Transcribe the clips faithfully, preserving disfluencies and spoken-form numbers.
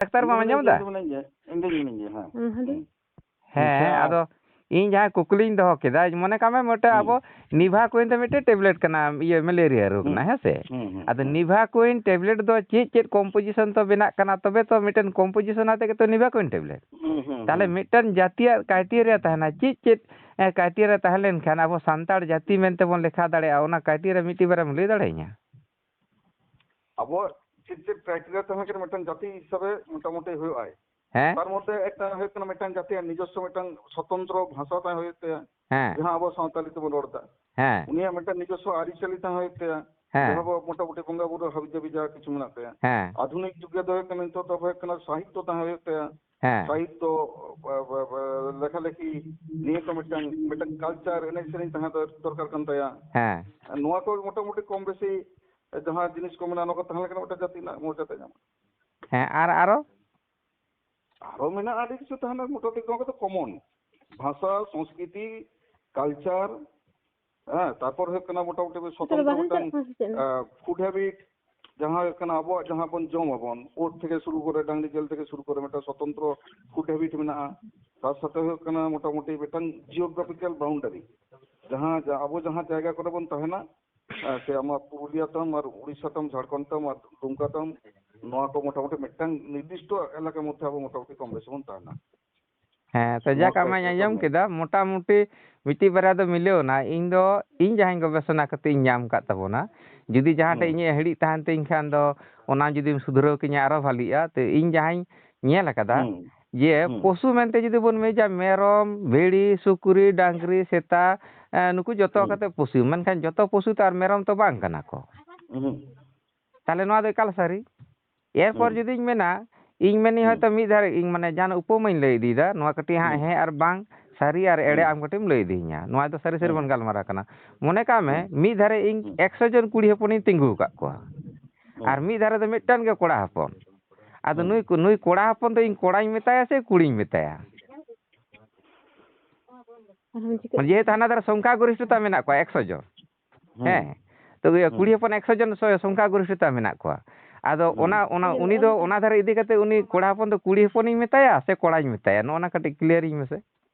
Doctor ᱵᱟᱢ ᱟᱸᱡᱚᱢ ᱮᱫᱟ? ᱤᱧ ᱫᱚ ᱢᱤᱱᱟᱹᱧ ᱜᱮᱭᱟ, ᱤᱧ ᱫᱚ ᱢᱤᱱᱟᱹᱧ ᱜᱮᱭᱟ, ᱦᱮᱸ᱾ ᱦᱮᱸ, ᱟᱪᱪᱷᱟ᱾ ᱟᱫᱚ ᱤᱧ ᱡᱟᱦᱟᱸ ᱠᱩᱠᱞᱤᱧ ᱫᱚᱦᱚ ᱠᱮᱫᱟ, ᱢᱚᱱᱮ ᱠᱟᱜ ᱢᱮ ᱢᱤᱫᱴᱮᱱ ᱦᱩᱸ᱾ ᱟᱵᱚ Nivaquin ᱫᱚ ᱢᱤᱫᱴᱮᱱ ᱴᱮᱵᱞᱮᱴ ᱠᱟᱱᱟ, ᱤᱭᱟᱹ, ᱢᱮᱞᱮᱨᱤᱭᱟ ᱨᱳᱜᱽ ᱦᱩᱸ᱾ ᱨᱮᱱᱟᱜ, ᱦᱮᱸ ᱥᱮ? ᱦᱩᱸ, ᱦᱩᱸ, ᱟᱫᱚ ᱦᱩᱸ᱾ Nivaquin ᱴᱮᱵᱞᱮᱴ ᱫᱚ ᱪᱮᱫ ᱪᱮᱫ composition ᱛᱚ ᱵᱮᱱᱟᱜ ᱠᱟᱱᱟ, ᱛᱚᱵᱮ ᱛᱚ ᱢᱤᱫᱴᱮᱱ composition ᱟᱛᱮ ᱜᱮᱛᱚ Nivaquin ᱴᱮᱵᱞᱮᱴ᱾ ᱦᱩᱸ, ᱦᱩᱸ, ᱛᱟᱦᱞᱮ ᱦᱩᱸ᱾ ᱢᱤᱫᱴᱮᱱ ᱡᱟᱹᱛᱤᱭᱟᱜ criteria ᱛᱟᱦᱮᱱᱟ, ᱪᱮᱫ ᱪᱮᱫ, ᱮ, criteria ᱛᱟᱦᱮᱸ ᱞᱮᱱᱠᱷᱟᱱ ᱟᱵᱚ ᱥᱟᱱᱛᱟᱲ ᱡᱟᱹᱛᱤ ᱢᱮᱱᱛᱮ ᱵᱚᱱ ᱞᱮᱠᱷᱟ ᱫᱟᱲᱮᱭᱟᱜᱼᱟ, ᱚᱱᱟ criteria ᱢᱤᱫᱴᱤᱡ ᱵᱟᱨᱭᱟᱢ ᱞᱟᱹᱭ ᱫᱟᱲᱮᱭᱟᱹᱧᱟ? ᱟᱵᱚᱣᱟᱜ ᱪᱮᱫ ᱪᱮᱫ criteria ᱛᱟᱦᱮᱸ ᱠᱟᱱᱟ ᱢᱤᱫᱴᱟᱝ ᱡᱟᱹᱛᱤ ᱦᱤᱥᱟᱹᱵᱮ ᱢᱚᱴᱟᱢᱩᱴᱤ ᱦᱩᱭᱩᱜᱼᱟᱭ᱾ ᱦᱮᱸ? ᱛᱟᱨ ᱢᱚᱫᱽᱫᱷᱮ ᱮᱠᱴᱟ ᱦᱩᱭᱩᱜ ᱠᱟᱱᱟ ᱢᱤᱫᱴᱟᱝ ᱡᱟᱹᱛᱤᱭᱟᱜ ᱱᱤᱡᱚᱥᱥᱚ ᱢᱤᱫᱴᱟᱝ ᱥᱚᱛᱚᱱᱛᱨᱚ ᱵᱷᱟᱥᱟ ᱛᱟᱦᱮᱸ ᱦᱩᱭᱩᱜ ᱛᱟᱭᱟ, ᱦᱮᱸ᱾ ᱡᱟᱦᱟᱸ ᱟᱵᱚ ᱥᱟᱶᱛᱟᱞᱤ ᱛᱮᱵᱚᱱ ᱨᱚᱲ ᱮᱫᱟ᱾ ᱦᱮᱸ᱾ ᱩᱱᱤᱭᱟᱜ ᱢᱤᱫᱴᱟᱝ ᱱᱤᱡᱚᱥᱥᱚ ᱟᱹᱨᱤᱪᱟᱹᱞᱤ ᱛᱟᱦᱮᱸ ᱦᱩᱭᱩᱜ ᱛᱟᱭᱟ, ᱦᱮᱸ᱾ ᱡᱟᱦᱟᱸ ᱟᱵᱚ ᱢᱚᱴᱟᱢᱩᱴᱤ ᱵᱚᱸᱜᱟ ᱵᱩᱨᱩ ᱦᱟᱹᱵᱤ ᱡᱟᱹᱵᱤ ᱡᱟᱦᱟᱸ ᱠᱤᱪᱷᱩ ᱢᱮᱱᱟᱜ ᱛᱟᱭᱟ᱾ ᱦᱮᱸ᱾ ᱟᱫᱷᱩᱱᱤᱠ ᱡᱩᱜᱽ ᱨᱮᱫᱚ ᱦᱩᱭᱩᱜ ᱠᱟᱱᱟ ᱱᱤᱛᱚᱜ ᱫᱚ ᱦᱩᱭᱩᱜ ᱠᱟᱱᱟ ᱥᱟᱦᱤᱛᱛᱚ ᱛᱟᱦᱮᱸ ᱦᱩᱭᱩᱜ ᱛᱟᱭᱟ᱾ ᱦᱮᱸ᱾ ᱥᱟᱦᱤᱛᱛᱚ, ᱵᱟ-, ᱵᱟ-, ᱵᱟ-, ᱞᱮᱠᱷᱟᱞᱮᱠᱷᱤ, ᱱᱤᱭᱟᱹ ᱠᱚ ᱢᱤᱫᱴᱟᱝ, ᱢᱤᱫᱴᱟᱝ culture, ᱮᱱᱮᱡ ᱥᱮᱨᱮᱧ ᱛᱟᱦᱮᱸ ᱫᱚ ᱫᱚᱨᱠᱟᱨ ᱠᱟᱱ ᱛᱟᱭᱟ᱾ ᱦᱮᱸ᱾ ᱱᱚᱣᱟ ᱠᱚ ᱢᱚᱴᱟᱢᱩᱴᱤ ᱠᱚᱢ ᱵᱮᱥᱤ ᱡᱟᱦᱟᱸ ᱡᱤᱱᱤᱥ ᱠᱚ ᱢᱮᱱᱟᱜᱼᱟ, ᱱᱚᱣᱟ ᱠᱚ ᱛᱟᱦᱮᱸ ᱞᱮᱱᱠᱷᱟᱱ ᱢᱤᱫᱴᱟᱝ ᱡᱟᱹᱛᱤ ᱨᱮᱱᱟᱜ ᱢᱚᱨᱡᱟᱫᱟ ᱧᱟᱢᱟ᱾ ᱦᱮᱸ, ᱟᱨ ᱟᱨᱚ? ᱟᱨᱚ ᱢᱮᱱᱟᱜᱼᱟ ᱟᱹᱰᱤ ᱠᱤᱪᱷᱩ ᱛᱟᱦᱮᱱᱟ, ᱢᱚᱴᱟᱢᱩᱴᱤ ᱱᱚᱣᱟ ᱠᱚᱫᱚ common᱾ ᱵᱷᱟᱥᱟ, ᱥᱚᱝᱥᱠᱨᱤᱛᱤ, culture, ᱦᱮᱸ, ᱛᱟᱨᱯᱚᱨ ᱦᱩᱭᱩᱜ ᱠᱟᱱᱟ ᱢᱚᱴᱟᱢᱩᱴᱤ ᱥᱚᱛᱚᱱᱛᱨᱚ ᱵᱟᱝ ᱢᱤᱫᱴᱟᱝ, ᱪᱟᱞᱟᱜ ᱠᱟᱱᱟ ᱥᱮ ᱪᱮᱫ? ᱟᱸ, food habit, ᱡᱟᱦᱟᱸ ᱦᱩᱭᱩᱜ ᱠᱟᱱᱟ ᱟᱵᱚᱣᱟᱜ ᱡᱟᱦᱟᱸ ᱵᱚᱱ ᱡᱚᱢ ᱟᱵᱚᱱ, ᱳᱴ ᱛᱷᱮᱠᱮ ᱥᱩᱨᱩ ᱠᱚᱨᱮ, ᱰᱟᱝᱨᱤ ᱡᱤᱞ ᱛᱷᱮᱠᱮ ᱥᱩᱨᱩ ᱠᱚᱨᱮ ᱢᱤᱫᱴᱟᱝ ᱥᱚᱛᱚᱱᱛᱨᱚ food habit ᱢᱮᱱᱟᱜᱼᱟ᱾ ᱛᱟᱨ ᱥᱟᱛᱷᱮ ᱦᱩᱭᱩᱜ ᱠᱟᱱᱟ ᱢᱚᱴᱟᱢᱩᱴᱤ ᱢᱤᱫᱴᱟᱝ geographical boundary, ᱡᱟᱦᱟᱸ ᱡᱟ-, ᱟᱵᱚ ᱡᱟᱦᱟᱸ ᱡᱟᱭᱜᱟ ᱠᱚᱨᱮ ᱵᱚᱱ ᱛᱟᱦᱮᱱᱟ, ᱟᱸ, ᱥᱮ ᱟᱢᱟᱜ ᱯᱩᱨᱩᱞᱤᱭᱟ ᱛᱟᱢ ᱟᱨ ᱩᱲᱤᱥᱥᱟ ᱛᱟᱢ, ᱡᱷᱟᱲᱠᱷᱚᱸᱰ ᱛᱟᱢ ᱟᱨ ᱫᱩᱢᱠᱟ ᱛᱟᱢ, ᱱᱚᱣᱟ ᱠᱚ ᱢᱚᱴᱟᱢᱩᱴᱤ ᱢᱤᱫᱴᱟᱝ ᱱᱤᱨᱫᱤᱥᱴᱚ ᱮᱞᱟᱠᱟ ᱢᱚᱫᱽᱫᱷᱮ ᱟᱵᱚ ᱢᱚᱴᱟᱢᱩᱴᱤ ᱠᱚᱢ ᱵᱮᱥᱤ ᱵᱚᱱ ᱛᱟᱦᱮᱱᱟ᱾ ᱦᱮᱸ, ᱛᱚ ᱱᱚᱣᱟ ᱡᱟᱠ, ᱠᱚ ᱟᱢᱟᱧ ᱠᱟᱛᱷᱟ ᱟᱸᱡᱚᱢ ᱢᱮᱱ ᱠᱮᱫᱟ, ᱢᱚᱴᱟᱢᱩᱴᱤ ᱢᱤᱫᱴᱤᱡ ᱵᱟᱨᱭᱟ ᱫᱚ ᱢᱤᱞᱟᱹᱣ ᱮᱱᱟ᱾ ᱤᱧ ᱫᱚ, ᱤᱧ ᱡᱟᱦᱟᱸᱧ ᱜᱚᱵᱮᱥᱚᱱᱟ ᱠᱟᱛᱮ ᱤᱧ ᱧᱟᱢ ᱟᱠᱟᱫ ᱛᱟᱵᱚᱱᱟ, ᱡᱩᱫᱤ ᱡᱟᱦᱟᱸ ᱴᱷᱮᱡ ᱦᱩᱸ᱾ ᱤᱧᱟᱹᱜ ᱦᱤᱲᱤᱡ ᱛᱟᱦᱮᱱ ᱛᱤᱧ ᱠᱷᱟᱱ ᱫᱚ ᱚᱱᱟ ᱡᱩᱫᱤᱢ ᱥᱩᱫᱷᱨᱟᱹᱣ ᱠᱤᱧᱟ ᱟᱨᱚ ᱵᱷᱟᱞᱤᱜᱼᱟ᱾ ᱛᱚ ᱤᱧ ᱡᱟᱦᱟᱸᱧ ᱧᱮᱞ ᱟᱠᱟᱫᱟ ᱦᱩᱸ᱾ ᱡᱮ ᱦᱩᱸ᱾ ᱯᱚᱥᱩ ᱢᱮᱱᱛᱮ ᱡᱩᱫᱤ ᱵᱚᱱ ᱢᱮᱡᱟ, ᱢᱮᱨᱚᱢ, ᱵᱷᱤᱲᱤ, ᱥᱩᱠᱨᱤ, ᱰᱟᱝᱨᱤ, ᱥᱮᱛᱟ, ᱮ, ᱱᱩᱠᱩ ᱡᱚᱛᱚ ᱦᱩᱸ᱾ ᱠᱟᱛᱮ ᱯᱚᱥᱩ, ᱢᱮᱱᱠᱷᱟᱱ ᱡᱚᱛᱚ ᱯᱚᱥᱩ ᱛᱚ ᱟᱨ ᱢᱮᱨᱚᱢ ᱛᱚ ᱵᱟᱝ ᱠᱟᱱᱟ ᱠᱚ᱾ ᱦᱩᱸ᱾ ᱛᱟᱦᱞᱮ ᱱᱚᱣᱟ ᱫᱚ ᱮᱠᱟᱞ ᱥᱟᱹᱨᱤ᱾ ᱮᱨᱯᱚᱨ ᱦᱩᱸ᱾ ᱡᱩᱫᱤᱧ ᱢᱮᱱᱟ, ᱤᱧ ᱢᱮᱱᱤᱧ ᱦᱩᱸ᱾ ᱦᱚᱭᱛᱳ ᱢᱤᱫ ᱫᱷᱟᱨᱮ, ᱤᱧ ᱢᱟᱱᱮ ᱡᱟᱦᱟᱱ ᱩᱯᱚᱢᱟᱧ ᱞᱟᱹᱭ ᱤᱫᱤᱭᱮᱫᱟ, ᱱᱚᱣᱟ ᱠᱟᱹᱴᱤᱡ ᱦᱟᱸᱜ ᱦᱩᱸ᱾ ᱦᱮᱸ ᱟᱨ ᱵᱟᱝ, ᱥᱟᱹᱨᱤ ᱟᱨ ᱮᱲᱮ ᱦᱩᱸ᱾ ᱟᱢ ᱠᱟᱹᱴᱤᱡ ᱮᱢ ᱞᱟᱹᱭ ᱤᱫᱤᱧᱟ, ᱱᱚᱣᱟ ᱫᱚ ᱥᱟᱹᱨᱤ ᱥᱟᱹᱨᱤ ᱦᱩᱸ᱾ ᱵᱚᱱ ᱜᱟᱞᱢᱟᱨᱟᱣ ᱠᱟᱱᱟ᱾ ᱢᱚᱱᱮ ᱠᱟᱜ ᱢᱮ, ᱦᱩᱸ᱾ ᱢᱤᱫ ᱫᱷᱟᱨᱮ ᱤᱧ ᱦᱩᱸ᱾ ᱮᱠᱥᱚ ᱡᱚᱱ ᱠᱩᱲᱤ ᱦᱚᱯᱚᱱᱤᱧ ᱛᱤᱸᱜᱩ ᱟᱠᱟᱫ ᱠᱚᱣᱟ, ᱦᱩᱸ᱾ ᱟᱨ ᱢᱤᱫ ᱫᱷᱟᱨᱮ ᱫᱚ ᱢᱤᱫᱴᱟᱝ ᱜᱮ ᱠᱚᱲᱟ ᱦᱚᱯᱚᱱ᱾ ᱟᱫᱚ ᱦᱩᱸ᱾ ᱱᱩᱭ ᱠᱚ-, ᱱᱩᱭ ᱠᱚᱲᱟ ᱦᱚᱯᱚᱱ ᱫᱚ ᱤᱧ ᱠᱚᱲᱟᱧ ᱢᱮᱛᱟᱭᱟ ᱥᱮ ᱠᱩᱲᱤᱧ ᱢᱮᱛᱟᱭᱟ? ᱟᱨᱦᱚᱸ ᱪᱤᱠᱟᱹᱜ ᱡᱮᱦᱮᱛᱩ ᱦᱟᱱᱟ ᱫᱷᱟᱨᱮ ᱥᱚᱝᱠᱷᱟ ᱜᱚᱨᱤᱥᱴᱷᱚᱛᱟ ᱢᱮᱱᱟᱜ ᱠᱚᱣᱟ ᱮᱠᱥᱚ ᱡᱚᱱ᱾ ᱦᱩᱸ᱾ ᱦᱮᱸ, ᱛᱚᱵᱮ ᱦᱩᱸ᱾ ᱠᱩᱲᱤ ᱦᱚᱯᱚᱱ ᱮᱠᱥᱚ ᱡᱚᱱ ᱥᱚ-, ᱥᱚᱝᱠᱷᱟ ᱜᱚᱨᱤᱥᱴᱷᱚᱛᱟ ᱢᱮᱱᱟᱜ ᱠᱚᱣᱟ᱾ ᱟᱫᱚ ᱦᱩᱸ᱾ ᱚᱱᱟ ᱚᱱᱟ ᱩᱱᱤ ᱫᱚ ᱚᱱᱟ ᱫᱷᱟᱨᱮ ᱤᱫᱤ ᱠᱟᱛᱮ ᱩᱱᱤ ᱠᱚᱲᱟ ᱦᱚᱯᱚᱱ ᱫᱚ ᱠᱩᱲᱤ ᱦᱚᱯᱚᱱᱤᱧ ᱢᱮᱛᱟᱭᱟ ᱥᱮ ᱠᱚᱲᱟᱧ ᱢᱮᱛᱟᱭᱟ? ᱱᱚᱜᱼᱚ ᱱᱟ ᱠᱟᱹᱴᱤᱡ ᱠᱞᱤᱭᱟᱨᱤᱧ ᱢᱮᱥᱮ᱾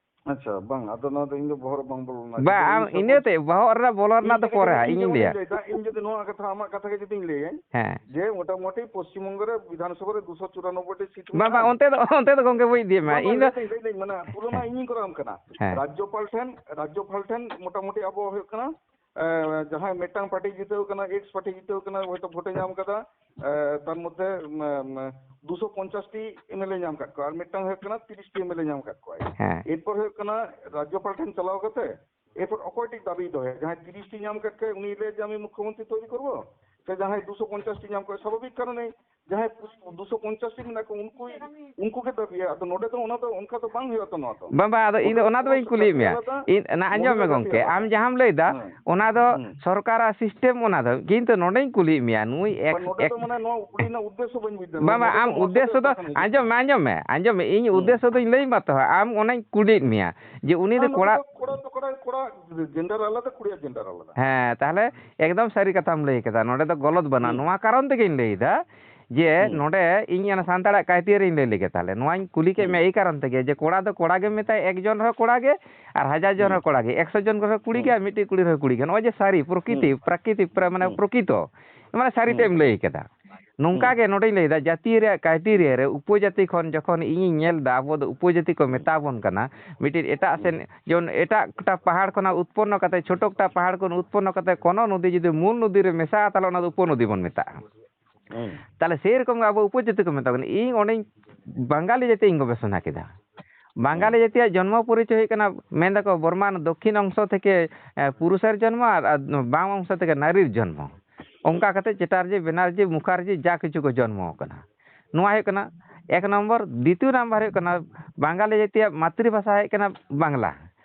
ᱟᱪᱪᱷᱟ, ᱵᱟᱝ, ᱟᱫᱚ ᱱᱚᱣᱟ ᱫᱚ ᱤᱧ ᱫᱚ ᱵᱚᱦᱚᱜ ᱨᱮ ᱵᱟᱝ ᱵᱚᱞᱚ ᱞᱮᱱᱟ᱾ ᱵᱟ, ᱡᱩᱫᱤ ᱟᱢ ᱩᱱᱤ ᱥᱚᱨᱯᱚᱧᱪ ᱤᱱᱟᱹᱛᱮ ᱵᱚᱦᱚᱜ ᱨᱮᱱᱟᱜ ᱵᱚᱞᱚ ᱤᱧ ᱨᱮᱱᱟᱜ ᱫᱚ ᱡᱩᱫᱤ ᱯᱚᱨᱮ ᱦᱟᱸᱜ ᱤᱧ ᱤᱧᱤᱧ ᱡᱩᱫᱤ ᱞᱟᱹᱭᱟ᱾ ᱞᱟᱹᱭᱫᱟ, ᱤᱧ ᱡᱩᱫᱤ ᱱᱚᱣᱟ ᱠᱟᱛᱷᱟ, ᱟᱢᱟᱜ ᱠᱟᱛᱷᱟ ᱜᱮ ᱡᱩᱫᱤᱧ ᱞᱟᱹᱭᱟᱹᱧ, ᱦᱮᱸ᱾ ᱡᱮ ᱢᱚᱴᱟᱢᱩᱴᱤ ᱯᱚᱥᱪᱤᱢ ᱵᱚᱝᱜᱚ ᱨᱮ ᱵᱤᱫᱷᱟᱱ ᱥᱚᱵᱷᱟ ᱨᱮ ᱫᱩᱥᱚ ᱪᱩᱨᱟᱱᱚᱵᱵᱳᱭ ᱴᱤ ᱥᱤᱴ ᱵᱟᱝ, ᱵᱟᱝ, ᱢᱮᱱᱟᱜᱼᱟ᱾ ᱚᱱᱛᱮ ᱫᱚ, ᱚᱱᱛᱮ ᱫᱚ ᱜᱚᱝᱠᱮ ᱵᱟᱹᱧ ᱤᱫᱤᱭᱟ, ᱢᱟ, ᱵᱟᱝ, ᱤᱧ ᱵᱟᱝ, ᱫᱚ ᱞᱟᱹᱭᱫᱟᱹᱧ, ᱞᱟᱹᱭᱫᱟᱹᱧ, ᱢᱟᱱᱮ ᱯᱩᱨᱟᱹ ᱢᱟ ᱦᱮᱸ᱾ ᱤᱧᱤᱧ ᱠᱚᱨᱟᱣᱟᱢ ᱠᱟᱱᱟ᱾ ᱦᱮᱸ᱾ ᱨᱟᱡᱽᱡᱚᱯᱟᱞ ᱴᱷᱮᱱ, ᱨᱟᱡᱽᱡᱚᱯᱟᱞ ᱴᱷᱮᱱ ᱢᱚᱴᱟᱢᱩᱴᱤ ᱟᱵᱚ ᱦᱩᱭᱩᱜ ᱠᱟᱱᱟ, ᱮ, ᱡᱟᱦᱟᱸᱭ ᱢᱤᱫᱴᱟᱝ ᱯᱟᱨᱴᱤ ᱡᱤᱛᱟᱹᱣ ᱠᱟᱱᱟ, ᱮᱠᱥ ᱯᱟᱨᱴᱤ ᱡᱤᱛᱟᱹᱣ ᱠᱟᱱᱟ, ᱦᱚᱭᱛᱳ ᱵᱷᱳᱴᱮ ᱧᱟᱢ ᱠᱟᱫᱟ, ᱮ, ᱛᱟᱨ ᱢᱚᱫᱽᱫᱷᱮ, ᱩᱢ, ᱩᱢ, ᱫᱩᱥᱚ ᱯᱚᱧᱪᱟᱥ ᱴᱤ ᱮᱢ ᱮᱞ ᱮ ᱧᱟᱢ ᱠᱟᱫ ᱠᱚᱣᱟ, ᱟᱨ ᱢᱤᱫᱴᱟᱝ ᱦᱩᱭᱩᱜ ᱠᱟᱱᱟ ᱛᱤᱨᱤᱥ ᱴᱤ ᱮᱢ ᱮᱞ ᱮ ᱧᱟᱢ ᱠᱟᱫ ᱠᱚᱣᱟᱭ᱾ ᱦᱮᱸ᱾ ᱮᱨᱯᱚᱨ ᱦᱩᱭᱩᱜ ᱠᱟᱱᱟ ᱨᱟᱡᱽᱡᱚᱯᱟᱞ ᱴᱷᱮᱱ ᱪᱟᱞᱟᱣ ᱠᱟᱛᱮ, ᱮᱨᱯᱚᱨ ᱚᱠᱚᱭ ᱴᱤᱡ ᱫᱟᱵᱤᱭ ᱫᱚᱦᱚᱭᱟ? ᱡᱟᱦᱟᱸᱭ ᱛᱤᱨᱤᱥ ᱴᱤ ᱧᱟᱢ ᱠᱟᱫ ᱠᱚᱣᱟᱭ, ᱩᱱᱤ ᱞᱟᱹᱭᱟ ᱡᱮ ᱟᱢᱤ ᱢᱩᱠᱷᱭᱚᱢᱚᱱᱛᱨᱤ ᱛᱚᱭᱨᱤ ᱠᱚᱨᱵᱚ, ᱥᱮ ᱡᱟᱦᱟᱸᱭ ᱫᱩᱥᱚ ᱯᱚᱧᱪᱟᱥ ᱴᱤ ᱧᱟᱢ ᱠᱟᱫ ᱠᱚᱣᱟᱭ, ᱥᱟᱵᱷᱟᱵᱤᱠ ᱠᱟᱨᱚᱱᱮ ᱡᱟᱦᱟᱸᱭ ᱯᱩᱥ-, ᱫᱩᱥᱚ ᱯᱚᱧᱪᱟᱥ ᱴᱤ ᱢᱮᱱᱟᱜ ᱠᱚ, ᱩᱱᱠᱩ, ᱩᱱᱠᱩ ᱜᱮ ᱫᱟᱵᱤᱭᱟ᱾ ᱟᱫᱚ ᱱᱚᱰᱮ ᱫᱚ ᱚᱱᱟ ᱫᱚ ᱚᱱᱠᱟ ᱫᱚ ᱵᱟᱝ ᱦᱩᱭᱩᱜᱼᱟ ᱛᱚ, ᱱᱚᱣᱟ ᱫᱚ᱾ ᱵᱟᱝ, ᱵᱟᱝ, ᱟᱫᱚ ᱤᱧ ᱫᱚ ᱱᱚᱰᱮ ᱚᱱᱟ ᱫᱚ ᱵᱟᱹᱧ ᱠᱩᱞᱤᱭᱮᱫ ᱢᱮᱭᱟ᱾ ᱟᱞᱟᱫᱟ, ᱤᱧ, ᱱᱟ, ᱟᱸᱡᱚᱢ ᱱᱚᱰᱮ ᱢᱮ ᱫᱚ ᱜᱚᱝᱠᱮ, ᱟᱞᱟᱫᱟ᱾ ᱟᱢ ᱡᱟᱦᱟᱸᱢ ᱞᱟᱹᱭᱫᱟ, ᱦᱩᱸ᱾ ᱚᱱᱟ ᱫᱚ ᱦᱩᱸ᱾ ᱥᱚᱨᱠᱟᱨᱟᱜ system ᱚᱱᱟ ᱫᱚ, ᱠᱤᱱᱛᱩ ᱱᱚᱰᱮᱧ ᱠᱩᱞᱤᱭᱮᱫ ᱢᱮᱭᱟ, ᱱᱩᱭ ᱮᱠ-, ᱵᱟᱝ, ᱱᱚᱰᱮ ᱮᱠ-, ᱫᱚ ᱢᱟᱱᱮ ᱱᱚᱣᱟ ᱠᱩᱞᱤ ᱨᱮᱱᱟᱜ ᱩᱫᱽᱫᱮᱥᱥᱚ ᱵᱟᱹᱧ ᱵᱩᱡᱽ ᱫᱟ᱾ ᱵᱟᱝ, ᱱᱚᱣᱟ ᱵᱟᱝ, ᱱᱚᱰᱮ ᱟᱢ ᱫᱚ ᱢᱚᱦᱟᱥᱚᱭ ᱩᱫᱽᱫᱮᱥᱥᱚ ᱫᱚ ᱫᱚ ᱠᱟᱛᱷᱟ ᱠᱟᱱᱟ᱾ ᱟᱸᱡᱚᱢ ᱢᱮ, ᱟᱸᱡᱚᱢ ᱢᱮ, ᱟᱸᱡᱚᱢ ᱢᱮ, ᱤᱧ ᱦᱩᱸ᱾ ᱩᱫᱽᱫᱮᱥᱥᱚ ᱫᱚᱧ ᱞᱟᱹᱭ ᱢᱟ ᱛᱚ, ᱟᱢ ᱚᱱᱟᱧ ᱠᱩᱞᱤᱭᱮᱫ ᱢᱮᱭᱟ ᱡᱮ ᱩᱱᱤ ᱫᱚ ᱦᱮᱸ, ᱱᱚᱰᱮ ᱠᱚᱲᱟ ᱫᱚ ᱠᱚᱲᱟ ᱫᱚ ᱠᱚᱲᱟ, ᱠᱚᱲᱟ, gender ᱟᱞᱟᱫᱟ, ᱠᱩᱲᱤᱭᱟᱜ gender ᱟᱞᱟᱫᱟ᱾ ᱦᱮᱸ, ᱛᱟᱦᱞᱮ ᱮᱠᱫᱚᱢ ᱥᱟᱹᱨᱤ ᱠᱟᱛᱷᱟᱢ ᱞᱟᱹᱭ ᱠᱮᱫᱟ, ᱱᱚᱰᱮ ᱫᱚ ᱜᱚᱞᱚᱛ ᱵᱟᱹᱱᱩᱜᱼᱟ᱾ ᱦᱩᱸ᱾ ᱱᱚᱣᱟ ᱠᱟᱨᱚᱱ ᱛᱮᱜᱮᱧ ᱞᱟᱹᱭᱫᱟ ᱡᱮ ᱦᱩᱸ᱾ ᱱᱚᱰᱮ ᱤᱧ ᱚᱱᱟ ᱥᱟᱱᱛᱟᱲᱟᱜ criteria ᱨᱤᱧ ᱞᱟᱹᱭ ᱞᱮᱜᱮ ᱛᱟᱦᱞᱮ, ᱱᱚᱣᱟᱧ ᱠᱩᱞᱤ ᱠᱮᱫ ᱦᱩᱸ᱾ ᱢᱮᱭᱟ ᱮᱭ ᱠᱟᱨᱚᱱ ᱛᱮᱜᱮ ᱡᱮ ᱠᱚᱲᱟ ᱫᱚ ᱠᱚᱲᱟ ᱜᱮ ᱢᱮᱛᱟᱭ, ᱮᱠ ᱡᱚᱱ ᱨᱮᱦᱚᱸ ᱠᱚᱲᱟ ᱜᱮ, ᱟᱨ ᱦᱟᱡᱟᱨ ᱡᱚᱱ ᱦᱩᱸ᱾ ᱨᱮᱦᱚᱸ ᱠᱚᱲᱟ ᱜᱮ, ᱮᱠᱥᱚ ᱡᱚᱱ ᱨᱮᱦᱚᱸ ᱠᱩᱲᱤ ᱜᱮ, ᱦᱩᱸ᱾ ᱟᱨ ᱢᱤᱫᱴᱤᱡ ᱠᱩᱲᱤ ᱨᱮᱦᱚᱸ ᱠᱩᱲᱤ ᱜᱮ᱾ ᱱᱚᱜᱼᱚᱭ ᱡᱮ ᱥᱟᱹᱨᱤ, ᱯᱨᱚᱠᱤᱛᱤ, ᱦᱩᱸ᱾ ᱯᱨᱟᱠᱨᱤᱛᱤᱠ, ᱯᱨᱟ-, ᱢᱟᱱᱮ ᱦᱩᱸ᱾ ᱯᱨᱚᱠᱤᱛᱚ, ᱢᱟᱱᱮ ᱥᱟᱹᱨᱤ ᱦᱩᱸ᱾ ᱛᱮᱢ ᱞᱟᱹᱭ ᱠᱮᱫᱟ᱾ ᱱᱚᱝᱠᱟ ᱦᱩᱸ᱾ ᱜᱮ ᱱᱚᱰᱮᱧ ᱞᱟᱹᱭᱫᱟ, ᱡᱟᱹᱛᱤ ᱨᱮᱭᱟᱜ criteria ᱨᱮ ᱩᱯᱚᱡᱟᱹᱛᱤ ᱠᱷᱚᱱ ᱡᱚᱠᱷᱚᱱ ᱤᱧᱤᱧ ᱧᱮᱞ ᱫᱟ, ᱟᱵᱚ ᱫᱚ ᱩᱯᱚᱡᱟᱹᱛᱤ ᱠᱚ ᱦᱩᱸ᱾ ᱢᱮᱛᱟ ᱵᱚᱱ ᱠᱟᱱᱟ, ᱢᱤᱫᱴᱤᱡ ᱮᱴᱟᱜ ᱦᱩᱸ᱾ ᱥᱮᱱ, ᱡᱮᱢᱚᱱ ᱮᱴᱟᱜ ᱠᱚᱴᱟ ᱯᱟᱦᱟᱲ ᱠᱷᱚᱱᱟᱜ ᱩᱛᱯᱚᱱᱱᱚ ᱠᱟᱛᱮ, ᱪᱷᱳᱴᱳ ᱠᱚᱴᱟ ᱯᱟᱦᱟᱲ ᱠᱷᱚᱱ ᱩᱛᱯᱚᱱᱱᱚ ᱠᱟᱛᱮ ᱠᱳᱱᱳ ᱱᱚᱫᱤ ᱡᱩᱫᱤ ᱢᱩᱞ ᱱᱚᱫᱤ ᱨᱮ ᱢᱮᱥᱟᱜᱼᱟ, ᱛᱟᱦᱞᱮ ᱚᱱᱟ ᱫᱚ ᱩᱯᱚᱱᱚᱫᱤ ᱵᱚᱱ ᱢᱮᱛᱟᱜᱼᱟ᱾ ᱦᱩᱸ᱾ ᱛᱟᱦᱞᱮ ᱥᱮᱭ ᱨᱚᱠᱚᱢ ᱜᱮ ᱟᱵᱚ ᱩᱯᱚᱡᱟᱹᱛᱤ ᱠᱚ ᱢᱮᱛᱟ ᱵᱚᱱᱟ᱾ ᱤᱧ ᱚᱸᱰᱮᱧ ᱵᱟᱝᱜᱟᱞᱤ ᱡᱟᱹᱛᱤᱧ ᱜᱚᱵᱮᱥᱚᱱᱟ ᱠᱮᱫᱟ᱾ ᱵᱟᱝᱜᱟᱞᱤ ᱦᱩᱸ᱾ ᱡᱟᱹᱛᱤᱭᱟᱜ ᱡᱚᱱᱢᱚ ᱯᱚᱨᱤᱪᱚᱭ ᱦᱩᱭᱩᱜ ᱠᱟᱱᱟ, ᱢᱮᱱ ᱫᱟᱠᱚ ᱵᱚᱨᱢᱟᱱ ᱫᱚᱠᱠᱷᱤᱱ ᱚᱝᱥᱚ ᱛᱷᱮᱠᱮ, ᱮ, ᱯᱩᱨᱩᱥᱮᱨ ᱡᱚᱱᱢᱚ ᱟᱨ, ᱟᱨ ᱵᱟᱢ ᱚᱝᱥᱚ ᱛᱷᱮᱠᱮ ᱱᱟᱨᱤᱨ ᱡᱚᱱᱢᱚ᱾ ᱚᱱᱠᱟ ᱠᱟᱛᱮ ᱪᱮᱴᱟᱨᱡᱤ, ᱵᱮᱱᱟᱨᱡᱤ, ᱢᱩᱠᱷᱟᱨᱡᱤ ᱡᱟ ᱠᱤᱪᱷᱩ ᱠᱚ ᱡᱚᱱᱢᱚ ᱟᱠᱟᱱᱟ᱾ ᱱᱚᱣᱟ ᱦᱩᱭᱩᱜ ᱠᱟᱱᱟ ᱮᱠ ᱱᱚᱢᱵᱚᱨ᱾ ᱫᱤᱛᱤᱭᱚ ᱱᱟᱢᱵᱟᱨ ᱦᱩᱭᱩᱜ ᱠᱟᱱᱟ ᱵᱟᱝᱜᱟᱞᱤ ᱡᱟᱹᱛᱤᱭᱟᱜ ᱢᱟᱛᱨᱤ ᱵᱷᱟᱥᱟ ᱦᱩᱭᱩᱜ ᱠᱟᱱᱟ ᱵᱟᱝᱞᱟ᱾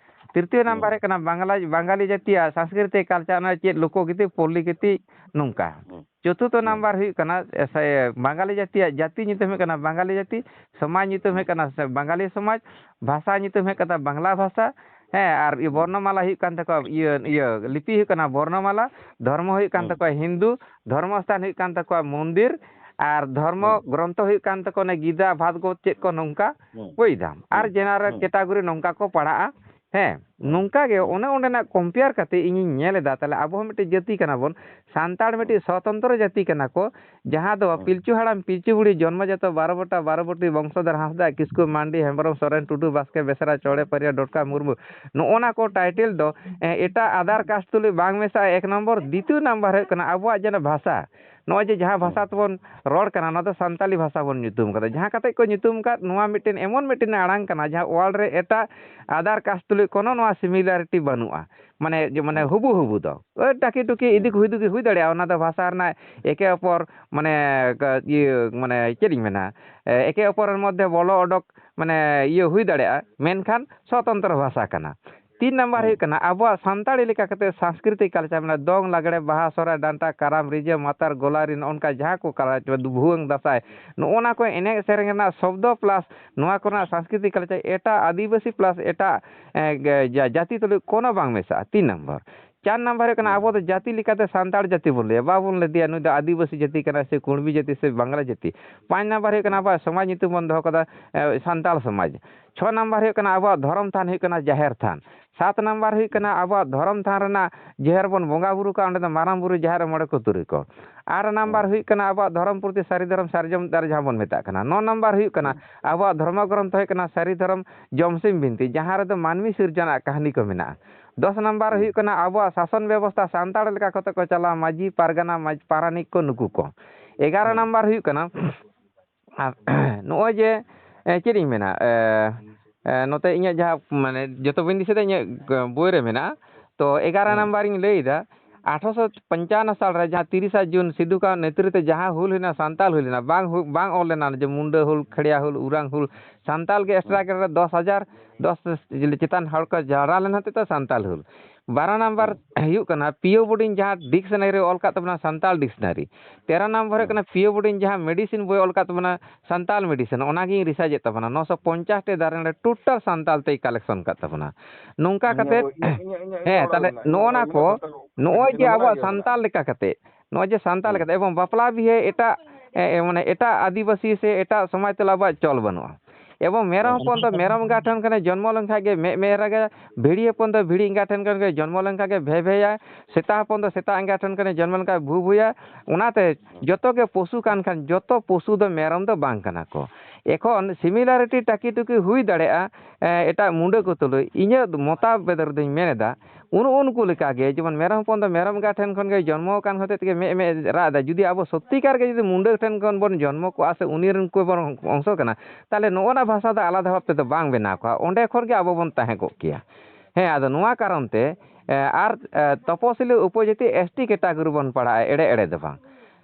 ᱛᱨᱤᱛᱤᱭᱚ ᱱᱟᱢᱵᱟᱨ ᱦᱩᱸ᱾ ᱦᱩᱭᱩᱜ ᱠᱟᱱᱟ ᱵᱟᱝᱞᱟ, ᱵᱟᱝᱜᱟᱞᱤ ᱡᱟᱹᱛᱤᱭᱟᱜ ᱥᱟᱝᱥᱠᱨᱤᱛᱤᱠ culture, ᱚᱱᱟ ᱪᱮᱫ ᱞᱳᱠᱚᱜᱤᱛᱤ, ᱯᱚᱞᱞᱤ ᱜᱤᱛᱤ, ᱱᱚᱝᱠᱟ᱾ ᱦᱩᱸ᱾ ᱪᱚᱛᱩᱨᱛᱷᱚ ᱦᱩᱸ᱾ ᱱᱟᱢᱵᱟᱨ ᱦᱩᱭᱩᱜ ᱠᱟᱱᱟ, ᱮ, ᱥᱮ, ᱵᱟᱝᱜᱟᱞᱤ ᱡᱟᱹᱛᱤᱭᱟᱜ ᱡᱟᱹᱛᱤ ᱧᱩᱛᱩᱢ ᱦᱩᱭᱩᱜ ᱠᱟᱱᱟ ᱵᱟᱝᱜᱟᱞᱤ ᱡᱟᱹᱛᱤ, ᱥᱚᱢᱟᱡᱽ ᱧᱩᱛᱩᱢ ᱦᱩᱸ᱾ ᱦᱩᱭᱩᱜ ᱠᱟᱱᱟ ᱥᱮ ᱵᱟᱝᱜᱟᱞᱤ ᱥᱚᱢᱟᱡᱽ, ᱵᱷᱟᱥᱟ ᱧᱩᱛᱩᱢ ᱦᱩᱭᱩᱜ ᱠᱟᱱᱟ ᱵᱟᱝᱞᱟ ᱵᱷᱟᱥᱟ, ᱦᱮᱸ, ᱟᱨ ᱤᱭᱟᱹ ᱦᱩᱸ᱾ ᱵᱚᱨᱱᱚᱢᱟᱞᱟ ᱦᱩᱭᱩᱜ ᱠᱟᱱ ᱛᱟᱠᱚᱣᱟ, ᱤᱭᱟᱹ, ᱤᱭᱟᱹ, ᱞᱤᱯᱤ ᱦᱩᱭᱩᱜ ᱠᱟᱱᱟ ᱵᱚᱨᱱᱚᱢᱟᱞᱟ, ᱫᱷᱚᱨᱢᱚ ᱦᱩᱭᱩᱜ ᱠᱟᱱ ᱦᱩᱸ᱾ ᱛᱟᱠᱚᱣᱟ ᱦᱤᱱᱫᱩ, ᱫᱷᱚᱨᱢᱚ ᱥᱛᱷᱟᱱ ᱦᱩᱭᱩᱜ ᱠᱟᱱ ᱛᱟᱠᱚᱣᱟ ᱢᱚᱱᱫᱤᱨ, ᱟᱨ ᱫᱷᱚᱨᱢᱚ ᱜᱨᱚᱱᱛᱷᱚ ᱦᱩᱭᱩᱜ ᱠᱟᱱ ᱛᱟᱠᱚ ᱚᱱᱮ ᱜᱤᱫᱟ, ᱵᱷᱟᱫᱽᱜᱚᱛ, ᱪᱮᱫ ᱠᱚ ᱱᱚᱝᱠᱟ, ᱵᱩᱡᱽ ᱫᱟᱢ᱾ ᱟᱨ ᱡᱮᱱᱟᱨᱮᱞ ᱠᱮᱴᱟᱜᱚᱨᱤ ᱱᱚᱝᱠᱟ ᱠᱚ ᱯᱟᱲᱦᱟᱜᱼᱟ᱾ ᱦᱮᱸ, ᱱᱚᱝᱠᱟ ᱜᱮ ᱚᱱᱮ ᱚᱸᱰᱮᱱᱟᱜ ᱠᱚᱢᱯᱮᱭᱟᱨ ᱠᱟᱛᱮ ᱤᱧᱤᱧ ᱧᱮᱞ ᱮᱫᱟ, ᱛᱟᱦᱞᱮ ᱟᱵᱚ ᱦᱚᱸ ᱢᱤᱫᱴᱤᱡ ᱡᱟᱹᱛᱤ ᱠᱟᱱᱟ ᱵᱚᱱ, ᱥᱟᱱᱛᱟᱲ ᱢᱤᱫᱴᱤᱡ ᱥᱚᱛᱚᱱᱛᱨᱚ ᱡᱟᱹᱛᱤ ᱠᱟᱱᱟ ᱠᱚ, ᱡᱟᱦᱟᱸ ᱫᱚ ᱯᱤᱞᱪᱩ ᱦᱟᱲᱟᱢ ᱯᱤᱞᱪᱩ ᱵᱩᱲᱦᱤ ᱡᱚᱱᱢᱚ ᱡᱟᱛᱚ ᱵᱟᱨᱚ ᱵᱚᱴᱟ ᱵᱟᱨᱚ ᱵᱚᱴᱤ ᱵᱚᱝᱥᱚᱫᱷᱚᱨ ᱦᱟᱸᱥᱫᱟ, ᱠᱤᱥᱠᱩ, ᱢᱟᱱᱰᱤ, ᱦᱮᱢᱵᱨᱚᱢ, ᱥᱚᱨᱮᱱ, ᱴᱩᱰᱩ, ᱵᱟᱥᱠᱮ, ᱵᱮᱥᱨᱟ, ᱪᱚᱲᱮ, ᱯᱟᱹᱨᱤᱭᱟ, ᱰᱚᱴᱠᱟ, ᱢᱩᱨᱢᱩ, ᱱᱚᱜᱼᱚ ᱱᱟ ᱠᱚ ᱴᱟᱭᱴᱮᱞ ᱫᱚ, ᱮ, ᱮᱴᱟᱜ ᱟᱫᱟᱨ ᱠᱟᱥᱴ ᱛᱩᱞᱩᱡ ᱵᱟᱝ ᱢᱮᱥᱟᱜᱼᱟ, ᱮᱠ ᱱᱚᱢᱵᱚᱨ᱾ ᱫᱤᱛᱤᱭᱚ ᱱᱟᱢᱵᱟᱨ ᱦᱩᱭᱩᱜ ᱠᱟᱱᱟ ᱟᱵᱚᱣᱟᱜ ᱡᱮᱱᱚ ᱵᱷᱟᱥᱟ, ᱱᱚᱜᱼᱚᱭ ᱡᱮ ᱡᱟᱦᱟᱸ ᱵᱷᱟᱥᱟ ᱛᱮᱵᱚᱱ ᱨᱚᱲ ᱠᱟᱱᱟ, ᱚᱱᱟ ᱫᱚ ᱥᱟᱱᱛᱟᱞᱤ ᱵᱷᱟᱥᱟ ᱵᱚᱱ ᱧᱩᱛᱩᱢ ᱠᱟᱫᱟ᱾ ᱡᱟᱦᱟᱸ ᱠᱟᱛᱮ ᱠᱚ ᱧᱩᱛᱩᱢ ᱠᱟᱫ, ᱱᱚᱣᱟ ᱢᱤᱫᱴᱮᱱ ᱮᱢᱚᱱ ᱢᱤᱫᱴᱮᱱ ᱟᱲᱟᱝ ᱠᱟᱱᱟ, ᱡᱟᱦᱟᱸ ᱚᱣᱟᱨᱞᱰ ᱨᱮ ᱮᱴᱟᱜ ᱟᱫᱟᱨ ᱠᱟᱥᱴ ᱛᱩᱞᱩᱡ ᱠᱳᱱᱳ ᱱᱚᱣᱟ ᱥᱤᱢᱤᱞᱟᱨᱤᱴᱤ ᱵᱟᱹᱱᱩᱜᱼᱟ, ᱢᱟᱱᱮ ᱡᱮ, ᱢᱟᱱᱮ ᱦᱩᱵᱩ ᱦᱩᱵᱩ ᱫᱚ᱾ ᱳᱭ ᱴᱟᱠᱤ ᱴᱩᱠᱤ ᱤᱫᱤ ᱠᱚ ᱦᱩᱭ ᱫᱩᱜᱤ ᱦᱩᱭ ᱫᱟᱲᱮᱭᱟᱜᱼᱟ, ᱚᱱᱟ ᱫᱚ ᱵᱷᱟᱥᱟ ᱨᱮᱱᱟᱜ ᱮᱠᱮ ᱚᱯᱚᱨ, ᱢᱟᱱᱮ, ᱠᱟ-, ᱤᱭᱟᱹ, ᱢᱟᱱᱮ ᱪᱮᱫ ᱤᱧ ᱢᱮᱱᱟ, ᱮ, ᱮᱠᱮ ᱚᱯᱚᱨ ᱨᱮᱱ ᱢᱚᱫᱽᱫᱷᱮ ᱵᱚᱞᱚ ᱚᱰᱚᱠ, ᱢᱟᱱᱮ ᱤᱭᱟᱹ ᱦᱩᱭ ᱫᱟᱲᱮᱭᱟᱜᱼᱟ, ᱢᱮᱱᱠᱷᱟᱱ ᱥᱚᱛᱚᱱᱛᱨᱚ ᱵᱷᱟᱥᱟ ᱠᱟᱱᱟ᱾ ᱛᱤᱱ ᱱᱟᱢᱵᱟᱨ ᱦᱩᱭᱩᱜ ᱠᱟᱱᱟ ᱟᱵᱚᱣᱟᱜ ᱥᱟᱱᱛᱟᱲᱤ ᱞᱮᱠᱟ ᱠᱟᱛᱮ ᱥᱟᱝᱥᱠᱨᱤᱛᱤᱠ ᱠᱟᱞᱪᱟᱨ, ᱢᱟᱱᱮ ᱫᱚᱝ, ᱞᱟᱜᱽᱲᱮ, ᱵᱟᱦᱟ, ᱥᱚᱦᱨᱟᱭ, ᱰᱟᱱᱴᱟ, ᱠᱟᱨᱟᱢ, ᱨᱤᱡᱟᱹ, ᱢᱟᱛᱟᱨ, ᱜᱳᱞᱟᱨᱤ, ᱱᱚᱜᱼᱚ ᱱᱚᱝᱠᱟ ᱡᱟᱦᱟᱸ ᱠᱚ ᱠᱟᱞᱪᱟᱨ, ᱵᱷᱩᱣᱟᱹᱝ, ᱫᱟᱸᱥᱟᱭ, ᱱᱚᱜᱼᱚ ᱱᱟ ᱠᱚ ᱮᱱᱮᱡ ᱥᱮᱨᱮᱧ ᱨᱮᱱᱟᱜ ᱥᱚᱵᱫᱚ plus ᱱᱚᱣᱟ ᱠᱚᱨᱮᱱᱟᱜ ᱥᱟᱝᱥᱠᱨᱤᱛᱤᱠ ᱠᱟᱞᱪᱟᱨ ᱮᱴᱟᱜ ᱟᱹᱫᱤᱵᱟᱹᱥᱤ plus ᱮᱴᱟᱜ, ᱮ, ᱜᱮ, ᱡᱟ-, ᱡᱟᱹᱛᱤ ᱛᱩᱞᱩᱡ ᱠᱳᱱᱳ ᱵᱟᱝ ᱢᱮᱥᱟᱜᱼᱟ᱾ ᱛᱤᱱ ᱱᱟᱢᱵᱟᱨ᱾ ᱪᱟᱨ ᱱᱟᱢᱵᱟᱨ ᱦᱩᱭᱩᱜ ᱠᱟᱱᱟ, ᱟᱵᱚ ᱫᱚ ᱡᱟᱹᱛᱤ ᱞᱮᱠᱟᱛᱮ ᱥᱟᱱᱛᱟᱲ ᱡᱟᱹᱛᱤ ᱵᱚᱱ ᱞᱟᱹᱭᱟ, ᱵᱟᱵᱚᱱ ᱞᱟᱹᱭᱟ ᱱᱩᱭ ᱫᱚ ᱟᱹᱫᱤᱵᱟᱹᱥᱤ ᱡᱟᱹᱛᱤ ᱠᱟᱱᱟᱭ ᱥᱮ ᱠᱩᱬᱵᱤ ᱡᱟᱹᱛᱤ ᱥᱮ ᱵᱟᱝᱞᱟ ᱡᱟᱹᱛᱤ᱾ ᱯᱟᱸᱪ ᱱᱟᱢᱵᱟᱨ ᱦᱩᱭᱩᱜ ᱠᱟᱱᱟ ᱟᱵᱚᱣᱟᱜ ᱥᱚᱢᱟᱡᱽ ᱧᱩᱛᱩᱢ ᱵᱚᱱ ᱫᱚᱦᱚ ᱠᱟᱫᱟ, ᱮ, ᱥᱟᱱᱛᱟᱲ ᱥᱚᱢᱟᱡᱽ᱾ ᱪᱷᱚ ᱱᱟᱢᱵᱟᱨ ᱦᱩᱭᱩᱜ ᱠᱟᱱᱟ ᱟᱵᱚᱣᱟᱜ ᱫᱷᱚᱨᱚᱢ ᱛᱷᱟᱱ ᱦᱩᱭᱩᱜ ᱠᱟᱱᱟ ᱡᱟᱦᱮᱨ ᱛᱷᱟᱱ᱾ ᱥᱟᱛ ᱱᱟᱢᱵᱟᱨ ᱦᱩᱭᱩᱜ ᱠᱟᱱᱟ ᱟᱵᱚᱣᱟᱜ ᱫᱷᱚᱨᱚᱢ ᱛᱷᱟᱱ ᱨᱮᱱᱟᱜ ᱡᱟᱦᱮᱨ ᱵᱚᱱ ᱵᱚᱸᱜᱟ ᱵᱩᱨᱩ ᱠᱟᱜᱼᱟ, ᱚᱸᱰᱮ ᱫᱚ ᱢᱟᱨᱟᱝ ᱵᱩᱨᱩ, ᱡᱟᱦᱮᱨ ᱟᱭᱳ, ᱢᱚᱬᱮ ᱠᱚ ᱛᱩᱨᱩᱭ ᱠᱚ᱾ ᱟᱨ ᱱᱟᱢᱵᱟᱨ ᱦᱩᱭᱩᱜ ᱠᱟᱱᱟ ᱟᱵᱚᱣᱟᱜ ᱫᱷᱚᱨᱚᱢ ᱯᱩᱛᱷᱤ ᱥᱟᱹᱨᱤ ᱫᱷᱚᱨᱚᱢ ᱥᱟᱨᱡᱚᱢ ᱫᱟᱨᱮ ᱡᱟᱦᱟᱸ ᱵᱚᱱ ᱢᱮᱛᱟᱜ ᱠᱟᱱᱟ᱾ ᱱᱚ ᱱᱟᱢᱵᱟᱨ ᱦᱩᱭᱩᱜ ᱠᱟᱱᱟ ᱟᱵᱚᱣᱟᱜ ᱫᱷᱚᱨᱢᱚ ᱜᱨᱚᱱᱛᱷᱚ ᱦᱩᱭᱩᱜ ᱠᱟᱱᱟ ᱥᱟᱹᱨᱤ ᱫᱷᱚᱨᱚᱢ ᱡᱚᱢᱥᱤᱢ ᱵᱤᱱᱛᱤ, ᱡᱟᱦᱟᱸ ᱨᱮᱫᱚ ᱢᱟᱹᱱᱢᱤ ᱥᱤᱨᱡᱚᱱᱟᱜ ᱠᱟᱹᱦᱱᱤ ᱠᱚ ᱢᱮᱱᱟᱜᱼᱟ᱾ ᱫᱚᱥ ᱱᱟᱢᱵᱟᱨ ᱦᱩᱭᱩᱜ ᱠᱟᱱᱟ ᱟᱵᱚᱣᱟᱜ ᱥᱟᱥᱚᱱ ᱵᱮᱵᱚᱥᱛᱷᱟ ᱥᱟᱱᱛᱟᱲ ᱞᱮᱠᱟ ᱠᱟᱛᱮ ᱠᱚ ᱪᱟᱞᱟᱣᱟ, ᱢᱟᱹᱡᱷᱤ, ᱯᱟᱨᱜᱟᱱᱟ, ᱢᱟᱹᱡᱷ-, ᱯᱟᱨᱟᱱᱤᱠ ᱠᱚ, ᱱᱩᱠᱩ ᱠᱚ᱾ ᱮᱜᱟᱨᱚ ᱱᱟᱢᱵᱟᱨ ᱦᱩᱭᱩᱜ ᱠᱟᱱᱟ, ᱟᱨ ᱱᱚᱜᱼᱚᱭ ᱡᱮ, ᱮ, ᱪᱮᱫ ᱤᱧ ᱢᱮᱱᱟ, ᱮ, ᱮ, ᱱᱚᱛᱮ ᱤᱧᱟᱹᱜ ᱡᱟᱦᱟᱸ, ᱢᱟᱱᱮ, ᱡᱚᱛᱚ ᱵᱟᱹᱧ ᱫᱤᱥᱟᱹᱭᱮᱫᱟ, ᱤᱧᱟᱹᱜ, ᱮ, ᱵᱳᱭ ᱨᱮ ᱢᱮᱱᱟᱜᱼᱟ᱾ ᱛᱚ, ᱮᱜᱟᱨᱚ ᱱᱟᱢᱵᱟᱨ ᱤᱧ ᱞᱟᱹᱭᱮᱫᱟ, ᱟᱴᱷᱨᱚᱥᱚ ᱯᱚᱧᱪᱟᱱᱱᱚ ᱥᱟᱞ ᱨᱮ ᱡᱟᱦᱟᱸ ᱛᱤᱨᱤᱥᱟ ᱡᱩᱱ ᱥᱤᱫᱩ ᱠᱟᱹᱱᱦᱩ ᱱᱮᱛᱨᱤᱛᱵ ᱛᱮ ᱡᱟᱦᱟᱸ ᱦᱩᱞ ᱦᱩᱭᱱᱟ, ᱥᱟᱱᱛᱟᱞ ᱦᱩᱭ ᱞᱮᱱᱟ, ᱵᱟᱝ ᱦᱩ-, ᱵᱟᱝ ᱚᱞ ᱞᱮᱱᱟ, ᱡᱮ ᱢᱩᱱᱰᱟᱹ ᱦᱩᱞ, ᱠᱷᱮᱲᱭᱟ ᱦᱩᱞ, ᱩᱨᱟᱝ ᱦᱩᱞ, ᱥᱟᱱᱛᱟᱞ ᱜᱮ struggle ᱨᱮ ᱫᱚᱥ ᱦᱟᱡᱟᱨ, ᱫᱚᱥ ᱪᱮᱛᱟᱱ ᱦᱚᱲ ᱠᱚ ᱡᱟᱣᱨᱟ ᱞᱮᱱ ᱦᱚᱛᱮᱡ ᱛᱮ ᱥᱟᱱᱛᱟᱞ ᱦᱩᱞ᱾ ᱵᱟᱨᱚ ᱱᱟᱢᱵᱟᱨ ᱦᱩᱭᱩᱜ ᱠᱟᱱᱟ ᱯᱤ ᱳ ᱵᱳᱰᱤᱝ ᱡᱟᱦᱟᱸ dictionary ᱚᱞ ᱠᱟᱫ ᱛᱟᱵᱚᱱᱟ, ᱥᱟᱱᱛᱟᱞ dictionary᱾ ᱛᱮᱨᱚ ᱱᱟᱢᱵᱟᱨ ᱦᱩᱭᱩᱜ ᱠᱟᱱᱟ ᱯᱤ ᱳ ᱵᱳᱰᱤᱝ ᱡᱟᱦᱟᱸ medicine ᱵᱳᱭ ᱚᱞ ᱠᱟᱫ ᱛᱟᱵᱚᱱᱟ, ᱥᱟᱱᱛᱟᱞ medicine, ᱚᱱᱟᱜᱤᱧ research ᱮᱫ ᱛᱟᱵᱚᱱᱟ᱾ ᱱᱚᱥᱚ ᱯᱚᱧᱪᱟᱥ ᱴᱤ ᱫᱟᱨᱮ ᱱᱟᱹᱲᱤ total ᱥᱟᱱᱛᱟᱞ ᱛᱮᱭ collection ᱠᱟᱫ ᱛᱟᱵᱚᱱᱟ᱾ ᱱᱚᱝᱠᱟ ᱤᱧᱟᱹᱜ ᱠᱟᱛᱮ, ᱵᱳᱭ, ᱤᱧᱟᱹᱜ, ᱤᱧᱟᱹᱜ, ᱤᱧᱟᱹᱜ ᱦᱮᱸ, ᱚᱲᱟᱜ ᱛᱟᱦᱞᱮ ᱨᱮ ᱢᱮᱱᱟᱜᱼᱟ᱾ ᱱᱚᱜᱼᱚ ᱱᱟ ᱤᱧᱟᱹᱜ ᱠᱚ, ᱵᱳᱭ ᱱᱚᱜᱼᱚᱭ ᱡᱮ ᱢᱮᱱᱟᱜ ᱟᱵᱚᱣᱟᱜ ᱜᱮᱭᱟ, ᱢᱮᱱᱟᱜᱼᱟ᱾ ᱥᱟᱱᱛᱟᱞ ᱞᱮᱠᱟ ᱠᱟᱛᱮ, ᱱᱚᱜᱼᱚᱭ ᱡᱮ ᱥᱟᱱᱛᱟᱞ ᱦᱩᱸ᱾ ᱞᱮᱠᱟᱛᱮ, ᱮᱵᱚᱝ ᱵᱟᱯᱞᱟ ᱵᱤᱦᱟᱹ ᱮᱴᱟᱜ ᱮ, ᱮ, ᱢᱟᱱᱮ ᱮᱴᱟᱜ ᱟᱹᱫᱤᱵᱟᱹᱥᱤ ᱥᱮ ᱮᱴᱟᱜ ᱥᱚᱢᱟᱡᱽ ᱛᱩᱞᱩᱡ ᱟᱵᱚᱣᱟᱜ ᱪᱚᱞ ᱵᱟᱹᱱᱩᱜᱼᱟ᱾ ᱮᱵᱚᱝ ᱢᱮᱨᱚᱢ ᱦᱚᱯᱚᱱ ᱫᱚ ᱢᱮᱨᱚᱢ ᱮᱸᱜᱟ ᱴᱷᱮᱱ ᱠᱷᱚᱱᱮ ᱡᱚᱱᱢᱚ ᱞᱮᱱᱠᱷᱟᱱ ᱜᱮ ᱢᱮᱫ ᱢᱮᱫ ᱨᱟᱜᱟ, ᱵᱷᱤᱲᱤ ᱦᱚᱯᱚᱱ ᱫᱚ ᱵᱷᱤᱲᱤ ᱮᱸᱜᱟ ᱴᱷᱮᱱ ᱠᱷᱚᱱ ᱜᱮ ᱡᱚᱱᱢᱚ ᱞᱮᱱᱠᱷᱟᱱ ᱜᱮ ᱵᱷᱮ ᱵᱷᱮᱭᱟᱭ, ᱥᱮᱛᱟ ᱦᱚᱯᱚᱱ ᱫᱚ ᱥᱮᱛᱟ ᱮᱸᱜᱟ ᱴᱷᱮᱱ ᱠᱷᱚᱱᱮ ᱡᱚᱱᱢᱚ ᱞᱮᱱᱠᱷᱟᱱ ᱵᱷᱩ ᱵᱷᱩᱭᱟ᱾ ᱚᱱᱟᱛᱮ ᱡᱚᱛᱚ ᱜᱮ ᱯᱚᱥᱩ ᱠᱟᱱ ᱠᱷᱟᱱ ᱡᱚᱛᱚ ᱯᱚᱥᱩ ᱫᱚ ᱢᱮᱨᱚᱢ ᱫᱚ ᱵᱟᱝ ᱠᱟᱱᱟ ᱠᱚ᱾ ᱮᱠᱷᱚᱱ similarity ᱴᱟᱹᱠᱤ ᱴᱩᱠᱤ ᱦᱩᱭ ᱫᱟᱲᱮᱭᱟᱜᱼᱟ, ᱮ, ᱮᱴᱟᱜ ᱢᱩᱸᱰᱟᱹ ᱠᱚ ᱛᱩᱞᱩᱡ, ᱤᱧᱟᱹᱜ ᱢᱚᱛᱟᱵᱮᱫ ᱨᱮᱫᱚᱧ ᱢᱮᱱ ᱮᱫᱟ, ᱩᱱ ᱩᱱᱠᱩ ᱞᱮᱠᱟᱜᱮ, ᱡᱮᱢᱚᱱ ᱢᱮᱨᱚᱢ ᱦᱚᱯᱚᱱ ᱫᱚ ᱢᱮᱨᱚᱢ ᱮᱸᱜᱟ ᱴᱷᱮᱱ ᱠᱷᱚᱱ ᱜᱮ ᱡᱚᱱᱢᱚ ᱟᱠᱟᱱ ᱦᱚᱛᱮᱡ ᱛᱮᱜᱮ ᱢᱮᱫ ᱢᱮᱫ ᱨᱟᱜ ᱮᱫᱟ᱾ ᱡᱩᱫᱤ ᱟᱵᱚ ᱥᱚᱛᱛᱤᱠᱟᱨ ᱜᱮ ᱡᱩᱫᱤ ᱢᱩᱸᱰᱟᱹ ᱴᱷᱮᱱ ᱠᱷᱚᱱ ᱵᱚᱱ ᱡᱚᱱᱢᱚ ᱠᱚᱜᱼᱟ ᱥᱮ ᱩᱱᱤ ᱨᱮᱱ ᱠᱚ ᱵᱚᱱ ᱚᱝᱥᱚ ᱠᱟᱱᱟ, ᱛᱟᱦᱚᱞᱮ ᱱᱚᱜᱼᱚ ᱱᱟ ᱵᱷᱟᱥᱟ ᱫᱚ ᱟᱞᱟᱫᱟ ᱵᱷᱟᱵ ᱛᱮᱫᱚ ᱵᱟᱝ ᱵᱮᱱᱟᱣ ᱠᱚᱜᱼᱟ, ᱚᱸᱰᱮ ᱠᱷᱚᱱ ᱜᱮ ᱟᱵᱚ ᱵᱚᱱ ᱛᱟᱦᱮᱸ ᱠᱚᱜ ᱠᱮᱭᱟ᱾ ᱦᱮᱸ, ᱟᱫᱚ ᱱᱚᱣᱟ ᱠᱟᱨᱚᱱ ᱛᱮ, ᱮ, ᱟᱨ, ᱮ, ᱛᱚᱯᱚᱥᱤᱞᱤ ᱩᱯᱚᱡᱟᱹᱛᱤ S T category ᱵᱚᱱ ᱯᱟᱲᱟᱜᱼᱟ, ᱮᱲᱮ ᱮᱲᱮ ᱫᱚ ᱵᱟᱝ᱾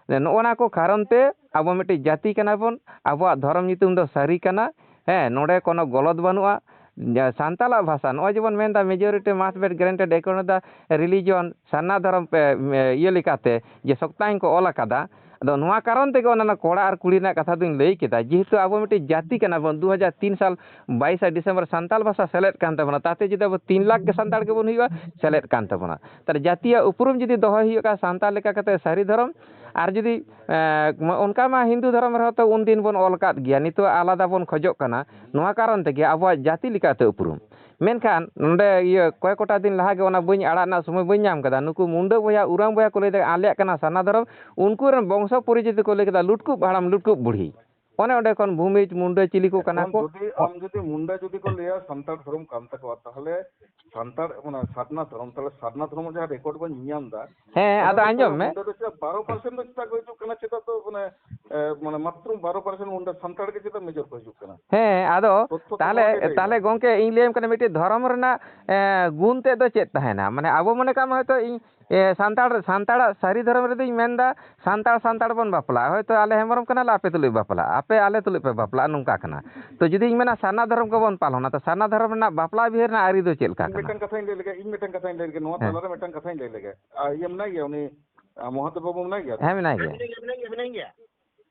ᱱᱚᱜᱼᱚ ᱱᱟ ᱠᱚ ᱠᱟᱨᱚᱱ ᱛᱮ ᱟᱵᱚ ᱢᱤᱫᱴᱤᱡ ᱡᱟᱹᱛᱤ ᱠᱟᱱᱟ ᱵᱚᱱ, ᱟᱵᱚᱣᱟᱜ ᱫᱷᱚᱨᱚᱢ ᱧᱩᱛᱩᱢ ᱫᱚ ᱥᱟᱹᱨᱤ ᱠᱟᱱᱟ, ᱦᱮᱸ, ᱱᱚᱰᱮ ᱠᱳᱱᱳ ᱜᱚᱞᱚᱛ ᱵᱟᱹᱱᱩᱜᱼᱟ᱾ ᱡᱟ-, ᱥᱟᱱᱛᱟᱲᱟᱜ ᱵᱷᱟᱥᱟ, ᱱᱚᱜᱼᱚᱭ ᱡᱮᱵᱚᱱ ᱢᱮᱱᱫᱟ majority must be granted according to the religion, ᱥᱟᱨᱱᱟ ᱫᱷᱚᱨᱚᱢ ᱯᱮ, ᱮ, ᱤᱭᱟᱹ ᱞᱮᱠᱟᱛᱮ, ᱡᱮ ᱥᱚᱠᱛᱟᱭᱤᱱ ᱠᱚ ᱚᱞ ᱟᱠᱟᱫᱟ, ᱟᱫᱚ ᱱᱚᱣᱟ ᱠᱟᱨᱚᱱ ᱛᱮᱜᱮ ᱚᱱᱟ ᱠᱚᱲᱟ ᱟᱨ ᱠᱩᱲᱤ ᱨᱮᱱᱟᱜ ᱠᱟᱛᱷᱟ ᱫᱚᱧ ᱞᱟᱹᱭ ᱠᱮᱫᱟ, ᱡᱮᱦᱮᱛᱩ ᱟᱵᱚ ᱢᱤᱫᱴᱤᱡ ᱡᱟᱹᱛᱤ ᱠᱟᱱᱟ ᱵᱚᱱ, ᱫᱩ ᱦᱟᱡᱟᱨ ᱛᱤᱱ ᱥᱟᱞ ᱵᱟᱭᱤᱥᱟ ᱰᱤᱥᱮᱢᱵᱚᱨ ᱥᱟᱱᱛᱟᱲ ᱵᱷᱟᱥᱟ ᱥᱮᱞᱮᱫ ᱠᱟᱱ ᱛᱟᱵᱚᱱᱟ, ᱛᱟᱛᱮ ᱡᱩᱫᱤ ᱟᱵᱚ ᱛᱤᱱ ᱞᱟᱠᱷ ᱜᱮ ᱥᱟᱱᱛᱟᱲ ᱜᱮᱵᱚᱱ ᱦᱩᱭᱩᱜᱼᱟ, ᱥᱮᱞᱮᱫ ᱠᱟᱱ ᱛᱟᱵᱚᱱᱟ᱾ ᱛᱟᱦᱞᱮ ᱡᱟᱹᱛᱤᱭᱟᱜ ᱩᱯᱨᱩᱢ ᱡᱩᱫᱤ ᱫᱚᱦᱚᱭ ᱦᱩᱭᱩᱜ ᱠᱷᱟᱱ ᱥᱟᱱᱛᱟᱲ ᱞᱮᱠᱟ ᱠᱟᱛᱮ ᱥᱟᱹᱨᱤ ᱫᱷᱚᱨᱚᱢ, ᱟᱨ ᱡᱩᱫᱤ, ᱮ, ᱚᱱᱠᱟ ᱢᱟ ᱦᱤᱱᱫᱩ ᱫᱷᱚᱨᱚᱢ ᱨᱮᱦᱚᱸ ᱛᱚ ᱩᱱᱫᱤᱱ ᱵᱚᱱ ᱚᱞ ᱟᱠᱟᱫ ᱜᱮᱭᱟ, ᱱᱤᱛᱚᱜ ᱟᱞᱟᱫᱟ ᱵᱚᱱ ᱠᱷᱚᱡᱚᱜ ᱠᱟᱱᱟ, ᱱᱚᱣᱟ ᱠᱟᱨᱚᱱ ᱛᱮᱜᱮ ᱟᱵᱚᱣᱟᱜ ᱡᱟᱹᱛᱤ ᱞᱮᱠᱟᱛᱮ ᱩᱯᱨᱩᱢ᱾ ᱢᱮᱱᱠᱷᱟᱱ ᱱᱚᱰᱮ ᱤᱭᱟᱹ ᱠᱚᱭᱮᱠ ᱠᱚᱴᱟ ᱫᱤᱱ ᱞᱟᱦᱟ ᱜᱮ ᱚᱱᱟ ᱵᱟᱹᱧ ᱟᱲᱟᱜ ᱨᱮᱱᱟᱜ ᱥᱚᱢᱚᱭ ᱵᱟᱹᱧ ᱧᱟᱢ ᱠᱟᱫᱟ, ᱱᱩᱠᱩ ᱢᱩᱱᱰᱟᱹ ᱵᱚᱭᱦᱟ, ᱩᱨᱟᱝ ᱵᱚᱭᱦᱟ ᱠᱚ ᱞᱟᱹᱭ ᱫᱟ ᱟᱞᱮᱭᱟᱜ ᱠᱟᱱᱟ ᱥᱟᱨᱱᱟ ᱫᱷᱚᱨᱚᱢ, ᱩᱱᱠᱩ ᱨᱮᱱ ᱵᱚᱝᱥᱚ ᱯᱚᱨᱤᱪᱚᱭ ᱛᱮᱠᱚ ᱞᱟᱹᱭ ᱠᱮᱫᱟ ᱞᱩᱴᱠᱩᱵ ᱦᱟᱲᱟᱢ ᱞᱩᱴᱠᱩᱵ ᱵᱩᱲᱦᱤ᱾ ᱚᱱᱮ ᱚᱸᱰᱮ ᱠᱷᱚᱱ ᱵᱷᱩᱢᱤᱡᱽ ᱢᱩᱱᱰᱟᱹ ᱪᱤᱞᱤ ᱠᱚ ᱠᱟᱱᱟ ᱮᱠᱷᱚᱱ ᱠᱚ᱾ ᱡᱩᱫᱤ ᱟᱢ ᱡᱩᱫᱤ ᱢᱩᱱᱰᱟ ᱡᱩᱫᱤ ᱠᱚ ᱞᱟᱹᱭᱟ ᱥᱟᱱᱛᱟᱲ ᱫᱷᱚᱨᱚᱢ ᱠᱟᱱ ᱛᱟᱠᱚᱣᱟ, ᱛᱟᱦᱞᱮ ᱥᱟᱱᱛᱟᱲ, ᱚᱱᱟ ᱥᱟᱨᱱᱟ ᱫᱷᱚᱨᱚᱢ, ᱛᱟᱦᱞᱮ ᱥᱟᱨᱱᱟ ᱫᱷᱚᱨᱚᱢ ᱡᱟᱦᱟᱸ ᱨᱮᱠᱚᱨᱰ ᱵᱚᱱ ᱧᱟᱢ ᱮᱫᱟ, ᱦᱮᱸ, ᱚᱸᱰᱮ ᱟᱫᱚ ᱫᱚ ᱟᱸᱡᱚᱢ ᱢᱮ᱾ ᱢᱩᱱᱰᱟ ᱫᱚ ᱪᱮᱫᱟᱜ ᱵᱟᱨᱚ ᱯᱟᱨᱥᱮᱱᱴ ᱫᱚ ᱪᱮᱫᱟᱜ ᱠᱚ ᱦᱤᱡᱩᱜ ᱠᱟᱱᱟ? ᱪᱮᱫᱟᱜ ᱫᱚ ᱢᱟᱱᱮ, ᱮ, ᱢᱟᱱᱮ ᱢᱟᱛᱨᱚ ᱵᱟᱨᱚ ᱯᱟᱨᱥᱮᱱᱴ ᱢᱩᱱᱰᱟ ᱥᱟᱱᱛᱟᱲ ᱜᱮ ᱪᱮᱫᱟᱜ ᱢᱮᱡᱚᱨ ᱠᱚ ᱦᱤᱡᱩᱜ ᱠᱟᱱᱟ? ᱦᱮᱸ, ᱟᱫᱚ ᱛᱚᱛᱛᱷᱚ ᱠᱚ ᱛᱟᱦᱞᱮ, ᱱᱚᱣᱟ ᱜᱮ ᱞᱟᱹᱭ ᱛᱟᱦᱞᱮ ᱫᱟ᱾ ᱜᱚᱝᱠᱮ, ᱤᱧ ᱞᱟᱹᱭᱟᱢ ᱠᱟᱱᱟ ᱢᱤᱫᱴᱤᱡ ᱫᱷᱚᱨᱚᱢ ᱨᱮᱱᱟᱜ, ᱮ, ᱜᱩᱱ ᱛᱮᱫ ᱫᱚ ᱪᱮᱫ ᱛᱟᱦᱮᱱᱟ? ᱢᱟᱱᱮ, ᱟᱵᱚ ᱢᱚᱱᱮ ᱠᱟᱜ ᱢᱮ, ᱦᱚᱭᱛᱳ ᱤᱧ, ᱮ, ᱥᱟᱱᱛᱟᱲ, ᱥᱟᱱᱛᱟᱲᱟᱜ ᱥᱟᱹᱨᱤ ᱫᱷᱚᱨᱚᱢ ᱨᱮᱫᱚᱧ ᱢᱮᱱᱫᱟ, ᱥᱟᱱᱛᱟᱲ, ᱥᱟᱱᱛᱟᱲ ᱵᱚᱱ ᱵᱟᱯᱞᱟᱜᱼᱟ᱾ ᱦᱚᱭᱛᱳ ᱟᱞᱮ ᱦᱮᱢᱵᱨᱚᱢ ᱠᱟᱱᱟᱞᱮ, ᱟᱯᱮ ᱛᱩᱞᱩᱡ ᱵᱟᱯᱞᱟᱜᱼᱟ, ᱟᱯᱮ ᱟᱞᱮ ᱛᱩᱞᱩᱡ ᱯᱮ ᱵᱟᱯᱞᱟᱜᱼᱟ, ᱱᱚᱝᱠᱟ ᱠᱟᱱᱟ᱾ ᱛᱚ, ᱡᱩᱫᱤᱧ ᱢᱮᱱᱟ ᱥᱟᱨᱱᱟ ᱫᱷᱚᱨᱚᱢ ᱜᱮᱵᱚᱱ ᱯᱟᱞᱚᱱᱟ, ᱛᱚ ᱥᱟᱨᱱᱟ ᱫᱷᱚᱨᱚᱢ ᱨᱮᱱᱟᱜ ᱵᱟᱯᱞᱟ ᱵᱤᱦᱟᱹ ᱨᱮᱱᱟᱜ ᱟᱹᱨᱤ ᱫᱚ ᱪᱮᱫ ᱞᱮᱠᱟ ᱤᱧ ᱠᱟᱱᱟ? ᱢᱤᱫᱴᱟᱝ ᱠᱟᱛᱷᱟᱧ ᱞᱟᱹᱭ ᱞᱮᱜᱮ, ᱤᱧ ᱢᱤᱫᱴᱟᱝ ᱠᱟᱛᱷᱟᱧ ᱞᱟᱹᱭ ᱞᱮᱜᱮ, ᱱᱚᱣᱟ ᱦᱮᱸ᱾ ᱛᱟᱞᱟᱨᱮ ᱢᱤᱫᱴᱟᱝ ᱠᱟᱛᱷᱟᱧ ᱞᱟᱹᱭ ᱞᱮᱜᱮ᱾ ᱟᱨ ᱤᱭᱟᱹ ᱢᱮᱱᱟᱭ ᱜᱮᱭᱟ, ᱩᱱᱤ, ᱟᱨ ᱢᱚᱦᱟᱫᱮᱵ ᱵᱟᱹᱵᱩ ᱢᱮᱱᱟᱭ ᱜᱮᱭᱟ ᱛᱚ? ᱦᱮᱸ, ᱢᱮᱱᱟᱭ ᱜᱮᱭᱟ᱾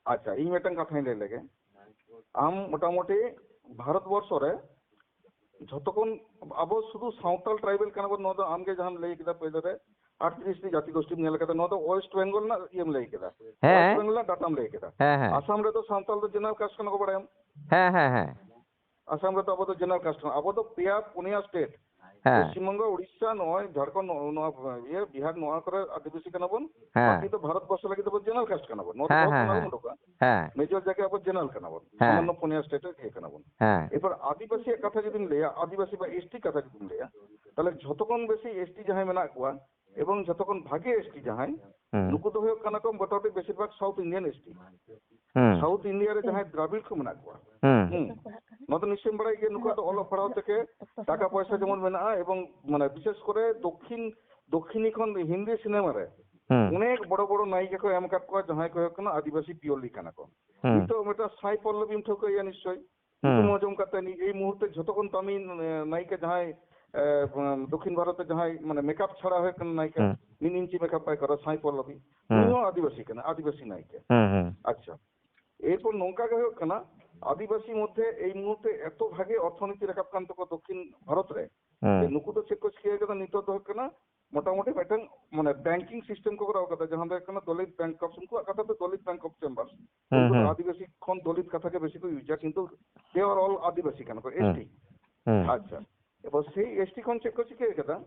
ᱟᱪᱪᱷᱟ, ᱤᱧ ᱢᱤᱫᱴᱟᱝ ᱠᱟᱛᱷᱟᱧ ᱞᱟᱹᱭ ᱞᱮᱜᱮ᱾ ᱟᱢ ᱢᱚᱴᱟᱢᱩᱴᱤ ᱵᱷᱟᱨᱚᱛ ᱵᱚᱨᱥᱚ ᱨᱮ ᱡᱷᱚᱛᱚ ᱠᱷᱚᱱ ᱟᱵᱚ ᱥᱩᱫᱷᱩ ᱥᱟᱶᱛᱟᱞ ᱴᱨᱟᱭᱵᱮᱞ ᱠᱟᱱᱟ ᱵᱚᱱ, ᱱᱚᱣᱟ ᱫᱚ ᱟᱢᱜᱮ ᱡᱟᱦᱟᱸᱢ ᱞᱟᱹᱭ ᱠᱮᱫᱟ ᱯᱳᱭᱞᱳ ᱨᱮ, ᱟᱴᱛᱨᱤᱥ ᱴᱤ ᱡᱟᱹᱛᱤ ᱜᱳᱥᱴᱤᱢ ᱧᱮᱞ ᱠᱟᱫᱟ, ᱱᱚᱣᱟ ᱫᱚ ᱳᱭᱮᱥᱴ ᱵᱮᱝᱜᱚᱞ ᱨᱮᱱᱟᱜ ᱤᱭᱟᱹᱢ ᱞᱟᱹᱭ ᱠᱮᱫᱟ, ᱦᱮᱸ᱾ ᱳᱭᱮᱥᱴ ᱵᱮᱝᱜᱚᱞ ᱨᱮᱱᱟᱜ ᱰᱟᱴᱟᱢ ᱞᱟᱹᱭ ᱠᱮᱫᱟ᱾ ᱦᱮᱸ, ᱦᱮᱸ᱾ ᱟᱥᱟᱢ ᱨᱮᱫᱚ ᱥᱟᱱᱛᱟᱲ ᱫᱚ ᱡᱮᱱᱟᱨᱮᱞ ᱠᱟᱥᱴ ᱠᱟᱱᱟ ᱠᱚ, ᱵᱟᱲᱟᱭᱟᱢ? ᱦᱮᱸ, ᱦᱮᱸ, ᱦᱮᱸ᱾ ᱟᱥᱟᱢ ᱨᱮᱫᱚ ᱟᱵᱚ ᱫᱚ ᱡᱮᱱᱟᱨᱮᱞ ᱠᱟᱥᱴ ᱠᱟᱱᱟ, ᱟᱵᱚ ᱫᱚ ᱯᱮᱭᱟ ᱯᱩᱱᱭᱟ ᱥᱴᱮᱴ, ᱦᱮᱸ᱾ ᱯᱚᱥᱪᱤᱢ ᱵᱚᱝᱜᱚ, ᱩᱲᱤᱥᱥᱟ, ᱱᱚᱜᱼᱚᱭ ᱡᱷᱟᱲᱠᱷᱚᱸᱰ, ᱱᱚᱜᱼᱚ ᱱᱚᱣᱟ ᱤᱭᱟᱹ ᱵᱤᱦᱟᱨ, ᱱᱚᱣᱟ ᱠᱚᱨᱮ ᱟᱹᱫᱤᱵᱟᱹᱥᱤ ᱠᱟᱱᱟ ᱵᱚᱱ᱾ ᱦᱮᱸ᱾ ᱵᱟᱹᱠᱤ ᱫᱚ ᱵᱷᱟᱨᱚᱛ ᱵᱚᱨᱥᱚ ᱞᱟᱹᱜᱤᱫ ᱫᱚ ᱡᱮᱱᱟᱨᱮᱞ ᱠᱟᱥᱴ ᱠᱟᱱᱟ ᱵᱚᱱ, ᱱᱚᱣᱟ ᱫᱚ ᱦᱮᱸ, ᱵᱚᱦᱩᱛ ᱦᱮᱸ, ᱢᱟᱨᱟᱝ ᱦᱮᱸ᱾ ᱩᱰᱩᱠᱟ᱾ ᱦᱮᱸ᱾ ᱢᱮᱡᱚᱨ ᱡᱟᱭᱜᱟ ᱟᱵᱚ ᱡᱮᱱᱟᱨᱮᱞ ᱠᱟᱱᱟ ᱵᱚᱱ, ᱦᱮᱸ᱾ ᱥᱟᱢᱟᱱᱱᱚ ᱯᱩᱱᱭᱟ ᱥᱴᱮᱴ ᱨᱮ ᱤᱭᱟᱹ ᱠᱟᱱᱟ ᱵᱚᱱ᱾ ᱦᱮᱸ᱾ ᱮᱨᱯᱚᱨ ᱟᱹᱫᱤᱵᱟᱹᱥᱤᱭᱟᱜ ᱠᱟᱛᱷᱟ ᱡᱩᱫᱤᱢ ᱞᱟᱹᱭᱟ, ᱟᱹᱫᱤᱵᱟᱹᱥᱤ ᱵᱟ ᱮᱥᱴᱤ ᱠᱟᱛᱷᱟ ᱡᱩᱫᱤᱢ ᱞᱟᱹᱭᱟ, ᱛᱟᱦᱞᱮ ᱡᱷᱚᱛᱚ ᱠᱷᱚᱱ ᱵᱮᱥᱤ ᱮᱥᱴᱤ ᱡᱟᱦᱟᱸᱭ ᱢᱮᱱᱟᱜ ᱠᱚᱣᱟ ᱮᱵᱚᱝ ᱡᱷᱚᱛᱚ ᱠᱷᱚᱱ ᱵᱷᱟᱜᱮ ᱮᱥᱴᱤ ᱡᱟᱦᱟᱸᱭ, ᱦᱩᱸ᱾ ᱱᱩᱠᱩ ᱫᱚ ᱦᱩᱭᱩᱜ ᱠᱟᱱᱟ ᱠᱚ ᱢᱚᱴᱟᱢᱩᱴᱤ ᱵᱮᱥᱤᱨ ᱵᱷᱟᱜᱽ ᱥᱟᱣᱩᱛᱷ ᱤᱱᱰᱤᱭᱟᱱ ᱮᱥᱴᱤ᱾ ᱦᱩᱸ᱾ ᱥᱟᱣᱩᱛᱷ ᱤᱱᱰᱤᱭᱟ ᱨᱮ ᱡᱟᱦᱟᱸᱭ ᱫᱨᱟᱵᱤᱲ ᱠᱚ ᱢᱮᱱᱟᱜ ᱠᱚᱣᱟ, ᱦᱩᱸ᱾ ᱦᱩᱸ, ᱱᱚᱣᱟ ᱫᱚ ᱱᱤᱥᱪᱚᱭᱮᱢ ᱵᱟᱲᱟᱭ ᱜᱮᱭᱟ, ᱱᱩᱠᱩᱣᱟᱜ ᱫᱚ ᱚᱞᱚᱜ ᱯᱟᱲᱦᱟᱣ ᱛᱮᱜᱮ ᱴᱟᱠᱟ ᱯᱚᱭᱥᱟ ᱡᱮᱢᱚᱱ ᱢᱮᱱᱟᱜᱼᱟ, ᱮᱵᱚᱝ ᱢᱟᱱᱮ ᱵᱤᱥᱮᱥ ᱠᱚᱨᱮ ᱫᱚᱠᱠᱷᱤᱱ, ᱫᱚᱠᱠᱷᱤᱱᱤ ᱠᱷᱚᱱ ᱦᱤᱱᱫᱤ ᱥᱤᱱᱮᱢᱟ ᱨᱮ ᱦᱩᱸ᱾ ᱚᱱᱮᱠ ᱵᱚᱲᱚ ᱵᱚᱲᱚ ᱱᱟᱭᱤᱠᱟ ᱠᱚ ᱮᱢ ᱟᱠᱟᱫ ᱠᱚᱣᱟ, ᱡᱟᱦᱟᱸᱭ ᱠᱚ ᱦᱩᱭᱩᱜ ᱠᱟᱱᱟ ᱟᱹᱫᱤᱵᱟᱹᱥᱤ ᱯᱤᱭᱳᱨᱞᱤ ᱠᱟᱱᱟ ᱠᱚ᱾ ᱦᱩᱸ᱾ ᱱᱤᱛᱚᱜ ᱢᱤᱫᱴᱟᱝ ᱥᱟᱭ ᱯᱚᱞᱞᱚᱵᱤᱢ ᱴᱷᱟᱹᱣᱠᱟᱹᱭᱟ ᱱᱤᱥᱪᱚᱭ, ᱦᱩᱸ᱾ ᱧᱩᱛᱩᱢ ᱟᱸᱡᱚᱢ ᱠᱟᱛᱮ ᱱᱤ-, ᱮᱭ ᱢᱩᱦᱩᱨᱛᱮ ᱡᱷᱚᱛᱚ ᱠᱷᱚᱱ ᱫᱟᱢᱤ, ᱮ, ᱱᱟᱭᱤᱠᱟ ᱡᱟᱦᱟᱸᱭ, ᱮ, ᱫᱚᱠᱠᱷᱤᱱ ᱵᱷᱟᱨᱚᱛ ᱨᱮ ᱡᱟᱦᱟᱸᱭ ᱢᱟᱱᱮ ᱢᱮᱠᱟᱯ ᱪᱷᱟᱲᱟ ᱦᱩᱭᱩᱜ ᱠᱟᱱᱟ ᱱᱟᱭᱤᱠᱟ, ᱦᱩᱸ᱾ ᱢᱤᱫ ᱤᱧᱪᱤ ᱢᱮᱠᱟᱯ ᱵᱟᱭ ᱠᱚᱨᱟᱣᱟ, ᱥᱟᱭ ᱯᱚᱞᱞᱚᱵᱤ, ᱦᱩᱸ᱾ ᱩᱱᱤ ᱦᱚᱸ ᱟᱹᱫᱤᱵᱟᱹᱥᱤ ᱠᱟᱱᱟ, ᱟᱹᱫᱤᱵᱟᱹᱥᱤ ᱱᱟᱭᱤᱠᱟ᱾ ᱦᱩᱸ, ᱦᱩᱸ᱾ ᱟᱪᱪᱷᱟ, ᱮᱨᱯᱚᱨ ᱱᱚᱝᱠᱟ ᱜᱮ ᱦᱩᱭᱩᱜ ᱠᱟᱱᱟ, ᱟᱹᱫᱤᱵᱟᱹᱥᱤ ᱢᱚᱫᱽᱫᱷᱮ ᱮᱭ ᱢᱩᱦᱩᱨᱛᱮ ᱮᱛᱚ ᱵᱷᱟᱜᱮ ᱚᱨᱛᱷᱚᱱᱤᱛᱤ ᱨᱟᱠᱟᱵ ᱠᱟᱱ ᱛᱟᱠᱚᱣᱟ ᱫᱚᱠᱠᱷᱤᱱ ᱵᱷᱟᱨᱚᱛ ᱨᱮ, ᱦᱩᱸ᱾ ᱡᱮ ᱱᱩᱠᱩ ᱫᱚ ᱪᱮᱫ ᱠᱚ ᱪᱤᱠᱟᱹ ᱠᱟᱫᱟ, ᱱᱤᱛᱚᱜ ᱫᱚ ᱦᱩᱭᱩᱜ ᱠᱟᱱᱟ ᱢᱚᱴᱟᱢᱩᱴᱤ ᱢᱤᱫᱴᱟᱝ ᱢᱟᱱᱮ ᱵᱮᱝᱠᱤᱝ ᱥᱤᱥᱴᱮᱢ ᱠᱚ ᱠᱚᱨᱟᱣ ᱠᱟᱫᱟ, ᱡᱟᱦᱟᱸ ᱫᱚ ᱦᱩᱭᱩᱜ ᱠᱟᱱᱟ ᱫᱚᱞᱤᱛ ᱵᱮᱝᱠ ᱚᱯᱷ, ᱩᱱᱠᱩᱣᱟᱜ ᱠᱟᱛᱷᱟ ᱫᱚ ᱫᱚᱞᱤᱛ ᱵᱮᱝᱠ ᱚᱯᱷ ᱪᱮᱢᱵᱟᱨᱥ᱾ ᱦᱩᱸ, ᱩᱱᱠᱩ ᱫᱚ ᱦᱩᱸ᱾ ᱟᱹᱫᱤᱵᱟᱹᱥᱤ ᱠᱷᱚᱱ ᱫᱚᱞᱤᱛ ᱠᱟᱛᱷᱟ ᱜᱮ ᱵᱮᱥᱤ ᱠᱚ ᱤᱭᱩᱡᱟ, ᱠᱤᱱᱛᱩ they are all ᱟᱹᱫᱤᱵᱟᱹᱥᱤ ᱠᱟᱱᱟ ᱠᱚ, ᱦᱩᱸ᱾ ᱮᱥᱴᱤ᱾ ᱦᱩᱸ᱾ ᱟᱪᱪᱷᱟ, ᱮᱵᱟᱨ ᱥᱮᱭ ᱮᱥᱴᱤ ᱠᱷᱚᱱ ᱪᱮᱫ ᱠᱚ ᱪᱤᱠᱟᱹ ᱠᱟᱫᱟ?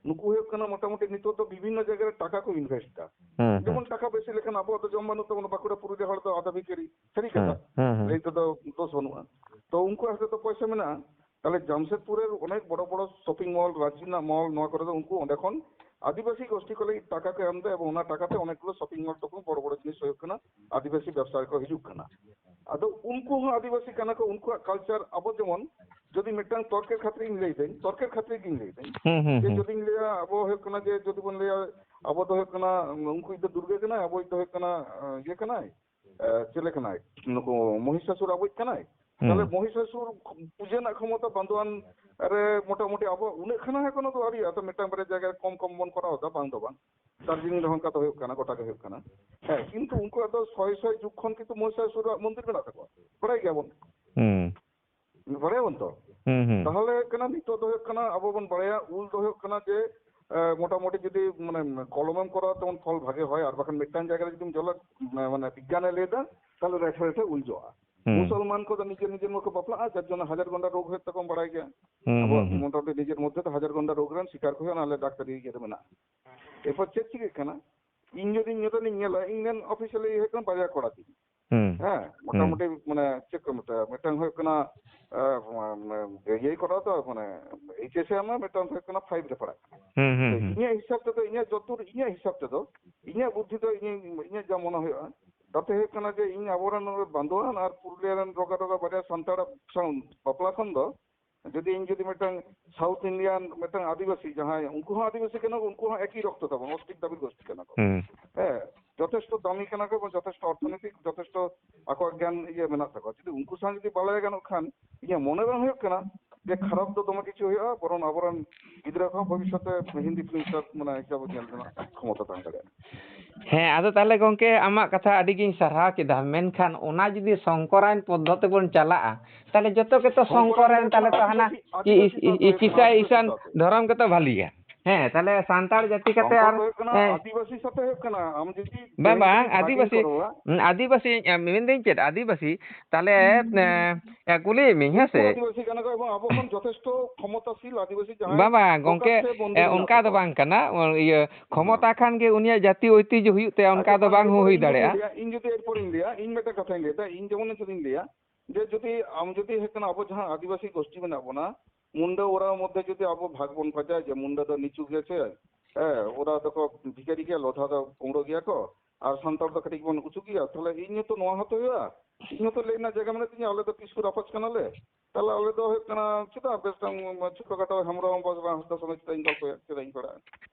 ᱱᱩᱠᱩ ᱦᱩᱭᱩᱜ ᱠᱟᱱᱟ ᱢᱚᱴᱟᱢᱩᱴᱤ ᱱᱤᱛᱚᱜ ᱫᱚ ᱵᱤᱵᱷᱤᱱᱱᱚ ᱡᱟᱭᱜᱟ ᱨᱮ ᱴᱟᱠᱟ ᱠᱚ ᱤᱱᱵᱷᱮᱥᱴ ᱫᱟ᱾ ᱦᱩᱸ, ᱦᱩᱸ᱾ ᱡᱮᱢᱚᱱ ᱴᱟᱠᱟ ᱵᱮᱥᱤ ᱞᱮᱠᱷᱟᱱ ᱟᱵᱚᱣᱟᱜ ᱫᱚ ᱡᱚᱢ ᱵᱟᱹᱱᱩᱜ ᱛᱟᱵᱚᱱᱟ, ᱵᱟᱸᱠᱩᱲᱟ ᱯᱩᱨᱩᱞᱤᱭᱟᱹ ᱦᱚᱲ ᱫᱚ ᱟᱫᱷᱟ ᱵᱷᱤᱠᱟᱹᱨᱤ, ᱥᱟᱹᱨᱤ ᱠᱟᱛᱷᱟ, ᱦᱩᱸ, ᱦᱩᱸ, ᱦᱩᱸ᱾ ᱞᱟᱹᱭ ᱛᱮᱫᱚ ᱫᱳᱥ ᱵᱟᱹᱱᱩᱜᱼᱟ᱾ ᱛᱚ ᱩᱱᱠᱩᱣᱟᱜ ᱦᱚᱭᱛᱳ ᱯᱚᱭᱥᱟ ᱢᱮᱱᱟᱜᱼᱟ, ᱛᱟᱦᱞᱮ ᱡᱟᱢᱥᱮᱫᱽᱯᱩᱨ ᱨᱮ ᱚᱱᱮᱠ ᱵᱚᱲᱚ ᱵᱚᱲᱚ ᱥᱚᱯᱤᱝ ᱢᱚᱞ, ᱨᱟᱡᱽ ᱨᱮᱱᱟᱜ ᱢᱚᱞ, ᱱᱚᱣᱟ ᱠᱚᱨᱮ ᱫᱚ ᱩᱱᱠᱩ ᱚᱸᱰᱮ ᱠᱷᱚᱱ ᱟᱹᱫᱤᱵᱟᱹᱥᱤ ᱜᱳᱥᱴᱤ ᱠᱚ ᱞᱟᱹᱜᱤᱫ ᱴᱟᱠᱟ ᱠᱚ ᱮᱢ ᱮᱫᱟ, ᱮᱵᱚᱝ ᱚᱱᱟ ᱴᱟᱠᱟ ᱛᱮ ᱚᱱᱮᱠ ᱜᱩᱞᱳ ᱥᱚᱯᱤᱝ ᱢᱚᱞ ᱛᱚᱠᱷᱚᱱ ᱵᱚᱲᱚ ᱵᱚᱲᱚ ᱡᱤᱱᱤᱥ ᱦᱩᱭᱩᱜ ᱠᱟᱱᱟ, ᱟᱹᱫᱤᱵᱟᱹᱥᱤ ᱵᱮᱵᱽᱥᱟᱭᱤ ᱠᱚ ᱦᱤᱡᱩᱜ ᱠᱟᱱᱟ᱾ ᱟᱫᱚ ᱩᱱᱠᱩ ᱦᱚᱸ ᱟᱹᱫᱤᱵᱟᱹᱥᱤ ᱠᱟᱱᱟ ᱠᱚ, ᱩᱱᱠᱩᱣᱟᱜ ᱠᱟᱞᱪᱟᱨ ᱟᱵᱚ ᱡᱮᱢᱚᱱ ᱡᱩᱫᱤ ᱢᱤᱫᱴᱟᱝ ᱛᱚᱨᱠᱮᱨ ᱠᱷᱟᱹᱛᱤᱨ ᱤᱧ ᱞᱟᱹᱭ ᱫᱟᱹᱧ, ᱛᱚᱨᱠᱮᱨ ᱠᱷᱟᱹᱛᱤᱨ ᱜᱤᱧ ᱞᱟᱹᱭ ᱫᱟᱹᱧ, ᱦᱩᱸ, ᱦᱩᱸ, ᱡᱮ ᱦᱩᱸ᱾ ᱡᱩᱫᱤᱧ ᱞᱟᱹᱭᱟ ᱟᱵᱚ ᱦᱩᱭᱩᱜ ᱠᱟᱱᱟ ᱡᱮ ᱡᱩᱫᱤ ᱵᱚᱱ ᱞᱟᱹᱭᱟ ᱟᱵᱚ ᱫᱚ ᱦᱩᱭᱩᱜ ᱠᱟᱱᱟ ᱩᱱᱠᱩ ᱫᱚ ᱫᱩᱨᱜᱟᱹ ᱠᱟᱱᱟᱭ, ᱟᱵᱚ ᱫᱚ ᱦᱩᱭᱩᱜ ᱠᱟᱱᱟ ᱤᱭᱟᱹ ᱠᱟᱱᱟᱭ, ᱮ, ᱪᱮᱞᱮ ᱠᱟᱱᱟᱭ? ᱱᱩᱠᱩ ᱢᱚᱦᱤᱥᱟᱥᱩᱨ ᱟᱵᱚᱭᱤᱡ ᱠᱟᱱᱟᱭ᱾ ᱦᱩᱸ᱾ ᱛᱟᱦᱞᱮ ᱢᱚᱦᱤᱥᱟᱥᱩᱨ ᱯᱩᱡᱟᱹ ᱨᱮᱱᱟᱜ ᱠᱷᱚᱢᱚᱛᱟ ᱵᱟᱸᱫᱳᱣᱟᱱ ᱨᱮ ᱢᱚᱴᱟᱢᱩᱴᱤ ᱟᱵᱚᱣᱟᱜ ᱩᱱᱟᱹᱜ ᱠᱷᱟᱱᱟ ᱮᱠᱷᱚᱱᱳ ᱫᱚ ᱟᱹᱣᱨᱤᱭᱟᱜᱼᱟ᱾ ᱛᱚ, ᱢᱤᱫᱴᱟᱝ ᱵᱟᱨᱭᱟ ᱡᱟᱭᱜᱟ ᱨᱮ ᱠᱚᱢ ᱠᱚᱢ ᱵᱚᱱ ᱠᱚᱨᱟᱣ ᱮᱫᱟ, ᱵᱟᱝ ᱫᱚ ᱵᱟᱝ᱾ ᱫᱟᱨᱡᱤᱞᱤᱝ ᱨᱮᱦᱚᱸ ᱚᱱᱠᱟ ᱫᱚ ᱦᱩᱭᱩᱜ ᱠᱟᱱᱟ, ᱜᱚᱴᱟ ᱜᱮ ᱦᱩᱭᱩᱜ ᱠᱟᱱᱟ᱾ ᱦᱮᱸ, ᱠᱤᱱᱛᱩ ᱩᱱᱠᱩᱣᱟᱜ ᱫᱚ ᱥᱚᱭ ᱥᱚᱭ ᱡᱩᱜᱽ ᱠᱷᱚᱱ ᱠᱤᱱᱛᱩ ᱢᱚᱦᱤᱥᱟᱥᱩᱨᱟᱜ ᱢᱚᱱᱫᱤᱨ ᱢᱮᱱᱟᱜ ᱛᱟᱠᱚᱣᱟ, ᱵᱟᱲᱟᱭ ᱜᱮᱭᱟᱵᱚᱱ᱾ ᱦᱩᱸ᱾ ᱵᱟᱲᱟᱭᱟᱵᱚᱱ ᱛᱚ? ᱦᱩᱸ, ᱦᱩᱸ᱾ ᱛᱟᱦᱞᱮ ᱦᱩᱭᱩᱜ ᱠᱟᱱᱟ, ᱱᱤᱛᱚᱜ ᱫᱚ ᱦᱩᱭᱩᱜ ᱠᱟᱱᱟ, ᱟᱵᱚ ᱵᱚᱱ ᱵᱟᱲᱟᱭᱟ, ᱩᱞ ᱫᱚ ᱦᱩᱭᱩᱜ ᱠᱟᱱᱟ ᱡᱮ, ᱢᱚᱴᱟᱢᱩᱴᱤ ᱡᱩᱫᱤ ᱢᱟᱱᱮ ᱠᱚᱞᱚᱢᱮᱢ ᱠᱚᱨᱟᱣᱟ, ᱛᱮᱢᱚᱱ ᱯᱷᱚᱞ ᱵᱷᱟᱜᱮ ᱦᱚᱭ, ᱟᱨ ᱵᱟᱠᱷᱟᱱ ᱢᱤᱫᱴᱟᱝ ᱡᱟᱭᱜᱟ ᱨᱮ ᱡᱩᱫᱤᱢ ᱡᱚᱞᱟ, ᱢᱟᱱᱮ ᱵᱤᱜᱽᱜᱟᱱᱮ ᱞᱟᱹᱭ ᱮᱫᱟ, ᱛᱟᱦᱞᱮ ᱨᱮᱴᱷᱮ ᱨᱮᱴᱷᱮ ᱩᱞ ᱡᱚᱜᱼᱟ᱾ ᱦᱩᱸ᱾ ᱢᱩᱥᱚᱞᱢᱟᱱ ᱠᱚᱫᱚ ᱱᱤᱡᱮᱨ ᱱᱤᱡᱮᱨ ᱢᱚᱠᱚ ᱵᱟᱯᱞᱟᱜᱼᱟ, ᱡᱟᱨ ᱡᱚᱱᱱᱚ ᱦᱟᱡᱟᱨ ᱜᱚᱱᱰᱟ ᱨᱳᱜᱽ ᱦᱩᱭᱩᱜ ᱛᱟᱠᱚᱣᱟ, ᱵᱟᱲᱟᱭ ᱜᱮᱭᱟ᱾ ᱦᱩᱸ, ᱟᱵᱚ ᱦᱩᱸ, ᱦᱩᱸ᱾ ᱢᱚᱴᱟᱢᱩᱴᱤ ᱱᱤᱡᱮᱨ ᱢᱚᱫᱽᱫᱷᱮ ᱫᱚ ᱦᱟᱡᱟᱨ ᱜᱚᱱᱰᱟ ᱨᱳᱜᱽ ᱨᱮᱱ ᱥᱤᱠᱟᱨ ᱠᱚ ᱦᱩᱭᱩᱜᱼᱟ, ᱚᱱᱟ ᱟᱞᱮ ᱰᱟᱠᱛᱟᱨᱤ ᱤᱭᱟᱹ ᱨᱮ ᱢᱮᱱᱟᱜᱼᱟ᱾ ᱮᱨᱯᱚᱨ ᱪᱮᱫ ᱪᱤᱠᱟᱹᱜ ᱠᱟᱱᱟ? ᱤᱧ ᱡᱩᱫᱤᱧ ᱧᱮᱞᱟ, ᱤᱧ ᱨᱮᱱ ᱚᱯᱷᱤᱥᱤᱭᱟᱞᱤ ᱦᱩᱭᱩᱜ ᱠᱟᱱᱟ ᱵᱟᱨᱭᱟ ᱠᱚᱲᱟ ᱛᱤᱧ᱾ ᱦᱩᱸ᱾ ᱦᱮᱸ, ᱦᱩᱸ᱾ ᱢᱚᱴᱟᱢᱩᱴᱤ ᱢᱟᱱᱮ ᱪᱮᱫ ᱠᱚ ᱢᱮᱛᱟᱜᱼᱟ, ᱢᱤᱫᱴᱟᱝ ᱦᱩᱭᱩᱜ ᱠᱟᱱᱟ, ᱮ, ᱢᱟᱱᱮ ᱤᱭᱟᱹᱭ ᱠᱚᱨᱟᱣ ᱫᱟ, ᱢᱟᱱᱮ ᱮᱭᱤᱪ ᱮᱥ ᱮ ᱮᱢᱟ, ᱢᱤᱫᱴᱟᱝ ᱦᱩᱭᱩᱜ ᱠᱟᱱᱟ ᱯᱷᱟᱭᱤᱵᱷ ᱨᱮ ᱯᱟᱲᱦᱟᱜ ᱠᱟᱱᱟ᱾ ᱦᱩᱸ, ᱦᱩᱸ, ᱛᱚ ᱦᱩᱸ᱾ ᱤᱧᱟᱹᱜ ᱦᱤᱥᱟᱹᱵ ᱛᱮᱫᱚ, ᱤᱧᱟᱹᱜ ᱡᱚᱛᱚ, ᱤᱧᱟᱹᱜ ᱦᱤᱥᱟᱹᱵ ᱛᱮᱫᱚ, ᱤᱧᱟᱹᱜ ᱵᱩᱫᱽᱫᱷᱤ ᱫᱚ, ᱤᱧᱟᱹᱜ, ᱤᱧᱟᱹᱜ ᱡᱟ ᱢᱚᱱᱮ ᱦᱩᱭᱩᱜᱼᱟ, ᱛᱟᱛᱮ ᱦᱩᱭᱩᱜ ᱠᱟᱱᱟ ᱡᱮ ᱤᱧ ᱟᱵᱚᱨᱮᱱ ᱱᱚᱰᱮ ᱵᱟᱸᱫᱳᱣᱟᱱ ᱟᱨ ᱯᱩᱨᱩᱞᱤᱭᱟᱹ ᱨᱮᱱ ᱨᱚᱜᱟ ᱨᱚᱜᱟ ᱵᱟᱨᱭᱟ ᱥᱟᱱᱛᱟᱲ ᱥᱟᱶ ᱵᱟᱯᱞᱟ ᱠᱷᱚᱱ ᱫᱚ ᱡᱩᱫᱤ ᱤᱧ ᱡᱩᱫᱤ ᱢᱤᱫᱴᱟᱝ ᱥᱟᱣᱩᱛᱷ ᱤᱱᱰᱤᱭᱟᱱ ᱢᱤᱫᱴᱟᱝ ᱟᱹᱫᱤᱵᱟᱹᱥᱤ ᱡᱟᱦᱟᱸᱭ, ᱩᱱᱠᱩ ᱦᱚᱸ ᱟᱹᱫᱤᱵᱟᱹᱥᱤ ᱠᱟᱱᱟ ᱠᱚ, ᱩᱱᱠᱩ ᱦᱚᱸ ᱮᱠᱤ ᱨᱚᱠᱛᱚ ᱛᱟᱵᱚᱱ, ᱚᱥᱴᱤᱠ ᱫᱟᱵᱤᱨ ᱜᱳᱥᱴᱤ ᱠᱟᱱᱟ ᱠᱚ᱾ ᱦᱩᱸ᱾ ᱦᱮᱸ, ᱡᱚᱛᱷᱮᱥᱴᱚ ᱫᱟᱢᱤ ᱠᱟᱱᱟ ᱠᱚ ᱮᱵᱚᱝ ᱡᱚᱛᱷᱮᱥᱴᱚ ᱚᱨᱛᱷᱚᱱᱳᱭᱛᱤᱠ, ᱡᱚᱛᱷᱮᱥᱴᱚ ᱟᱠᱚᱣᱟᱜ ᱜᱮᱭᱟᱱ ᱤᱭᱟᱹ ᱢᱮᱱᱟᱜ ᱛᱟᱠᱚᱣᱟ᱾ ᱡᱩᱫᱤ ᱩᱱᱠᱩ ᱥᱟᱶ ᱡᱩᱫᱤ ᱵᱟᱞᱟᱭᱟ ᱜᱟᱱᱚᱜ ᱠᱷᱟᱱ, ᱤᱧᱟᱹᱜ ᱢᱚᱱᱮ ᱵᱟᱝ ᱦᱩᱭᱩᱜ ᱠᱟᱱᱟ ᱡᱮ ᱠᱷᱟᱨᱟᱯ ᱫᱚ ᱫᱚᱢᱮ ᱠᱤᱪᱷᱩ ᱦᱩᱭᱩᱜᱼᱟ, ᱵᱚᱨᱚᱝ ᱟᱵᱚᱨᱮᱱ ᱜᱤᱫᱽᱨᱟᱹ ᱠᱚᱦᱚᱸ ᱵᱷᱚᱵᱤᱥᱥᱚᱛ ᱨᱮ ᱦᱤᱱᱫᱤ ᱯᱷᱤᱞᱢ ᱥᱴᱟᱨ ᱢᱟᱱᱮ ᱦᱤᱥᱟᱹᱵ ᱧᱮᱞ ᱨᱮᱱᱟᱜ ᱠᱷᱚᱢᱚᱛᱟ ᱛᱟᱦᱮᱸ ᱫᱟᱲᱮᱭᱟᱜᱼᱟ᱾ ᱦᱮᱸ, ᱟᱫᱚ ᱛᱟᱦᱚᱞᱮ ᱜᱚᱢᱠᱮ, ᱟᱢᱟᱜ ᱠᱟᱛᱷᱟ ᱟᱹᱰᱤ ᱜᱤᱧ ᱥᱟᱨᱦᱟᱣ ᱠᱮᱫᱟ, ᱢᱮᱱᱠᱷᱟᱱ ᱚᱱᱟ ᱡᱩᱫᱤ ᱥᱚᱝᱠᱚᱨᱟᱭᱚᱱ ᱯᱚᱫᱽᱫᱷᱚᱛᱤ ᱵᱚᱱ ᱪᱟᱞᱟᱜᱼᱟ, ᱛᱟᱦᱚᱞᱮ ᱡᱚᱛᱚ ᱜᱮᱛᱚ ᱥᱚᱝᱠᱚᱨᱟᱭᱚᱱ ᱥᱚᱝᱠᱚᱨᱟᱭᱚᱱ ᱛᱟᱦᱚᱞᱮ ᱛᱚ ᱦᱟᱱᱟ ᱟᱹᱫᱤᱵᱟᱹᱥᱤ, ᱤ-, ᱤ-, ᱤ-, ᱤᱥᱟᱹᱭ ᱤᱥᱟᱱ ᱫᱷᱚᱨᱚᱢ ᱜᱮᱛᱚ ᱵᱷᱟᱹᱞᱤᱭᱟ᱾ ᱦᱮᱸ, ᱛᱟᱦᱚᱞᱮ ᱥᱟᱱᱛᱟᱲ ᱡᱟᱹᱛᱤ ᱠᱟᱛᱮ ᱥᱚᱝᱠᱚᱨ ᱟᱨ, ᱫᱚ ᱦᱩᱭᱩᱜ ᱠᱟᱱᱟ ᱦᱮᱸ᱾ ᱟᱹᱫᱤᱵᱟᱹᱥᱤ ᱥᱟᱛᱮ ᱦᱩᱭᱩᱜ ᱠᱟᱱᱟ, ᱟᱢ ᱡᱩᱫᱤ ᱵᱟᱝ, ᱛᱮᱦᱮᱧ ᱵᱟᱝ, ᱡᱩᱫᱤ ᱵᱷᱟᱜᱮ ᱟᱹᱫᱤᱵᱟᱹᱥᱤ, ᱠᱚ ᱨᱚᱲᱟ᱾ ᱦᱩᱸ, ᱟᱹᱫᱤᱵᱟᱹᱥᱤ, ᱮ, ᱢᱮᱱᱫᱟᱹᱧ ᱪᱮᱫ, ᱟᱹᱫᱤᱵᱟᱹᱥᱤ, ᱛᱟᱦᱚᱞᱮ, ᱮ, ᱮ, ᱠᱩᱞᱤᱭᱮᱫ ᱢᱤᱭᱟᱹᱧ, ᱦᱮᱸ ᱩᱱᱠᱩ ᱥᱮ? ᱟᱹᱫᱤᱵᱟᱹᱥᱤ ᱠᱟᱱᱟ ᱠᱚ ᱮᱵᱚᱝ ᱟᱵᱚ ᱠᱷᱚᱱ ᱡᱚᱛᱷᱮᱥᱴᱚ ᱠᱷᱚᱢᱚᱛᱟᱥᱤᱞ ᱟᱹᱫᱤᱵᱟᱹᱥᱤ ᱡᱟᱦᱟᱸᱭ ᱵᱟᱝ, ᱵᱟᱝ, ᱜᱚᱝᱠᱮ, ᱯᱨᱚᱠᱟᱥ ᱛᱮ ᱵᱚᱱᱫᱮᱡᱽ ᱮ, ᱢᱮᱱᱟᱜ ᱚᱱᱠᱟ ᱫᱚ ᱠᱚᱣᱟ᱾ ᱵᱟᱝ ᱠᱟᱱᱟ, ᱤᱭᱟᱹ, ᱠᱷᱚᱢᱚᱛᱟ ᱦᱮᱸ᱾ ᱠᱷᱟᱱ ᱜᱮ ᱩᱱᱤᱭᱟᱜ ᱡᱟᱹᱛᱤ ᱳᱭᱛᱤᱡᱽᱡᱷᱚ ᱦᱩᱭᱩᱜ ᱛᱟᱭᱟ, ᱚᱱᱠᱟ ᱟᱪᱪᱷᱟ, ᱫᱚ ᱟᱢ ᱵᱟᱝ ᱡᱩᱫᱤ ᱦᱩᱭ ᱤᱧ ᱡᱩᱫᱤᱧ ᱫᱟᱲᱮᱭᱟᱜᱼᱟ᱾ ᱞᱟᱹᱭᱟ, ᱤᱧ ᱡᱩᱫᱤ ᱮᱨᱯᱚᱨᱤᱧ ᱞᱟᱹᱭᱟ, ᱤᱧ ᱢᱤᱫᱴᱮᱱ ᱠᱟᱛᱷᱟᱧ ᱞᱟᱹᱭᱫᱟ, ᱤᱧ ᱡᱮᱢᱚᱱ ᱡᱩᱫᱤᱧ ᱞᱟᱹᱭᱟ, ᱡᱮ ᱡᱩᱫᱤ ᱟᱢ ᱡᱩᱫᱤ ᱦᱩᱭᱩᱜ ᱠᱟᱱᱟ ᱟᱵᱚ ᱡᱟᱦᱟᱸ ᱟᱹᱫᱤᱵᱟᱹᱥᱤ ᱜᱳᱥᱴᱤ ᱢᱮᱱᱟᱜ ᱵᱚᱱᱟ, ᱢᱩᱱᱰᱟᱹ ᱳᱨᱟᱣ ᱢᱚᱫᱽᱫᱷᱮ ᱡᱩᱫᱤ ᱟᱵᱚ ᱵᱷᱟᱜᱽ ᱵᱚᱱ ᱯᱟᱸᱡᱟᱭᱟ ᱡᱮ ᱢᱩᱱᱰᱟᱹ ᱫᱚ ᱱᱤᱪᱩ ᱜᱮᱭᱟ ᱥᱮ, ᱦᱮᱸ, ᱳᱨᱟᱣ ᱫᱚᱠᱚ ᱵᱷᱤᱠᱟᱨᱤ ᱜᱮᱭᱟ, ᱞᱳᱫᱷᱟ ᱫᱚ ᱠᱩᱢᱲᱳ ᱜᱮᱭᱟ ᱠᱚ, ᱟᱨ ᱥᱟᱱᱛᱟᱲ ᱫᱚ ᱠᱟᱹᱴᱤᱡ ᱵᱚᱱ ᱩᱸᱪᱩ ᱜᱮᱭᱟ, ᱛᱟᱦᱞᱮ ᱤᱧ ᱦᱚᱸᱛᱚ ᱱᱚᱣᱟ ᱦᱚᱸᱛᱚ ᱦᱩᱭᱩᱜᱼᱟ, ᱤᱧ ᱦᱚᱸᱛᱚ ᱞᱟᱹᱭ ᱨᱮᱱᱟᱜ ᱡᱟᱭᱜᱟ ᱢᱮᱱᱟᱜ ᱛᱤᱧᱟ, ᱟᱞᱮ ᱫᱚ ᱠᱤᱥᱠᱩ ᱨᱟᱯᱟᱡᱽ ᱠᱟᱱᱟᱞᱮ, ᱛᱟᱦᱞᱮ ᱟᱞᱮ ᱫᱚ ᱦᱩᱭᱩᱜ ᱠᱟᱱᱟ ᱪᱮᱫᱟᱜ ᱵᱮᱥ ᱛᱟᱢ ᱪᱷᱳᱴᱳ ᱠᱷᱟᱴᱳ ᱦᱮᱢᱵᱨᱚᱢ ᱵᱟᱥ ᱦᱟᱸᱥᱫᱟ ᱥᱚᱢᱮᱛ ᱪᱮᱫᱟᱜ ᱤᱧ ᱜᱚᱞᱯᱚᱭᱟ, ᱪᱮᱫᱟᱜ ᱤᱧ ᱯᱟᱲᱟᱜᱼᱟ?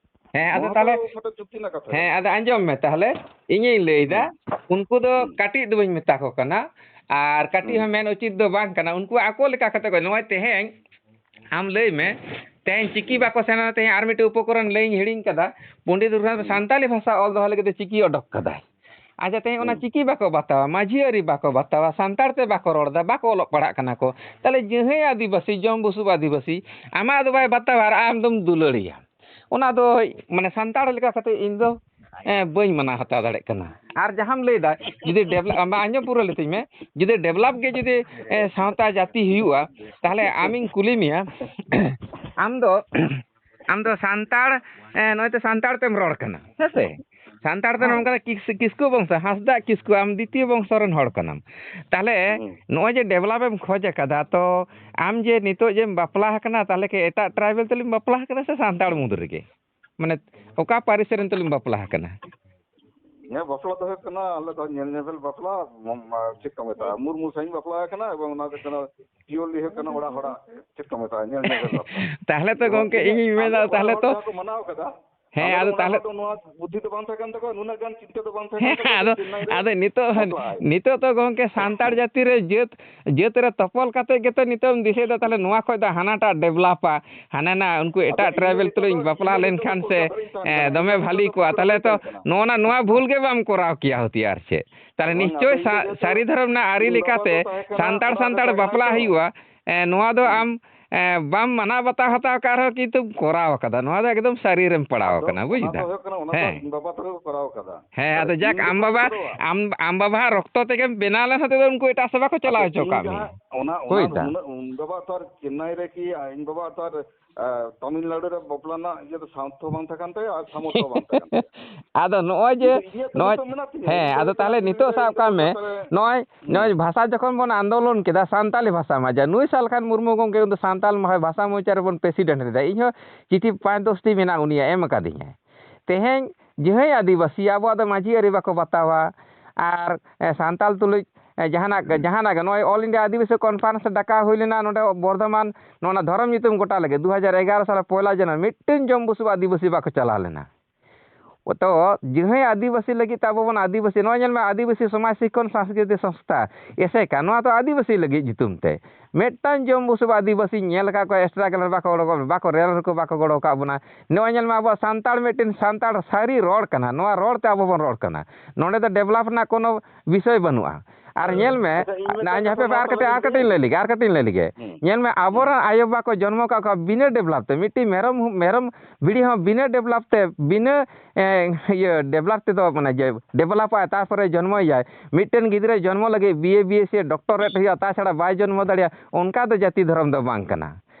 ᱦᱮᱸ, ᱟᱫᱚ ᱱᱚᱣᱟ ᱛᱟᱦᱞᱮ, ᱫᱚ ᱢᱤᱫᱴᱟᱝ ᱪᱩᱠᱛᱤ ᱨᱮᱱᱟᱜ ᱠᱟᱛᱷᱟ ᱦᱮᱸ, ᱠᱟᱱᱟ᱾ ᱟᱫᱚ ᱟᱸᱡᱚᱢ ᱢᱮ ᱛᱟᱦᱞᱮ, ᱤᱧᱤᱧ ᱞᱟᱹᱭᱫᱟ, ᱦᱩᱸ᱾ ᱩᱱᱠᱩ ᱫᱚ ᱦᱩᱸ᱾ ᱠᱟᱹᱴᱤᱡ ᱫᱚ ᱵᱟᱹᱧ ᱢᱮᱛᱟ ᱠᱚ ᱠᱟᱱᱟ, ᱟᱨ ᱠᱟᱹᱴᱤᱡ ᱦᱩᱸ᱾ ᱦᱚᱸ ᱢᱮᱱ ᱩᱪᱤᱛ ᱫᱚ ᱵᱟᱝ ᱠᱟᱱᱟ᱾ ᱩᱱᱠᱩ ᱟᱠᱚ ᱞᱮᱠᱟ ᱠᱟᱛᱮ ᱠᱚ, ᱱᱚᱜᱼᱚᱭ ᱛᱮᱦᱮᱧ ᱟᱢ ᱞᱟᱹᱭ ᱢᱮ, ᱛᱮᱦᱮᱧ ᱪᱤᱠᱤ ᱦᱩᱸ᱾ ᱵᱟᱠᱚ ᱥᱮᱬᱟ, ᱛᱮᱦᱮᱧ ᱟᱨ ᱢᱤᱫᱴᱮᱡ ᱩᱯᱚᱠᱚᱨᱚᱱ ᱞᱟᱹᱭᱤᱧ ᱦᱤᱲᱤᱧ ᱠᱟᱫᱟ, ᱯᱚᱱᱰᱤᱛ ᱨᱚᱜᱷᱩᱱᱟᱛᱷ ᱦᱩᱸ᱾ ᱥᱟᱱᱛᱟᱞᱤ ᱵᱷᱟᱥᱟ ᱚᱞ ᱫᱚᱦᱚ ᱞᱟᱹᱜᱤᱫ ᱛᱮ ᱪᱤᱠᱤ ᱚᱰᱚᱠ ᱠᱟᱫᱟᱭ᱾ ᱟᱪᱪᱷᱟ, ᱛᱮᱦᱮᱧ ᱚᱱᱟ ᱦᱩᱸ᱾ ᱪᱤᱠᱤ ᱵᱟᱠᱚ ᱵᱟᱛᱟᱣᱟ, ᱢᱟᱹᱡᱷᱤ ᱟᱹᱨᱤ ᱵᱟᱠᱚ ᱵᱟᱛᱟᱣᱟ, ᱥᱟᱱᱛᱟᱲ ᱛᱮ ᱵᱟᱠᱚ ᱨᱚᱲ ᱮᱫᱟ, ᱵᱟᱠᱚ ᱚᱞᱚᱜ ᱯᱟᱲᱦᱟᱜ ᱠᱟᱱᱟ ᱠᱚ᱾ ᱛᱟᱦᱞᱮ ᱡᱟᱹᱦᱟᱹᱭ ᱟᱹᱫᱤᱵᱟᱹᱥᱤ, ᱡᱚᱢ ᱵᱩᱥᱩᱵ ᱟᱹᱫᱤᱵᱟᱹᱥᱤ, ᱟᱢᱟᱜ ᱫᱚ ᱵᱟᱭ ᱵᱟᱛᱟᱣᱟ ᱟᱨ ᱟᱢ ᱫᱚᱢ ᱫᱩᱞᱟᱹᱲᱤᱭᱟ᱾ ᱚᱱᱟ ᱫᱚ ᱢᱟᱱᱮ ᱥᱟᱱᱛᱟᱲ ᱞᱮᱠᱟ ᱠᱟᱛᱮ ᱤᱧ ᱫᱚ ᱮ, ᱵᱟᱹᱧ ᱢᱟᱱᱟᱣ ᱦᱟᱛᱟᱣ ᱫᱟᱲᱮᱭᱟᱜ ᱠᱟᱱᱟ᱾ ᱟᱨ ᱡᱟᱦᱟᱸᱢ ᱞᱟᱹᱭᱫᱟ, ᱡᱩᱫᱤ ᱰᱮᱵᱷᱞᱚᱯ, ᱟᱢ ᱟᱸᱡᱚᱢ ᱯᱩᱨᱟᱹ ᱞᱤᱛᱤᱧ ᱢᱮ, ᱡᱩᱫᱤ ᱰᱮᱵᱷᱞᱚᱯ ᱜᱮ ᱡᱩᱫᱤ ᱮ, ᱥᱟᱶᱛᱟ ᱡᱟᱹᱛᱤ ᱦᱩᱭᱩᱜᱼᱟ, ᱛᱟᱦᱚᱞᱮ ᱟᱢᱤᱧ ᱠᱩᱞᱤ ᱢᱮᱭᱟ, ᱟᱢ ᱫᱚ ᱟᱢ ᱫᱚ ᱥᱟᱱᱛᱟᱲ ᱮ, ᱱᱚᱜᱼᱚᱭ ᱛᱚ ᱥᱟᱱᱛᱟᱲ ᱛᱮᱢ ᱨᱚᱲ ᱠᱟᱱᱟ, ᱦᱮᱸ ᱥᱮ? ᱥᱟᱱᱛᱟᱲ ᱛᱮ ᱦᱮᱸ᱾ ᱱᱚᱝᱠᱟ ᱠᱤᱥ-, ᱠᱤᱥᱠᱩ ᱵᱚᱝᱥᱚ, ᱦᱟᱸᱥᱫᱟ ᱠᱤᱥᱠᱩ, ᱟᱢ ᱫᱤᱛᱤᱭᱚ ᱵᱚᱝᱥᱚ ᱨᱮᱱ ᱦᱚᱲ ᱠᱟᱱᱟᱢ᱾ ᱛᱟᱦᱚᱞᱮ ᱦᱩᱸ᱾ ᱱᱚᱜᱼᱚᱭ ᱡᱮ ᱰᱮᱵᱷᱞᱚᱯ ᱮᱢ ᱠᱷᱚᱡᱽ ᱟᱠᱟᱫᱟ, ᱛᱚ ᱟᱢ ᱡᱮ ᱱᱤᱛᱚᱜ ᱡᱮᱢ ᱵᱟᱯᱞᱟ ᱟᱠᱟᱱᱟ, ᱛᱟᱦᱚᱞᱮ ᱠᱤ ᱮᱴᱟᱜ ᱴᱨᱟᱭᱵᱮᱞ ᱛᱮᱞᱤᱢ ᱵᱟᱯᱞᱟ ᱟᱠᱟᱱᱟ ᱥᱮ ᱥᱟᱱᱛᱟᱲ ᱢᱩᱫᱽ ᱨᱮᱜᱮ? ᱢᱟᱱᱮ ᱚᱠᱟ ᱯᱟᱹᱨᱤᱥ ᱨᱮᱱ ᱛᱮᱞᱤᱢ ᱵᱟᱯᱞᱟ ᱟᱠᱟᱱᱟ? ᱤᱧᱟᱹᱜ ᱵᱟᱯᱞᱟ ᱫᱚ ᱦᱩᱭᱩᱜ ᱠᱟᱱᱟ, ᱟᱞᱮ ᱫᱚ ᱧᱮᱞ ᱧᱮᱯᱮᱞ ᱵᱟᱯᱞᱟ, ᱢ-, ᱢ-, ᱪᱮᱫ ᱠᱚ ᱢᱮᱛᱟᱜᱼᱟ, ᱢᱩᱨᱢᱩ ᱥᱟᱶ ᱤᱧ ᱵᱟᱯᱞᱟ ᱟᱠᱟᱱᱟ, ᱮᱵᱚᱝ ᱚᱱᱟ ᱫᱚ ᱠᱟᱱᱟ purely ᱦᱩᱭᱩᱜ ᱠᱟᱱᱟ ᱚᱲᱟᱜ ᱦᱚᱲᱟᱜ, ᱪᱮᱫ ᱠᱚ ᱢᱮᱛᱟᱜᱼᱟ, ᱧᱮᱞ ᱧᱮᱯᱮᱞ ᱵᱟᱯᱞᱟ᱾ ᱛᱟᱦᱚᱞᱮ ᱛᱚ ᱮᱵᱚᱝ ᱜᱚᱝᱠᱮ, ᱤᱧ ᱤᱧᱤᱧ ᱢᱮᱱᱫᱟ, ᱟᱞᱮ ᱚᱲᱟᱜ ᱛᱟᱦᱚᱞᱮ ᱦᱚᱲ ᱛᱚ ᱡᱟᱦᱟᱸ ᱠᱚ ᱢᱟᱱᱟᱣ ᱠᱟᱫᱟ, ᱦᱮᱸ, ᱟᱞᱮ ᱫᱚ ᱟᱫᱚ ᱚᱱᱟ ᱛᱟᱦᱚᱞᱮ ᱦᱚᱲ ᱫᱚ ᱱᱚᱣᱟ ᱵᱩᱫᱽᱫᱷᱤ ᱫᱚ ᱵᱟᱝ ᱛᱟᱦᱮᱸ ᱠᱟᱱ ᱛᱟᱠᱚᱣᱟ, ᱱᱩᱱᱟᱹᱜ ᱜᱟᱱ ᱪᱤᱱᱛᱟᱹ ᱫᱚ ᱵᱟᱝ ᱛᱟᱦᱮᱸ ᱦᱮᱸ, ᱠᱟᱱ ᱛᱟᱠᱚᱣᱟ ᱟᱫᱚ, ᱡᱮ ᱪᱮᱱᱱᱟᱭ ᱨᱮ ᱟᱫᱚ ᱱᱤᱛᱚᱜ, ᱵᱟᱯᱞᱟᱜᱼᱟᱭ᱾ ᱱᱤᱛᱚᱜ ᱛᱚ ᱜᱚᱝᱠᱮ ᱥᱟᱱᱛᱟᱲ ᱡᱟᱹᱛᱤ ᱨᱮ ᱡᱟᱹᱛ, ᱡᱟᱹᱛ ᱨᱮ ᱛᱚᱯᱚᱞ ᱠᱟᱛᱮ ᱜᱮᱛᱚ ᱱᱤᱛᱚᱜ ᱮᱢ ᱫᱤᱥᱟᱹᱭᱮᱫᱟ, ᱛᱟᱦᱚᱞᱮ ᱱᱚᱣᱟ ᱠᱷᱚᱡ ᱫᱚ ᱦᱟᱱᱟᱴᱟᱜ ᱰᱮᱵᱷᱞᱚᱯᱟ, ᱦᱟᱱᱟ ᱱᱟ ᱩᱱᱠᱩ ᱟᱫᱚ ᱮᱴᱟᱜ ᱤᱧ ᱫᱚ ᱴᱨᱟᱭᱵᱮᱞ ᱱᱤᱛᱚᱜ ᱛᱩᱞᱩᱡ ᱫᱚ ᱵᱟᱯᱞᱟ ᱤᱧ ᱫᱚ ᱞᱮᱱᱠᱷᱟᱱ ᱥᱮ, ᱠᱚᱞᱠᱟᱛᱟ ᱨᱤᱧ ᱛᱟᱦᱮᱱ ᱮ, ᱠᱟᱱᱟ, ᱫᱚᱢᱮ ᱤᱧ ᱫᱚ ᱵᱷᱟᱹᱞᱤ ᱠᱚᱞᱠᱟᱛᱟ ᱠᱚᱜᱼᱟ᱾ ᱨᱮ ᱛᱟᱦᱚᱞᱮ ᱵᱟᱹᱧ ᱛᱚ ᱛᱟᱦᱮᱱ ᱠᱟᱱᱟ᱾ ᱱᱚᱜᱼᱚ ᱱᱟ, ᱱᱚᱣᱟ ᱵᱷᱩᱞ ᱜᱮ ᱵᱟᱢ ᱠᱚᱨᱟᱣ ᱠᱮᱭᱟ ᱦᱩᱛᱤ ᱟᱨ ᱪᱮᱫ᱾ ᱛᱟᱦᱚᱞᱮ ᱵᱟᱝ, ᱱᱤᱥᱪᱳᱭ ᱟᱫᱚ ᱤᱧ ᱫᱚ ᱥᱟ-, ᱡᱮᱦᱮᱛᱩ ᱥᱟᱹᱨᱤ ᱫᱷᱚᱨᱚᱢ ᱨᱮᱱᱟᱜ ᱟᱹᱨᱤ ᱤᱧ ᱵᱟᱵᱟ ᱞᱮᱠᱟᱛᱮ ᱫᱚ ᱛᱟᱦᱮᱸ ᱠᱟᱱᱟ, ᱥᱟᱱᱛᱟᱲ ᱚᱱᱟ ᱥᱟᱱᱛᱟᱲ ᱡᱟᱭᱜᱟ ᱨᱮ ᱵᱟᱯᱞᱟ ᱵᱟᱹᱧ ᱛᱟᱦᱮᱸ ᱦᱩᱭᱩᱜᱼᱟ᱾ ᱠᱟᱱᱟ᱾ ᱮ, ᱱᱚᱣᱟ ᱫᱚ ᱦᱩᱸ᱾ ᱟᱢ, ᱮ, ᱵᱟᱢ ᱢᱟᱱᱟᱣ ᱵᱟᱛᱟᱣ ᱦᱟᱛᱟᱣ ᱠᱟᱜ ᱨᱮᱦᱚᱸ ᱠᱤᱱᱛᱩᱢ ᱠᱚᱨᱟᱣ ᱠᱟᱫᱟ᱾ ᱱᱚᱣᱟ ᱫᱚ ᱮᱠᱫᱚᱢ ᱥᱟᱹᱨᱤ ᱨᱮᱢ ᱯᱟᱲᱟᱣ ᱟᱫᱚ ᱠᱟᱱᱟ, ᱵᱩᱡᱽ ᱚᱱᱟ ᱫᱚ ᱫᱟᱢ? ᱦᱩᱭᱩᱜ ᱠᱟᱱᱟ, ᱚᱱᱟ ᱫᱚ ᱦᱮᱸ᱾ ᱤᱧ ᱵᱟᱵᱟ ᱛᱟᱠᱚ ᱠᱚ ᱠᱚᱨᱟᱣ ᱠᱟᱫᱟ᱾ ᱦᱮᱸ, ᱟᱫᱚ ᱟᱫᱚ ᱡᱟᱠ, ᱤᱧ ᱟᱢ ᱫᱚ ᱵᱟᱹᱧ ᱵᱟᱵᱟ, ᱠᱚᱨᱟᱣᱟ᱾ ᱟᱢ, ᱟᱢ ᱵᱟᱵᱟᱣᱟᱜ ᱨᱚᱠᱛᱚ ᱛᱮᱜᱮᱢ ᱵᱮᱱᱟᱣ ᱞᱮᱱ ᱦᱚᱛᱮ ᱫᱚ ᱩᱱᱠᱩ ᱮᱴᱟᱜ ᱥᱮᱫ ᱵᱟᱠᱚ ᱪᱟᱞᱟᱣ ᱟᱫᱚ ᱦᱚᱪᱚ ᱤᱧ ᱠᱟᱜ ᱢᱮᱭᱟ᱾ ᱡᱟᱦᱟᱸ, ᱚᱱᱟ, ᱚᱱᱟ ᱵᱩᱡᱽ ᱫᱟᱢ? ᱩᱱᱟᱹᱜ, ᱩᱱ ᱵᱟᱵᱟ ᱛᱚ ᱟᱨ ᱪᱮᱱᱱᱟᱭ ᱨᱮ ᱠᱤ, ᱤᱧ ᱵᱟᱵᱟ ᱛᱚ ᱟᱨ, ᱟ, ᱛᱟᱢᱤᱞᱱᱟᱲᱩ ᱨᱮ ᱵᱟᱯᱞᱟ ᱨᱮᱱᱟᱜ ᱤᱭᱟᱹ ᱫᱚ ᱥᱟᱢᱚᱨᱛᱷᱚ ᱵᱟᱝ ᱛᱟᱦᱮᱸ ᱠᱟᱱ ᱛᱟᱭᱟ ᱟᱨ ᱥᱟᱢᱚᱨᱛᱷᱚ ᱵᱟᱝ ᱛᱟᱦᱮᱸ ᱠᱟᱱ ᱛᱟᱭᱟ᱾ ᱟᱫᱚ ᱱᱚᱜᱼᱚᱭ ᱡᱮ, ᱠᱤᱱᱛᱩ ᱤᱧᱟᱹᱜ ᱫᱚ ᱱᱚᱜᱼᱚᱭ, ᱱᱤᱛᱚᱜ ᱢᱮᱱᱟᱜ ᱛᱤᱧᱟᱹ, ᱦᱮᱸ, ᱤᱧ ᱫᱚ ᱟᱫᱚ ᱛᱟᱦᱚᱞᱮ ᱤᱧ ᱫᱚ ᱱᱤᱛᱚᱜ ᱥᱟᱵ ᱠᱟᱜ ᱢᱮ, ᱠᱚᱞᱠᱟᱛᱟ ᱨᱮ ᱱᱚᱜᱼᱚᱭ, ᱦᱩᱸ᱾ ᱱᱚᱜᱼᱚᱭ ᱵᱷᱟᱥᱟ ᱡᱚᱠᱷᱚᱱ ᱵᱚᱱ ᱟᱱᱫᱳᱞᱚᱱ ᱠᱮᱫᱟ, ᱥᱟᱱᱛᱟᱞᱤ ᱵᱷᱟᱥᱟ ᱢᱟ, ᱡᱟ ᱱᱩᱭ ᱥᱟᱞ ᱠᱷᱟᱱ ᱢᱩᱨᱢᱩ ᱜᱚᱢᱠᱮ ᱩᱱ ᱫᱚ ᱥᱟᱱᱛᱟᱞ ᱢᱟ-, ᱵᱷᱟᱥᱟ ᱢᱚᱨᱪᱟ ᱨᱮᱵᱚᱱ president ᱞᱮᱫᱟ᱾ ᱤᱧ ᱦᱚᱸ ᱪᱤᱴᱷᱤ ᱯᱟᱸᱪ ᱫᱚᱥ ᱴᱤ ᱢᱮᱱᱟᱜᱼᱟ, ᱩᱱᱤᱭᱟᱜ ᱮᱢ ᱟᱠᱟᱫᱤᱧᱟᱭ᱾ ᱛᱮᱦᱮᱧ ᱡᱟᱦᱟᱸᱭ ᱟᱹᱫᱤᱵᱟᱹᱥᱤ ᱟᱵᱚᱣᱟᱜ ᱫᱚ ᱢᱟᱹᱡᱷᱤ ᱟᱹᱨᱤ ᱵᱟᱠᱚ ᱵᱟᱛᱟᱣᱟ, ᱟᱨ, ᱮ, ᱥᱟᱱᱛᱟᱞ ᱛᱩᱞᱩᱡ, ᱮ, ᱡᱟᱦᱟᱱᱟᱜ, ᱦᱩᱸ᱾ ᱡᱟᱦᱟᱱᱟᱜ ᱜᱮ, ᱱᱚᱜᱼᱚᱭ All India ᱟᱹᱫᱤᱵᱟᱹᱥᱤ Conference ᱰᱟᱠᱟᱣ ᱦᱩᱭ ᱞᱮᱱᱟ ᱱᱚᱰᱮ ᱵᱚᱨᱫᱷᱚᱢᱟᱱ, ᱱᱚᱣᱟ ᱫᱷᱚᱨᱚᱢ ᱧᱩᱛᱩᱢ ᱜᱚᱴᱟ ᱞᱟᱹᱜᱤᱫ, ᱫᱩ ᱦᱟᱡᱟᱨ ᱮᱜᱟᱨᱚ ᱥᱟᱞ ᱯᱚᱭᱞᱟ ᱡᱟᱱᱩᱣᱟᱨᱤ, ᱢᱤᱫᱴᱮᱱ ᱡᱚᱢ ᱵᱩᱥᱩᱵ ᱟᱹᱫᱤᱵᱟᱹᱥᱤ ᱵᱟᱠᱚ ᱪᱟᱞᱟᱣ ᱞᱮᱱᱟ᱾ ᱛᱚ, ᱡᱟᱦᱟᱸᱭ ᱟᱹᱫᱤᱵᱟᱹᱥᱤ ᱞᱟᱹᱜᱤᱫ ᱛᱮ ᱟᱵᱚ ᱵᱚᱱ ᱟᱹᱫᱤᱵᱟᱹᱥᱤ, ᱱᱚᱣᱟ ᱧᱮᱞ ᱢᱮ, ᱟᱹᱫᱤᱵᱟᱹᱥᱤ ᱥᱚᱢᱟᱡᱽ ᱥᱤᱠᱷᱚᱱ ᱥᱟᱝᱥᱠᱨᱤᱛᱤᱠ ᱥᱚᱝᱥᱛᱷᱟ, ᱮᱥᱮᱠᱟ, ᱱᱚᱣᱟ ᱫᱚ ᱟᱹᱫᱤᱵᱟᱹᱥᱤ ᱞᱟᱹᱜᱤᱫ ᱧᱩᱛᱩᱢ ᱛᱮ᱾ ᱢᱤᱫᱴᱟᱝ ᱡᱚᱢ ᱵᱩᱥᱩᱵ ᱟᱹᱫᱤᱵᱟᱹᱥᱤᱧ ᱧᱮᱞ ᱟᱠᱟᱫ ᱠᱚᱣᱟ, ᱥᱴᱨᱟᱜᱞᱟᱨ ᱵᱟᱠᱚ ᱚᱰᱚᱠᱚᱜ, ᱵᱟᱠᱚ ᱨᱮᱞ ᱨᱮᱠᱚ ᱵᱟᱠᱚ ᱜᱚᱲᱚ ᱟᱠᱟᱫ ᱵᱚᱱᱟ᱾ ᱱᱚᱜᱼᱚᱭ ᱧᱮᱞ ᱢᱮ, ᱟᱵᱚᱣᱟᱜ ᱥᱟᱱᱛᱟᱲ ᱢᱤᱫᱴᱮᱱ ᱥᱟᱱᱛᱟᱲ ᱥᱟᱹᱨᱤ ᱨᱚᱲ ᱠᱟᱱᱟ, ᱱᱚᱣᱟ ᱨᱚᱲ ᱛᱮ ᱟᱵᱚ ᱵᱚᱱ ᱨᱚᱲ ᱠᱟᱱᱟ᱾ ᱱᱚᱸᱰᱮ ᱫᱚ ᱰᱮᱵᱷᱞᱚᱯ ᱨᱮᱱᱟᱜ ᱠᱳᱱᱳ ᱵᱤᱥᱚᱭ ᱵᱟᱹᱱᱩᱜᱼᱟ᱾ ᱟᱨ ᱧᱮᱞ ᱢᱮ, ᱟᱪᱪᱷᱟ, ᱤᱧ ᱢᱤᱫᱴᱟᱝ ᱟᱨ ᱠᱟᱛᱷᱟ ᱦᱟᱯᱮ, ᱟᱨ ᱠᱟᱹᱴᱤᱡ, ᱟᱨ ᱠᱟᱹᱴᱤᱡ ᱤᱧ ᱞᱟᱹᱭ ᱞᱮᱜᱮ, ᱟᱨ ᱠᱟᱹᱴᱤᱡ ᱤᱧ ᱞᱟᱹᱭ ᱞᱮᱜᱮ᱾ ᱦᱩᱸ᱾ ᱧᱮᱞ ᱢᱮ, ᱟᱵᱚᱨᱮᱱ ᱟᱭᱳ ᱵᱟᱵᱟ ᱠᱚ ᱡᱚᱱᱢᱚ ᱠᱟᱜ ᱠᱚᱣᱟ ᱵᱤᱱᱟᱹ ᱰᱮᱵᱷᱞᱚᱯ ᱛᱮ, ᱢᱤᱫᱴᱤᱡ ᱢᱮᱨᱚᱢ, ᱢᱮᱨᱚᱢ ᱵᱷᱤᱰᱤ ᱦᱚᱸ ᱵᱤᱱᱟᱹ ᱰᱮᱵᱷᱞᱚᱯ ᱛᱮ, ᱵᱤᱱᱟᱹ, ᱮ, ᱤᱭᱟᱹ, ᱰᱮᱵᱷᱞᱚᱯ ᱛᱮᱫᱚ, ᱢᱟᱱᱮ, ᱡᱮ ᱰᱮᱵᱷᱞᱚᱯᱚᱜᱼᱟᱭ, ᱛᱟᱨᱯᱚᱨᱮ ᱡᱚᱱᱢᱚᱭᱟᱭ᱾ ᱢᱤᱫᱴᱮᱱ ᱜᱤᱫᱽᱨᱟᱹ ᱡᱚᱱᱢᱚ ᱞᱟᱹᱜᱤᱫ ᱵᱤ ᱮ, ᱵᱤ ᱮᱥ ᱥᱤ, ᱰᱚᱠᱴᱚᱨᱮᱴ ᱦᱩᱭᱩᱜᱼᱟ, ᱛᱟᱪᱷᱟᱲᱟ ᱵᱟᱭ ᱡᱚᱱᱢᱚ ᱫᱟᱲᱮᱭᱟᱜᱼᱟ, ᱚᱱᱠᱟ ᱫᱚ ᱡᱟᱹᱛᱤ ᱫᱷᱚᱨᱚᱢ ᱫᱚ ᱵᱟᱝ ᱠᱟᱱᱟ᱾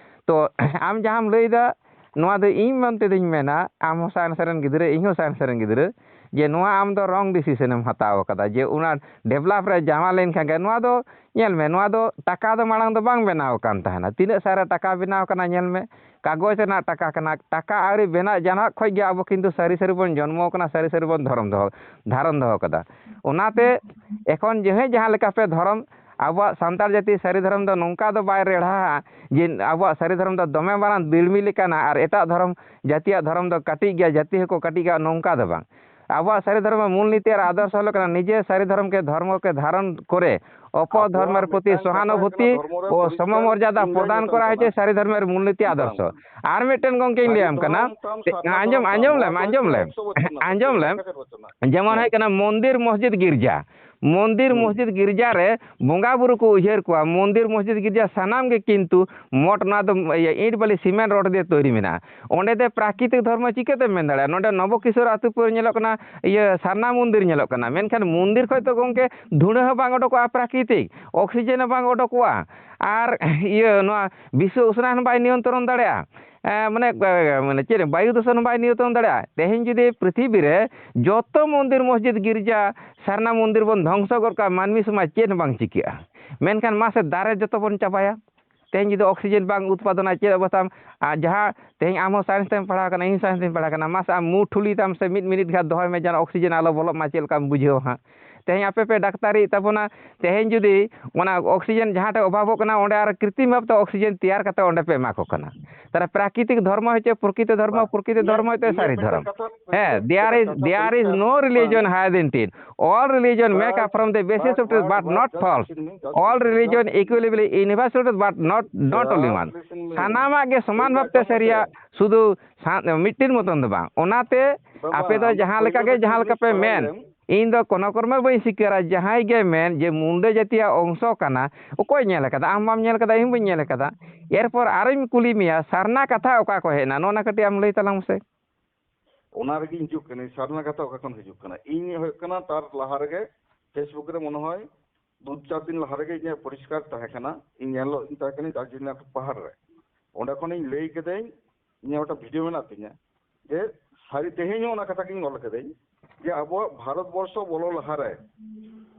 ᱛᱚ, ᱟᱢ ᱡᱟᱦᱟᱸᱢ ᱞᱟᱹᱭᱫᱟ, ᱱᱚᱣᱟ ᱫᱚ ᱤᱧ ᱢᱮᱱ ᱛᱮᱫᱚᱧ ᱢᱮᱱᱟ, ᱟᱢ ᱦᱚᱸ ᱥᱟᱭᱮᱱᱥ ᱨᱮᱱ ᱜᱤᱫᱽᱨᱟᱹ, ᱤᱧ ᱦᱚᱸ ᱥᱟᱭᱮᱱᱥ ᱨᱮᱱ ᱜᱤᱫᱽᱨᱟᱹ, ᱡᱮ ᱱᱚᱣᱟ ᱟᱢ ᱫᱚ ᱨᱚᱝ ᱰᱤᱥᱤᱥᱮᱱ ᱮᱢ ᱦᱟᱛᱟᱣ ᱟᱠᱟᱫᱟ, ᱡᱮ ᱚᱱᱟ ᱰᱮᱵᱷᱞᱚᱯ ᱨᱮ ᱡᱟᱣᱟ ᱞᱮᱱᱠᱷᱟᱱ ᱜᱮ᱾ ᱱᱚᱣᱟ ᱫᱚ ᱧᱮᱞ ᱢᱮ, ᱱᱚᱣᱟ ᱫᱚ ᱴᱟᱠᱟ ᱫᱚ ᱢᱟᱲᱟᱝ ᱫᱚ ᱵᱟᱝ ᱵᱮᱱᱟᱣ ᱟᱠᱟᱱ ᱛᱟᱦᱮᱱᱟ᱾ ᱛᱤᱱᱟᱹᱜ ᱥᱟᱞ ᱨᱮ ᱴᱟᱠᱟ ᱵᱮᱱᱟᱣ ᱟᱠᱟᱱᱟ, ᱧᱮᱞ ᱢᱮ, ᱠᱟᱜᱚᱡᱽ ᱨᱮᱱᱟᱜ ᱴᱟᱠᱟ ᱠᱟᱱᱟ᱾ ᱴᱟᱠᱟ ᱟᱹᱣᱨᱤ ᱵᱮᱱᱟᱜ ᱡᱟᱱᱟᱜ ᱠᱷᱚᱱ ᱜᱮ ᱟᱵᱚ ᱠᱤᱱᱛᱩ ᱥᱟᱹᱨᱤ ᱥᱟᱹᱨᱤ ᱵᱚᱱ ᱡᱚᱱᱢᱚ ᱟᱠᱟᱱᱟ, ᱥᱟᱹᱨᱤ ᱥᱟᱹᱨᱤ ᱵᱚᱱ ᱫᱷᱚᱨᱚᱢ ᱫᱚᱦᱚ, ᱫᱷᱟᱨᱚᱱ ᱫᱚᱦᱚ ᱠᱟᱫᱟ᱾ ᱚᱱᱟᱛᱮ ᱮᱠᱷᱚᱱ ᱡᱟᱦᱟᱸᱭ ᱡᱟᱦᱟᱸ ᱞᱮᱠᱟ ᱯᱮ ᱫᱷᱚᱨᱚᱢ, ᱟᱵᱚᱣᱟᱜ ᱥᱟᱱᱛᱟᱲ ᱡᱟᱹᱛᱤ ᱥᱟᱹᱨᱤ ᱫᱷᱚᱨᱚᱢ ᱫᱚ ᱱᱚᱝᱠᱟ ᱫᱚ ᱵᱟᱭ ᱨᱮᱲᱦᱟᱜᱼᱟ ᱡᱮ ᱟᱵᱚᱣᱟᱜ ᱥᱟᱹᱨᱤ ᱫᱷᱚᱨᱚᱢ ᱫᱚ ᱫᱚᱢᱮ ᱢᱟᱨᱟᱝ ᱫᱤᱲᱢᱤ ᱞᱮᱠᱟᱱᱟ ᱟᱨ ᱮᱴᱟᱜ ᱫᱷᱚᱨᱚᱢ, ᱡᱟᱹᱛᱤᱭᱟᱜ ᱫᱷᱚᱨᱚᱢ ᱫᱚ ᱠᱟᱹᱴᱤᱡ ᱜᱮᱭᱟ, ᱡᱟᱹᱛᱤ ᱦᱚᱸᱠᱚ ᱠᱟᱹᱴᱤᱡ ᱜᱮᱭᱟ, ᱱᱚᱝᱠᱟ ᱫᱚ ᱵᱟᱝ᱾ ᱟᱵᱚᱣᱟᱜ ᱥᱟᱹᱨᱤ ᱫᱷᱚᱨᱚᱢ ᱨᱮᱱᱟᱜ ᱢᱩᱞ ᱱᱤᱛᱤ ᱟᱨ ᱟᱫᱚᱨᱥᱚ ᱦᱩᱭᱩᱜ ᱠᱟᱱᱟ, ᱱᱤᱡᱮ ᱥᱟᱹᱨᱤ ᱫᱷᱚᱨᱚᱢ ᱠᱮ ᱫᱷᱚᱨᱢᱚ ᱠᱮ ᱫᱷᱟᱨᱚᱱ ᱠᱚᱨᱮ, ᱚᱯᱚᱨ ᱫᱷᱚᱨᱢᱚᱨ ᱯᱨᱚᱛᱤ ᱥᱚᱦᱟᱱᱩᱵᱷᱩᱛᱤ ᱚ ᱥᱚᱢᱚᱢᱚᱨᱡᱟᱫᱟ ᱯᱨᱚᱫᱟᱱ ᱠᱚᱨᱟ ᱦᱚᱪᱪᱷᱮ ᱥᱟᱹᱨᱤ ᱫᱷᱚᱨᱢᱮᱨ ᱢᱩᱞ ᱱᱤᱛᱤ ᱟᱫᱚᱨᱥᱚ᱾ ᱟᱨ ᱢᱤᱫᱴᱮᱱ ᱜᱚᱝᱠᱮᱧ ᱞᱟᱹᱭᱟᱢ ᱠᱟᱱᱟ, ᱟᱸᱡᱚᱢ, ᱟᱸᱡᱚᱢ ᱞᱮᱢ, ᱟᱸᱡᱚᱢ ᱞᱮᱢ, ᱟᱸᱡᱚᱢ ᱞᱮᱢ᱾ ᱡᱮᱢᱚᱱ ᱦᱩᱭᱩᱜ ᱠᱟᱱᱟ ᱢᱚᱱᱫᱤᱨ, ᱢᱚᱥᱡᱤᱫ, ᱜᱤᱨᱡᱟ᱾ ᱢᱚᱱᱫᱤᱨ, ᱢᱚᱥᱡᱤᱫ, ᱜᱤᱨᱡᱟ ᱨᱮ ᱵᱚᱸᱜᱟ ᱵᱩᱨᱩ ᱠᱚ ᱩᱭᱦᱟᱹᱨ ᱠᱚᱣᱟ, ᱢᱚᱱᱫᱤᱨ, ᱢᱚᱥᱡᱤᱫ, ᱜᱤᱨᱡᱟ ᱥᱟᱱᱟᱢ ᱜᱮ ᱠᱤᱱᱛᱩ ᱢᱚᱴ, ᱱᱚᱣᱟ ᱫᱚ ᱤᱭᱟᱹ ᱤᱸᱴ ᱵᱟᱹᱞᱤ ᱥᱤᱢᱮᱱᱴ ᱨᱚᱰ ᱫᱤᱭᱮ ᱛᱳᱭᱨᱤ ᱢᱮᱱᱟᱜᱼᱟ᱾ ᱚᱸᱰᱮ ᱫᱚ ᱯᱨᱟᱠᱨᱤᱛᱤᱠ ᱫᱷᱚᱨᱢᱚ ᱪᱤᱠᱟᱹᱛᱮᱢ ᱢᱮᱱ ᱫᱟᱲᱮᱭᱟᱜᱼᱟ? ᱱᱚᱰᱮ ᱱᱚᱵᱚᱠᱤᱥᱳᱨ ᱟᱹᱛᱩ ᱯᱩᱨ ᱧᱮᱞᱚᱜ ᱠᱟᱱᱟ, ᱤᱭᱟᱹ ᱥᱟᱨᱱᱟ ᱢᱚᱱᱫᱤᱨ ᱧᱮᱞᱚᱜ ᱠᱟᱱᱟ, ᱢᱮᱱᱠᱷᱟᱱ ᱢᱚᱱᱫᱤᱨ ᱠᱷᱚᱱ ᱛᱚ ᱜᱚᱢᱠᱮ ᱫᱷᱩᱲᱟᱹ ᱦᱚᱸ ᱵᱟᱝ ᱚᱰᱚᱠᱚᱜᱼᱟ, ᱯᱨᱟᱠᱨᱤᱛᱤᱠ ᱚᱠᱥᱤᱡᱮᱱ ᱦᱚᱸ ᱵᱟᱝ ᱚᱰᱚᱠᱚᱜᱼᱟ, ᱟᱨ ᱤᱭᱟᱹ ᱱᱚᱣᱟ ᱵᱤᱥᱥᱚ ᱩᱥᱱᱟᱭᱚᱱ ᱦᱚᱸ ᱵᱟᱭ ᱱᱤᱭᱚᱱᱛᱨᱚᱱ ᱫᱟᱲᱮᱭᱟᱜᱼᱟ᱾ ᱮ, ᱢᱟᱱᱮ, ᱮ, ᱢᱟᱱᱮ ᱪᱮᱫ, ᱵᱟᱭᱩ ᱫᱩᱥᱚᱱ ᱦᱚᱸ ᱵᱟᱭ ᱱᱤᱭᱚᱱᱛᱨᱚᱱ ᱫᱟᱲᱮᱭᱟᱜᱼᱟ᱾ ᱛᱮᱦᱮᱧ ᱡᱩᱫᱤ ᱯᱨᱤᱛᱷᱤᱵᱤ ᱨᱮ ᱡᱚᱛᱚ ᱢᱚᱱᱫᱤᱨ, ᱢᱚᱥᱡᱤᱫ, ᱜᱤᱨᱡᱟ, ᱥᱟᱨᱱᱟ ᱢᱚᱱᱫᱤᱨ ᱵᱚᱱ ᱫᱷᱚᱝᱥᱚ ᱜᱚᱫ ᱠᱟᱜᱼᱟ, ᱢᱟᱹᱱᱢᱤ ᱥᱚᱢᱟᱡᱽ ᱪᱮᱫ ᱦᱚᱸ ᱵᱟᱝ ᱪᱤᱠᱟᱹᱜᱼᱟ᱾ ᱢᱮᱱᱠᱷᱟᱱ ᱢᱟᱥᱮ ᱫᱟᱨᱮ ᱡᱚᱛᱚ ᱵᱚᱱ ᱪᱟᱵᱟᱭᱟ, ᱛᱮᱦᱮᱧ ᱡᱩᱫᱤ ᱚᱠᱥᱤᱡᱮᱱ ᱵᱟᱝ ᱩᱛᱯᱟᱫᱚᱱᱟ, ᱪᱮᱫ ᱚᱵᱚᱥᱛᱷᱟ? ᱟᱨ ᱡᱟᱦᱟᱸ ᱛᱮᱦᱮᱧ ᱟᱢ ᱦᱚᱸ ᱥᱟᱭᱮᱱᱥ ᱛᱮᱢ ᱯᱟᱲᱦᱟᱣ ᱠᱟᱱᱟ, ᱤᱧ ᱦᱚᱸ ᱥᱟᱭᱮᱱᱥ ᱛᱮᱧ ᱯᱟᱲᱦᱟᱣ ᱠᱟᱱᱟ, ᱢᱟᱥᱮ ᱟᱢ ᱢᱩ ᱴᱷᱩᱞᱤ ᱛᱟᱢ ᱥᱮ ᱢᱤᱫ ᱢᱤᱱᱤᱴ ᱜᱟᱱ ᱫᱚᱦᱚᱭ ᱢᱮ, ᱡᱮᱱᱚ ᱚᱠᱥᱤᱡᱮᱱ ᱟᱞᱚ ᱵᱚᱞᱚᱜ ᱢᱟ, ᱪᱮᱫ ᱞᱮᱠᱟᱢ ᱵᱩᱡᱷᱟᱹᱣᱟ ᱦᱟᱸᱜ? ᱛᱮᱦᱮᱧ ᱟᱯᱮ ᱯᱮ ᱰᱟᱠᱛᱟᱨᱤᱭᱮᱫ ᱛᱟᱵᱚᱱᱟ, ᱛᱮᱦᱮᱧ ᱡᱩᱫᱤ ᱚᱱᱟ ᱚᱠᱥᱤᱡᱮᱱ ᱡᱟᱦᱟᱸ ᱴᱷᱮᱱ ᱚᱵᱷᱟᱵᱚᱜ ᱠᱟᱱᱟ, ᱚᱸᱰᱮ ᱟᱨ ᱠᱨᱤᱛᱨᱤᱢ ᱵᱷᱟᱵᱽᱛᱮ ᱚᱠᱥᱤᱡᱮᱱ ᱛᱮᱭᱟᱨ ᱠᱟᱛᱮ ᱚᱸᱰᱮ ᱯᱮ ᱮᱢᱟ ᱠᱚ ᱠᱟᱱᱟ᱾ ᱛᱟᱦᱚᱞᱮ ᱯᱨᱟᱠᱨᱤᱛᱤᱠ ᱫᱷᱚᱨᱢᱚ ᱦᱚᱪᱪᱷᱮ ᱯᱨᱚᱠᱨᱤᱛᱤ ᱫᱷᱚᱨᱢᱚ, ᱯᱨᱚᱠᱨᱤᱛᱤ ᱫᱷᱚᱨᱢᱚ ᱦᱚᱪᱪᱷᱮ ᱥᱟᱹᱨᱤ ᱫᱷᱚᱨᱚᱢ᱾ ᱦᱮᱸ, there is, there is no religion higher than ten. All religion make up from the basis of truth, but not false. All religion equally universal, but not, not only one. ᱥᱟᱱᱟᱢᱟᱜ ᱜᱮ ᱥᱚᱢᱟᱱ ᱵᱷᱟᱵᱽᱛᱮ ᱥᱟᱹᱨᱤᱭᱟ, ᱥᱩᱫᱷᱩ ᱥᱟ-, ᱢᱤᱫᱴᱤᱱ ᱢᱚᱛᱚᱱ ᱫᱚ ᱵᱟᱝ᱾ ᱚᱱᱟᱛᱮ ᱟᱯᱮ ᱫᱚ ᱡᱟᱦᱟᱸ ᱞᱮᱠᱟ ᱜᱮ, ᱡᱟᱦᱟᱸ ᱞᱮᱠᱟ ᱯᱮ ᱢᱮᱱ, ᱤᱧ ᱫᱚ ᱠᱳᱱᱳ ᱠᱚᱨᱢᱚ ᱵᱟᱹᱧ ᱥᱤᱠᱟᱹᱨᱟ᱾ ᱡᱟᱦᱟᱸᱭ ᱜᱮ ᱢᱮᱱ ᱡᱮ ᱢᱩᱱᱰᱟᱹ ᱡᱟᱹᱛᱤᱭᱟᱜ ᱚᱝᱥᱚ ᱠᱟᱱᱟ, ᱚᱠᱚᱭ ᱧᱮᱞ ᱟᱠᱟᱫᱟ? ᱟᱢ ᱵᱟᱢ ᱧᱮᱞ ᱟᱠᱟᱫᱟ, ᱤᱧ ᱵᱟᱹᱧ ᱧᱮᱞ ᱟᱠᱟᱫᱟ᱾ ᱮᱨᱯᱚᱨ ᱟᱨᱚᱧ ᱠᱩᱞᱤ ᱢᱮᱭᱟ, ᱥᱟᱨᱱᱟ ᱠᱟᱛᱷᱟ ᱚᱠᱟ ᱠᱚ ᱦᱮᱡ ᱮᱱᱟ? ᱱᱚᱣᱟ ᱠᱟᱹᱴᱤᱡ ᱟᱢ ᱞᱟᱹᱭ ᱛᱟᱞᱟᱝ ᱢᱮᱥᱮ᱾ ᱚᱱᱟ ᱨᱮᱜᱮᱧ ᱦᱤᱡᱩᱜ ᱠᱟᱹᱱᱟᱹᱧ, ᱥᱟᱨᱱᱟ ᱠᱟᱛᱷᱟ ᱚᱠᱟ ᱠᱷᱚᱱ ᱦᱤᱡᱩᱜ ᱠᱟᱱᱟ? ᱤᱧ ᱦᱩᱭᱩᱜ ᱠᱟᱱᱟ ᱛᱟᱨ ᱞᱟᱦᱟ ᱨᱮᱜᱮ Facebook ᱨᱮ ᱢᱚᱱᱮ ᱦᱚᱭ ᱫᱩ ᱪᱟᱨ ᱫᱤᱱ ᱞᱟᱦᱟ ᱨᱮᱜᱮ ᱤᱧᱟᱹᱜ ᱯᱚᱨᱤᱥᱠᱟᱨ ᱛᱟᱦᱮᱸ ᱠᱟᱱᱟ, ᱤᱧ ᱧᱮᱞᱚᱜ ᱤᱧ ᱛᱟᱦᱮᱸ ᱠᱟᱱᱟ ᱫᱟᱨᱡᱤᱞᱤᱝ ᱯᱟᱦᱟᱲ ᱨᱮ, ᱚᱸᱰᱮ ᱠᱷᱚᱱᱤᱧ ᱞᱟᱹᱭ ᱠᱟᱹᱫᱟᱹᱧ, ᱤᱧᱟᱹᱜ ᱢᱤᱫᱴᱟᱝ ᱵᱷᱤᱰᱤᱭᱳ ᱢᱮᱱᱟᱜ ᱛᱤᱧᱟ, ᱡᱮ ᱥᱟᱹᱨᱤ ᱛᱮᱦᱮᱧ ᱦᱚᱸ ᱚᱱᱟ ᱠᱟᱛᱷᱟ ᱜᱤᱧ ᱚᱞ ᱠᱟᱹᱫᱟᱹᱧ, ᱡᱮ ᱟᱵᱚᱣᱟᱜ ᱵᱷᱟᱨᱚᱛ ᱵᱚᱨᱥᱚ ᱵᱚᱞᱚ ᱞᱟᱦᱟᱨᱮ,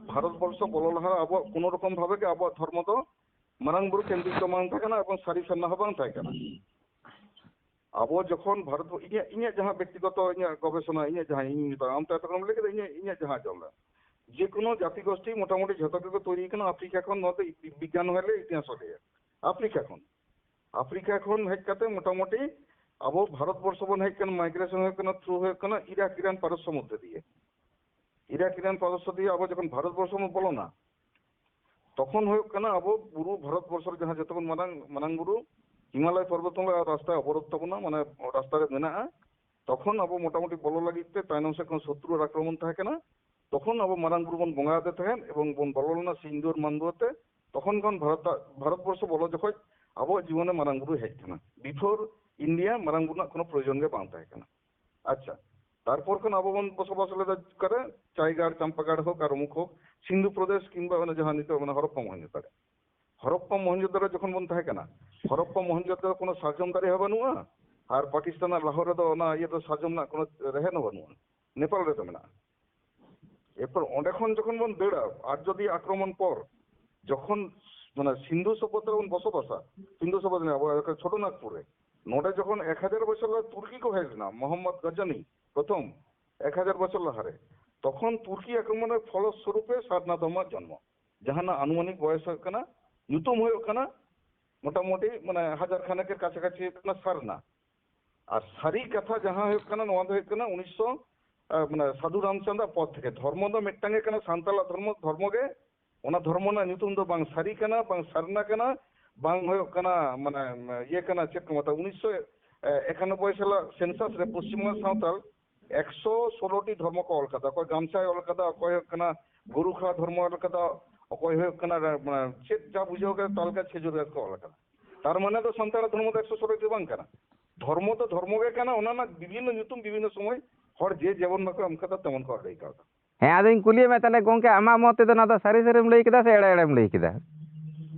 ᱵᱷᱟᱨᱚᱛ ᱵᱚᱨᱥᱚ ᱵᱚᱞᱚ ᱞᱟᱦᱟᱨᱮ ᱟᱵᱚᱣᱟᱜ ᱠᱳᱱᱳ ᱨᱚᱠᱚᱢ ᱵᱷᱟᱵᱮ ᱜᱮ ᱟᱵᱚᱣᱟᱜ ᱫᱷᱚᱨᱢᱚ ᱫᱚ ᱢᱟᱨᱟᱝ ᱵᱩᱨᱩ ᱠᱮᱱᱫᱨᱤᱠ ᱫᱚ ᱵᱟᱝ ᱛᱟᱦᱮᱸ ᱠᱟᱱᱟ ᱮᱵᱚᱝ ᱥᱟᱹᱨᱤ ᱥᱟᱨᱱᱟ ᱦᱚᱸ ᱵᱟᱝ ᱛᱟᱦᱮᱸ ᱠᱟᱱᱟ᱾ ᱟᱵᱚ ᱡᱚᱠᱷᱚᱱ ᱵᱷᱟᱨᱚᱛ, ᱤᱧᱟᱹᱜ, ᱤᱧᱟᱹᱜ ᱡᱟᱦᱟᱸ ᱵᱮᱠᱛᱤᱜᱚᱛᱚ ᱤᱧᱟᱹᱜ ᱜᱚᱵᱮᱥᱚᱱᱟ, ᱤᱧᱟᱹᱜ ᱡᱟᱦᱟᱸ ᱤᱧ ᱢᱮᱛᱟᱜᱼᱟ, ᱟᱢ ᱛᱚ ᱮᱛᱚᱠᱷᱚᱱ ᱞᱟᱹᱭ ᱠᱮᱫᱟ, ᱤᱧᱟᱹᱜ, ᱤᱧᱟᱹᱜ ᱡᱟᱦᱟᱸ ᱟᱸᱡᱚᱢ ᱞᱮᱱ, ᱡᱮ ᱠᱳᱱᱳ ᱡᱟᱹᱛᱤ ᱜᱳᱥᱴᱤ ᱢᱚᱴᱟᱢᱩᱴᱤ ᱡᱷᱚᱛᱚ ᱜᱮᱠᱚ ᱛᱳᱭᱨᱤ ᱠᱟᱱᱟ ᱟᱯᱷᱨᱤᱠᱟ ᱠᱷᱚᱱ, ᱱᱚᱣᱟ ᱫᱚ ᱤ-, ᱵᱤᱜᱽᱜᱟᱱ ᱦᱚᱸ ᱞᱟᱹᱭᱟ, ᱤᱛᱤᱦᱟᱥ ᱦᱚᱸ ᱞᱟᱹᱭᱟ, ᱟᱯᱷᱨᱤᱠᱟ ᱠᱷᱚᱱ, ᱟᱯᱷᱨᱤᱠᱟ ᱠᱷᱚᱱ ᱦᱮᱡ ᱠᱟᱛᱮ ᱢᱚᱴᱟᱢᱩᱴᱤ ᱟᱵᱚ ᱵᱷᱟᱨᱚᱛ ᱵᱚᱨᱥᱚ ᱵᱚᱱ ᱦᱮᱡ ᱠᱟᱱᱟ, ᱢᱟᱭᱜᱨᱮᱥᱚᱱ ᱦᱩᱭᱩᱜ ᱠᱟᱱᱟ, ᱛᱷᱨᱩ ᱦᱩᱭᱩᱜ ᱠᱟᱱᱟ ᱤᱨᱟᱠ ᱤᱨᱟᱱ ᱯᱟᱨᱚᱥᱥᱚ ᱢᱚᱫᱽᱫᱷᱮ ᱫᱤᱭᱮ, ᱤᱨᱟᱠ ᱤᱨᱟᱱ ᱯᱟᱨᱚᱥᱥᱚ ᱫᱤᱭᱮ ᱟᱵᱚ ᱡᱚᱠᱷᱚᱱ ᱵᱷᱟᱨᱚᱛ ᱵᱚᱨᱥᱚ ᱵᱚᱱ ᱵᱚᱞᱚᱱᱟ, ᱛᱚᱠᱷᱚᱱ ᱦᱩᱭᱩᱜ ᱠᱟᱱᱟ ᱟᱵᱚ ᱵᱩᱨᱩ, ᱵᱷᱟᱨᱚᱛ ᱵᱚᱨᱥᱚ ᱨᱮ ᱡᱟᱦᱟᱸ ᱡᱚᱛᱚ ᱠᱷᱚᱱ ᱢᱟᱨᱟᱝ, ᱢᱟᱨᱟᱝ ᱵᱩᱨᱩ ᱦᱤᱢᱟᱞᱚᱭ ᱯᱚᱨᱵᱚᱛ ᱨᱮ ᱨᱟᱥᱛᱟ ᱚᱵᱚᱨᱳᱫᱷ ᱛᱟᱵᱚᱱᱟ, ᱢᱟᱱᱮ ᱨᱟᱥᱛᱟ ᱨᱮ ᱢᱮᱱᱟᱜᱼᱟ, ᱛᱚᱠᱷᱚᱱ ᱟᱵᱚ ᱢᱚᱴᱟᱢᱩᱴᱤ ᱵᱚᱞᱚ ᱞᱟᱹᱜᱤᱫ ᱛᱮ ᱛᱟᱭᱱᱚᱢ ᱥᱮᱫ ᱠᱷᱚᱱ ᱥᱚᱛᱨᱩ ᱟᱨ ᱟᱠᱨᱚᱢᱚᱱ ᱛᱟᱦᱮᱸ ᱠᱟᱱᱟ, ᱛᱚᱠᱷᱚᱱ ᱟᱵᱚ ᱢᱟᱨᱟᱝ ᱵᱩᱨᱩ ᱵᱚᱱ ᱵᱚᱸᱜᱟ ᱟᱫᱮ ᱛᱟᱦᱮᱸᱫ ᱮᱵᱚᱝ ᱵᱚᱱ ᱵᱚᱞᱚ ᱞᱮᱱᱟ ᱥᱤᱧ ᱫᱩᱣᱟᱹᱨ ᱢᱟᱱ ᱫᱩᱣᱟᱹᱨ ᱛᱮ᱾ ᱛᱚᱠᱷᱚᱱ ᱠᱷᱚᱱ ᱵᱷᱟᱨᱚᱛ, ᱵᱷᱟᱨᱚᱛ ᱵᱚᱨᱥᱚ ᱵᱚᱞᱚ ᱡᱚᱠᱷᱚᱡ ᱟᱵᱚᱣᱟᱜ ᱡᱤᱵᱚᱱ ᱨᱮ ᱢᱟᱨᱟᱝ ᱵᱩᱨᱩ ᱦᱮᱡ ᱠᱟᱱᱟ᱾ Before India ᱢᱟᱨᱟᱝ ᱵᱩᱨᱩ ᱨᱮᱱᱟᱜ ᱠᱳᱱᱳ ᱯᱨᱚᱭᱳᱡᱚᱱ ᱜᱮ ᱵᱟᱝ ᱛᱟᱦᱮᱸ ᱠᱟᱱᱟ᱾ ᱟᱪᱪᱷᱟ, ᱛᱟᱨᱯᱚᱨ ᱠᱷᱚᱱ ᱟᱵᱚ ᱵᱚᱱ ᱵᱚᱥᱚᱵᱟᱥ ᱞᱮᱫᱟ ᱚᱠᱟᱨᱮ? ᱪᱟᱭᱜᱟᱲ, ᱪᱟᱢᱯᱟᱜᱟᱲ ᱦᱳᱠ ᱟᱨ ᱚᱢᱩᱠ ᱦᱳᱠ, ᱥᱤᱱᱫᱷᱩ ᱯᱨᱚᱫᱮᱥ ᱠᱤᱝᱵᱟ ᱚᱱᱟ ᱡᱟᱦᱟᱸ ᱱᱤᱛᱚᱜ ᱢᱟᱱᱮ ᱦᱚᱨᱚᱯᱯᱟ ᱢᱚᱦᱮᱱᱡᱳᱫᱟᱲᱳ᱾ ᱦᱚᱨᱚᱯᱯᱟ ᱢᱚᱦᱮᱱᱡᱳᱫᱟᱲᱳ ᱡᱚᱠᱷᱚᱱ ᱵᱚᱱ ᱛᱟᱦᱮᱸ ᱠᱟᱱᱟ, ᱦᱚᱨᱚᱯᱯᱟ ᱢᱚᱦᱮᱱᱡᱳᱫᱟᱲᱳ ᱠᱳᱱᱳ ᱥᱟᱨᱡᱚᱢ ᱫᱟᱨᱮ ᱦᱚᱸ ᱵᱟᱹᱱᱩᱜᱼᱟ, ᱟᱨ ᱯᱟᱠᱤᱥᱛᱟᱱ ᱟᱜ ᱞᱟᱦᱳᱨ ᱨᱮᱫᱚ ᱚᱱᱟ ᱤᱭᱟᱹ ᱫᱚ ᱥᱟᱨᱡᱚᱢ ᱨᱮᱱᱟᱜ ᱠᱳᱱᱳ ᱨᱮᱦᱮᱫ ᱦᱚᱸ ᱵᱟᱹᱱᱩᱜᱼᱟ, ᱱᱮᱯᱟᱞ ᱨᱮᱫᱚ ᱢᱮᱱᱟᱜᱼᱟ᱾ ᱮᱨᱯᱚᱨ ᱚᱸᱰᱮ ᱠᱷᱚᱱ ᱡᱚᱠᱷᱚᱱ ᱵᱚᱱ ᱫᱟᱹᱲᱟ, ᱟᱨᱡᱚᱫᱤᱭᱟᱹ ᱟᱠᱨᱚᱢᱚᱱ ᱯᱚᱨ ᱡᱚᱠᱷᱚᱱ ᱢᱟᱱᱮ ᱥᱤᱱᱫᱷᱩ ᱥᱚᱵᱷᱚᱛᱟ ᱨᱮᱵᱚᱱ ᱵᱚᱥᱚᱵᱟᱥᱟ, ᱥᱤᱱᱫᱷᱩ ᱥᱚᱵᱷᱚᱛᱟ ᱟᱵᱚ ᱪᱷᱳᱴᱳ ᱱᱟᱜᱽᱯᱩᱨ ᱨᱮ, ᱱᱚᱰᱮ ᱡᱚᱠᱷᱚᱱ ᱮᱠ ᱦᱟᱡᱟᱨ ᱵᱚᱪᱷᱚᱨ ᱞᱟᱦᱟ ᱛᱩᱨᱠᱤ ᱠᱚ ᱦᱮᱡ ᱞᱮᱱᱟ, ᱢᱚᱦᱚᱢᱢᱚᱫ ᱜᱟᱡᱟᱱᱤ ᱯᱨᱚᱛᱷᱚᱢ ᱮᱠ ᱦᱟᱡᱟᱨ ᱵᱚᱪᱷᱚᱨ ᱞᱟᱦᱟᱨᱮ, ᱛᱚᱠᱷᱚᱱ ᱛᱩᱨᱠᱤ ᱟᱠᱨᱚᱢᱚᱱ ᱨᱮ ᱯᱷᱚᱞᱚᱥ ᱥᱚᱨᱩᱯᱮ ᱥᱟᱨᱱᱟ ᱫᱷᱚᱨᱢᱚ ᱡᱚᱱᱢᱚ, ᱡᱟᱦᱟᱱᱟᱜ ᱟᱱᱩᱢᱟᱱᱤᱠ ᱵᱚᱭᱮᱥ ᱦᱩᱭᱩᱜ ᱠᱟᱱᱟ, ᱧᱩᱛᱩᱢ ᱦᱩᱭᱩᱜ ᱠᱟᱱᱟ, ᱢᱚᱴᱟᱢᱩᱴᱤ ᱢᱟᱱᱮ ᱦᱟᱡᱟᱨ ᱠᱷᱟᱱᱮᱠᱮᱨ ᱠᱟᱪᱷᱟᱠᱟᱪᱷᱤ ᱦᱩᱭᱩᱜ ᱠᱟᱱᱟ ᱥᱟᱨᱱᱟ᱾ ᱟᱨ ᱥᱟᱹᱨᱤ ᱠᱟᱛᱷᱟ ᱡᱟᱦᱟᱸ ᱦᱩᱭᱩᱜ ᱠᱟᱱᱟ, ᱱᱚᱣᱟ ᱫᱚ ᱦᱩᱭᱩᱜ ᱠᱟᱱᱟ ᱩᱱᱤᱥᱥᱚ, ᱟᱨ ᱢᱟᱱᱮ ᱥᱟᱫᱷᱩ ᱨᱟᱢᱪᱟᱸᱫᱽ ᱯᱚᱨ ᱛᱷᱮᱠᱮ ᱫᱷᱚᱨᱢᱚ ᱫᱚ ᱢᱤᱫᱴᱟᱝ ᱜᱮ ᱠᱟᱱᱟ, ᱥᱟᱱᱛᱟᱲᱟᱜ ᱫᱷᱚᱨᱢᱚ, ᱫᱷᱚᱨᱢᱚ ᱜᱮ᱾ ᱚᱱᱟ ᱫᱷᱚᱨᱢᱚ ᱨᱮᱱᱟᱜ ᱧᱩᱛᱩᱢ ᱫᱚ ᱵᱟᱝ ᱥᱟᱹᱨᱤ ᱠᱟᱱᱟ, ᱵᱟᱝ ᱥᱟᱨᱱᱟ ᱠᱟᱱᱟ, ᱵᱟᱝ ᱦᱩᱭᱩᱜ ᱠᱟᱱᱟ, ᱢᱟᱱᱮ, ᱤᱭᱟᱹ ᱠᱟᱱᱟ, ᱪᱮᱫ ᱠᱚ ᱢᱮᱛᱟᱜᱼᱟ, ᱩᱱᱤᱥᱥᱚ ᱮᱠᱟᱱᱚᱵᱵᱳᱭ ᱥᱟᱞᱟᱜ census ᱨᱮ ᱯᱚᱥᱪᱤᱢ ᱵᱟᱝᱞᱟ ᱥᱟᱶᱛᱟᱞ ᱮᱠᱥᱚ ᱥᱳᱞᱳ ᱴᱤ ᱫᱷᱚᱨᱢᱚ ᱠᱚ ᱚᱞ ᱠᱟᱫᱟ᱾ ᱚᱠᱚᱭ ᱜᱟᱢᱪᱷᱟᱭ ᱚᱞ ᱠᱟᱫᱟ, ᱚᱠᱚᱭ ᱦᱩᱭᱩᱜ ᱠᱟᱱᱟ ᱜᱩᱨᱩ ᱠᱷᱟᱲᱟ ᱫᱷᱚᱨᱢᱚ ᱚᱞ ᱠᱟᱫᱟ, ᱚᱠᱚᱭ ᱦᱩᱭᱩᱜ ᱠᱟᱱᱟ, ᱢᱟᱱᱮ, ᱪᱮᱫ ᱡᱟ ᱵᱩᱡᱷᱟᱹᱣ ᱠᱟᱫᱟ, ᱛᱟᱞ ᱜᱟᱪᱷ ᱠᱷᱮᱡᱩᱨ ᱜᱟᱪᱷ ᱠᱚ ᱚᱞ ᱠᱟᱫᱟ᱾ ᱛᱟᱨ ᱢᱟᱱᱮ ᱫᱚ ᱥᱟᱱᱛᱟᱲᱟᱜ ᱫᱷᱚᱨᱢᱚ ᱫᱚ ᱮᱠᱥᱚ ᱥᱳᱞᱳ ᱴᱤ ᱵᱟᱝ ᱠᱟᱱᱟ᱾ ᱫᱷᱚᱨᱢᱚ ᱫᱚ ᱫᱷᱚᱨᱢᱚ ᱜᱮ ᱠᱟᱱᱟ, ᱚᱱᱟ ᱨᱮᱱᱟᱜ ᱵᱤᱵᱷᱤᱱᱱᱚ ᱧᱩᱛᱩᱢ ᱵᱤᱵᱷᱤᱱᱱᱚ ᱥᱚᱢᱚᱭ ᱦᱚᱲ ᱡᱮ ᱡᱮᱢᱚᱱ ᱵᱟᱠᱚ ᱮᱢ ᱠᱟᱫᱟ, ᱛᱮᱢᱚᱱ ᱠᱚ ᱟᱹᱫᱟᱹᱭ ᱠᱟᱣᱫᱟ᱾ ᱦᱮᱸ, ᱟᱫᱚᱧ ᱠᱩᱞᱤᱭᱮᱫ ᱢᱮ, ᱛᱟᱦᱞᱮ ᱜᱚᱝᱠᱮ, ᱟᱢᱟᱜ ᱢᱚᱛ ᱛᱮᱫᱚ ᱱᱚᱣᱟ ᱫᱚ ᱥᱟᱹᱨᱤ ᱥᱟᱹᱨᱤᱢ ᱞᱟᱹᱭ ᱠᱮᱫᱟ ᱥᱮ ᱮᱲᱮ ᱮᱲᱮᱢ ᱞᱟᱹᱭ ᱠᱮᱫᱟ?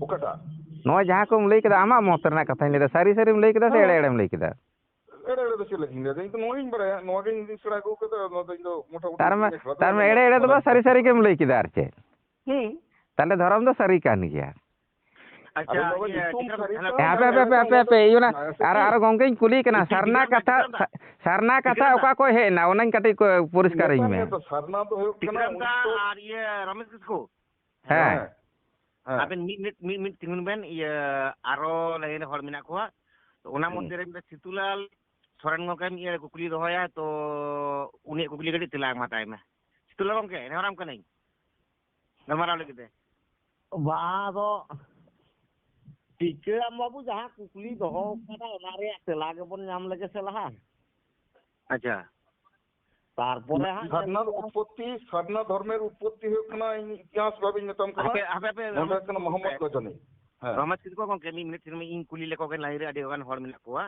ᱚᱠᱟᱴᱟᱜ? ᱱᱚᱜᱼᱚᱭ ᱡᱟᱦᱟᱸ ᱠᱚᱢ ᱞᱟᱹᱭ ᱠᱮᱫᱟ, ᱟᱢᱟᱜ ᱢᱚᱛ ᱨᱮᱱᱟᱜ ᱠᱟᱛᱷᱟᱧ ᱞᱟᱹᱭᱫᱟ, ᱥᱟᱹᱨᱤ ᱥᱟᱹᱨᱤᱢ ᱞᱟᱹᱭ ᱠᱮᱫᱟ ᱥᱮ ᱦᱮᱸ᱾ ᱮᱲᱮ ᱮᱲᱮᱢ ᱞᱟᱹᱭ ᱠᱮᱫᱟ? ᱮᱲᱮ ᱮᱲᱮ ᱫᱚ ᱪᱮᱫ ᱞᱟᱹᱜᱤᱫ ᱤᱧ ᱞᱟᱹᱭᱫᱟ? ᱤᱧ ᱫᱚ ᱱᱚᱣᱟᱧ ᱵᱟᱲᱟᱭᱟ, ᱱᱚᱣᱟ ᱜᱮ ᱤᱧ ᱫᱩᱧ ᱥᱮᱬᱟ ᱟᱹᱜᱩ ᱠᱟᱫᱟ, ᱱᱚᱣᱟ ᱫᱚ ᱤᱧ ᱫᱚ ᱢᱚᱴᱟᱢᱩᱴᱤ ᱛᱟᱨ ᱢᱟ-, ᱤᱧ ᱛᱟᱨ ᱢᱟ ᱮᱲᱮ ᱮᱲᱮ ᱫᱚ ᱵᱟᱝ, ᱥᱟᱹᱨᱤ ᱥᱟᱹᱨᱤ ᱜᱮᱢ ᱞᱟᱹᱭ ᱠᱮᱫᱟ ᱟᱨ ᱪᱮᱫ? ᱦᱩᱸ᱾ ᱛᱟᱦᱞᱮ ᱫᱷᱚᱨᱚᱢ ᱫᱚ ᱥᱟᱹᱨᱤ ᱠᱟᱱ ᱜᱮᱭᱟ᱾ ᱟᱪᱪᱷᱟ, ᱟᱫᱚ ᱱᱚᱣᱟ ᱤᱭᱟᱹ, ᱧᱩᱛᱩᱢ ᱴᱷᱤᱠ ᱥᱟᱹᱨᱤ ᱟᱪᱷᱮ, ᱛᱟᱢ, ᱦᱮᱸ, ᱦᱟᱯᱮ, ᱦᱟᱯᱮ, ᱮᱲᱮ ᱦᱟᱯᱮ, ᱛᱟᱢ, ᱦᱟᱯᱮ, ᱦᱟᱯᱮ, ᱤᱭᱟᱹ ᱚᱱᱟ ᱢᱟᱥᱮ ᱟᱨ, ᱪᱮᱫ? ᱟᱨ ᱜᱚᱝᱠᱮᱧ ᱠᱩᱞᱤ ᱠᱟᱱᱟ, ᱴᱷᱤᱠ, ᱥᱟᱨᱱᱟ ᱴᱷᱤᱠ, ᱠᱟᱛᱷᱟ, ᱴᱷᱤᱠ, ᱥᱟ-, ᱥᱟᱨᱱᱟ ᱠᱟᱛᱷᱟ ᱴᱷᱤᱠ, ᱚᱠᱟ ᱠᱷᱚᱡ ᱦᱮᱡ ᱮᱱᱟ, ᱚᱱᱟᱧ ᱠᱟᱹᱴᱤᱡ ᱠᱚ ᱯᱚᱨᱤᱥᱠᱟᱨᱤᱧ ᱢᱮ᱾ ᱱᱮᱛᱟᱨ ᱫᱚ ᱥᱟᱨᱱᱟ ᱫᱚ ᱦᱩᱭᱩᱜ ᱠᱟᱱᱟ ᱴᱷᱤᱠᱨᱟᱢ ᱫᱟ ᱩᱱᱤᱥᱥᱚ ᱟᱨ ᱤᱭᱟᱹ ᱨᱚᱢᱮᱥ ᱠᱤᱥᱠᱩ᱾ ᱦᱮᱸ᱾ ᱦᱮᱸ, ᱦᱮᱸ᱾ ᱟᱵᱮᱱ ᱢᱤᱫ ᱢᱤᱱᱤᱴ, ᱢᱤᱫ ᱢᱤᱱᱤᱴ ᱛᱤᱸᱜᱩᱱ ᱵᱮᱱ, ᱤᱭᱟᱹ, ᱟᱨᱚ ᱞᱟᱭᱤᱱ ᱨᱮ ᱦᱚᱲ ᱢᱮᱱᱟᱜ ᱠᱚᱣᱟ᱾ ᱛᱚ, ᱚᱱᱟ ᱦᱩᱸ᱾ ᱢᱚᱫᱽᱫᱷᱮ ᱨᱮ ᱢᱤᱫᱴᱮᱱ ᱥᱤᱛᱩᱞᱟᱞ ᱥᱚᱨᱮᱱ ᱜᱚᱝᱠᱮ ᱢᱤᱫ ᱠᱩᱠᱞᱤ ᱫᱚᱦᱚᱭᱟ, ᱛᱚ ᱩᱱᱤᱭᱟᱜ ᱠᱩᱠᱞᱤ ᱠᱟᱹᱴᱤᱡ ᱛᱮᱞᱟ ᱮᱢ ᱦᱟᱛᱟᱣ ᱢᱮ᱾ ᱥᱤᱛᱩᱞᱟᱞ ᱜᱚᱝᱠᱮ, ᱱᱮᱦᱚᱨᱟᱢ ᱠᱟᱹᱱᱟᱹᱧ ᱜᱟᱞᱢᱟᱨᱟᱣ ᱞᱟᱹᱜᱤᱫ ᱛᱮ᱾ ᱵᱟᱝ, ᱟᱫᱚ ᱴᱤᱠᱟᱹᱨᱟᱢ ᱵᱟᱹᱵᱩ ᱡᱟᱦᱟᱸ ᱠᱩᱠᱞᱤ ᱫᱚᱦᱚ ᱠᱟᱫᱟ, ᱚᱱᱟ ᱨᱮᱭᱟᱜ ᱛᱮᱞᱟ ᱜᱮᱵᱚᱱ ᱧᱟᱢ ᱞᱮᱜᱮ ᱥᱮ ᱞᱟᱦᱟ᱾ ᱟᱪᱪᱷᱟ᱾ ᱛᱟᱨᱯᱚᱨᱮ ᱦᱟᱸᱜ ᱥᱟᱨᱱᱟ ᱧᱮᱞᱚᱜᱼᱟ᱾ ᱩᱛᱯᱚᱛᱛᱤ, ᱥᱟᱨᱱᱟ ᱫᱷᱚᱨᱢᱮᱨ ᱩᱛᱯᱚᱛᱛᱤ ᱦᱩᱭᱩᱜ ᱠᱟᱱᱟ, ᱤᱧ ᱤᱛᱤᱦᱟᱥ ᱵᱷᱟᱵᱮᱧ ᱢᱮᱛᱟᱢ ᱠᱟᱱᱟ᱾ ᱦᱟᱯᱮ, ᱦᱟᱯᱮ, ᱦᱟᱯᱮ, ᱱᱚᱸᱰᱮ ᱦᱩᱭᱩᱜ ᱠᱟᱱᱟ ᱢᱚᱦᱚᱢᱢᱚᱫ ᱜᱚᱡᱚᱱᱤ᱾ ᱦᱮᱸ᱾ ᱨᱚᱢᱮᱥ ᱠᱤᱥᱠᱩ ᱜᱚᱢᱠᱮ, ᱢᱤᱫ ᱢᱤᱱᱤᱴ ᱛᱤᱸᱜᱩᱱ ᱢᱮ, ᱤᱧ ᱠᱩᱞᱤ ᱞᱮᱠᱚ ᱜᱮ, ᱞᱟᱭᱤᱱ ᱨᱮ ᱟᱹᱰᱤ ᱜᱟᱱ ᱦᱚᱲ ᱢᱮᱱᱟᱜ ᱠᱚᱣᱟ᱾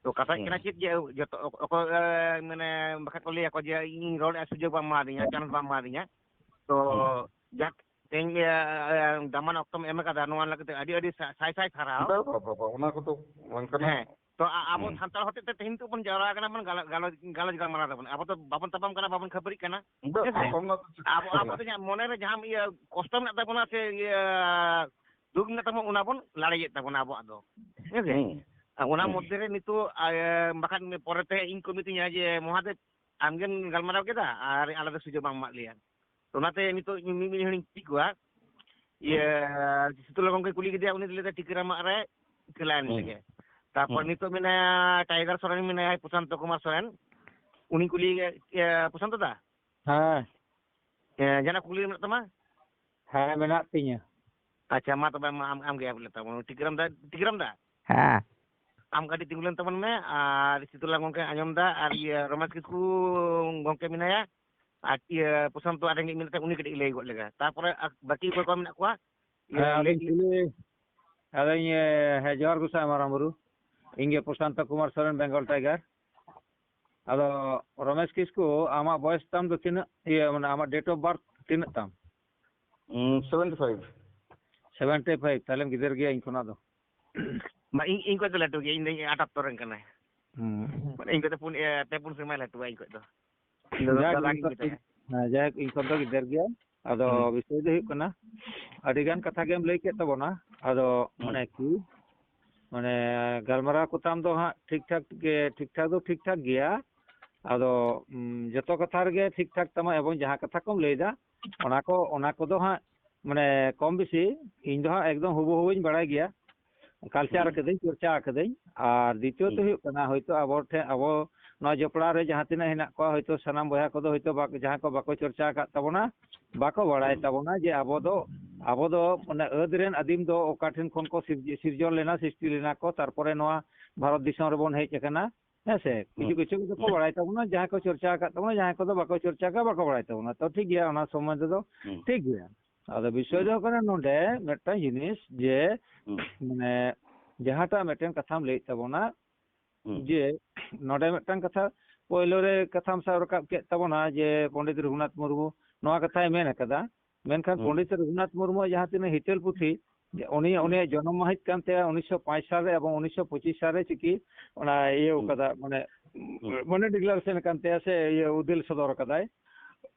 ᱛᱚ, ᱠᱟᱛᱷᱟ ᱦᱩᱭᱩᱜ ᱦᱩᱸ᱾ ᱠᱟᱱᱟ ᱪᱮᱫ ᱡᱮ, ᱡᱚᱛᱚ ᱚᱠ-, ᱚᱠᱚᱭ, ᱮ, ᱢᱟᱱᱮ, ᱵᱟᱠᱷᱟᱡ ᱠᱚ ᱞᱟᱹᱭᱟ ᱠᱚ ᱡᱮ, ᱤᱧ ᱨᱚᱲ ᱨᱮᱭᱟᱜ ᱥᱩᱡᱳᱜᱽ ᱵᱟᱢ ᱮᱢᱟᱫᱤᱧᱟ, ᱪᱟᱱᱥ ᱵᱟᱢ ᱮᱢᱟᱫᱤᱧᱟ᱾ ᱛᱚ, ᱦᱩᱸ᱾ ᱡᱟᱠ, ᱛᱮᱦᱮᱧ, ᱮ, ᱮ, ᱫᱟᱢᱟᱱ ᱚᱠᱛᱚᱢ ᱮᱢ ᱟᱠᱟᱫᱟ, ᱱᱚᱣᱟ ᱞᱟᱹᱜᱤᱫ ᱛᱮ ᱟᱹᱰᱤ, ᱟᱹᱰᱤ ᱥᱟ-, ᱥᱟᱭ ᱥᱟᱭ ᱥᱟᱨᱦᱟᱣ᱾ ᱵᱟ, ᱵᱟ, ᱵᱟ, ᱵᱟ, ᱚᱱᱟ ᱠᱚᱫᱚ ᱵᱟᱝ ᱠᱟᱱᱟ᱾ ᱦᱮᱸ, ᱛᱚ, ᱟ-, ᱟᱵᱚ ᱦᱩᱸ᱾ ᱥᱟᱱᱛᱟᱲ ᱦᱚᱛᱮᱡ ᱛᱮ ᱛᱮᱦᱮᱧ ᱱᱤᱛᱚᱜ ᱵᱚᱱ ᱡᱟᱣᱨᱟ ᱟᱠᱟᱱᱟ, ᱵᱚᱱ ᱜᱟᱞᱚ-, ᱜᱟᱞᱚᱪ, ᱜᱟᱞᱚᱪ ᱜᱟᱞᱢᱟᱨᱟᱣ ᱫᱟᱵᱚᱱ᱾ ᱟᱵᱚ ᱫᱚ ᱵᱟᱵᱚᱱ ᱛᱟᱯᱟᱢ ᱠᱟᱱᱟ, ᱵᱟᱵᱚᱱ ᱠᱷᱟᱹᱯᱟᱹᱨᱤᱜ ᱠᱟᱱᱟ᱾ ᱵᱟ, ᱦᱮᱸ ᱥᱮ? ᱛᱟᱯᱟᱢ ᱨᱮᱱᱟᱜ ᱫᱚ ᱪᱮᱫ ᱟᱵᱚ, ᱦᱚᱸ ᱟᱵᱚ ᱵᱟᱝ᱾ ᱫᱚ ᱡᱟᱦᱟᱸ ᱢᱚᱱᱮ ᱨᱮ ᱡᱟᱦᱟᱸ ᱤᱭᱟᱹ ᱠᱚᱥᱴᱚ ᱢᱮᱱᱟᱜ ᱛᱟᱵᱚᱱᱟ ᱥᱮ ᱤᱭᱟᱹ ᱫᱩᱠ ᱢᱮᱱᱟᱜ ᱛᱟᱵᱚᱱᱟ, ᱚᱱᱟ ᱵᱚᱱ ᱞᱟᱲᱮᱭᱮᱫ ᱛᱟᱵᱚᱱᱟ ᱟᱵᱚᱣᱟᱜ ᱫᱚ᱾ ᱦᱮᱸ ᱥᱮ? ᱦᱩᱸ᱾ ᱟᱨ ᱚᱱᱟ ᱦᱩᱸ᱾ ᱢᱚᱫᱽᱫᱷᱮ ᱨᱮ ᱱᱤᱛᱚᱜ, ᱟ, ᱵᱟᱠᱷᱟᱱ ᱯᱚᱨᱮᱛᱮ ᱤᱧ ᱠᱚ ᱢᱤᱛᱟᱹᱧᱟ ᱡᱮ, "ᱢᱚᱦᱟᱫᱮᱵᱽ, ᱟᱢᱜᱮᱢ ᱜᱟᱞᱢᱟᱨᱟᱣ ᱠᱮᱫᱟ ᱟᱨ ᱟᱞᱮ ᱫᱚ ᱥᱩᱡᱳᱜᱽ ᱵᱟᱢ ᱮᱢᱟᱫ ᱞᱮᱭᱟ᱾ ᱛᱚ ᱚᱱᱟᱛᱮ ᱱᱤᱛᱚᱜ ᱤᱧ ᱢᱤᱫ ᱢᱤᱫ ᱦᱚᱲᱤᱧ ᱠᱩᱞᱤ ᱠᱚᱣᱟ, ᱤᱭᱟᱹ, ᱥᱤᱛᱩᱞᱟ ᱜᱚᱢᱠᱮ ᱠᱩᱞᱤ ᱠᱮᱫᱮᱭᱟ, ᱩᱱᱤ ᱞᱟᱹᱭ ᱮᱫᱟ ᱴᱤᱠᱟᱹᱨᱟᱢᱟᱜ ᱨᱮ ᱠᱷᱮᱞᱟ ᱮᱱ ᱦᱩᱸ᱾ ᱛᱮᱜᱮ᱾ ᱛᱟᱨᱯᱚᱨ ᱦᱩᱸ᱾ ᱱᱤᱛᱚᱜ ᱢᱮᱱᱟᱭᱟ ᱴᱟᱭᱜᱟᱨ ᱥᱚᱨᱮᱱ, ᱢᱮᱱᱟᱭᱟ ᱯᱨᱚᱥᱟᱱᱛᱚ ᱠᱩᱢᱟᱨ ᱥᱚᱨᱮᱱ, ᱩᱱᱤ ᱠᱩᱞᱤ, ᱤᱭᱟᱹ, ᱯᱨᱚᱥᱟᱱᱛᱚ ᱫᱟ? ᱦᱮᱸ᱾ ᱦᱮᱸ, ᱡᱟᱦᱟᱱᱟᱜ ᱠᱩᱠᱞᱤ ᱢᱮᱱᱟᱜ ᱛᱟᱢᱟ? ᱦᱮᱸ, ᱢᱮᱱᱟᱜ ᱛᱤᱧᱟᱹ᱾ ᱟᱪᱪᱷᱟ, ᱢᱟ ᱛᱚᱵᱮ, ᱢᱟ ᱟᱢ, ᱟᱢ ᱜᱮ ᱮᱦᱚᱵ ᱞᱮ ᱛᱟᱵᱚᱱ᱾ ᱴᱤᱠᱨᱟᱢ ᱫᱟ, ᱴᱤᱠᱨᱟᱢ ᱫᱟ? ᱦᱮᱸ᱾ ᱟᱢ ᱠᱟᱹᱴᱤᱡ ᱛᱤᱸᱜᱩ ᱞᱮᱱ ᱛᱟᱵᱚᱱ ᱢᱮ, ᱟᱨ ᱥᱤᱛᱩᱞᱟ ᱜᱚᱢᱠᱮ ᱟᱸᱡᱚᱢ ᱫᱟ, ᱟᱨ ᱤᱭᱟᱹ, ᱨᱚᱢᱮᱥ ᱠᱤᱥᱠᱩ ᱜᱚᱢᱠᱮ ᱢᱮᱱᱟᱭᱟ, ᱟᱨ ᱤᱭᱟᱹ, ᱯᱨᱚᱥᱟᱱᱛᱚ ᱟᱨ ᱨᱮᱸᱜᱮᱡ ᱢᱮᱱᱟᱜ ᱛᱟᱭ, ᱩᱱᱤ ᱠᱟᱹᱴᱤᱡ ᱞᱟᱹᱭ ᱜᱚᱫ ᱞᱮᱜᱟ᱾ ᱛᱟᱨᱯᱚᱨᱮ ᱟᱨ ᱵᱟᱹᱠᱤ ᱚᱠᱚᱭ ᱠᱚ ᱢᱮᱱᱟᱜ ᱠᱚᱣᱟ? ᱤᱭᱟᱹ, ᱦᱮᱸ, ᱞᱟᱹᱭ ᱟᱫᱚᱧ ᱠᱩᱞᱤ, ᱟᱫᱚᱧ, ᱦᱮᱸ, ᱡᱚᱦᱟᱨ ᱜᱚᱸᱥᱟᱭ ᱢᱟᱨᱟᱝ ᱵᱩᱨᱩ᱾ ᱤᱧ ᱜᱮ ᱯᱨᱚᱥᱟᱱᱛᱚ ᱠᱩᱢᱟᱨ ᱥᱚᱨᱮᱱ, ᱵᱮᱝᱜᱚᱞ ᱴᱟᱭᱜᱟᱨ᱾ ᱟᱫᱚ ᱨᱚᱢᱮᱥ ᱠᱤᱥᱠᱩ, ᱟᱢᱟᱜ ᱵᱚᱭᱮᱥ ᱛᱟᱢ ᱫᱚ ᱛᱤᱱᱟᱹᱜ? ᱤᱭᱟᱹ, ᱢᱟᱱᱮ ᱟᱢᱟᱜ date of birth ᱛᱤᱱᱟᱹᱜ ᱛᱟᱢ? ᱩᱸ, seventy five᱾ Seventy five, ᱛᱟᱦᱞᱮᱢ ᱜᱤᱫᱟᱹᱨ ᱜᱮᱭᱟ ᱤᱧ ᱠᱷᱚᱱᱟᱜ ᱫᱚ᱾ ᱵᱟ, ᱤᱧ, ᱤᱧ ᱠᱷᱚᱱ ᱫᱚ ᱞᱟᱹᱴᱩ ᱜᱮᱭᱟ, ᱤᱧ ᱫᱚ ᱟᱴᱟᱛᱛᱚᱨ ᱨᱮᱱ ᱠᱟᱱᱟᱭ᱾ ᱦᱩᱸ᱾ ᱢᱟᱱᱮ ᱤᱧ ᱠᱷᱚᱱ ᱫᱚ ᱯᱩᱱ, ᱮ, ᱯᱮ ᱯᱩᱱ ᱥᱮᱨᱢᱟᱭ ᱞᱟᱹᱴᱩᱣᱟ ᱤᱧ ᱠᱷᱚᱱ ᱫᱚ᱾ ᱤᱧ ᱫᱚ ᱡᱟᱠ, ᱫᱟᱫᱟ ᱤᱧ ᱜᱤᱧ ᱠᱷᱚᱱ, ᱢᱮᱛᱟᱭᱟ᱾ ᱦᱮᱸ, ᱡᱟᱭᱦᱳᱠ, ᱤᱧ ᱠᱷᱚᱱ ᱫᱚ ᱜᱤᱫᱟᱹᱨ ᱜᱮᱭᱟᱭ᱾ ᱟᱫᱚ ᱦᱩᱸ᱾ ᱵᱤᱥᱚᱭ ᱫᱚ ᱦᱩᱭᱩᱜ ᱠᱟᱱᱟ, ᱟᱹᱰᱤ ᱜᱟᱱ ᱠᱟᱛᱷᱟ ᱜᱮᱢ ᱞᱟᱹᱭ ᱠᱮᱫ ᱛᱟᱵᱚᱱᱟ᱾ ᱟᱫᱚ ᱦᱩᱸ᱾ ᱢᱟᱱᱮ ᱠᱤ, ᱢᱟᱱᱮ ᱜᱟᱞᱢᱟᱨᱟᱣ ᱠᱚᱛᱟᱢ ᱫᱚ ᱦᱟᱸᱜ ᱴᱷᱤᱠ ᱴᱷᱟᱠ ᱜᱮ, ᱴᱷᱤᱠ ᱴᱷᱟᱠ ᱫᱚ ᱴᱷᱤᱠ ᱴᱷᱟᱠ ᱜᱮᱭᱟ᱾ ᱟᱫᱚ, ᱩᱸ, ᱡᱚᱛᱚ ᱠᱟᱛᱷᱟ ᱨᱮᱜᱮ ᱴᱷᱤᱠ ᱴᱷᱟᱠ ᱛᱟᱢᱟ, ᱮᱵᱚᱝ ᱡᱟᱦᱟᱸ ᱠᱟᱛᱷᱟ ᱠᱚᱢ ᱞᱟᱹᱭᱫᱟ, ᱚᱱᱟ ᱠᱚ, ᱚᱱᱟ ᱠᱚᱫᱚ ᱦᱟᱸᱜ ᱢᱟᱱᱮ ᱠᱚᱢ ᱵᱮᱥᱤ ᱤᱧ ᱫᱚ ᱦᱟᱸᱜ ᱮᱠᱫᱚᱢ ᱦᱩᱵᱩᱦᱩᱧ ᱵᱟᱲᱟᱭ ᱜᱮᱭᱟ, culture ᱦᱩᱸ᱾ ᱟᱠᱟᱫᱟᱹᱧ, ᱪᱚᱨᱪᱟ ᱟᱠᱟᱫᱟᱹᱧ᱾ ᱟᱨ ᱫᱤᱛᱤᱭᱚᱛᱚ ᱦᱩᱸ᱾ ᱦᱩᱭᱩᱜ ᱠᱟᱱᱟ, ᱦᱚᱭᱛᱳ ᱟᱵᱚ ᱴᱷᱮᱱ, ᱟᱵᱚ ᱱᱚᱣᱟ ᱡᱚᱯᱲᱟᱣ ᱨᱮ ᱡᱟᱦᱟᱸ ᱛᱤᱱᱟᱹᱜ ᱦᱮᱱᱟᱜ ᱠᱚᱣᱟ, ᱦᱚᱭᱛᱳ ᱥᱟᱱᱟᱢ ᱵᱚᱭᱦᱟ ᱠᱚᱫᱚ ᱦᱚᱭᱛᱳ ᱵᱟ-, ᱡᱟᱦᱟᱸᱭ ᱠᱚ ᱵᱟᱠᱚ ᱪᱚᱨᱪᱟ ᱟᱠᱟᱫ ᱛᱟᱵᱚᱱᱟ, ᱵᱟᱠᱚ ᱵᱟᱲᱟᱭ ᱦᱩᱸ᱾ ᱛᱟᱵᱚᱱᱟ ᱡᱮ ᱟᱵᱚ ᱫᱚ, ᱟᱵᱚ ᱫᱚ ᱢᱟᱱᱮ ᱟᱹᱫ ᱨᱮᱱ ᱟᱹᱫᱤᱢ ᱫᱚ ᱚᱠᱟ ᱴᱷᱮᱱ ᱠᱷᱚᱱ ᱠᱚ ᱥᱤᱨᱡ-, ᱥᱤᱨᱡᱚᱱ ᱞᱮᱱᱟ, ᱥᱨᱤᱥᱴᱤ ᱞᱮᱱᱟ ᱠᱚ, ᱛᱟᱨᱯᱚᱨᱮ ᱱᱚᱣᱟ ᱵᱷᱟᱨᱚᱛ ᱫᱤᱥᱚᱢ ᱨᱮᱵᱚᱱ ᱦᱮᱡ ᱟᱠᱟᱱᱟ᱾ ᱦᱮᱸ ᱥᱮ? ᱠᱤᱪᱷᱩ ᱦᱩᱸ᱾ ᱠᱤᱪᱷᱩ ᱫᱚᱠᱚ ᱦᱩᱸ᱾ ᱵᱟᱲᱟᱭ ᱛᱟᱵᱚᱱᱟ, ᱡᱟᱦᱟᱸᱭ ᱠᱚ ᱪᱚᱨᱪᱟ ᱟᱠᱟᱫ ᱛᱟᱵᱚᱱᱟ, ᱡᱟᱦᱟᱸᱭ ᱠᱚᱫᱚ ᱵᱟᱠᱚ ᱪᱚᱨᱪᱟ ᱟᱠᱟᱫ, ᱵᱟᱠᱚ ᱵᱟᱲᱟᱭ ᱛᱟᱵᱚᱱᱟ᱾ ᱛᱚ ᱴᱷᱤᱠ ᱜᱮᱭᱟ, ᱚᱱᱟ ᱥᱚᱢᱵᱚᱱᱫᱷᱮ ᱫᱚ ᱦᱩᱸ᱾ ᱴᱷᱤᱠ ᱜᱮᱭᱟ᱾ ᱟᱫᱚ ᱵᱤᱥᱚᱭ ᱦᱩᱸ᱾ ᱫᱚ ᱦᱩᱭᱩᱜ ᱠᱟᱱᱟ ᱱᱚᱰᱮ ᱢᱤᱫᱴᱟᱝ ᱡᱤᱱᱤᱥ ᱡᱮ, ᱦᱩᱸ᱾ ᱢᱟᱱᱮ, ᱡᱟᱦᱟᱸᱴᱟᱜ ᱢᱤᱫᱴᱮᱱ ᱠᱟᱛᱷᱟᱢ ᱞᱟᱹᱭᱮᱫ ᱛᱟᱵᱚᱱᱟ, ᱦᱩᱸ᱾ ᱡᱮ ᱱᱚᱰᱮ ᱢᱤᱫᱴᱟᱝ ᱠᱟᱛᱷᱟ, ᱯᱳᱭᱞᱳ ᱨᱮ ᱠᱟᱛᱷᱟᱢ ᱥᱟᱵ ᱨᱟᱠᱟᱵ ᱠᱮᱫ ᱛᱟᱵᱚᱱᱟ ᱡᱮ ᱯᱚᱱᱰᱤᱛ ᱨᱚᱜᱷᱩᱱᱟᱛᱷ ᱢᱩᱨᱢᱩ ᱱᱚᱣᱟ ᱠᱟᱛᱷᱟᱭ ᱢᱮᱱ ᱟᱠᱟᱫᱟ, ᱢᱮᱱᱠᱷᱟᱱ ᱦᱩᱸ᱾ ᱯᱚᱱᱰᱤᱛ ᱨᱚᱜᱷᱩᱱᱟᱛᱷ ᱢᱩᱨᱢᱩᱣᱟᱜ ᱡᱟᱦᱟᱸ ᱛᱤᱱᱟᱹᱜ ᱦᱤᱛᱟᱹᱞ ᱯᱩᱛᱷᱤ, ᱩᱱᱤ, ᱦᱩᱸ᱾ ᱩᱱᱤᱭᱟᱜ ᱡᱚᱱᱚᱢ ᱢᱟᱹᱦᱤᱛ ᱠᱟᱱ ᱛᱟᱭᱟ ᱩᱱᱤᱥᱥᱚ ᱯᱟᱸᱪ ᱥᱟᱞ ᱨᱮ ᱮᱵᱚᱝ ᱩᱱᱤᱥᱥᱚ ᱯᱚᱸᱪᱤᱥ ᱥᱟᱞ ᱨᱮ ᱪᱤᱠᱤ ᱚᱱᱟ ᱤᱭᱟᱹ ᱦᱩᱸ᱾ ᱟᱠᱟᱫᱟ, ᱢᱟᱱᱮ, ᱦᱩᱸ᱾ ᱢᱟᱱᱮ declaration ᱠᱟᱱ ᱛᱟᱭᱟ ᱥᱮ ᱤᱭᱟᱹ ᱩᱫᱮᱞ ᱥᱚᱫᱚᱨ ᱟᱠᱟᱫᱟᱭ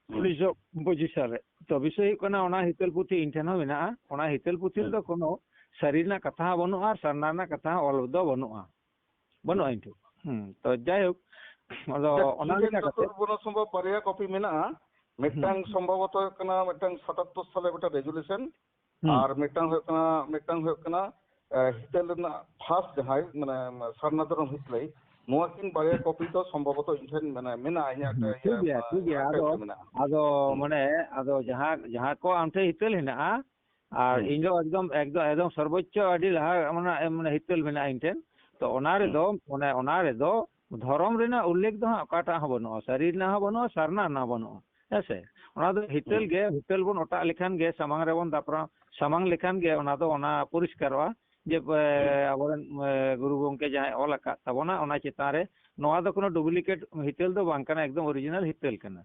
ᱦᱩᱸ᱾ ᱩᱱᱤᱥᱥᱚ ᱯᱚᱸᱪᱤᱥ ᱥᱟᱞ ᱨᱮ᱾ ᱛᱚ ᱵᱤᱥᱚᱭ ᱦᱩᱭᱩᱜ ᱠᱟᱱᱟ ᱚᱱᱟ ᱦᱤᱛᱟᱹᱞ ᱯᱩᱛᱷᱤ ᱤᱧ ᱴᱷᱮᱱ ᱦᱚᱸ ᱢᱮᱱᱟᱜᱼᱟ᱾ ᱚᱱᱟ ᱦᱤᱛᱟᱹᱞ ᱯᱩᱛᱷᱤ ᱦᱩᱸ᱾ ᱨᱮᱫᱚ ᱠᱳᱱᱳ ᱥᱟᱹᱨᱤ ᱨᱮᱱᱟᱜ ᱠᱟᱛᱷᱟ ᱦᱚᱸ ᱵᱟᱹᱱᱩᱜᱼᱟ ᱟᱨ ᱥᱟᱨᱱᱟ ᱨᱮᱱᱟᱜ ᱠᱟᱛᱷᱟ ᱦᱚᱸ ᱚᱞ ᱫᱚ ᱵᱟᱹᱱᱩᱜᱼᱟ, ᱵᱟᱹᱱᱩᱜᱼᱟ ᱦᱩᱸ᱾ ᱤᱧ ᱴᱷᱮᱱ᱾ ᱦᱩᱸ, ᱛᱚ ᱡᱟᱭᱦᱳᱠ, ᱟᱫᱚ ᱚᱱᱟ ᱞᱮᱠᱟ ᱠᱟᱛᱮ ᱡᱚᱛᱚᱴᱩᱠᱩ ᱥᱚᱢᱵᱷᱚᱵ ᱵᱟᱨᱭᱟ ᱠᱚᱯᱤ ᱢᱮᱱᱟᱜᱼᱟ᱾ ᱢᱤᱫᱴᱟᱝ ᱥᱚᱢᱵᱷᱚᱵᱚᱛᱚ ᱦᱩᱭᱩᱜ ᱠᱟᱱᱟ ᱢᱤᱫᱴᱟᱝ ᱥᱟᱛᱟᱛᱛᱚᱨ ᱥᱟᱞᱮ ᱢᱤᱫᱴᱟᱝ ᱨᱮᱡᱩᱞᱮᱥᱚᱱ, ᱟᱨ ᱢᱤᱫᱴᱟᱝ ᱦᱩᱭᱩᱜ ᱠᱟᱱᱟ, ᱢᱤᱫᱴᱟᱝ ᱦᱩᱭᱩᱜ ᱠᱟᱱᱟ ᱦᱤᱛᱟᱹᱞ ᱨᱮᱱᱟᱜ ᱯᱷᱟᱥᱴ ᱡᱟᱦᱟᱸᱭ ᱢᱟᱱᱮ ᱥᱟᱨᱱᱟ ᱫᱷᱚᱨᱚᱢ ᱦᱤᱛᱞᱟᱹᱭ, ᱱᱚᱣᱟ ᱠᱤᱱ ᱵᱟᱨᱭᱟ ᱠᱚᱯᱤ ᱫᱚ ᱥᱚᱢᱵᱷᱚᱵᱚᱛᱚ ᱤᱧ ᱴᱷᱮᱱ ᱢᱮᱱᱟᱜᱼᱟ, ᱤᱧᱟᱹᱜ ᱴᱷᱤᱠ ᱜᱮᱭᱟ, ᱴᱷᱤᱠ ᱜᱮᱭᱟ᱾ ᱟᱫᱚ ᱢᱮᱱᱟᱜᱼᱟ᱾ ᱟᱫᱚ ᱢᱟᱱᱮ ᱟᱫᱚ ᱡᱟᱦᱟᱸ ᱡᱟᱦᱟᱸ ᱠᱚ ᱟᱢ ᱴᱷᱮᱱ ᱦᱤᱛᱟᱹᱞ ᱦᱮᱱᱟᱜᱼᱟ, ᱟᱨ ᱤᱧ ᱫᱚ ᱮᱠᱫᱚᱢ ᱮᱠᱫᱚᱢ ᱮᱠᱫᱚᱢ ᱥᱚᱨᱵᱚᱪᱪᱚ ᱟᱹᱰᱤ ᱞᱟᱦᱟ ᱢᱟᱱᱮ ᱢᱟᱱᱮ ᱦᱤᱛᱟᱹᱞ ᱢᱮᱱᱟᱜᱼᱟ ᱤᱧ ᱴᱷᱮᱱ᱾ ᱛᱚ ᱚᱱᱟ ᱨᱮᱫᱚ ᱚᱱᱮ ᱚᱱᱟ ᱨᱮᱫᱚ ᱫᱷᱚᱨᱚᱢ ᱨᱮᱱᱟᱜ ᱩᱞᱞᱮᱠᱷ ᱫᱚ ᱦᱟᱸᱜ ᱚᱠᱟᱴᱟᱜ ᱦᱚᱸ ᱵᱟᱹᱱᱩᱜᱼᱟ, ᱥᱟᱹᱨᱤ ᱨᱮᱱᱟᱜ ᱦᱚᱸ ᱵᱟᱹᱱᱩᱜᱼᱟ, ᱥᱟᱨᱱᱟ ᱨᱮᱱᱟᱜ ᱦᱚᱸ ᱵᱟᱹᱱᱩᱜᱼᱟ᱾ ᱦᱮᱸ ᱥᱮ? ᱚᱱᱟ ᱫᱚ ᱦᱤᱛᱟᱹᱞ ᱜᱮ, ᱦᱤᱛᱟᱹᱞ ᱵᱚᱱ ᱚᱴᱟᱜ ᱞᱮᱠᱷᱟᱱ ᱜᱮ, ᱥᱟᱢᱟᱝ ᱨᱮᱵᱚᱱ ᱫᱟᱯᱨᱟᱢ ᱥᱟᱢᱟᱝ ᱞᱮᱠᱷᱟᱱ ᱜᱮ ᱚᱱᱟ ᱫᱚ ᱚᱱᱟ ᱯᱚᱨᱤᱥᱠᱟᱨᱚᱜᱼᱟ ᱡᱮ ᱟᱵᱚᱨᱮᱱ ᱜᱩᱨᱩ ᱜᱚᱢᱠᱮ ᱡᱟᱦᱟᱸᱭ ᱚᱞ ᱟᱠᱟᱫ ᱛᱟᱵᱚᱱᱟ ᱚᱱᱟ ᱪᱮᱛᱟᱱ ᱨᱮ ᱱᱚᱣᱟ ᱫᱚ ᱠᱳᱱᱳ ᱰᱩᱯᱞᱤᱠᱮᱴ ᱦᱤᱛᱟᱹᱞ ᱫᱚ ᱵᱟᱝ ᱠᱟᱱᱟ, ᱮᱠᱫᱚᱢ ᱚᱨᱤᱡᱤᱱᱟᱞ ᱦᱤᱛᱟᱹᱞ ᱠᱟᱱᱟ᱾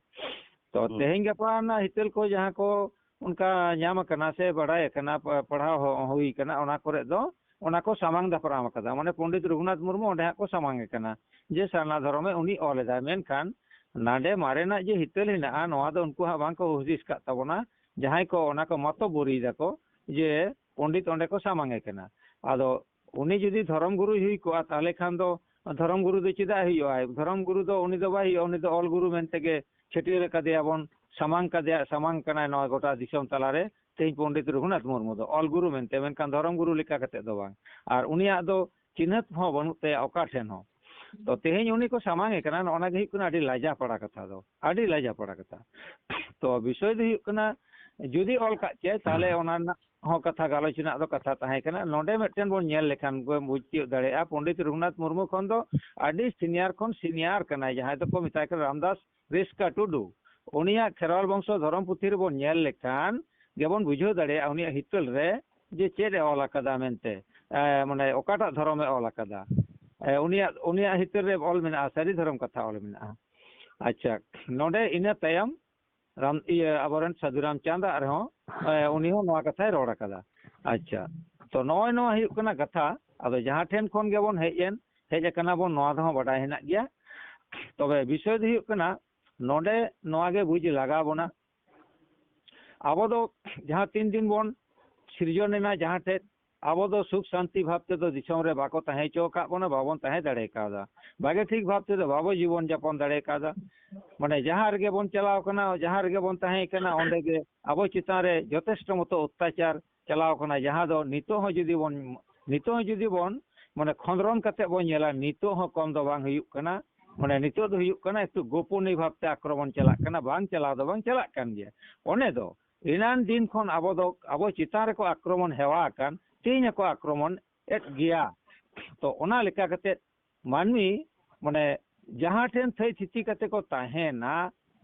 ᱛᱚ ᱛᱮᱦᱮᱧ ᱜᱟᱯᱟ ᱨᱮᱱᱟᱜ ᱦᱤᱛᱟᱹᱞ ᱠᱚ ᱡᱟᱦᱟᱸ ᱠᱚ ᱚᱱᱠᱟ ᱧᱟᱢ ᱟᱠᱟᱱᱟ ᱥᱮ ᱵᱟᱲᱟᱭ ᱟᱠᱟᱱᱟ, ᱯᱟᱲᱦᱟᱣ ᱦᱩᱭ ᱟᱠᱟᱱᱟ, ᱚᱱᱟ ᱠᱚᱨᱮ ᱫᱚ ᱚᱱᱟ ᱠᱚ ᱥᱟᱢᱟᱝ ᱫᱟᱯᱨᱟᱢ ᱟᱠᱟᱫᱟ᱾ ᱢᱟᱱᱮ ᱯᱚᱱᱰᱤᱛ ᱨᱚᱜᱷᱩᱱᱟᱛᱷ ᱢᱩᱨᱢᱩ ᱚᱸᱰᱮ ᱦᱟᱸᱜ ᱠᱚ ᱥᱟᱢᱟᱝ ᱟᱠᱟᱱᱟ ᱡᱮ ᱥᱟᱨᱱᱟ ᱫᱷᱚᱨᱚᱢᱮ ᱩᱱᱤ ᱚᱞ ᱮᱫᱟ᱾ ᱢᱮᱱᱠᱷᱟᱱ ᱱᱟᱰᱮ ᱢᱟᱨᱮᱱᱟᱜ ᱡᱮ ᱦᱤᱛᱟᱹᱞ ᱦᱮᱱᱟᱜᱼᱟ, ᱱᱚᱣᱟ ᱫᱚ ᱩᱱᱠᱩ ᱦᱟᱸᱜ ᱵᱟᱝ ᱠᱚ ᱦᱩᱫᱤᱥ ᱟᱠᱟᱫ ᱛᱟᱵᱚᱱᱟ, ᱡᱟᱦᱟᱸᱭ ᱠᱚ ᱚᱱᱟ ᱠᱚ ᱢᱚᱛᱚ ᱵᱩᱨᱤᱭ ᱫᱟᱠᱚ ᱡᱮ ᱯᱚᱱᱰᱤᱛ ᱚᱸᱰᱮ ᱠᱚ ᱥᱟᱢᱟᱝ ᱮ ᱠᱟᱱᱟ᱾ ᱟᱫᱚ ᱩᱱᱤ ᱡᱩᱫᱤ ᱫᱷᱚᱨᱚᱢ ᱜᱩᱨᱩᱭ ᱦᱩᱭ ᱠᱚᱜᱼᱟ, ᱛᱟᱦᱚᱞᱮ ᱠᱷᱟᱱ ᱫᱚ ᱫᱷᱚᱨᱚᱢ ᱜᱩᱨᱩ ᱫᱚ ᱪᱮᱫᱟᱜ ᱦᱩᱭᱩᱜᱼᱟᱭ? ᱫᱷᱚᱨᱚᱢ ᱜᱩᱨᱩ ᱫᱚ ᱩᱱᱤ ᱫᱚ ᱵᱟᱭ ᱦᱩᱭᱩᱜᱼᱟ, ᱩᱱᱤ ᱫᱚ ᱚᱞ ᱜᱩᱨᱩ ᱢᱮᱱᱛᱮ ᱜᱮ ᱪᱷᱟᱹᱴᱭᱟᱹᱨ ᱟᱠᱟᱫᱮᱭᱟ ᱵᱚᱱ, ᱥᱟᱢᱟᱝ ᱠᱟᱫᱮᱭᱟ, ᱥᱟᱢᱟᱝ ᱠᱟᱱᱟᱭ ᱱᱚᱣᱟ ᱜᱚᱴᱟ ᱫᱤᱥᱚᱢ ᱛᱟᱞᱟᱨᱮ ᱛᱮᱦᱮᱧ ᱯᱚᱱᱰᱤᱛ ᱨᱚᱜᱷᱩᱱᱟᱛᱷ ᱢᱩᱨᱢᱩ ᱫᱚ ᱚᱞ ᱜᱩᱨᱩ ᱢᱮᱱᱛᱮ, ᱢᱮᱱᱠᱷᱟᱱ ᱫᱷᱚᱨᱚᱢ ᱜᱩᱨᱩ ᱞᱮᱠᱟ ᱠᱟᱛᱮ ᱫᱚ ᱵᱟᱝ᱾ ᱟᱨ ᱩᱱᱤᱭᱟᱜ ᱫᱚ ᱪᱤᱱᱦᱟᱹᱯ ᱦᱚᱸ ᱵᱟᱹᱱᱩᱜ ᱛᱟᱭᱟ ᱚᱠᱟ ᱴᱷᱮᱱ ᱦᱚᱸ᱾ ᱛᱚ ᱛᱮᱦᱮᱧ ᱩᱱᱤ ᱠᱚ ᱥᱟᱢᱟᱝ ᱮ ᱠᱟᱱᱟ, ᱱᱚᱜᱼᱚ ᱱᱟ ᱜᱮ ᱦᱩᱭᱩᱜ ᱠᱟᱱᱟ ᱟᱹᱰᱤ ᱞᱟᱡᱟ ᱯᱟᱲᱟ ᱠᱟᱛᱷᱟ ᱫᱚ, ᱟᱹᱰᱤ ᱞᱟᱡᱟ ᱯᱟᱲᱟ ᱠᱟᱛᱷᱟ᱾ ᱛᱚ ᱵᱤᱥᱚᱭ ᱫᱚ ᱦᱩᱭᱩᱜ ᱠᱟᱱᱟ ᱡᱩᱫᱤ ᱚᱞ ᱠᱟᱜ ᱠᱮᱭᱟᱭ ᱛᱟᱦᱚᱞᱮ ᱚᱱᱟ ᱨᱮᱱᱟᱜ ᱦᱚᱸ ᱠᱟᱛᱷᱟ ᱜᱟᱞᱚᱪ ᱨᱮᱱᱟᱜ ᱫᱚ ᱠᱟᱛᱷᱟ ᱛᱟᱦᱮᱸ ᱠᱟᱱᱟ᱾ ᱱᱚᱰᱮ ᱢᱤᱫᱴᱮᱱ ᱵᱚᱱ ᱧᱮᱞ ᱞᱮᱠᱷᱟᱱ ᱵᱚᱱ ᱵᱩᱡᱽ ᱛᱤᱭᱳᱜ ᱫᱟᱲᱮᱭᱟᱜᱼᱟ, ᱯᱚᱱᱰᱤᱛ ᱨᱚᱜᱷᱩᱱᱟᱛᱷ ᱢᱩᱨᱢᱩ ᱠᱷᱚᱱ ᱫᱚ ᱟᱹᱰᱤ ᱥᱤᱱᱤᱭᱟᱨ ᱠᱷᱚᱱ ᱥᱤᱱᱤᱭᱟᱨ ᱠᱟᱱᱟᱭ, ᱡᱟᱦᱟᱸᱭ ᱫᱚᱠᱚ ᱢᱮᱛᱟᱭ ᱠᱟᱱᱟ ᱨᱟᱢᱫᱟᱥ ᱨᱤᱥᱠᱟ ᱴᱩᱰᱩ᱾ ᱩᱱᱤᱭᱟᱜ ᱠᱷᱮᱨᱣᱟᱞ ᱵᱚᱝᱥᱚ ᱫᱷᱚᱨᱚᱢ ᱯᱩᱛᱷᱤ ᱨᱮᱵᱚᱱ ᱧᱮᱞ ᱞᱮᱠᱷᱟᱱ ᱜᱮᱵᱚᱱ ᱵᱩᱡᱷᱟᱹᱣ ᱫᱟᱲᱮᱭᱟᱜᱼᱟ ᱩᱱᱤᱭᱟᱜ ᱦᱤᱛᱟᱹᱞ ᱨᱮ ᱡᱮ ᱪᱮᱫ ᱮ ᱚᱞ ᱟᱠᱟᱫᱟ ᱢᱮᱱᱛᱮ, ᱮ, ᱢᱟᱱᱮ ᱚᱠᱟᱴᱟᱜ ᱫᱷᱚᱨᱚᱢ ᱮ ᱚᱞ ᱟᱠᱟᱫᱟ᱾ ᱮ, ᱩᱱᱤᱭᱟᱜ, ᱩᱱᱤᱭᱟᱜ ᱦᱤᱛᱟᱹᱞ ᱨᱮ ᱚᱞ ᱢᱮᱱᱟᱜᱼᱟ, ᱥᱟᱹᱨᱤ ᱫᱷᱚᱨᱚᱢ ᱠᱟᱛᱷᱟ ᱚᱞ ᱢᱮᱱᱟᱜᱼᱟ᱾ ᱟᱪᱪᱷᱟ, ᱱᱚᱰᱮ ᱤᱱᱟᱹ ᱛᱟᱭᱚᱢ ᱨᱟᱢ, ᱤᱭᱟᱹ, ᱟᱵᱚᱨᱮᱱ ᱥᱟᱹᱫᱷᱩ ᱨᱟᱢᱪᱟᱸᱫᱽ ᱟᱜ ᱨᱮᱦᱚᱸ, ᱮ, ᱩᱱᱤ ᱦᱚᱸ ᱱᱚᱣᱟ ᱠᱟᱛᱷᱟᱭ ᱨᱚᱲ ᱟᱠᱟᱫᱟ᱾ ᱟᱪᱪᱷᱟ, ᱛᱚ ᱱᱚᱜᱼᱚᱭ ᱱᱚᱣᱟ ᱦᱩᱭᱩᱜ ᱠᱟᱱᱟ ᱠᱟᱛᱷᱟ᱾ ᱟᱫᱚ ᱡᱟᱦᱟᱸ ᱴᱷᱮᱱ ᱠᱷᱚᱱ ᱜᱮᱵᱚᱱ ᱦᱮᱡ ᱮᱱ, ᱦᱮᱡ ᱟᱠᱟᱱᱟ ᱵᱚᱱ, ᱱᱚᱣᱟ ᱫᱚ ᱦᱚᱸ ᱵᱟᱰᱟᱭ ᱦᱮᱱᱟᱜ ᱜᱮᱭᱟ᱾ ᱛᱚᱵᱮ ᱵᱤᱥᱚᱭ ᱫᱚ ᱦᱩᱭᱩᱜ ᱠᱟᱱᱟ, ᱱᱚᱰᱮ ᱱᱚᱣᱟ ᱜᱮ ᱵᱩᱡᱽ ᱞᱟᱜᱟᱣ ᱵᱚᱱᱟ, ᱟᱵᱚ ᱫᱚ ᱡᱟᱦᱟᱸ ᱛᱤᱱ ᱫᱤᱱ ᱵᱚᱱ ᱥᱤᱨᱡᱚᱱ ᱮᱱᱟ, ᱡᱟᱦᱟᱸ ᱴᱷᱮᱡ ᱟᱵᱚ ᱫᱚ ᱥᱩᱠ ᱥᱟᱱᱛᱤ ᱵᱷᱟᱵᱽ ᱛᱮᱫᱚ ᱫᱤᱥᱚᱢ ᱨᱮ ᱵᱟᱠᱚ ᱛᱟᱦᱮᱸ ᱦᱚᱪᱚ ᱟᱠᱟᱫ ᱵᱚᱱᱟ, ᱵᱟᱵᱚᱱ ᱛᱟᱦᱮᱸ ᱫᱟᱲᱮ ᱠᱟᱣᱫᱟ᱾ ᱵᱷᱟᱜᱮ ᱴᱷᱤᱠ ᱵᱷᱟᱵᱽ ᱛᱮᱫᱚ ᱵᱟᱵᱚ ᱡᱤᱵᱚᱱ ᱡᱟᱯᱚᱱ ᱫᱟᱲᱮ ᱠᱟᱣᱫᱟ᱾ ᱢᱟᱱᱮ ᱡᱟᱦᱟᱸ ᱨᱮᱜᱮ ᱵᱚᱱ ᱪᱟᱞᱟᱣ ᱠᱟᱱᱟ, ᱡᱟᱦᱟᱸ ᱨᱮᱜᱮ ᱵᱚᱱ ᱛᱟᱦᱮᱸ ᱠᱟᱱᱟ, ᱚᱸᱰᱮ ᱜᱮ ᱟᱵᱚ ᱪᱮᱛᱟᱱ ᱨᱮ ᱡᱚᱛᱷᱮᱥᱴᱚ ᱢᱚᱛᱚ ᱚᱛᱛᱟᱪᱟᱨ ᱪᱟᱞᱟᱣ ᱠᱟᱱᱟ, ᱡᱟᱦᱟᱸ ᱫᱚ ᱱᱤᱛᱚᱜ ᱦᱚᱸ ᱡᱩᱫᱤ ᱵᱚᱱ, ᱱᱤᱛᱚᱜ ᱦᱚᱸ ᱡᱩᱫᱤ ᱵᱚᱱ ᱢᱟᱱᱮ ᱠᱷᱚᱸᱫᱽᱨᱚᱱ ᱠᱟᱛᱮ ᱵᱚᱱ ᱧᱮᱞᱟ, ᱱᱤᱛᱚᱜ ᱦᱚᱸ ᱠᱚᱢ ᱫᱚ ᱵᱟᱝ ᱦᱩᱭᱩᱜ ᱠᱟᱱᱟ᱾ ᱢᱟᱱᱮ ᱱᱤᱛᱚᱜ ᱫᱚ ᱦᱩᱭᱩᱜ ᱠᱟᱱᱟ ᱮᱠᱴᱩ ᱜᱳᱯᱚᱱᱤ ᱵᱷᱟᱵᱽᱛᱮ ᱟᱠᱨᱚᱢᱚᱱ ᱪᱟᱞᱟᱜ ᱠᱟᱱᱟ, ᱵᱟᱝ ᱪᱟᱞᱟᱣ ᱫᱚ ᱵᱟᱝ ᱪᱟᱞᱟᱜ ᱠᱟᱱ ᱜᱮᱭᱟ᱾ ᱚᱱᱮ ᱫᱚ ᱮᱱᱟᱱ ᱫᱤᱱ ᱠᱷᱚᱱ ᱟᱵᱚ ᱫᱚ ᱟᱵᱚ ᱪᱮᱛᱟᱱ ᱨᱮᱠᱚ ᱟᱠᱨᱚᱢᱚᱱ ᱦᱮᱣᱟ ᱟᱠᱟᱱ, ᱛᱮᱦᱮᱧ ᱦᱚᱸᱠᱚ ᱟᱠᱨᱚᱢᱚᱱ ᱮᱫ ᱜᱮᱭᱟ᱾ ᱛᱚ ᱚᱱᱟ ᱞᱮᱠᱟ ᱠᱟᱛᱮ ᱢᱟᱹᱱᱢᱤ ᱢᱟᱱᱮ ᱡᱟᱦᱟᱸ ᱴᱷᱮᱱ ᱛᱷᱟᱹᱭ ᱛᱷᱤᱛᱤ ᱠᱟᱛᱮ ᱠᱚ ᱛᱟᱦᱮᱱᱟ,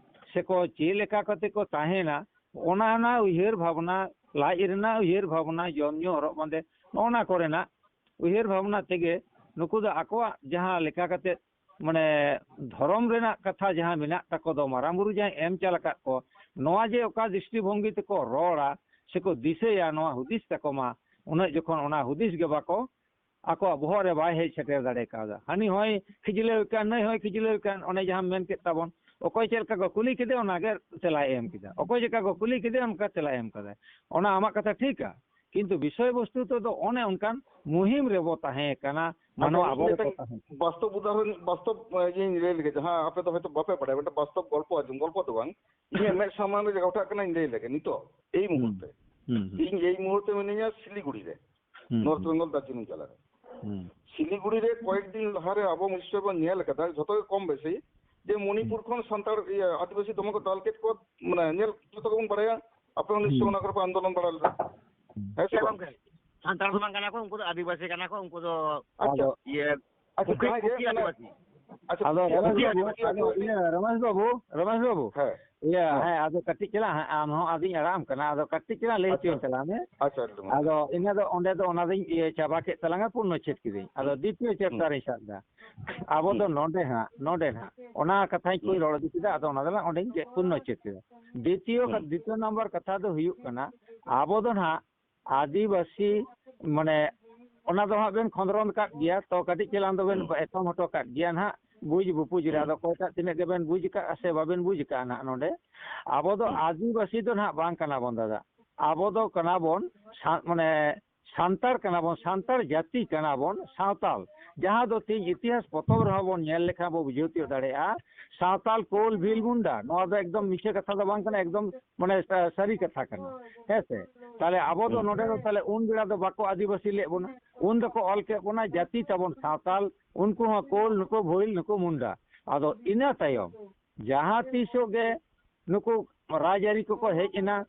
ᱥᱮᱠᱚ ᱪᱮᱫ ᱞᱮᱠᱟ ᱠᱟᱛᱮ ᱠᱚ ᱛᱟᱦᱮᱱᱟ, ᱚᱱᱟ ᱚᱱᱟ ᱩᱭᱦᱟᱹᱨ ᱵᱷᱟᱵᱽᱱᱟ, ᱞᱟᱡ ᱨᱮᱱᱟᱜ ᱩᱭᱦᱟᱹᱨ ᱵᱷᱟᱵᱽᱱᱟ, ᱡᱚᱢ ᱧᱩ ᱦᱚᱨᱚᱜ ᱵᱟᱸᱫᱮ, ᱱᱚᱜᱼᱚ ᱱᱟ ᱠᱚᱨᱮᱱᱟᱜ ᱩᱭᱦᱟᱹᱨ ᱵᱷᱟᱵᱽᱱᱟ ᱛᱮᱜᱮ ᱱᱩᱠᱩ ᱫᱚ ᱟᱠᱚᱣᱟᱜ ᱡᱟᱦᱟᱸ ᱞᱮᱠᱟ ᱠᱟᱛᱮ ᱢᱟᱱᱮ ᱫᱷᱚᱨᱚᱢ ᱨᱮᱱᱟᱜ ᱠᱟᱛᱷᱟ ᱡᱟᱦᱟᱸ ᱢᱮᱱᱟᱜ ᱛᱟᱠᱚ ᱫᱚ, ᱢᱟᱨᱟᱝ ᱵᱩᱨᱩ ᱡᱟᱦᱟᱸᱭ ᱮᱢ ᱪᱟᱞ ᱟᱠᱟᱫ ᱠᱚ, ᱱᱚᱣᱟ ᱡᱮ ᱚᱠᱟ ᱫᱨᱤᱥᱴᱤ ᱵᱷᱚᱝᱜᱤ ᱛᱮᱠᱚ ᱨᱚᱲᱟ ᱥᱮᱠᱚ ᱫᱤᱥᱟᱹᱭᱟ, ᱱᱚᱣᱟ ᱦᱩᱫᱤᱥ ᱛᱟᱠᱚ ᱢᱟ ᱩᱱᱟᱹᱜ ᱡᱚᱠᱷᱚᱱ ᱚᱱᱟ ᱦᱩᱫᱤᱥ ᱜᱮ ᱵᱟᱠᱚ ᱟᱠᱚᱣᱟᱜ ᱵᱚᱦᱚᱜ ᱨᱮ ᱵᱟᱭ ᱦᱮᱡ ᱥᱮᱴᱮᱨ ᱫᱟᱲᱮ ᱠᱟᱣᱫᱟ᱾ ᱦᱟᱹᱱᱤ ᱦᱚᱸᱭ ᱠᱷᱤᱡᱞᱟᱹᱣ ᱠᱟᱱ, ᱱᱟᱹᱭ ᱦᱚᱸᱭ ᱠᱷᱤᱡᱞᱟᱹᱣ ᱠᱟᱱ, ᱚᱱᱮ ᱡᱟᱦᱟᱸᱢ ᱢᱮᱱ ᱠᱮᱫ ᱛᱟᱵᱚᱱ, ᱚᱠᱚᱭ ᱪᱮᱫ ᱞᱮᱠᱟ ᱠᱚ ᱠᱩᱞᱤ ᱠᱮᱫᱮ, ᱚᱱᱟᱜᱮ ᱛᱮᱞᱟᱭ ᱮᱢ ᱠᱮᱫᱟ, ᱚᱠᱚᱭ ᱪᱮᱫ ᱞᱮᱠᱟ ᱠᱚ ᱠᱩᱞᱤ ᱠᱮᱫᱮ, ᱚᱱᱠᱟ ᱛᱮᱞᱟᱭ ᱮᱢ ᱠᱟᱫᱟ᱾ ᱚᱱᱟ ᱟᱢᱟᱜ ᱠᱟᱛᱷᱟ ᱴᱷᱤᱠᱟ, ᱠᱤᱱᱛᱩ ᱵᱤᱥᱚᱭ ᱵᱚᱥᱛᱩ ᱛᱮᱫᱚ ᱚᱱᱮ ᱚᱱᱠᱟᱱ ᱢᱩᱦᱤᱢ ᱨᱮᱵᱚ ᱛᱟᱦᱮᱸ ᱠᱟᱱᱟ, ᱟᱪᱪᱷᱟ, ᱢᱟᱱᱣᱟ ᱤᱧ ᱟᱵᱚ ᱜᱮᱠᱚ ᱢᱤᱫᱴᱟᱝ ᱛᱟᱦᱮᱸ ᱠᱟᱱᱟ᱾ ᱵᱟᱥᱛᱚᱵ ᱩᱫᱟᱦᱚᱨᱚᱱ, ᱵᱟᱥᱛᱚᱵ, ᱤᱧ ᱞᱟᱹᱭ ᱞᱮᱜᱮ, ᱡᱟᱦᱟᱸ ᱟᱯᱮ ᱫᱚ ᱦᱚᱭᱛᱳ ᱵᱟᱯᱮ ᱵᱟᱲᱟᱭᱟ, ᱢᱤᱫᱴᱟᱝ ᱵᱟᱥᱛᱚᱵ ᱜᱚᱞᱯᱚ ᱟᱸᱡᱚᱢ, ᱜᱚᱞᱯᱚ ᱫᱚ ᱵᱟᱝ, ᱤᱧᱟᱹᱜ ᱢᱮᱫ ᱥᱟᱢᱟᱝ ᱨᱮ ᱜᱷᱚᱴᱟᱜ ᱠᱟᱱᱟ, ᱤᱧ ᱞᱟᱹᱭ ᱞᱮᱜᱮ ᱱᱤᱛᱚᱜ ᱮᱭ ᱦᱩᱸ᱾ ᱢᱩᱦᱩᱨᱛᱮ᱾ ᱦᱩᱸ, ᱦᱩᱸ, ᱦᱩᱸ᱾ ᱤᱧ ᱮᱭ ᱢᱩᱦᱩᱨᱛᱮ ᱢᱤᱱᱟᱹᱧᱟ ᱥᱤᱞᱤᱜᱩᱲᱤ ᱨᱮ, ᱦᱩᱸ, ᱱᱚᱨᱛᱷ ᱦᱩᱸ᱾ ᱵᱮᱝᱜᱚᱞ, ᱫᱟᱨᱡᱤᱞᱤᱝ ᱡᱮᱞᱟ ᱨᱮ᱾ ᱦᱩᱸ᱾ ᱥᱤᱞᱤᱜᱩᱲᱤ ᱨᱮ ᱠᱚᱭᱮᱠ ᱫᱤᱱ ᱞᱟᱦᱟᱨᱮ ᱟᱵᱚ ᱱᱤᱥᱪᱚᱭ ᱵᱚᱱ ᱧᱮᱞ ᱟᱠᱟᱫᱟ, ᱡᱷᱚᱛᱚ ᱜᱮ ᱠᱚᱢ ᱵᱮᱥᱤ, ᱡᱮ ᱢᱚᱱᱤᱯᱩᱨ ᱦᱩᱸ᱾ ᱠᱷᱚᱱ ᱥᱟᱱᱛᱟᱲ, ᱤᱭᱟᱹ, ᱟᱹᱫᱤᱵᱟᱹᱥᱤ ᱫᱚᱢᱮ ᱠᱚ ᱫᱟᱞ ᱠᱮᱫ ᱠᱚᱣᱟ, ᱢᱟᱱᱮ ᱧᱮᱞ, ᱡᱷᱚᱛᱚ ᱜᱮᱵᱚᱱ ᱵᱟᱲᱟᱭᱟ, ᱟᱯᱮ ᱦᱚᱸ ᱱᱤᱥᱪᱚᱭ ᱦᱩᱸ᱾ ᱚᱱᱟ ᱠᱚᱨᱮ ᱯᱮ ᱟᱱᱫᱳᱞᱚᱱ ᱵᱟᱲᱟ ᱞᱮᱫᱟ᱾ ᱦᱮᱸ ᱥᱮ ᱦᱮᱸ ᱵᱟᱝ? ᱜᱚᱝᱠᱮ, ᱥᱟᱱᱛᱟᱲ ᱫᱚ ᱵᱟᱝ ᱠᱟᱱᱟ ᱠᱚ, ᱩᱱᱠᱩ ᱫᱚ ᱟᱹᱫᱤᱵᱟᱹᱥᱤ ᱠᱟᱱᱟ ᱠᱚ, ᱩᱱᱠᱩ ᱫᱚ ᱟᱪᱪᱷᱟ, ᱤᱭᱟᱹ ᱟᱪᱪᱷᱟ, ᱠᱩᱠᱤ, ᱡᱟᱦᱟᱸᱭ ᱜᱮ, ᱠᱩᱠᱤ ᱢᱟᱱᱮ, ᱟᱹᱫᱤᱵᱟᱹᱥᱤ᱾ ᱟᱪᱪᱷᱟ, ᱟᱫᱚ ᱴᱷᱤᱠ ᱜᱮᱭᱟ, ᱨᱚᱢᱮᱥ ᱴᱷᱤᱠ ᱵᱟᱹᱵᱩ, ᱜᱮᱭᱟ, ᱴᱷᱤᱠ ᱜᱮᱭᱟ, ᱟᱫᱚ ᱴᱷᱤᱠ ᱜᱮᱭᱟ᱾ ᱤᱭᱟᱹ, ᱨᱚᱢᱮᱥ ᱵᱟᱹᱵᱩ, ᱨᱚᱢᱮᱥ ᱵᱟᱹᱵᱩ, ᱦᱮᱸ᱾ ᱤᱭᱟᱹ, ᱦᱮᱸ᱾ ᱦᱮᱸ, ᱟᱫᱚ ᱠᱟᱹᱴᱤᱡ ᱪᱟᱞᱟᱝ ᱦᱟᱸᱜ, ᱟᱢ ᱦᱚᱸ ᱟᱫᱚᱧ ᱟᱲᱟᱜ ᱟᱢ ᱠᱟᱱᱟ, ᱟᱫᱚ ᱠᱟᱹᱴᱤᱡ ᱪᱟᱞᱟᱝ ᱞᱟᱹᱭ ᱟᱪᱪᱷᱟ᱾ ᱦᱚᱪᱚᱧ ᱛᱟᱞᱟᱝ ᱢᱮ᱾ ᱟᱪᱪᱷᱟ, ᱮᱠᱫᱚᱢ, ᱮᱠᱫᱚᱢ᱾ ᱟᱫᱚ ᱤᱱᱟᱹ ᱫᱚ ᱚᱸᱰᱮ ᱫᱚ ᱚᱱᱟ ᱫᱚᱧ ᱤᱭᱟᱹ ᱪᱟᱵᱟ ᱠᱮᱫ ᱛᱟᱞᱟᱝᱟ, ᱯᱩᱨᱱᱚ ᱪᱷᱮᱫ ᱠᱤᱫᱟᱹᱧ᱾ ᱟᱫᱚ ᱦᱩᱸ᱾ ᱫᱤᱛᱤᱭᱚ ᱦᱩᱸ᱾ ᱪᱮᱯᱴᱟᱨ ᱤᱧ ᱥᱟᱵ ᱮᱫᱟ᱾ ᱟᱵᱚ ᱫᱚ ᱦᱩᱸ᱾ ᱱᱚᱰᱮ ᱦᱟᱸᱜ, ᱱᱚᱰᱮ ᱦᱟᱸᱜ, ᱚᱱᱟ ᱠᱟᱛᱷᱟᱧ ᱠᱩᱧ ᱦᱩᱸ᱾ ᱨᱚᱲ ᱤᱫᱤ ᱠᱮᱫᱟ, ᱟᱫᱚ ᱚᱱᱟ ᱫᱚᱞᱟᱝ ᱚᱸᱰᱮᱧ ᱪᱮᱫ, ᱯᱩᱨᱱᱚ ᱪᱷᱮᱫ ᱠᱮᱫᱟ᱾ ᱫᱤᱛᱤᱭᱚ ᱠᱟ-, ᱦᱩᱸ᱾ ᱫᱤᱛᱤᱭᱚ ᱱᱟᱢᱵᱟᱨ ᱠᱟᱛᱷᱟ ᱫᱚ ᱦᱩᱭᱩᱜ ᱠᱟᱱᱟ, ᱟᱵᱚ ᱫᱚ ᱱᱟᱦᱟᱜ ᱟᱹᱫᱤᱵᱟᱹᱥᱤ, ᱢᱟᱱᱮ, ᱚᱱᱟ ᱫᱚ ᱦᱟᱸᱜ ᱵᱮᱱ ᱠᱷᱚᱸᱫᱽᱨᱚᱸᱫᱽ ᱠᱟᱜ ᱜᱮᱭᱟ, ᱛᱚ ᱠᱟᱹᱴᱤᱡ ᱪᱮᱞᱟᱝ ᱫᱚᱵᱮᱱ ᱦᱩᱸ᱾ ᱮᱛᱚᱢ ᱦᱚᱴᱚ ᱠᱟᱜ ᱜᱮᱭᱟ ᱱᱟᱦᱟᱜ, ᱵᱩᱡᱽ ᱵᱩᱯᱩᱡᱽ ᱨᱮ᱾ ᱦᱩᱸ᱾ ᱟᱫᱚ ᱚᱠᱚᱭᱴᱟᱜ ᱛᱤᱱᱟᱹᱜ ᱜᱮᱵᱮᱱ ᱵᱩᱡᱽ ᱟᱠᱟᱫᱼᱟ ᱥᱮ ᱵᱟᱵᱮᱱ ᱵᱩᱡᱽ ᱟᱠᱟᱫᱼᱟ ᱱᱟᱦᱟᱜ ᱱᱚᱰᱮ, ᱟᱵᱚ ᱫᱚ ᱦᱩᱸ᱾ ᱟᱹᱫᱤᱵᱟᱹᱥᱤ ᱫᱚ ᱱᱟᱦᱟᱜ ᱵᱟᱝ ᱠᱟᱱᱟ ᱵᱚᱱ ᱫᱟᱫᱟ᱾ ᱟᱵᱚ ᱫᱚ ᱠᱟᱱᱟ ᱵᱚᱱ ᱥᱟ-, ᱢᱟᱱᱮ, ᱥᱟᱱᱛᱟᱲ ᱠᱟᱱᱟ ᱵᱚᱱ, ᱥᱟᱱᱛᱟᱲ ᱡᱟᱹᱛᱤ ᱠᱟᱱᱟ ᱵᱚᱱ, ᱥᱟᱶᱛᱟᱞ᱾ ᱡᱟᱦᱟᱸ ᱫᱚ ᱛᱮᱦᱮᱧ ᱤᱛᱤᱦᱟᱥ ᱯᱚᱛᱚᱵ ᱨᱮᱦᱚᱸ ᱵᱚᱱ ᱧᱮᱞ ᱞᱮᱠᱷᱟᱱ ᱵᱚ ᱵᱩᱡᱷᱟᱹᱣ ᱛᱤᱭᱳᱜ ᱫᱟᱲᱮᱭᱟᱜᱼᱟ, ᱥᱟᱶᱛᱟᱞ ᱠᱳᱞ ᱵᱷᱤᱞ ᱢᱩᱱᱰᱟ, ᱱᱚᱣᱟ ᱫᱚ ᱮᱠᱫᱚᱢ ᱢᱤᱪᱷᱟᱹ ᱠᱟᱛᱷᱟ ᱫᱚ ᱵᱟᱝ ᱠᱟᱱᱟ, ᱮᱠᱫᱚᱢ ᱢᱟᱱᱮ ᱥᱟ-, ᱥᱟᱹᱨᱤ ᱠᱟᱛᱷᱟ ᱠᱟᱱᱟ᱾ ᱦᱮᱸ ᱥᱮ? ᱛᱟᱦᱞᱮ ᱟᱵᱚ ᱫᱚ ᱱᱚᱰᱮ ᱫᱚ ᱛᱟᱦᱞᱮ ᱩᱱ ᱵᱮᱲᱟ ᱫᱚ ᱵᱟᱠᱚ ᱟᱹᱫᱤᱵᱟᱹᱥᱤ ᱞᱮᱫ ᱵᱚᱱᱟ, ᱩᱱ ᱫᱚᱠᱚ ᱚᱞ ᱠᱮᱫ ᱵᱚᱱᱟ ᱡᱟᱹᱛᱤ ᱛᱟᱵᱚᱱ ᱥᱟᱶᱛᱟᱞ, ᱩᱱᱠᱩ ᱦᱚᱸ ᱠᱳᱞ, ᱱᱩᱠᱩ ᱵᱷᱳᱭᱤᱞ, ᱱᱩᱠᱩ ᱢᱩᱱᱰᱟ᱾ ᱟᱫᱚ ᱤᱱᱟᱹ ᱛᱟᱭᱚᱢ ᱡᱟᱦᱟᱸ ᱛᱤᱥᱚᱜ ᱜᱮ ᱱᱩᱠᱩ ᱨᱟᱡᱽᱟᱹᱨᱤ ᱠᱚᱠᱚ ᱦᱮᱡ ᱮᱱᱟ,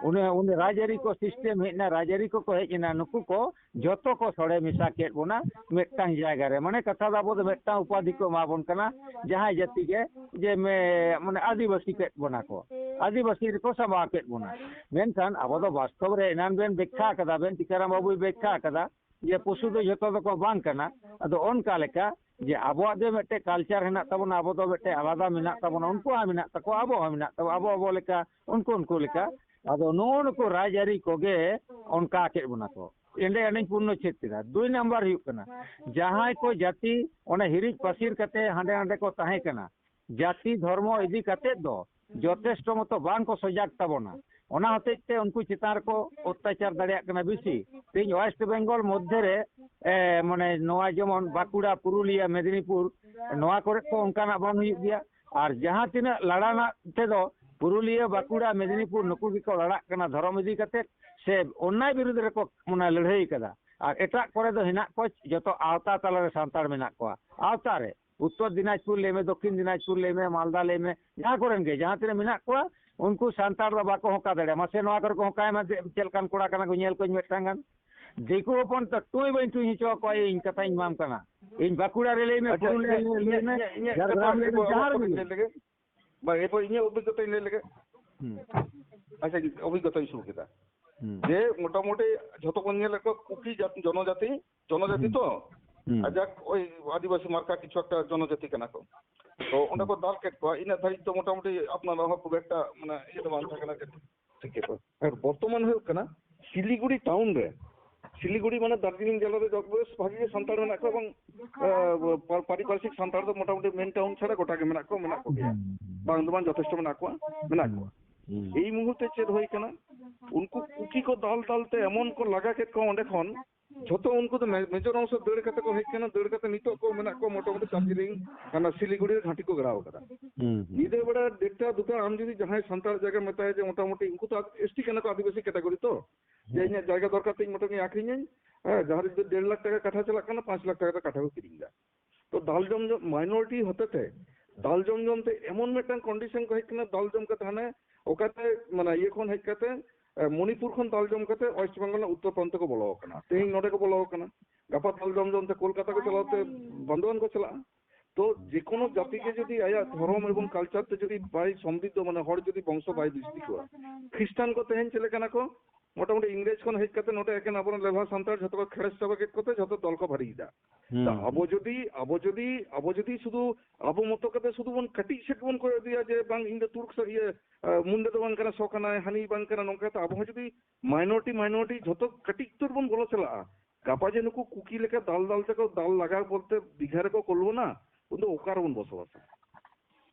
ᱩᱱᱤ, ᱩᱱᱤ ᱨᱟᱡᱽᱟᱹᱨᱤ ᱠᱚ system ᱦᱮᱡ ᱮᱱᱟ, ᱨᱟᱡᱽᱟᱹᱨᱤ ᱠᱚᱠᱚ ᱦᱮᱡ ᱮᱱᱟ, ᱱᱩᱠᱩ ᱠᱚ ᱡᱚᱛᱚ ᱠᱚ ᱥᱚᱲᱮ ᱢᱮᱥᱟ ᱠᱮᱫ ᱵᱚᱱᱟ ᱢᱤᱫᱴᱟᱝ ᱡᱟᱭᱜᱟ ᱨᱮ᱾ ᱢᱟᱱᱮ ᱠᱟᱛᱷᱟ ᱫᱚ ᱟᱵᱚ ᱫᱚ ᱢᱤᱫᱴᱟᱝ ᱩᱯᱟᱫᱷᱤ ᱠᱚ ᱮᱢᱟ ᱵᱚᱱ ᱠᱟᱱᱟ, ᱡᱟᱦᱟᱸᱭ ᱡᱟᱹᱛᱤ ᱜᱮ ᱡᱮ ᱢᱮ-, ᱢᱟᱱᱮ ᱟᱹᱫᱤᱵᱟᱹᱥᱤ ᱠᱮᱫ ᱵᱚᱱᱟ ᱠᱚ, ᱟᱹᱫᱤᱵᱟᱹᱥᱤ ᱨᱮᱠᱚ ᱥᱟᱢᱵᱟᱣ ᱠᱮᱫ ᱵᱚᱱᱟ᱾ ᱢᱮᱱᱠᱷᱟᱱ ᱟᱵᱚ ᱫᱚ ᱵᱟᱥᱛᱚᱵ ᱨᱮ ᱮᱱᱟᱱ ᱵᱮᱱ ᱵᱮᱠᱠᱷᱟ ᱠᱟᱫᱟ, ᱵᱮᱱ ᱴᱤᱠᱟᱨᱟᱢ ᱵᱟᱹᱵᱩᱭ ᱵᱮᱠᱠᱷᱟ ᱠᱟᱫᱟ, ᱡᱮ ᱯᱚᱥᱩ ᱫᱚ ᱡᱷᱚᱛᱚ ᱫᱚᱠᱚ ᱵᱟᱝ ᱠᱟᱱᱟ᱾ ᱟᱫᱚ ᱚᱱᱠᱟ ᱞᱮᱠᱟ ᱡᱮ ᱟᱵᱚᱣᱟᱜ ᱡᱮ ᱢᱤᱫᱴᱮᱡ culture ᱦᱮᱱᱟᱜ ᱛᱟᱵᱚᱱᱟ, ᱟᱵᱚ ᱫᱚ ᱢᱤᱫᱴᱮᱡ ᱟᱞᱟᱫᱟ ᱢᱮᱱᱟᱜ ᱛᱟᱵᱚᱱᱟ, ᱩᱱᱠᱩᱣᱟᱜ ᱦᱚᱸ ᱢᱮᱱᱟᱜ ᱛᱟᱠᱚᱣᱟ, ᱟᱵᱚᱣᱟᱜ ᱦᱚᱸ ᱢᱮᱱᱟᱜ ᱛᱟᱵᱚᱱᱟ, ᱟᱵᱚ ᱟᱵᱚ ᱞᱮᱠᱟ, ᱩᱱᱠᱩ ᱩᱱᱠᱩ ᱞᱮᱠᱟ᱾ ᱟᱫᱚ ᱱᱩᱜᱼᱩ ᱱᱩᱠᱩ ᱨᱟᱡᱽᱟᱹᱨᱤ ᱠᱚᱜᱮ ᱚᱱᱠᱟ ᱠᱮᱫ ᱵᱚᱱᱟ ᱠᱚ᱾ ᱮᱸᱰᱮ ᱮᱸᱰᱮᱧ ᱯᱩᱨᱱᱚ ᱪᱷᱮᱫ ᱠᱮᱫᱟ᱾ ᱫᱩᱭ ᱱᱟᱢᱵᱟᱨ ᱦᱩᱭᱩᱜ ᱠᱟᱱᱟ, ᱡᱟᱦᱟᱸᱭ ᱠᱚ ᱡᱟᱹᱛᱤ ᱚᱱᱟ ᱦᱤᱨᱤᱡ ᱯᱟᱹᱥᱤᱨ ᱠᱟᱛᱮ ᱦᱟᱸᱰᱮ ᱱᱟᱸᱰᱮ ᱠᱚ ᱛᱟᱦᱮᱸ ᱠᱟᱱᱟ, ᱡᱟᱹᱛᱤ ᱫᱷᱚᱨᱢᱚ ᱤᱫᱤ ᱠᱟᱛᱮ ᱫᱚ ᱡᱚᱛᱷᱮᱥᱴᱚ ᱢᱚᱛᱚ ᱵᱟᱝ ᱠᱚ ᱥᱚᱡᱟᱜᱽ ᱛᱟᱵᱚᱱᱟ᱾ ᱚᱱᱟ ᱦᱚᱛᱮᱡ ᱛᱮ ᱩᱱᱠᱩ ᱪᱮᱛᱟᱱ ᱨᱮᱠᱚ ᱚᱛᱛᱟᱪᱟᱨ ᱫᱟᱲᱮᱭᱟᱜ ᱠᱟᱱᱟ ᱵᱮᱥᱤ᱾ ᱛᱮᱦᱮᱧ West Bengal ᱢᱚᱫᱽᱫᱷᱮ ᱨᱮ, ᱮ, ᱢᱟᱱᱮ ᱱᱚᱣᱟ ᱡᱮᱢᱚᱱ ᱵᱟᱸᱠᱩᱲᱟ, ᱯᱩᱨᱩᱞᱤᱭᱟᱹ, ᱢᱮᱫᱽᱱᱤᱯᱩᱨ, ᱱᱚᱣᱟ ᱠᱚᱨᱮ ᱛᱚ ᱚᱱᱠᱟᱱᱟᱜ ᱵᱟᱝ ᱦᱩᱭᱩᱜ ᱜᱮᱭᱟ᱾ ᱟᱨ ᱡᱟᱦᱟᱸ ᱛᱤᱱᱟᱹᱜ ᱞᱟᱲᱟᱱᱟᱜ ᱛᱮᱫᱚ ᱯᱩᱨᱩᱞᱤᱭᱟᱹ, ᱵᱟᱸᱠᱩᱲᱟ, ᱢᱮᱫᱽᱱᱤᱯᱩᱨ ᱱᱩᱠᱩ ᱜᱮᱠᱚ ᱞᱟᱲᱟᱜ ᱠᱟᱱᱟ ᱫᱷᱚᱨᱚᱢ ᱤᱫᱤ ᱠᱟᱛᱮ, ᱥᱮ ᱚᱱᱱᱟᱭ ᱵᱤᱨᱩᱫᱽ ᱨᱮᱠᱚ ᱚᱱᱟ ᱞᱟᱹᱲᱦᱟᱹᱭ ᱠᱟᱫᱟ᱾ ᱟᱨ ᱮᱴᱟᱜ ᱠᱚᱨᱮ ᱫᱚ ᱦᱮᱱᱟᱜ ᱠᱚᱣᱟ ᱡᱚᱛᱚ ᱟᱣᱛᱟ ᱛᱟᱞᱟ ᱨᱮ ᱥᱟᱱᱛᱟᱲ ᱢᱮᱱᱟᱜ ᱠᱚᱣᱟ, ᱟᱣᱛᱟ ᱨᱮ᱾ ᱩᱛᱛᱚᱨ ᱫᱤᱱᱟᱡᱽᱯᱩᱨ ᱞᱟᱹᱭ ᱢᱮ, ᱫᱚᱠᱠᱷᱤᱱ ᱫᱤᱱᱟᱡᱽᱯᱩᱨ ᱞᱟᱹᱭ ᱢᱮ, ᱢᱟᱞᱫᱟ ᱞᱟᱹᱭ ᱢᱮ, ᱡᱟᱦᱟᱸ ᱠᱚᱨᱮᱱ ᱜᱮ, ᱡᱟᱦᱟᱸ ᱛᱤᱱᱟᱹᱜ ᱢᱮᱱᱟᱜ ᱠᱚᱣᱟ, ᱩᱱᱠᱩ ᱥᱟᱱᱛᱟᱲ ᱫᱚ ᱵᱟᱠᱚ ᱦᱚᱸᱠᱟ ᱫᱟᱲᱮᱭᱟᱜᱼᱟ᱾ ᱢᱟᱥᱮ ᱱᱚᱣᱟ ᱠᱚᱨᱮ ᱠᱚ ᱦᱚᱸᱠᱟᱭ ᱢᱟ, ᱪᱮᱫ ᱞᱮᱠᱟᱱ ᱠᱚᱲᱟ ᱠᱟᱱᱟ ᱠᱚ, ᱧᱮᱞ ᱠᱚᱧ ᱢᱤᱫᱴᱟᱝ ᱜᱟᱱ᱾ ᱫᱤᱠᱩ ᱦᱚᱯᱚᱱ ᱛᱚ ᱴᱩᱭ ᱵᱟᱹᱧ ᱴᱩᱭ ᱦᱚᱪᱚ ᱟᱠᱚᱣᱟ, ᱤᱧ ᱠᱟᱛᱷᱟᱧ ᱮᱢᱟᱢ ᱠᱟᱱᱟ᱾ ᱤᱧ ᱵᱟᱸᱠᱩᱲᱟ ᱨᱮ ᱞᱟᱹᱭ ᱢᱮ, ᱟᱪᱪᱷᱟ, ᱯᱩᱨᱩᱞᱤᱭᱟᱹ ᱤᱧᱟᱹᱜ, ᱞᱟᱹᱭ ᱤᱧᱟᱹᱜ, ᱢᱮ, ᱤᱧᱟᱹᱜ, ᱤᱧᱟᱹᱜ ᱡᱷᱟᱲᱜᱨᱟᱢ ᱠᱟᱛᱷᱟ ᱞᱟᱹᱭ ᱢᱮ, ᱤᱧᱟᱹᱜ ᱡᱟᱦᱟᱸ ᱚᱵᱷᱤᱜᱽᱜᱚᱛᱟ ᱨᱮᱜᱮ᱾ ᱞᱟᱹᱭ ᱞᱮᱜᱮ᱾ ᱵᱟᱝ, ᱮᱨᱯᱚᱨ ᱤᱧᱟᱹᱜ ᱚᱵᱷᱤᱜᱽᱜᱚᱛᱟᱧ ᱞᱟᱹᱭ ᱞᱮᱜᱮ᱾ ᱦᱩᱸ᱾ ᱟᱪᱪᱷᱟ, ᱚᱵᱷᱤᱜᱽᱜᱚᱛᱟᱧ ᱥᱩᱨᱩ ᱠᱮᱫᱟ᱾ ᱦᱩᱸ᱾ ᱡᱮ ᱢᱚᱴᱟᱢᱩᱴᱤ ᱡᱷᱚᱛᱚ ᱵᱚᱱ ᱧᱮᱞᱮᱫ ᱠᱚᱣᱟ ᱠᱩᱠᱤ ᱡᱟᱛ-, ᱡᱚᱱᱚᱡᱟᱛᱤ, ᱡᱚᱱᱚᱡᱟᱛᱤ ᱦᱩᱸ᱾ ᱛᱚ, ᱦᱩᱸ᱾ ᱟᱡᱟᱜ ᱳᱭ ᱟᱹᱫᱤᱵᱟᱹᱥᱤ ᱢᱟᱨᱠᱟ ᱠᱤᱪᱷᱩ ᱮᱠᱴᱟ ᱡᱚᱱᱚᱡᱟᱛᱤ ᱠᱟᱱᱟ ᱠᱚ᱾ ᱛᱚ ᱚᱸᱰᱮ ᱠᱚ ᱫᱟᱞ ᱠᱮᱫ ᱠᱚᱣᱟ, ᱤᱱᱟᱹᱜ ᱫᱷᱟᱹᱨᱤᱡ ᱫᱚ ᱢᱚᱴᱟᱢᱩᱴᱤ ᱟᱯᱱᱟᱨᱟᱜ ᱦᱚᱸ ᱠᱷᱩᱵ ᱮᱠᱴᱟ ᱢᱟᱱᱮ ᱤᱭᱟᱹ ᱫᱚ ᱵᱟᱝ ᱛᱟᱦᱮᱸ ᱠᱟᱱᱟ ᱡᱮ ᱴᱷᱤᱠ ᱜᱮᱭᱟ᱾ ᱟᱨ ᱵᱚᱨᱛᱚᱢᱟᱱ ᱦᱩᱭᱩᱜ ᱠᱟᱱᱟ ᱥᱤᱞᱤᱜᱩᱲᱤ ᱴᱟᱣᱩᱱ ᱨᱮ, ᱥᱤᱞᱤᱜᱩᱲᱤ ᱢᱟᱱᱮ ᱫᱟᱨᱡᱤᱞᱤᱝ ᱡᱮᱞᱟ ᱨᱮ ᱡᱚᱛᱚ ᱵᱮᱥ ᱵᱷᱟᱜᱤ ᱜᱮ ᱥᱟᱱᱛᱟᱲ ᱢᱮᱱᱟᱜ ᱠᱚᱣᱟ ᱮᱵᱚᱝ, ᱮ, ᱯᱟ-, ᱯᱟᱨᱤᱯᱟᱨᱥᱤᱠ ᱥᱟᱱᱛᱟᱲ ᱫᱚ ᱢᱚᱴᱟᱢᱩᱴᱤ ᱢᱮᱱ ᱴᱟᱣᱩᱱ ᱪᱷᱟᱲᱟ ᱜᱚᱴᱟ ᱜᱮ ᱢᱮᱱᱟᱜ ᱠᱚᱣᱟ, ᱢᱮᱱᱟᱜ ᱠᱚᱜᱮᱭᱟ᱾ ᱦᱩᱸ᱾ ᱵᱟᱝ ᱫᱚ ᱵᱟᱝ, ᱡᱚᱛᱷᱮᱥᱴᱚ ᱢᱮᱱᱟᱜ ᱠᱚᱣᱟ, ᱢᱮᱱᱟᱜ ᱠᱚᱣᱟ᱾ ᱦᱩᱸ᱾ ᱮᱭ ᱢᱩᱦᱩᱨᱛᱮ ᱪᱮᱫ ᱦᱩᱭ ᱠᱟᱱᱟ, ᱩᱱᱠᱩ ᱠᱩᱠᱤ ᱠᱚ ᱫᱟᱞ ᱫᱟᱞ ᱛᱮ ᱮᱢᱚᱱ ᱠᱚ ᱞᱟᱜᱟ ᱠᱮᱫ ᱠᱚᱣᱟ ᱚᱸᱰᱮ ᱠᱷᱚᱱ, ᱡᱷᱚᱛᱚ ᱩᱱᱠᱩ ᱫᱚ ᱢᱮ-, ᱢᱮᱡᱚᱨ ᱚᱝᱥᱚ ᱫᱟᱹᱲ ᱠᱟᱛᱮ ᱠᱚ ᱦᱮᱡ ᱠᱟᱱᱟ, ᱫᱟᱹᱲ ᱠᱟᱛᱮ ᱱᱤᱛᱚᱜ ᱠᱚ ᱢᱮᱱᱟᱜ ᱠᱚᱣᱟ ᱢᱚᱴᱟᱢᱩᱴᱤ ᱫᱟᱨᱡᱤᱞᱤᱝ, ᱦᱟᱱᱟ ᱥᱤᱞᱤᱜᱩᱲᱤ ᱨᱮ ᱜᱷᱟᱹᱴᱤ ᱠᱚ ᱜᱟᱲᱟᱣ ᱠᱟᱫᱟ᱾ ᱦᱩᱸ, ᱦᱩᱸ᱾ ᱧᱤᱫᱟᱹ ᱵᱮᱲᱟ ᱰᱮᱴᱴᱟ ᱫᱩᱴᱟ ᱟᱢ ᱡᱩᱫᱤ ᱡᱟᱦᱟᱸᱭ ᱥᱟᱱᱛᱟᱲ ᱡᱟᱭᱜᱟ ᱢᱮᱛᱟᱭᱟ ᱡᱮ ᱢᱚᱴᱟᱢᱩᱴᱤ ᱩᱱᱠᱩ ᱛᱚ ᱮᱥ ᱴᱤ ᱠᱟᱱᱟ ᱠᱚ, ᱟᱹᱫᱤᱵᱟᱹᱥᱤ ᱠᱮᱴᱟᱜᱚᱨᱤ ᱛᱚ, ᱡᱮ ᱦᱩᱸ᱾ ᱤᱧᱟᱹᱜ ᱡᱟᱭᱜᱟ ᱫᱚᱨᱠᱟᱨ ᱛᱤᱧ ᱢᱚᱴᱟᱢᱩᱴᱤ ᱟᱹᱠᱷᱨᱤᱧᱟᱹᱧ, ᱦᱮᱸ, ᱡᱟᱦᱟᱸ ᱨᱮ ᱡᱩᱫᱤ ᱰᱮᱲ ᱞᱟᱠᱷ ᱴᱟᱠᱟ ᱠᱟᱴᱷᱟ ᱪᱟᱞᱟᱜ ᱠᱟᱱᱟ, ᱯᱟᱸᱪ ᱞᱟᱠᱷ ᱴᱟᱠᱟ ᱠᱟᱴᱷᱟ ᱠᱚ ᱠᱤᱨᱤᱧ ᱮᱫᱟ᱾ ᱛᱚ ᱫᱟᱞ ᱡᱚᱢ ᱡᱚᱢ, ᱢᱟᱭᱱᱚᱨᱤᱴᱤ ᱦᱚᱛᱮᱛᱮ ᱫᱟᱞ ᱡᱚᱢ ᱡᱚᱢ ᱛᱮ ᱮᱢᱚᱱ ᱢᱤᱫᱴᱟᱝ ᱠᱚᱱᱰᱤᱥᱚᱱ ᱠᱚ ᱦᱮᱡ ᱠᱟᱱᱟ, ᱫᱟᱞ ᱡᱚᱢ ᱠᱟᱛᱮ ᱦᱟᱱᱮ ᱚᱠᱟᱛᱮ, ᱢᱟᱱᱮ, ᱤᱭᱟᱹ ᱠᱷᱚᱱ ᱦᱮᱡ ᱠᱟᱛᱮ, ᱮ, ᱢᱚᱱᱤᱯᱩᱨ ᱠᱷᱚᱱ ᱫᱟᱞ ᱡᱚᱢ ᱠᱟᱛᱮ ᱳᱭᱮᱥᱴ ᱵᱮᱝᱜᱚᱞ ᱨᱮᱱᱟᱜ ᱩᱛᱛᱚᱨ ᱯᱨᱟᱱᱛᱚ ᱠᱚ ᱵᱚᱞᱚ ᱟᱠᱟᱱᱟ᱾ ᱛᱮᱦᱮᱧ ᱱᱚᱰᱮ ᱠᱚ ᱵᱚᱞᱚ ᱟᱠᱟᱱᱟ, ᱜᱟᱯᱟ ᱫᱟᱞ ᱡᱚᱢ ᱡᱚᱢ ᱛᱮ ᱠᱳᱞᱠᱟᱛᱟ ᱠᱚ ᱪᱟᱞᱟᱣ ᱛᱮ ᱵᱟᱱᱫᱳᱣᱟᱱ ᱠᱚ ᱪᱟᱞᱟᱜᱼᱟ᱾ ᱛᱚ ᱡᱮᱠᱳᱱᱳ ᱡᱟᱹᱛᱤ ᱜᱮ ᱡᱩᱫᱤ ᱟᱭᱟᱜ ᱫᱷᱚᱨᱚᱢ ᱮᱵᱚᱝ ᱠᱟᱞᱪᱟᱨ ᱛᱮ ᱡᱩᱫᱤ ᱵᱟᱭ ᱥᱚᱢᱨᱤᱫᱷᱚ, ᱢᱟᱱᱮ, ᱦᱚᱲ ᱡᱩᱫᱤ ᱵᱚᱝᱥᱚ ᱵᱟᱭ ᱵᱤᱥᱛᱤ ᱠᱚᱣᱟ, ᱠᱷᱨᱤᱥᱴᱟᱱ ᱠᱚ ᱛᱮᱦᱮᱧ ᱪᱮᱫ ᱞᱮᱠᱟᱱᱟ ᱠᱚ? ᱢᱚᱴᱟᱢᱩᱴᱤ ᱤᱝᱨᱮᱡᱽ ᱠᱷᱚᱱ ᱦᱮᱡ ᱠᱟᱛᱮ ᱱᱚᱰᱮ ᱮᱠᱮᱱ ᱟᱵᱚᱨᱮᱱ ᱞᱮᱵᱷᱟ ᱥᱟᱱᱛᱟᱲ ᱡᱷᱚᱛᱚ ᱠᱚ ᱠᱷᱮᱲᱮᱥ ᱪᱟᱵᱟ ᱠᱮᱫ ᱠᱚᱛᱮ ᱡᱷᱚᱛᱚ ᱫᱚᱞ ᱠᱚ ᱵᱷᱟᱨᱤᱭᱮᱫᱟ᱾ ᱦᱩᱸ, ᱛᱟ ᱟᱵᱚ ᱦᱩᱸ᱾ ᱡᱩᱫᱤ, ᱟᱵᱚ ᱡᱩᱫᱤ, ᱟᱵᱚ ᱡᱩᱫᱤ ᱥᱩᱫᱷᱩ ᱟᱵᱚ ᱢᱚᱛᱚ ᱠᱟᱛᱮ ᱥᱩᱫᱷᱩ ᱵᱚᱱ ᱠᱟᱹᱴᱤᱡ ᱥᱮᱫ ᱵᱚᱱ ᱠᱚᱭᱚᱜ ᱤᱫᱤᱭᱟ ᱡᱮ ᱵᱟᱝ ᱤᱧ ᱫᱚ ᱛᱩᱲᱩᱠ ᱥᱮ ᱤᱭᱟᱹ, ᱟ, ᱢᱩᱱᱰᱟᱹ ᱫᱚ ᱵᱟᱝ ᱠᱟᱱᱟ, ᱥᱚ ᱠᱟᱱᱟᱭ, ᱦᱟᱹᱱᱤ ᱵᱟᱝ ᱠᱟᱱᱟ, ᱱᱚᱝᱠᱟ ᱛᱮ ᱟᱵᱚ ᱦᱚᱸ ᱡᱩᱫᱤ ᱢᱟᱭᱱᱚᱨᱤᱴᱤ, ᱢᱟᱭᱱᱚᱨᱤᱴᱤ ᱡᱷᱚᱛᱚ ᱠᱟᱹᱴᱤᱡ ᱩᱛᱟᱹᱨ ᱵᱚᱱ ᱵᱚᱞᱚ ᱪᱟᱞᱟᱜᱼᱟ, ᱜᱟᱯᱟ ᱡᱮ ᱱᱩᱠᱩ ᱠᱩᱠᱤ ᱞᱮᱠᱟ ᱫᱟᱞ ᱫᱟᱞ ᱛᱮᱠᱚ ᱫᱟᱞ ᱞᱟᱜᱟ ᱵᱚᱞᱛᱮ ᱫᱤᱜᱷᱟ ᱨᱮᱠᱚ ᱠᱳᱞ ᱵᱚᱱᱟ, ᱩᱱᱫᱚ ᱚᱠᱟ ᱨᱮᱵᱚᱱ ᱵᱚᱥᱚᱵᱟᱥᱟ?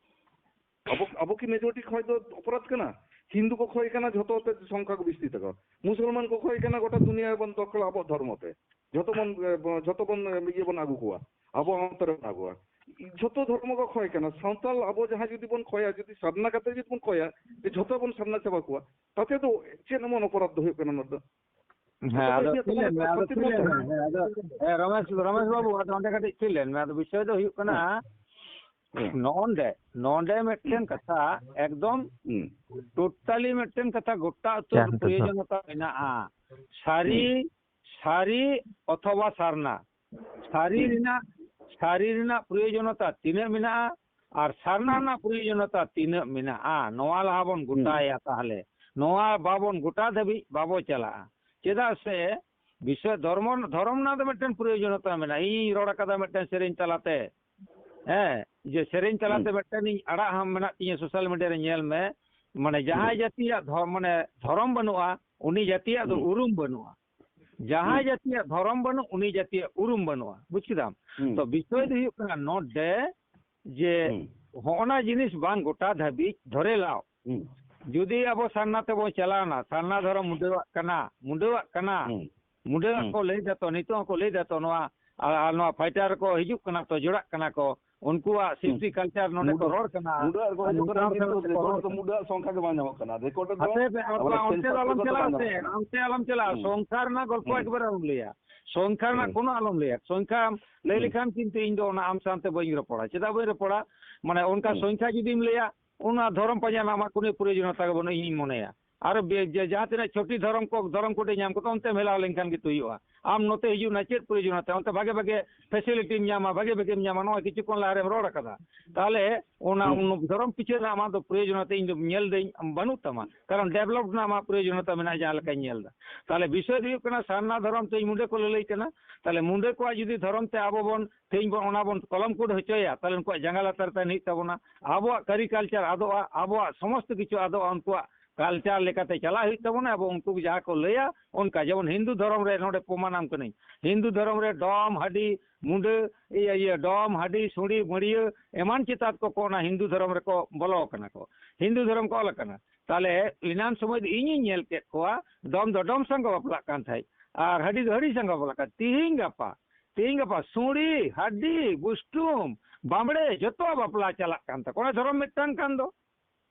ᱟᱵᱚ, ᱟᱵᱚ ᱠᱤ ᱢᱮᱡᱚᱨᱤᱴᱤ ᱠᱷᱚᱭ ᱫᱚ ᱚᱯᱚᱨᱟᱫᱷ ᱠᱟᱱᱟ? ᱦᱤᱱᱫᱩ ᱠᱚ ᱠᱷᱚᱭ ᱠᱟᱱᱟ ᱡᱷᱚᱛᱚ ᱛᱮ ᱥᱚᱝᱠᱷᱟ ᱠᱚ ᱵᱤᱥᱛᱤ ᱛᱟᱠᱚ, ᱢᱩᱥᱚᱞᱢᱟᱱ ᱠᱚ ᱠᱷᱚᱭ ᱠᱟᱱᱟ ᱜᱚᱴᱟ ᱫᱩᱱᱤᱭᱟᱹ ᱵᱚᱱ ᱫᱚᱠᱷᱚᱞᱟ ᱟᱵᱚᱣᱟᱜ ᱫᱷᱚᱨᱢᱚ ᱛᱮ, ᱡᱷᱚᱛᱚ ᱵᱚᱱ, ᱮ, ᱵᱚ-, ᱡᱷᱚᱛᱚ ᱵᱚᱱ, ᱮ, ᱤᱭᱟᱹ ᱵᱚᱱ ᱟᱹᱜᱩ ᱠᱚᱣᱟ, ᱟᱵᱚ ᱦᱚᱸ ᱚᱱᱛᱮ ᱨᱮ ᱵᱚᱱ ᱟᱹᱜᱩᱣᱟ᱾ ᱡᱷᱚᱛᱚ ᱫᱷᱚᱨᱢᱚ ᱠᱚ ᱠᱷᱚᱭ ᱠᱟᱱᱟ᱾ ᱥᱟᱱᱛᱟᱞ ᱟᱵᱚ ᱡᱟᱦᱟᱸ ᱡᱩᱫᱤ ᱵᱚᱱ ᱠᱷᱚᱭᱟ, ᱡᱩᱫᱤ ᱥᱟᱨᱱᱟ ᱠᱟᱛᱮ ᱡᱩᱫᱤ ᱵᱚᱱ ᱠᱷᱚᱭᱟ ᱡᱮ ᱡᱷᱚᱛᱚ ᱵᱚᱱ ᱥᱟᱨᱱᱟ ᱪᱟᱵᱟ ᱠᱚᱣᱟ, ᱛᱟᱛᱮ ᱫᱚ ᱪᱮᱫ ᱮᱢᱚᱱ ᱚᱯᱚᱨᱟᱫᱷ ᱫᱚ ᱦᱩᱭᱩᱜ ᱠᱟᱱᱟ ᱚᱱᱟ ᱫᱚ? ᱦᱮᱸ, ᱟᱫᱚ ᱟᱫᱚ ᱤᱭᱟᱹ ᱛᱷᱤᱨ ᱛᱟᱦᱚᱞᱮ ᱞᱮᱱ ᱢᱮ, ᱟᱫᱚ ᱥᱟᱱᱛᱤ ᱛᱷᱤᱨ ᱞᱮᱱ ᱢᱚᱛᱚ ᱢᱮ᱾ ᱦᱮᱸ, ᱟᱫᱚ, ᱦᱮᱸ, ᱨᱚᱢᱮᱥ, ᱨᱚᱢᱮᱥ ᱵᱟᱹᱵᱩ, ᱟᱫᱚ ᱚᱸᱰᱮ ᱠᱟᱹᱴᱤᱡ ᱛᱷᱤᱨ ᱞᱮᱱ ᱢᱮ᱾ ᱟᱫᱚ ᱵᱤᱥᱚᱭ ᱫᱚ ᱦᱩᱭᱩᱜ ᱠᱟᱱᱟ, ᱦᱮᱸ᱾ ᱦᱮᱸ᱾ ᱱᱚᱸᱰᱮ, ᱱᱚᱸᱰᱮ ᱢᱤᱫᱴᱮᱱ ᱦᱩᱸ᱾ ᱠᱟᱛᱷᱟ ᱮᱠᱫᱚᱢ ᱦᱩᱸ᱾ ᱴᱳᱴᱟᱞᱤ ᱢᱤᱫᱴᱮᱱ ᱠᱟᱛᱷᱟ ᱜᱚᱴᱟ ᱩᱛᱟᱹᱨ ᱪᱟᱨ ᱦᱟᱛᱟᱨ ᱫᱚ᱾ ᱯᱨᱚᱭᱳᱡᱚᱱᱚᱛᱟ ᱢᱮᱱᱟᱜᱼᱟ᱾ ᱥᱟᱹᱨᱤ, ᱦᱩᱸ᱾ ᱥᱟᱹᱨᱤ ᱚᱛᱷᱚᱵᱟ ᱥᱟᱨᱱᱟ᱾ ᱥᱟᱹᱨᱤ ᱦᱩᱸ᱾ ᱨᱮᱱᱟᱜ, ᱥᱟᱹᱨᱤ ᱨᱮᱱᱟᱜ ᱯᱨᱚᱭᱳᱡᱚᱱᱚᱛᱟ ᱛᱤᱱᱟᱹᱜ ᱢᱮᱱᱟᱜᱼᱟ ᱟᱨ ᱥᱟᱨᱱᱟ ᱦᱩᱸ᱾ ᱨᱮᱱᱟᱜ ᱯᱨᱚᱭᱳᱡᱚᱱᱚᱛᱟ ᱛᱤᱱᱟᱹᱜ ᱢᱮᱱᱟᱜᱼᱟ, ᱱᱚᱣᱟ ᱞᱟᱦᱟ ᱵᱚᱱ ᱦᱩᱸ᱾ ᱜᱚᱴᱟᱭᱟ᱾ ᱛᱟᱦᱚᱞᱮ ᱱᱚᱣᱟ ᱵᱟᱵᱚᱱ ᱜᱚᱴᱟ ᱫᱷᱟᱹᱵᱤᱡ ᱵᱟᱵᱚ ᱪᱟᱞᱟᱜᱼᱟ᱾ ᱪᱮᱫᱟᱜ ᱥᱮ ᱵᱤᱥᱚᱭ ᱫᱷᱚᱨᱢᱚ, ᱫᱷᱚᱨᱚᱢ ᱨᱮᱱᱟᱜ ᱫᱚ ᱢᱤᱫᱴᱮᱱ ᱯᱨᱚᱭᱳᱡᱚᱱᱚᱛᱟ ᱢᱮᱱᱟᱜᱼᱟ᱾ ᱤᱧᱤᱧ ᱨᱚᱲ ᱟᱠᱟᱫᱟ ᱢᱤᱫᱴᱮᱱ ᱥᱮᱨᱮᱧ ᱛᱟᱞᱟᱛᱮ, ᱦᱮᱸ, ᱡᱮ ᱥᱮᱨᱮᱧ ᱛᱟᱞᱟᱛᱮ ᱦᱩᱸ᱾ ᱢᱤᱫᱴᱮᱱ ᱤᱧ ᱟᱲᱟᱜ ᱦᱟᱢ ᱢᱮᱱᱟᱜ ᱛᱤᱧᱟᱹ ᱥᱳᱥᱟᱞ ᱢᱤᱰᱤᱭᱟ ᱨᱮ, ᱧᱮᱞ ᱢᱮ, ᱢᱟᱱᱮ ᱡᱟᱦᱟᱸᱭ ᱦᱩᱸ᱾ ᱡᱟᱹᱛᱤᱭᱟᱜ ᱫᱷᱚᱨ-, ᱢᱟᱱᱮ ᱫᱷᱚᱨᱚᱢ ᱵᱟᱹᱱᱩᱜᱼᱟ, ᱩᱱᱤ ᱡᱟᱹᱛᱤᱭᱟᱜ ᱫᱚ ᱦᱩᱸ᱾ ᱩᱨᱩᱢ ᱵᱟᱹᱱᱩᱜᱼᱟ᱾ ᱡᱟᱦᱟᱸᱭ ᱦᱩᱸ᱾ ᱡᱟᱹᱛᱤᱭᱟᱜ ᱫᱷᱚᱨᱚᱢ ᱵᱟᱹᱱᱩᱜ, ᱩᱱᱤ ᱡᱟᱹᱛᱤᱭᱟᱜ ᱩᱨᱩᱢ ᱵᱟᱹᱱᱩᱜᱼᱟ᱾ ᱵᱩᱡ ᱠᱮᱫᱟᱢ? ᱦᱩᱸ᱾ ᱛᱚ ᱵᱤᱥᱚᱭ ᱫᱚ ᱦᱩᱸ᱾ ᱦᱩᱭᱩᱜ ᱠᱟᱱᱟ ᱱᱚᱰᱮ ᱡᱮ ᱦᱩᱸ᱾ ᱦᱚᱸᱜᱼᱱᱟ ᱡᱤᱱᱤᱥ ᱵᱟᱝ ᱜᱚᱴᱟ ᱫᱷᱟᱹᱵᱤᱡ ᱫᱷᱚᱨᱮ ᱞᱟᱣ ᱦᱩᱸ᱾ ᱡᱩᱫᱤ ᱟᱵᱚ ᱥᱟᱨᱱᱟ ᱛᱮᱵᱚᱱ ᱪᱟᱞᱟᱣᱱᱟ, ᱥᱟᱨᱱᱟ ᱫᱷᱚᱨᱚᱢ ᱢᱩᱰᱟᱹᱣᱟᱜ ᱠᱟᱱᱟ, ᱢᱩᱰᱟᱹᱣᱟᱜ ᱠᱟᱱᱟ, ᱦᱩᱸ᱾ ᱢᱩᱰᱟᱹᱣᱟᱜ ᱦᱩᱸ᱾ ᱠᱚ ᱞᱟᱹᱭ ᱫᱟᱛᱚ, ᱱᱤᱛᱚᱜ ᱦᱚᱸᱠᱚ ᱞᱟᱹᱭ ᱫᱟᱛᱚ, ᱱᱚᱣᱟ, ᱟᱨ, ᱟᱨ ᱱᱚᱣᱟ ᱯᱷᱟᱭᱴᱟᱨ ᱠᱚ ᱦᱤᱡᱩᱜ ᱠᱟᱱᱟ ᱛᱚ, ᱡᱚᱲᱟᱜ ᱠᱟᱱᱟ ᱠᱚ, ᱩᱱᱠᱩᱣᱟᱜ ᱥᱤᱥᱴᱤ ᱦᱩᱸ᱾ ᱠᱟᱞᱪᱟᱨ ᱱᱚᱰᱮ ᱠᱚ ᱢᱩᱰᱟᱹ-, ᱨᱚᱲ ᱠᱟᱱᱟ, ᱢᱩᱰᱟᱹ ᱟᱨ ᱠᱚ ᱟᱨ ᱦᱤᱡᱩᱜ ᱱᱚᱝᱠᱟ ᱠᱟᱱᱟ, ᱦᱚᱲ ᱠᱟᱱᱟ ᱠᱤᱱᱛᱩ ᱥᱮ ᱠᱚ ᱨᱚᱲ ᱨᱮᱠᱚᱨᱰ ᱫᱚ ᱠᱟᱱᱟ᱾ ᱢᱩᱰᱟᱹᱣᱟᱜ ᱥᱚᱝᱠᱷᱟ ᱜᱮ ᱵᱟᱝ ᱧᱟᱢᱚᱜ ᱠᱟᱱᱟ, ᱨᱮᱠᱚᱨᱰ ᱫᱚ ᱦᱟᱯᱮ ᱯᱮ, ᱟᱵᱚ ᱟᱵᱚᱣᱟᱜ ᱚᱱᱛᱮ ᱫᱚ ᱥᱮᱱᱥᱟᱥ ᱟᱞᱚᱢ ᱨᱮᱠᱚᱨᱰ ᱫᱚ ᱪᱟᱞᱟᱜᱼᱟ ᱵᱟᱝ ᱥᱮ, ᱧᱟᱢᱚᱜ ᱠᱟᱱᱟ᱾ ᱚᱱᱛᱮ ᱟᱞᱚᱢ ᱪᱟᱞᱟᱜᱼᱟ, ᱦᱩᱸ᱾ ᱥᱚᱝᱠᱷᱟ ᱨᱮᱱᱟᱜ ᱜᱚᱞᱯᱚ ᱦᱩᱸ᱾ ᱮᱠᱵᱟᱨᱮ ᱟᱞᱚᱢ ᱞᱟᱹᱭᱟ, ᱥᱚᱝᱠᱷᱟ ᱨᱮᱱᱟᱜ ᱦᱩᱸ᱾ ᱠᱳᱱᱳ ᱟᱞᱚᱢ ᱞᱟᱹᱭᱟ, ᱥᱚᱝᱠᱷᱟ ᱞᱟᱹᱭ ᱦᱩᱸ᱾ ᱞᱮᱠᱷᱟᱱ ᱠᱤᱱᱛᱩ ᱤᱧ ᱫᱚ ᱚᱱᱟ ᱟᱢ ᱥᱟᱶᱛᱮ ᱵᱟᱹᱧ ᱨᱚᱯᱚᱲᱟ᱾ ᱪᱮᱫᱟᱜ ᱵᱟᱹᱧ ᱨᱚᱯᱚᱲᱟ? ᱢᱟᱱᱮ ᱚᱱᱠᱟ ᱦᱩᱸ᱾ ᱥᱚᱝᱠᱷᱟ ᱡᱩᱫᱤᱢ ᱞᱟᱹᱭᱟ, ᱚᱱᱟ ᱫᱷᱚᱨᱚᱢ ᱯᱟᱸᱡᱟ ᱨᱮᱱᱟᱜ ᱟᱢᱟᱜ ᱠᱳᱱᱳ ᱯᱨᱚᱭᱳᱡᱚᱱᱚᱛᱟ ᱜᱮ ᱵᱟᱹᱱᱩᱜᱼᱟ, ᱤᱧᱤᱧ ᱢᱚᱱᱮᱭᱟ᱾ ᱟᱨ ᱵᱮ-, ᱡᱮ ᱡᱟᱦᱟᱸ ᱛᱤᱱᱟᱹᱜ ᱪᱷᱚᱴᱤ ᱫᱷᱚᱨᱚᱢ ᱠᱚ, ᱫᱷᱚᱨᱚᱢ ᱠᱳᱰᱮ ᱧᱟᱢ ᱠᱚᱫᱚ ᱚᱱᱛᱮᱢ ᱦᱮᱞᱟᱣ ᱞᱮᱱᱠᱷᱟᱱ ᱜᱮ ᱛᱚ ᱦᱩᱭᱩᱜᱼᱟ᱾ ᱟᱢ ᱱᱚᱛᱮ ᱦᱤᱡᱩᱜ ᱨᱮᱱᱟᱜ ᱪᱮᱫ ᱯᱨᱚᱭᱳᱡᱚᱱᱚᱛᱟ? ᱚᱱᱛᱮ ᱵᱷᱟᱜᱮ ᱵᱷᱟᱜᱮ ᱯᱷᱮᱥᱤᱞᱤᱴᱤᱢ ᱧᱟᱢᱟ, ᱵᱷᱟᱜᱮ ᱵᱷᱟᱜᱮᱢ ᱧᱟᱢᱟ, ᱱᱚᱜᱼᱚᱭ ᱠᱤᱪᱷᱩ ᱠᱷᱚᱱ ᱞᱟᱦᱟ ᱨᱮᱢ ᱨᱚᱲ ᱟᱠᱟᱫᱟ᱾ ᱛᱟᱦᱚᱞᱮ ᱚᱱᱟ ᱦᱩᱸ᱾ ᱩᱱ ᱫᱷᱚᱨᱚᱢ ᱯᱤᱪᱷᱟᱹ ᱨᱮᱱᱟᱜ ᱟᱢᱟᱜ ᱫᱚ ᱯᱨᱚᱭᱳᱡᱚᱱᱚᱛᱟ ᱤᱧ ᱫᱚ ᱧᱮᱞ ᱫᱟᱹᱧ ᱵᱟᱹᱱᱩᱜ ᱛᱟᱢᱟ, ᱠᱟᱨᱚᱱ ᱰᱮᱵᱷᱞᱚᱯ ᱨᱮᱱᱟᱜ ᱟᱢᱟᱜ ᱯᱨᱚᱭᱳᱡᱚᱱᱚᱛᱟ ᱢᱮᱱᱟᱜᱼᱟ ᱡᱟᱦᱟᱸ ᱞᱮᱠᱟᱧ ᱧᱮᱞ ᱮᱫᱟ᱾ ᱛᱟᱦᱚᱞᱮ ᱵᱤᱥᱚᱭ ᱫᱚ ᱦᱩᱭᱩᱜ ᱠᱟᱱᱟ ᱥᱟᱨᱱᱟ ᱫᱷᱚᱨᱚᱢ ᱛᱮ ᱢᱩᱸᱰᱟᱹ ᱠᱚ ᱞᱟᱹᱞᱟᱹᱭ ᱠᱟᱱᱟ᱾ ᱛᱟᱦᱚᱞᱮ ᱢᱩᱸᱰᱟᱹ ᱠᱚᱣᱟᱜ ᱡᱩᱫᱤ ᱫᱷᱚᱨᱚᱢ ᱛᱮ ᱟᱵᱚ ᱵᱚᱱ ᱛᱮᱦᱮᱧ ᱵᱚᱱ ᱚᱱᱟ ᱵᱚᱱ ᱠᱚᱞᱚᱢ ᱠᱳᱰ ᱦᱚᱪᱚᱭᱟ, ᱛᱟᱦᱚᱞᱮ ᱩᱱᱠᱩᱣᱟᱜ ᱡᱟᱸᱜᱟ ᱞᱟᱛᱟᱨ ᱛᱟᱦᱮᱱ ᱦᱩᱭᱩᱜ ᱛᱟᱵᱚᱱᱟ᱾ ᱟᱵᱚᱣᱟᱜ ᱠᱟᱹᱨᱤ ᱠᱟᱞᱪᱟᱨ ᱟᱫᱚᱜᱼᱟ, ᱟᱵᱚᱣᱟᱜ ᱥᱚᱢᱚᱥᱛᱚ ᱠᱤᱪᱷᱩ ᱟᱫᱚᱜᱼᱟ, ᱩᱱᱠᱩᱣᱟᱜ ᱠᱟᱞᱪᱟᱨ ᱞᱮᱠᱟᱛᱮ ᱪᱟᱞᱟᱜ ᱦᱩᱭᱩᱜ ᱛᱟᱵᱚᱱᱟ᱾ ᱟᱵᱚ ᱩᱱᱠᱩ ᱡᱟᱦᱟᱸ ᱠᱚ ᱞᱟᱹᱭᱟ ᱚᱱᱠᱟ, ᱡᱮᱢᱚᱱ ᱦᱤᱱᱫᱩ ᱫᱷᱚᱨᱚᱢ ᱨᱮ ᱱᱚᱰᱮ ᱯᱨᱚᱢᱟᱱᱟᱢ ᱠᱟᱹᱱᱟᱹᱧ, ᱦᱤᱱᱫᱩ ᱫᱷᱚᱨᱚᱢ ᱨᱮ ᱰᱚᱢ, ᱦᱟᱹᱰᱤ, ᱤᱭᱟᱹ, ᱤᱭᱟᱹ, ᱰᱚᱢ, ᱦᱟᱹᱰᱤ, ᱥᱩᱸᱰᱤ, ᱢᱟᱹᱲᱤᱭᱟᱹ ᱮᱢᱟᱱ ᱪᱮᱛᱟᱛ ᱠᱚ, ᱠᱚ ᱚᱱᱟ ᱦᱤᱱᱫᱩ ᱫᱷᱚᱨᱚᱢ ᱨᱮᱠᱚ ᱵᱚᱞᱚ ᱟᱠᱟᱱᱟ ᱠᱚ, ᱦᱤᱱᱫᱩ ᱫᱷᱚᱨᱚᱢ ᱠᱚ ᱚᱞ ᱟᱠᱟᱱᱟ᱾ ᱛᱟᱦᱚᱞᱮ ᱮᱱᱟᱱ ᱥᱚᱢᱚᱭ ᱫᱚ ᱤᱧᱤᱧ ᱧᱮᱞ ᱠᱮᱫ ᱠᱚᱣᱟ, ᱰᱚᱢ ᱫᱚ ᱰᱚᱢ ᱥᱟᱝ ᱠᱚ ᱵᱟᱯᱞᱟᱜ ᱠᱟᱱ ᱛᱟᱦᱮᱸᱫ, ᱟᱨ ᱦᱟᱹᱰᱤ ᱫᱚ ᱦᱟᱹᱰᱤ ᱥᱟᱝ ᱠᱚ ᱵᱟᱯᱞᱟᱜ ᱠᱟᱱ᱾ ᱛᱤᱦᱤᱧ ᱜᱟᱯᱟ, ᱛᱤᱦᱤᱧ ᱜᱟᱯᱟ ᱥᱩᱸᱰᱤ, ᱦᱟᱹᱰᱤ, ᱵᱩᱥᱴᱩᱢ, ᱵᱟᱢᱵᱲᱮ ᱡᱚᱛᱚ ᱵᱟᱯᱞᱟ ᱪᱟᱞᱟᱜ ᱠᱟᱱ ᱛᱟᱠᱚᱣᱟ᱾ ᱚᱱᱟ ᱫᱷᱚᱨᱚᱢ ᱢᱤᱫᱴᱟᱝ ᱠᱟᱱ ᱫᱚ᱾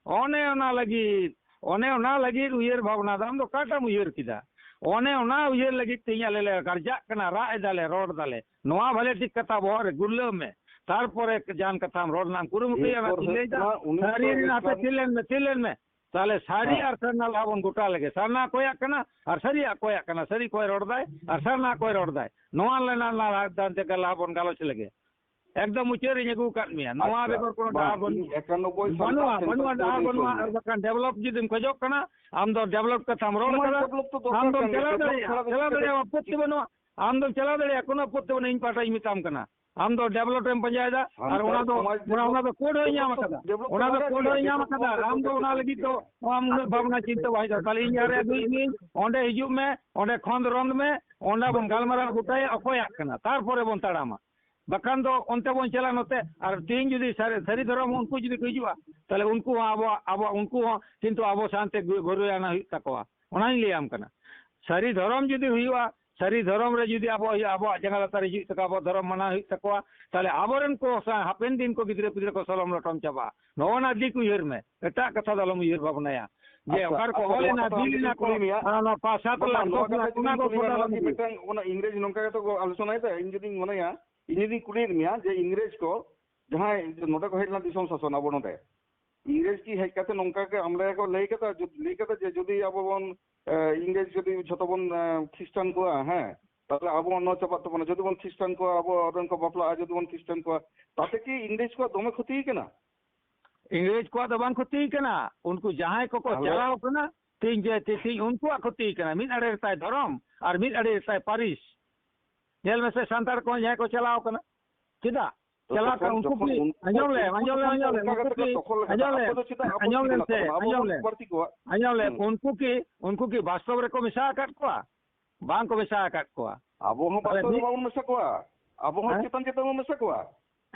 ᱚᱱᱮ ᱚᱱᱟ ᱞᱟᱹᱜᱤᱫ, ᱚᱱᱮ ᱚᱱᱟ ᱞᱟᱹᱜᱤᱫ ᱩᱭᱦᱟᱹᱨ ᱵᱷᱟᱵᱽᱱᱟ ᱫᱚ ᱟᱢ ᱫᱚ ᱚᱠᱟᱴᱟᱜ ᱮᱢ ᱩᱭᱦᱟᱹᱨ ᱠᱮᱫᱟ? ᱚᱱᱮ ᱚᱱᱟ ᱩᱭᱦᱟᱹᱨ ᱞᱟᱹᱜᱤᱫ ᱛᱮ ᱤᱧ ᱟᱞᱮ ᱞᱮ ᱜᱟᱨᱡᱟᱜ ᱠᱟᱱᱟ, ᱨᱟᱜ ᱮᱫᱟᱞᱮ, ᱨᱚᱲ ᱫᱟᱞᱮ᱾ ᱱᱚᱣᱟ ᱵᱷᱟᱞᱮ ᱴᱷᱤᱠ ᱠᱟᱛᱷᱟ ᱵᱚᱦᱚᱜ ᱨᱮ ᱜᱩᱨᱞᱟᱹᱣ ᱢᱮ, ᱛᱟᱨᱯᱚᱨᱮ ᱡᱟᱦᱟᱱ ᱠᱟᱛᱷᱟᱢ ᱨᱚᱲ ᱨᱮᱱᱟᱜ ᱮᱢ ᱠᱩᱨᱩᱢᱩᱴᱩᱭᱟ᱾ ᱮᱨᱯᱚᱨ ᱚᱱᱟᱛᱤᱧ ᱦᱩᱭᱩᱜ ᱞᱟᱹᱭᱫᱟ, ᱠᱟᱱᱟ ᱩᱱᱤ ᱥᱟᱹᱨᱤ ᱫᱚ ᱨᱮᱱᱟᱜ ᱦᱟᱯᱮ ᱮᱠᱟᱞ ᱛᱷᱤᱨ ᱞᱮᱱ ᱢᱮ, ᱛᱷᱤᱨ ᱞᱮᱱ ᱢᱮ᱾ ᱛᱟᱦᱚᱞᱮ ᱥᱟᱹᱨᱤ ᱦᱮᱸ᱾ ᱟᱨ ᱥᱟᱨᱱᱟ ᱞᱟᱦᱟ ᱵᱚᱱ ᱜᱚᱴᱟ ᱞᱮᱜᱮ᱾ ᱥᱟᱨᱱᱟ ᱚᱠᱚᱭᱟᱜ ᱠᱟᱱᱟ ᱟᱨ ᱥᱟᱹᱨᱤᱭᱟᱜ ᱚᱠᱚᱭᱟᱜ ᱠᱟᱱᱟ? ᱥᱟᱹᱨᱤ ᱚᱠᱚᱭ ᱨᱚᱲ ᱫᱟᱭ ᱟᱨ ᱥᱟᱨᱱᱟ ᱚᱠᱚᱭ ᱨᱚᱲ ᱫᱟᱭ? ᱱᱚᱣᱟ ᱞᱮᱱᱟ ᱞᱟᱦᱟ ᱞᱟᱦᱟ ᱵᱚᱱ ᱜᱟᱞᱚᱪ ᱞᱮᱜᱮ᱾ ᱮᱠᱫᱚᱢ ᱢᱩᱪᱟᱹᱫ ᱨᱤᱧ ᱟᱹᱜᱩ ᱟᱠᱟᱫ ᱢᱮᱭᱟ᱾ ᱱᱚᱣᱟ ᱟᱪᱪᱷᱟ, ᱵᱮᱜᱚᱨ ᱠᱳᱱᱳ ᱵᱟᱝ, ᱰᱟᱦᱟᱨ ᱵᱟᱹᱱᱩᱜ᱾ ᱤᱧ ᱮᱠᱟᱱᱱᱚᱵᱵᱳᱭ ᱥᱟᱞ ᱵᱟᱹᱱᱩᱜᱼᱟ, ᱨᱮᱱᱟᱜ ᱵᱟᱹᱱᱩᱜᱼᱟ, ᱥᱮᱱᱥᱟᱥ ᱰᱟᱦᱟᱨ ᱨᱮ ᱵᱟᱹᱱᱩᱜᱼᱟ᱾ ᱥᱚᱢᱚᱭ ᱟᱨ ᱵᱟᱠᱷᱟᱱ ᱰᱮᱵᱷᱞᱚᱯ ᱡᱩᱫᱤᱢ ᱠᱷᱚᱡᱚᱜ ᱠᱟᱱᱟ, ᱟᱢ ᱫᱚ ᱰᱮᱵᱷᱞᱚᱯ ᱠᱟᱛᱷᱟᱢ ᱨᱚᱲ ᱥᱚᱢᱟᱡᱽ ᱠᱟᱫᱟ, ᱰᱮᱵᱷᱞᱚᱯ ᱛᱚ ᱫᱚᱨᱠᱟᱨ ᱟᱢ ᱫᱚᱢ ᱠᱟᱱ ᱜᱮᱭᱟ, ᱪᱟᱞᱟᱣ ᱰᱮᱵᱷᱞᱚᱯ ᱫᱟᱲᱮᱭᱟᱜᱼᱟ, ᱪᱷᱟᱲᱟ ᱫᱚ ᱪᱟᱞᱟᱣ ᱪᱤᱠᱟᱹᱛᱮ ᱫᱟᱲᱮᱭᱟᱜᱼᱟ, ᱟᱯᱚᱛᱛᱤ ᱵᱟᱹᱱᱩᱜᱼᱟ᱾ ᱟᱢ ᱫᱚᱢ ᱪᱟᱞᱟᱣ ᱫᱟᱲᱮᱭᱟᱜᱼᱟ, ᱠᱳᱱᱳ ᱟᱯᱚᱛᱛᱤ ᱵᱟᱹᱱᱩᱜᱼᱟ, ᱤᱧ ᱯᱟᱦᱴᱟᱧ ᱢᱮᱛᱟᱢ ᱠᱟᱱᱟ᱾ ᱟᱢ ᱫᱚ ᱰᱮᱵᱷᱞᱚᱯ ᱮᱢ ᱯᱟᱸᱡᱟᱭᱮᱫᱟ, ᱟᱨ ᱥᱟᱱᱛᱟᱲ ᱚᱱᱟ ᱫᱚ, ᱥᱚᱢᱟᱡᱽ ᱚᱱᱟ, ᱚᱱᱟ ᱫᱚ ᱰᱮᱵᱷᱞᱚᱯ, ᱠᱳᱰ ᱦᱚᱸᱭ ᱧᱟᱢ ᱰᱮᱵᱷᱞᱚᱯ ᱛᱚ ᱟᱠᱟᱫᱟ, ᱰᱮᱵᱷᱞᱚᱯ ᱛᱚ ᱚᱱᱟ ᱫᱚ ᱞᱟᱜᱟᱜ ᱠᱳᱰ ᱜᱮᱭᱟ, ᱦᱚᱸᱭ ᱧᱟᱢ ᱰᱮᱵᱷᱞᱚᱯ ᱟᱠᱟᱫᱟ᱾ ᱛᱚ ᱟᱢ ᱫᱚ ᱚᱱᱟ ᱞᱟᱹᱜᱤᱫ ᱫᱚ ᱟᱢ ᱩᱱᱟᱹᱜ ᱵᱷᱟᱵᱽᱱᱟ ᱪᱤᱱᱛᱟᱹ ᱵᱟᱭ ᱫᱚᱨᱠᱟᱨ᱾ ᱤᱧ ᱡᱟᱦᱟᱸ ᱨᱮ ᱟᱹᱜᱩᱭᱤᱧ, ᱚᱸᱰᱮ ᱦᱤᱡᱩᱜ ᱢᱮ, ᱚᱸᱰᱮ ᱠᱷᱚᱸᱫᱽ ᱨᱚᱸᱫᱽ ᱢᱮ, ᱚᱸᱰᱮ ᱵᱚᱱ ᱜᱟᱞᱢᱟᱨᱟᱣ ᱜᱚᱴᱟᱭᱟ ᱚᱠᱚᱭᱟᱜ ᱠᱟᱱᱟ, ᱛᱟᱨᱯᱚᱨᱮ ᱵᱚᱱ ᱛᱟᱲᱟᱢᱟ᱾ ᱵᱟᱠᱷᱟᱱ ᱫᱚ ᱚᱱᱛᱮ ᱵᱚᱱ ᱪᱟᱞᱟᱜᱼᱟ ᱱᱚᱛᱮ᱾ ᱟᱨ ᱛᱮᱦᱮᱧ ᱡᱩᱫᱤ ᱥᱟᱹᱨᱤ, ᱥᱟᱹᱨᱤ ᱫᱷᱚᱨᱚᱢ ᱩᱱᱠᱩ ᱡᱩᱫᱤ ᱠᱚ ᱦᱤᱡᱩᱜᱼᱟ, ᱛᱟᱦᱚᱞᱮ ᱩᱱᱠᱩ ᱦᱚᱸ ᱟᱵᱚᱣᱟᱜ, ᱟᱵᱚᱣᱟᱜ, ᱩᱱᱠᱩ ᱦᱚᱸ ᱠᱤᱱᱛᱩ ᱟᱵᱚ ᱥᱟᱶᱛᱮ ᱜᱚ-, ᱜᱚᱨᱚᱭᱟᱱᱟ ᱦᱩᱭᱩᱜ ᱛᱟᱠᱚᱣᱟ᱾ ᱚᱱᱟᱧ ᱞᱟᱹᱭᱟᱢ ᱠᱟᱱᱟ, ᱥᱟᱹᱨᱤ ᱫᱷᱚᱨᱚᱢ ᱡᱩᱫᱤ ᱦᱩᱭᱩᱜᱼᱟ, ᱥᱟᱹᱨᱤ ᱫᱷᱚᱨᱚᱢ ᱨᱮ ᱡᱩᱫᱤ ᱟᱵᱚ ᱦᱩᱭᱩᱜᱼᱟ, ᱟᱵᱚᱣᱟᱜ ᱡᱟᱸᱜᱟ ᱞᱟᱛᱟᱨ ᱨᱮ ᱦᱤᱡᱩᱜ ᱛᱟᱠᱚᱣᱟ, ᱟᱵᱚᱣᱟᱜ ᱫᱷᱚᱨᱚᱢ ᱢᱟᱱᱟᱣ ᱦᱩᱭᱩᱜ ᱛᱟᱠᱚᱣᱟ, ᱛᱟᱦᱚᱞᱮ ᱟᱵᱚᱨᱮᱱ ᱠᱚ ᱥᱟ-, ᱦᱟᱯᱮᱱ ᱫᱤᱱ ᱠᱚ ᱜᱤᱫᱽᱨᱟᱹ ᱯᱤᱫᱽᱨᱟᱹ ᱠᱚ ᱥᱚᱞᱚᱢ ᱞᱚᱴᱚᱢ ᱪᱟᱵᱟᱜᱼᱟ᱾ ᱱᱚᱜᱼᱚ ᱱᱟ ᱫᱤᱠ ᱩᱭᱦᱟᱹᱨ ᱢᱮ, ᱮᱴᱟᱜ ᱠᱟᱛᱷᱟ ᱫᱚ ᱟᱞᱚᱢ ᱩᱭᱦᱟᱹᱨ ᱵᱷᱟᱵᱽᱱᱟᱭᱟ᱾ ᱡᱮ ᱟᱪᱪᱷᱟ, ᱚᱠᱟ ᱨᱮᱠᱚ ᱟᱪᱪᱷᱟ, ᱚᱞ ᱱᱚᱣᱟ ᱮᱱᱟ, ᱠᱟᱛᱷᱟ ᱵᱤᱞ ᱤᱧ ᱮᱱᱟ ᱠᱚ, ᱠᱩᱞᱤ ᱢᱮᱭᱟ᱾ ᱚᱱᱟ ᱯᱟᱸᱪ ᱥᱟᱛ ᱵᱟᱵᱟ, ᱞᱟᱠᱷ, ᱱᱚᱣᱟ ᱫᱚᱥ ᱠᱟᱛᱷᱟ ᱞᱟᱠᱷ, ᱡᱩᱫᱤᱧ ᱚᱱᱟ ᱠᱚ ᱠᱩᱞᱤ ᱢᱮᱭᱟ, ᱵᱚᱫᱚᱞ ᱱᱚᱣᱟ ᱠᱤ ᱟᱢ ᱜᱮ᱾ ᱢᱤᱫᱴᱟᱝ ᱚᱱᱟ ᱤᱝᱨᱮᱡᱽ ᱱᱚᱝᱠᱟ ᱠᱟᱛᱮ ᱠᱚ ᱟᱞᱳᱪᱚᱱᱟᱭᱮᱫᱟ? ᱤᱧ ᱡᱩᱫᱤᱧ ᱢᱚᱱᱮᱭᱟ, ᱤᱧ ᱡᱩᱫᱤᱧ ᱠᱩᱞᱤᱭᱮᱫ ᱢᱮᱭᱟ ᱡᱮ ᱤᱝᱨᱮᱡᱽ ᱠᱚ ᱡᱟᱦᱟᱸᱭ ᱱᱚᱰᱮ ᱠᱚ ᱦᱮᱡ ᱞᱮᱱᱟ ᱫᱤᱥᱚᱢ ᱥᱟᱥᱚᱱ ᱟᱵᱚ ᱱᱚᱰᱮ, ᱤᱝᱨᱮᱡᱽ ᱠᱤ ᱦᱮᱡ ᱠᱟᱛᱮ ᱱᱚᱝᱠᱟ ᱜᱮ ᱟᱢᱞᱮ ᱠᱚ ᱞᱟᱹᱭ ᱠᱟᱫᱟ, ᱡᱩ-, ᱞᱟᱹᱭ ᱠᱟᱫᱟ ᱡᱮ ᱡᱩᱫᱤ ᱟᱵᱚ ᱵᱚᱱ, ᱮ, ᱤᱝᱨᱮᱡᱽ ᱡᱩᱫᱤ ᱡᱷᱚᱛᱚ ᱵᱚᱱ, ᱮ, ᱠᱷᱨᱤᱥᱴᱟᱱ ᱠᱚᱣᱟ, ᱦᱮᱸ, ᱛᱟᱦᱞᱮ ᱟᱵᱚ ᱱᱚᱣᱟ ᱪᱟᱵᱟᱜ ᱛᱟᱵᱚᱱᱟ, ᱡᱩᱫᱤ ᱵᱚᱱ ᱠᱷᱨᱤᱥᱴᱟᱱ ᱠᱚᱣᱟ, ᱟᱵᱚ ᱨᱮᱱ ᱠᱚ ᱵᱟᱯᱞᱟᱜᱼᱟ, ᱡᱩᱫᱤ ᱵᱚᱱ ᱠᱷᱨᱤᱥᱴᱟᱱ ᱠᱚᱣᱟ, ᱛᱟᱛᱮ ᱠᱤ ᱤᱝᱨᱮᱡᱽ ᱠᱚᱣᱟᱜ ᱫᱚᱢᱮ ᱠᱷᱚᱛᱤ ᱠᱟᱱᱟ? ᱤᱝᱨᱮᱡᱽ ᱠᱚᱣᱟᱜ ᱫᱚ ᱵᱟᱝ ᱠᱷᱚᱛᱤ ᱠᱟᱱᱟ, ᱩᱱᱠᱩ ᱡᱟᱦᱟᱸᱭ ᱠᱚᱠᱚ ᱛᱟᱦᱞᱮ? ᱪᱟᱞᱟᱣ ᱠᱟᱱᱟ, ᱛᱤᱧ ᱡᱮ ᱛᱤ-, ᱛᱤᱧ ᱩᱱᱠᱩᱣᱟᱜ ᱠᱷᱚᱛᱤ ᱠᱟᱱᱟ᱾ ᱢᱤᱫ ᱟᱲᱮ ᱨᱮ ᱛᱟᱭ ᱫᱷᱚᱨᱚᱢ ᱟᱨ ᱢᱤᱫ ᱟᱲᱮ ᱨᱮ ᱛᱟᱭ ᱯᱟᱹᱨᱤᱥ᱾ ᱧᱮᱞ ᱢᱮᱥᱮ, ᱥᱟᱱᱛᱟᱲ ᱠᱚ ᱡᱟᱦᱟᱸᱭ ᱠᱚ ᱪᱟᱞᱟᱣ ᱠᱟᱱᱟ, ᱪᱮᱫᱟᱜ? ᱛᱚ ᱪᱟᱞᱟᱜ ᱠᱟᱱ ᱛᱚᱠᱷᱚᱱ ᱩᱱᱠᱩ ᱡᱚᱠᱷᱚᱱ ᱠᱤ, ᱩᱱᱠᱩ, ᱟᱸᱡᱚᱢ ᱞᱮᱢ, ᱩᱱᱠᱩ ᱟᱸᱡᱚᱢ ᱞᱮᱢ, ᱡᱚᱠᱷᱚᱱ ᱟᱸᱡᱚᱢ ᱞᱮᱢ, ᱚᱱᱠᱟ ᱩᱱᱠᱩ ᱠᱟᱛᱮ ᱠᱤ, ᱠᱚ ᱫᱚᱠᱷᱚᱞ ᱟᱠᱟᱫᱟ, ᱟᱸᱡᱚᱢ ᱟᱵᱚ ᱞᱮᱢ, ᱫᱚ ᱪᱮᱫᱟᱜ ᱟᱵᱚ ᱟᱸᱡᱚᱢ ᱵᱚᱱ ᱞᱮᱢ ᱥᱮ, ᱵᱟᱹᱲᱛᱤ ᱠᱚᱣᱟ? ᱟᱸᱡᱚᱢ ᱞᱮᱢ, ᱦᱩᱸ᱾ ᱩᱱᱠᱩ ᱠᱤ, ᱩᱱᱠᱩ ᱠᱤ ᱵᱟᱥᱛᱚᱵ ᱨᱮᱠᱚ ᱢᱮᱥᱟ ᱟᱠᱟᱫ ᱠᱚᱣᱟ? ᱵᱟᱝ ᱠᱚ ᱢᱮᱥᱟ ᱟᱠᱟᱫ ᱠᱚᱣᱟ᱾ ᱟᱵᱚ ᱦᱚᱸ ᱛᱟᱦᱞᱮ ᱵᱟᱥᱛᱚᱵ ᱨᱮ ᱢᱤᱫ ᱵᱟᱵᱚᱱ ᱢᱮᱥᱟ ᱠᱚᱣᱟ, ᱟᱵᱚ ᱦᱚᱸ ᱦᱮᱸ? ᱪᱮᱛᱟᱱ ᱪᱮᱛᱟᱱ ᱵᱚᱱ ᱢᱮᱥᱟ ᱠᱚᱣᱟ᱾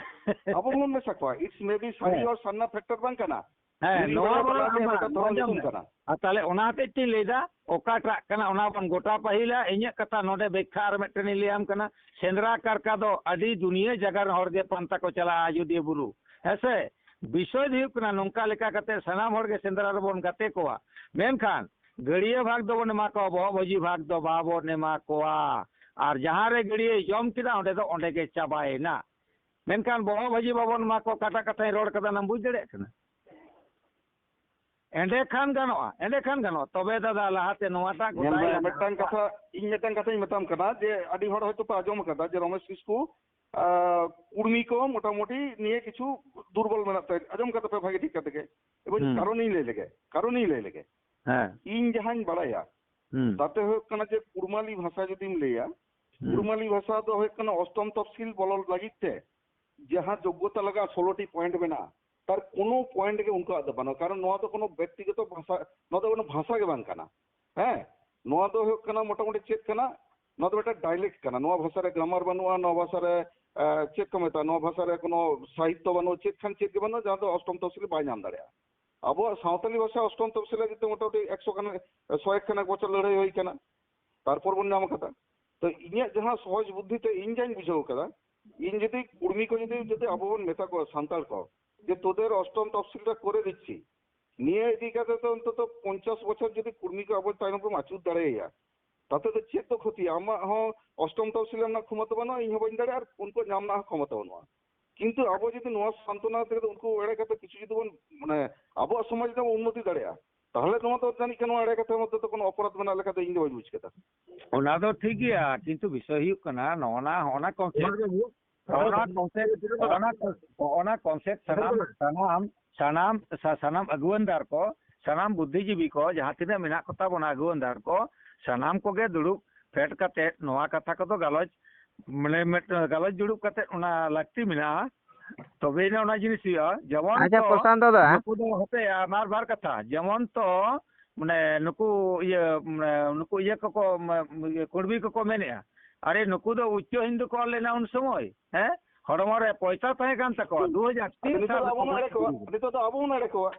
ᱟᱵᱚ ᱦᱚᱸᱵᱚᱱ ᱢᱮᱥᱟ ᱠᱚᱣᱟ᱾ It's maybe ᱥᱟᱹᱨᱤ ᱦᱮᱸ᱾ ᱚᱨ ᱥᱟᱨᱱᱟ factor ᱵᱟᱝ ᱠᱟᱱᱟ᱾ ᱦᱮᱸ, ᱡᱩᱫᱤ ᱱᱚᱣᱟ ᱵᱟᱲᱟᱭ ᱵᱟᱲᱟᱭ ᱵᱟᱲᱟᱭ ᱟᱢᱟᱜ ᱢᱤᱫᱴᱟᱝ ᱫᱷᱚᱨᱚᱢ ᱟᱸᱡᱚᱢ ᱧᱩᱛᱩᱢ ᱢᱮ᱾ ᱠᱟᱱᱟ᱾ ᱟᱨ ᱛᱟᱦᱞᱮ ᱚᱱᱟ ᱦᱚᱛᱮᱡ ᱛᱤᱧ ᱞᱟᱹᱭᱫᱟ, ᱚᱠᱟᱴᱟᱜ ᱠᱟᱱᱟ ᱚᱱᱟ ᱵᱚᱱ ᱜᱚᱴᱟ ᱯᱟᱹᱦᱤᱞᱟ᱾ ᱤᱧᱟᱹᱜ ᱠᱟᱛᱷᱟ ᱱᱚᱰᱮ ᱵᱮᱠᱠᱷᱟ ᱟᱨ ᱢᱤᱫᱴᱮᱱᱤᱧ ᱞᱟᱹᱭᱟᱢ ᱠᱟᱱᱟ᱾ ᱥᱮᱸᱫᱽᱨᱟ ᱠᱟᱨᱠᱟ ᱫᱚ ᱟᱹᱰᱤ ᱫᱩᱱᱤᱭᱟᱹ ᱡᱟᱭᱜᱟ ᱨᱮᱱ ᱦᱚᱲ ᱜᱮ ᱯᱟᱱᱛᱟ ᱠᱚ ᱪᱟᱞᱟᱜᱼᱟ ᱟᱡᱚᱫᱤᱭᱟᱹ ᱵᱩᱨᱩ, ᱦᱮᱸ ᱥᱮ? ᱵᱤᱥᱚᱭ ᱫᱚ ᱦᱩᱭᱩᱜ ᱠᱟᱱᱟ ᱱᱚᱝᱠᱟ ᱞᱮᱠᱟ ᱠᱟᱛᱮ ᱥᱟᱱᱟᱢ ᱦᱚᱲ ᱜᱮ ᱥᱮᱸᱫᱽᱨᱟ ᱨᱮᱵᱚᱱ ᱜᱟᱛᱮ ᱠᱚᱣᱟ, ᱢᱮᱱᱠᱷᱟᱱ ᱜᱟᱹᱲᱭᱟᱹ ᱵᱷᱟᱜᱽ ᱫᱚᱵᱚᱱ ᱮᱢᱟ ᱠᱚᱣᱟ, ᱵᱚᱦᱚᱜ ᱵᱷᱟᱹᱡᱤ ᱵᱷᱟᱜᱽ ᱫᱚ ᱵᱟᱵᱚᱱ ᱮᱢᱟ ᱠᱚᱣᱟ᱾ ᱟᱨ ᱡᱟᱦᱟᱸ ᱨᱮ ᱜᱟᱹᱲᱭᱟᱹᱭ ᱡᱚᱢ ᱠᱮᱫᱟ, ᱚᱸᱰᱮ ᱫᱚ ᱚᱸᱰᱮ ᱜᱮ ᱪᱟᱵᱟᱭᱮᱱᱟ᱾ ᱢᱮᱱᱠᱷᱟᱱ ᱵᱚᱦᱚᱜ ᱵᱷᱟᱹᱡᱤ ᱵᱟᱵᱚᱱ ᱮᱢᱟ ᱠᱚᱣᱟ, ᱚᱠᱟᱴᱟᱜ ᱠᱟᱛᱷᱟᱧ ᱨᱚᱲ ᱠᱟᱫᱟ, ᱚᱱᱟᱢ ᱵᱩᱡᱽ ᱫᱟᱲᱮᱭᱟᱜ ᱠᱟᱱᱟ? ᱮᱸᱰᱮ ᱠᱷᱟᱱ ᱜᱟᱱᱚᱜᱼᱟ, ᱮᱸᱰᱮ ᱠᱷᱟᱱ ᱜᱟᱱᱚᱜᱼᱟ᱾ ᱛᱚᱵᱮ ᱫᱟᱫᱟ, ᱞᱟᱦᱟᱛᱮ ᱱᱚᱣᱟᱴᱟᱜ ᱧᱮᱞ ᱜᱚᱴᱟᱭ ᱢᱮ, ᱞᱟᱜᱟᱜᱼᱟ᱾ ᱢᱤᱫᱴᱟᱝ ᱠᱟᱛᱷᱟ, ᱤᱧ ᱢᱤᱫᱴᱟᱝ ᱠᱟᱛᱷᱟᱧ ᱢᱮᱛᱟᱢ ᱠᱟᱱᱟ ᱡᱮ ᱟᱹᱰᱤ ᱦᱚᱲ ᱦᱚᱭᱛᱳ ᱯᱮ ᱟᱸᱡᱚᱢ ᱟᱠᱟᱫᱟ ᱡᱮ ᱨᱚᱢᱮᱥ ᱠᱤᱥᱠᱩ, ᱟᱸ, ᱠᱩᱲᱢᱤ ᱠᱚ ᱢᱚᱴᱟᱢᱩᱴᱤ ᱱᱤᱭᱟᱹ ᱠᱤᱪᱷᱩ ᱫᱩᱨᱵᱚᱞ ᱢᱮᱱᱟᱜ ᱛᱟᱭᱟ, ᱟᱸᱡᱚᱢ ᱠᱟᱫᱟ ᱯᱮ ᱵᱷᱟᱜᱮ ᱴᱷᱤᱠ ᱠᱟᱛᱮ ᱜᱮ᱾ ᱮᱵᱚᱝ ᱦᱩᱸ᱾ ᱠᱟᱨᱚᱱᱤᱧ ᱞᱟᱹᱭ ᱞᱮᱜᱮ, ᱠᱟᱨᱚᱱᱤᱧ ᱞᱟᱹᱭ ᱞᱮᱜᱮ᱾ ᱦᱮᱸ᱾ ᱤᱧ ᱡᱟᱦᱟᱸᱧ ᱵᱟᱲᱟᱭᱟ, ᱦᱩᱸ᱾ ᱛᱟᱛᱮ ᱦᱩᱭᱩᱜ ᱠᱟᱱᱟ ᱡᱮ ᱠᱩᱲᱢᱟᱞᱤ ᱵᱷᱟᱥᱟ ᱡᱩᱫᱤᱢ ᱞᱟᱹᱭᱟ, ᱦᱩᱸ᱾ ᱠᱩᱲᱢᱟᱞᱤ ᱵᱷᱟᱥᱟ ᱫᱚ ᱦᱩᱭᱩᱜ ᱠᱟᱱᱟ ᱚᱥᱴᱚᱢ ᱛᱚᱯᱥᱤᱞ ᱵᱚᱞᱚᱱ ᱞᱟᱹᱜᱤᱫ ᱛᱮ ᱡᱟᱦᱟᱸ ᱡᱳᱜᱽᱜᱚᱛᱟ ᱞᱟᱜᱟᱜᱼᱟ, ᱥᱳᱞᱳ ᱴᱤ ᱯᱚᱭᱮᱱᱴ ᱢᱮᱱᱟᱜᱼᱟ, ᱛᱟᱨ ᱠᱳᱱᱳ ᱯᱚᱭᱮᱱᱴ ᱜᱮ ᱩᱱᱠᱩᱣᱟᱜ ᱫᱚ ᱵᱟᱹᱱᱩᱜᱼᱟ᱾ ᱠᱟᱨᱚᱱ ᱱᱚᱣᱟ ᱫᱚ ᱠᱳᱱᱳ ᱵᱮᱠᱛᱤᱜᱚᱛᱚ ᱵᱷᱟᱥᱟ, ᱱᱚᱣᱟ ᱫᱚ ᱠᱳᱱᱳ ᱵᱷᱟᱥᱟ ᱜᱮ ᱵᱟᱝ ᱠᱟᱱᱟ᱾ ᱦᱮᱸ, ᱱᱚᱣᱟ ᱫᱚ ᱦᱩᱭᱩᱜ ᱠᱟᱱᱟ ᱢᱚᱴᱟᱢᱩᱴᱤ ᱪᱮᱫ ᱠᱟᱱᱟ, ᱱᱚᱣᱟ ᱫᱚ ᱢᱤᱫᱴᱟᱝ ᱰᱟᱭᱞᱮᱠᱴ ᱠᱟᱱᱟ᱾ ᱱᱚᱣᱟ ᱵᱷᱟᱥᱟ ᱨᱮ ᱜᱨᱟᱢᱟᱨ ᱵᱟᱹᱱᱩᱜᱼᱟ, ᱱᱚᱣᱟ ᱵᱷᱟᱥᱟ ᱨᱮ, ᱮ, ᱪᱮᱫ ᱠᱚ ᱢᱮᱛᱟᱜᱼᱟ, ᱱᱚᱣᱟ ᱵᱷᱟᱥᱟ ᱨᱮ ᱠᱳᱱᱳ ᱥᱟᱦᱤᱛᱛᱚ ᱵᱟᱹᱱᱩᱜᱼᱟ, ᱪᱮᱫ ᱠᱷᱟᱱ ᱪᱮᱫ ᱜᱮ ᱵᱟᱹᱱᱩᱜᱼᱟ, ᱡᱟᱦᱟᱸ ᱫᱚ ᱚᱥᱴᱚᱢ ᱛᱚᱯᱥᱤᱞᱤ ᱵᱟᱭ ᱧᱟᱢ ᱫᱟᱲᱮᱭᱟᱜᱼᱟ᱾ ᱟᱵᱚᱣᱟᱜ ᱥᱟᱶᱛᱟᱞᱤ ᱵᱷᱟᱥᱟ ᱚᱥᱴᱚᱢ ᱛᱚᱯᱥᱤᱞ ᱞᱟᱹᱜᱤᱫ ᱛᱮ ᱢᱚᱴᱟᱢᱩᱴᱤ ᱮᱠᱥᱚ ᱠᱷᱟᱱ, ᱥᱚᱭᱮᱠ ᱠᱷᱟᱱᱮᱠ ᱵᱚᱪᱷᱚᱨ ᱞᱟᱹᱲᱦᱟᱹᱭ ᱦᱩᱭ ᱠᱟᱱᱟ, ᱛᱟᱨᱯᱚᱨ ᱵᱚᱱ ᱧᱟᱢ ᱠᱟᱫᱟ᱾ ᱛᱚ ᱤᱧᱟᱹᱜ ᱡᱟᱦᱟᱸ ᱥᱚᱦᱚᱡ ᱵᱩᱫᱽᱫᱷᱤ ᱛᱮ ᱤᱧ ᱡᱟᱧ ᱵᱩᱡᱷᱟᱹᱣ ᱠᱟᱫᱟ, ᱤᱧ ᱡᱩᱫᱤ ᱠᱩᱲᱢᱤ ᱠᱚ ᱡᱩᱫᱤ, ᱡᱩᱫᱤ ᱟᱵᱚ ᱵᱚᱱ ᱢᱮᱛᱟ ᱠᱚᱣᱟ ᱥᱟᱱᱛᱟᱲ ᱠᱚ, ᱡᱮ ᱛᱳᱫᱮᱨ ᱚᱥᱴᱚᱢ ᱛᱚᱯᱥᱤᱞ ᱨᱮ ᱠᱚᱨᱮ ᱫᱤᱪᱪᱷᱤ, ᱱᱤᱭᱟᱹ ᱤᱫᱤ ᱠᱟᱛᱮ ᱫᱚ ᱚᱱᱛᱚᱛᱚ ᱯᱚᱧᱪᱟᱥ ᱵᱚᱪᱷᱚᱨ ᱡᱩᱫᱤ ᱠᱩᱲᱢᱤ ᱠᱚ ᱟᱵᱚ ᱛᱟᱭᱱᱚᱢ ᱨᱮᱢ ᱟᱹᱪᱩᱨ ᱫᱟᱲᱮᱭᱟᱭᱟ, ᱛᱟᱛᱮ ᱫᱚ ᱪᱮᱫ ᱫᱚ ᱠᱷᱚᱛᱤᱭᱟ? ᱟᱢᱟᱜ ᱦᱚᱸ ᱚᱥᱴᱚᱢ ᱛᱚᱯᱥᱤᱞ ᱨᱮᱱᱟᱜ ᱠᱷᱚᱢᱚᱛᱟ ᱵᱟᱹᱱᱩᱜᱼᱟ, ᱤᱧ ᱦᱚᱸ ᱵᱟᱹᱧ ᱫᱟᱲᱮᱭᱟᱜᱼᱟ, ᱟᱨ ᱩᱱᱠᱩᱣᱟᱜ ᱧᱟᱢ ᱨᱮᱱᱟᱜ ᱦᱚᱸ ᱠᱷᱚᱢᱚᱛᱟ ᱵᱟᱹᱱᱩᱜᱼᱟ᱾ ᱠᱤᱱᱛᱩ ᱟᱵᱚ ᱡᱩᱫᱤ ᱱᱚᱣᱟ ᱥᱟᱱᱛᱚᱱᱟ ᱛᱮᱜᱮ ᱩᱱᱠᱩ ᱮᱲᱮ ᱠᱟᱛᱮ ᱠᱤᱪᱷᱩ ᱡᱩᱫᱤ ᱵᱚᱱ, ᱢᱟᱱᱮ, ᱟᱵᱚᱣᱟᱜ ᱥᱚᱢᱟᱡᱽ ᱨᱮ ᱩᱱᱱᱚᱛᱤ ᱫᱟᱲᱮᱭᱟᱜᱼᱟ, ᱛᱟᱦᱚᱞᱮ ᱱᱚᱣᱟ ᱫᱚ ᱡᱟᱹᱱᱤᱡ ᱠᱷᱟᱱ ᱱᱚᱣᱟ ᱮᱲᱮ ᱠᱟᱛᱷᱟ ᱢᱚᱫᱽᱫᱷᱮ ᱫᱚ ᱠᱳᱱᱳ ᱚᱯᱚᱨᱟᱫᱷ ᱢᱮᱱᱟᱜ ᱞᱮᱠᱟ ᱫᱚ ᱤᱧ ᱫᱚ ᱵᱟᱹᱧ ᱵᱩᱡᱽ ᱠᱟᱫᱟ᱾ ᱚᱱᱟ ᱫᱚ ᱴᱷᱤᱠ ᱜᱮᱭᱟ, ᱠᱤᱱᱛᱩ ᱵᱤᱥᱚᱭ ᱦᱩᱭᱩᱜ ᱠᱟᱱᱟ ᱱᱚᱜᱼᱚ ᱱᱟ, ᱦᱚᱸᱜᱼᱚ ᱱᱟ concept, ᱦᱚᱸᱜᱼᱚ ᱱᱟ concept, ᱦᱚᱸᱜᱼᱚ ᱱᱟ, ᱦᱚᱸᱜᱼᱚ ᱱᱟ concept ᱥᱟᱱᱟᱢ, ᱥᱟᱱᱟᱢ, ᱥᱟᱱᱟᱢ, ᱥᱟ-, ᱥᱟᱱᱟᱢ ᱟᱹᱜᱩᱣᱟᱹᱱᱫᱟᱨ ᱠᱚ, ᱥᱟᱱᱟᱢ ᱵᱩᱫᱽᱫᱷᱤᱡᱤᱵᱤ ᱠᱚ, ᱡᱟᱦᱟᱸ ᱛᱤᱱᱟᱹᱜ ᱢᱮᱱᱟᱜ ᱠᱚ ᱛᱟᱵᱚᱱᱟ ᱟᱹᱜᱩᱣᱟᱹᱱᱫᱟᱨ ᱠᱚ, ᱥᱟᱱᱟᱢ ᱠᱚᱜᱮ ᱫᱩᱲᱩᱵ ᱯᱷᱮᱰ ᱠᱟᱛᱮ ᱱᱚᱣᱟ ᱠᱟᱛᱷᱟ ᱠᱚᱫᱚ ᱜᱟᱞᱚᱪ, ᱢᱟᱱᱮ, ᱢᱤᱫ ᱜᱟᱞᱚᱪ ᱫᱩᱲᱩᱵ ᱠᱟᱛᱮ ᱚᱱᱟ ᱞᱟᱹᱠᱛᱤ ᱢᱮᱱᱟᱜᱼᱟ᱾ ᱛᱚᱵᱮᱭᱮᱱᱟ ᱚᱱᱟ ᱡᱤᱱᱤᱥ ᱦᱩᱭᱩᱜᱼᱟ᱾ ᱡᱮᱢᱚᱱ ᱟᱪᱪᱷᱟ, ᱛᱚ ᱯᱨᱚᱥᱟᱱᱛ ᱫᱟᱫᱟ᱾ ᱱᱩᱠᱩ ᱫᱚ, ᱦᱟᱯᱮ, ᱟᱨ ᱵᱟᱨ, ᱵᱟᱨ ᱠᱟᱛᱷᱟ, ᱡᱮᱢᱚᱱ ᱛᱚ, ᱢᱟᱱᱮ, ᱱᱩᱠᱩ ᱤᱭᱟᱹ, ᱢᱟᱱᱮ, ᱱᱩᱠᱩ ᱤᱭᱟᱹ ᱠᱚᱠᱚ, ᱢᱟ-, ᱤᱭᱟᱹ, ᱠᱩᱬᱵᱤ ᱠᱚᱠᱚ ᱢᱮᱱᱮᱜᱼᱟ, ᱟᱨᱮ, ᱱᱩᱠᱩ ᱫᱚ ᱩᱪᱪᱚ ᱦᱤᱱᱫᱩ ᱠᱚ ᱚᱞ ᱞᱮᱱᱟ ᱩᱱ ᱥᱚᱢᱚᱭ, ᱦᱮᱸ? ᱦᱚᱲᱢᱚ ᱨᱮ ᱯᱚᱭᱥᱟ ᱛᱟᱦᱮᱸ ᱠᱟᱱ ᱛᱟᱠᱚᱣᱟ, ᱫᱩ ᱦᱟᱡᱟᱨ ᱛᱤᱱ ᱱᱤᱛᱚᱜ ᱥᱟᱞ ᱫᱚ ᱨᱮᱠᱚ ᱟᱵᱚ ᱵᱚᱱ ᱜᱚᱡ ᱮᱲᱮ ᱠᱚᱣᱟ, ᱠᱮᱫᱮᱭᱟ᱾ ᱱᱤᱛᱚᱜ ᱫᱚ ᱟᱵᱚ ᱵᱚᱱ ᱮᱲᱮ ᱠᱚᱣᱟ᱾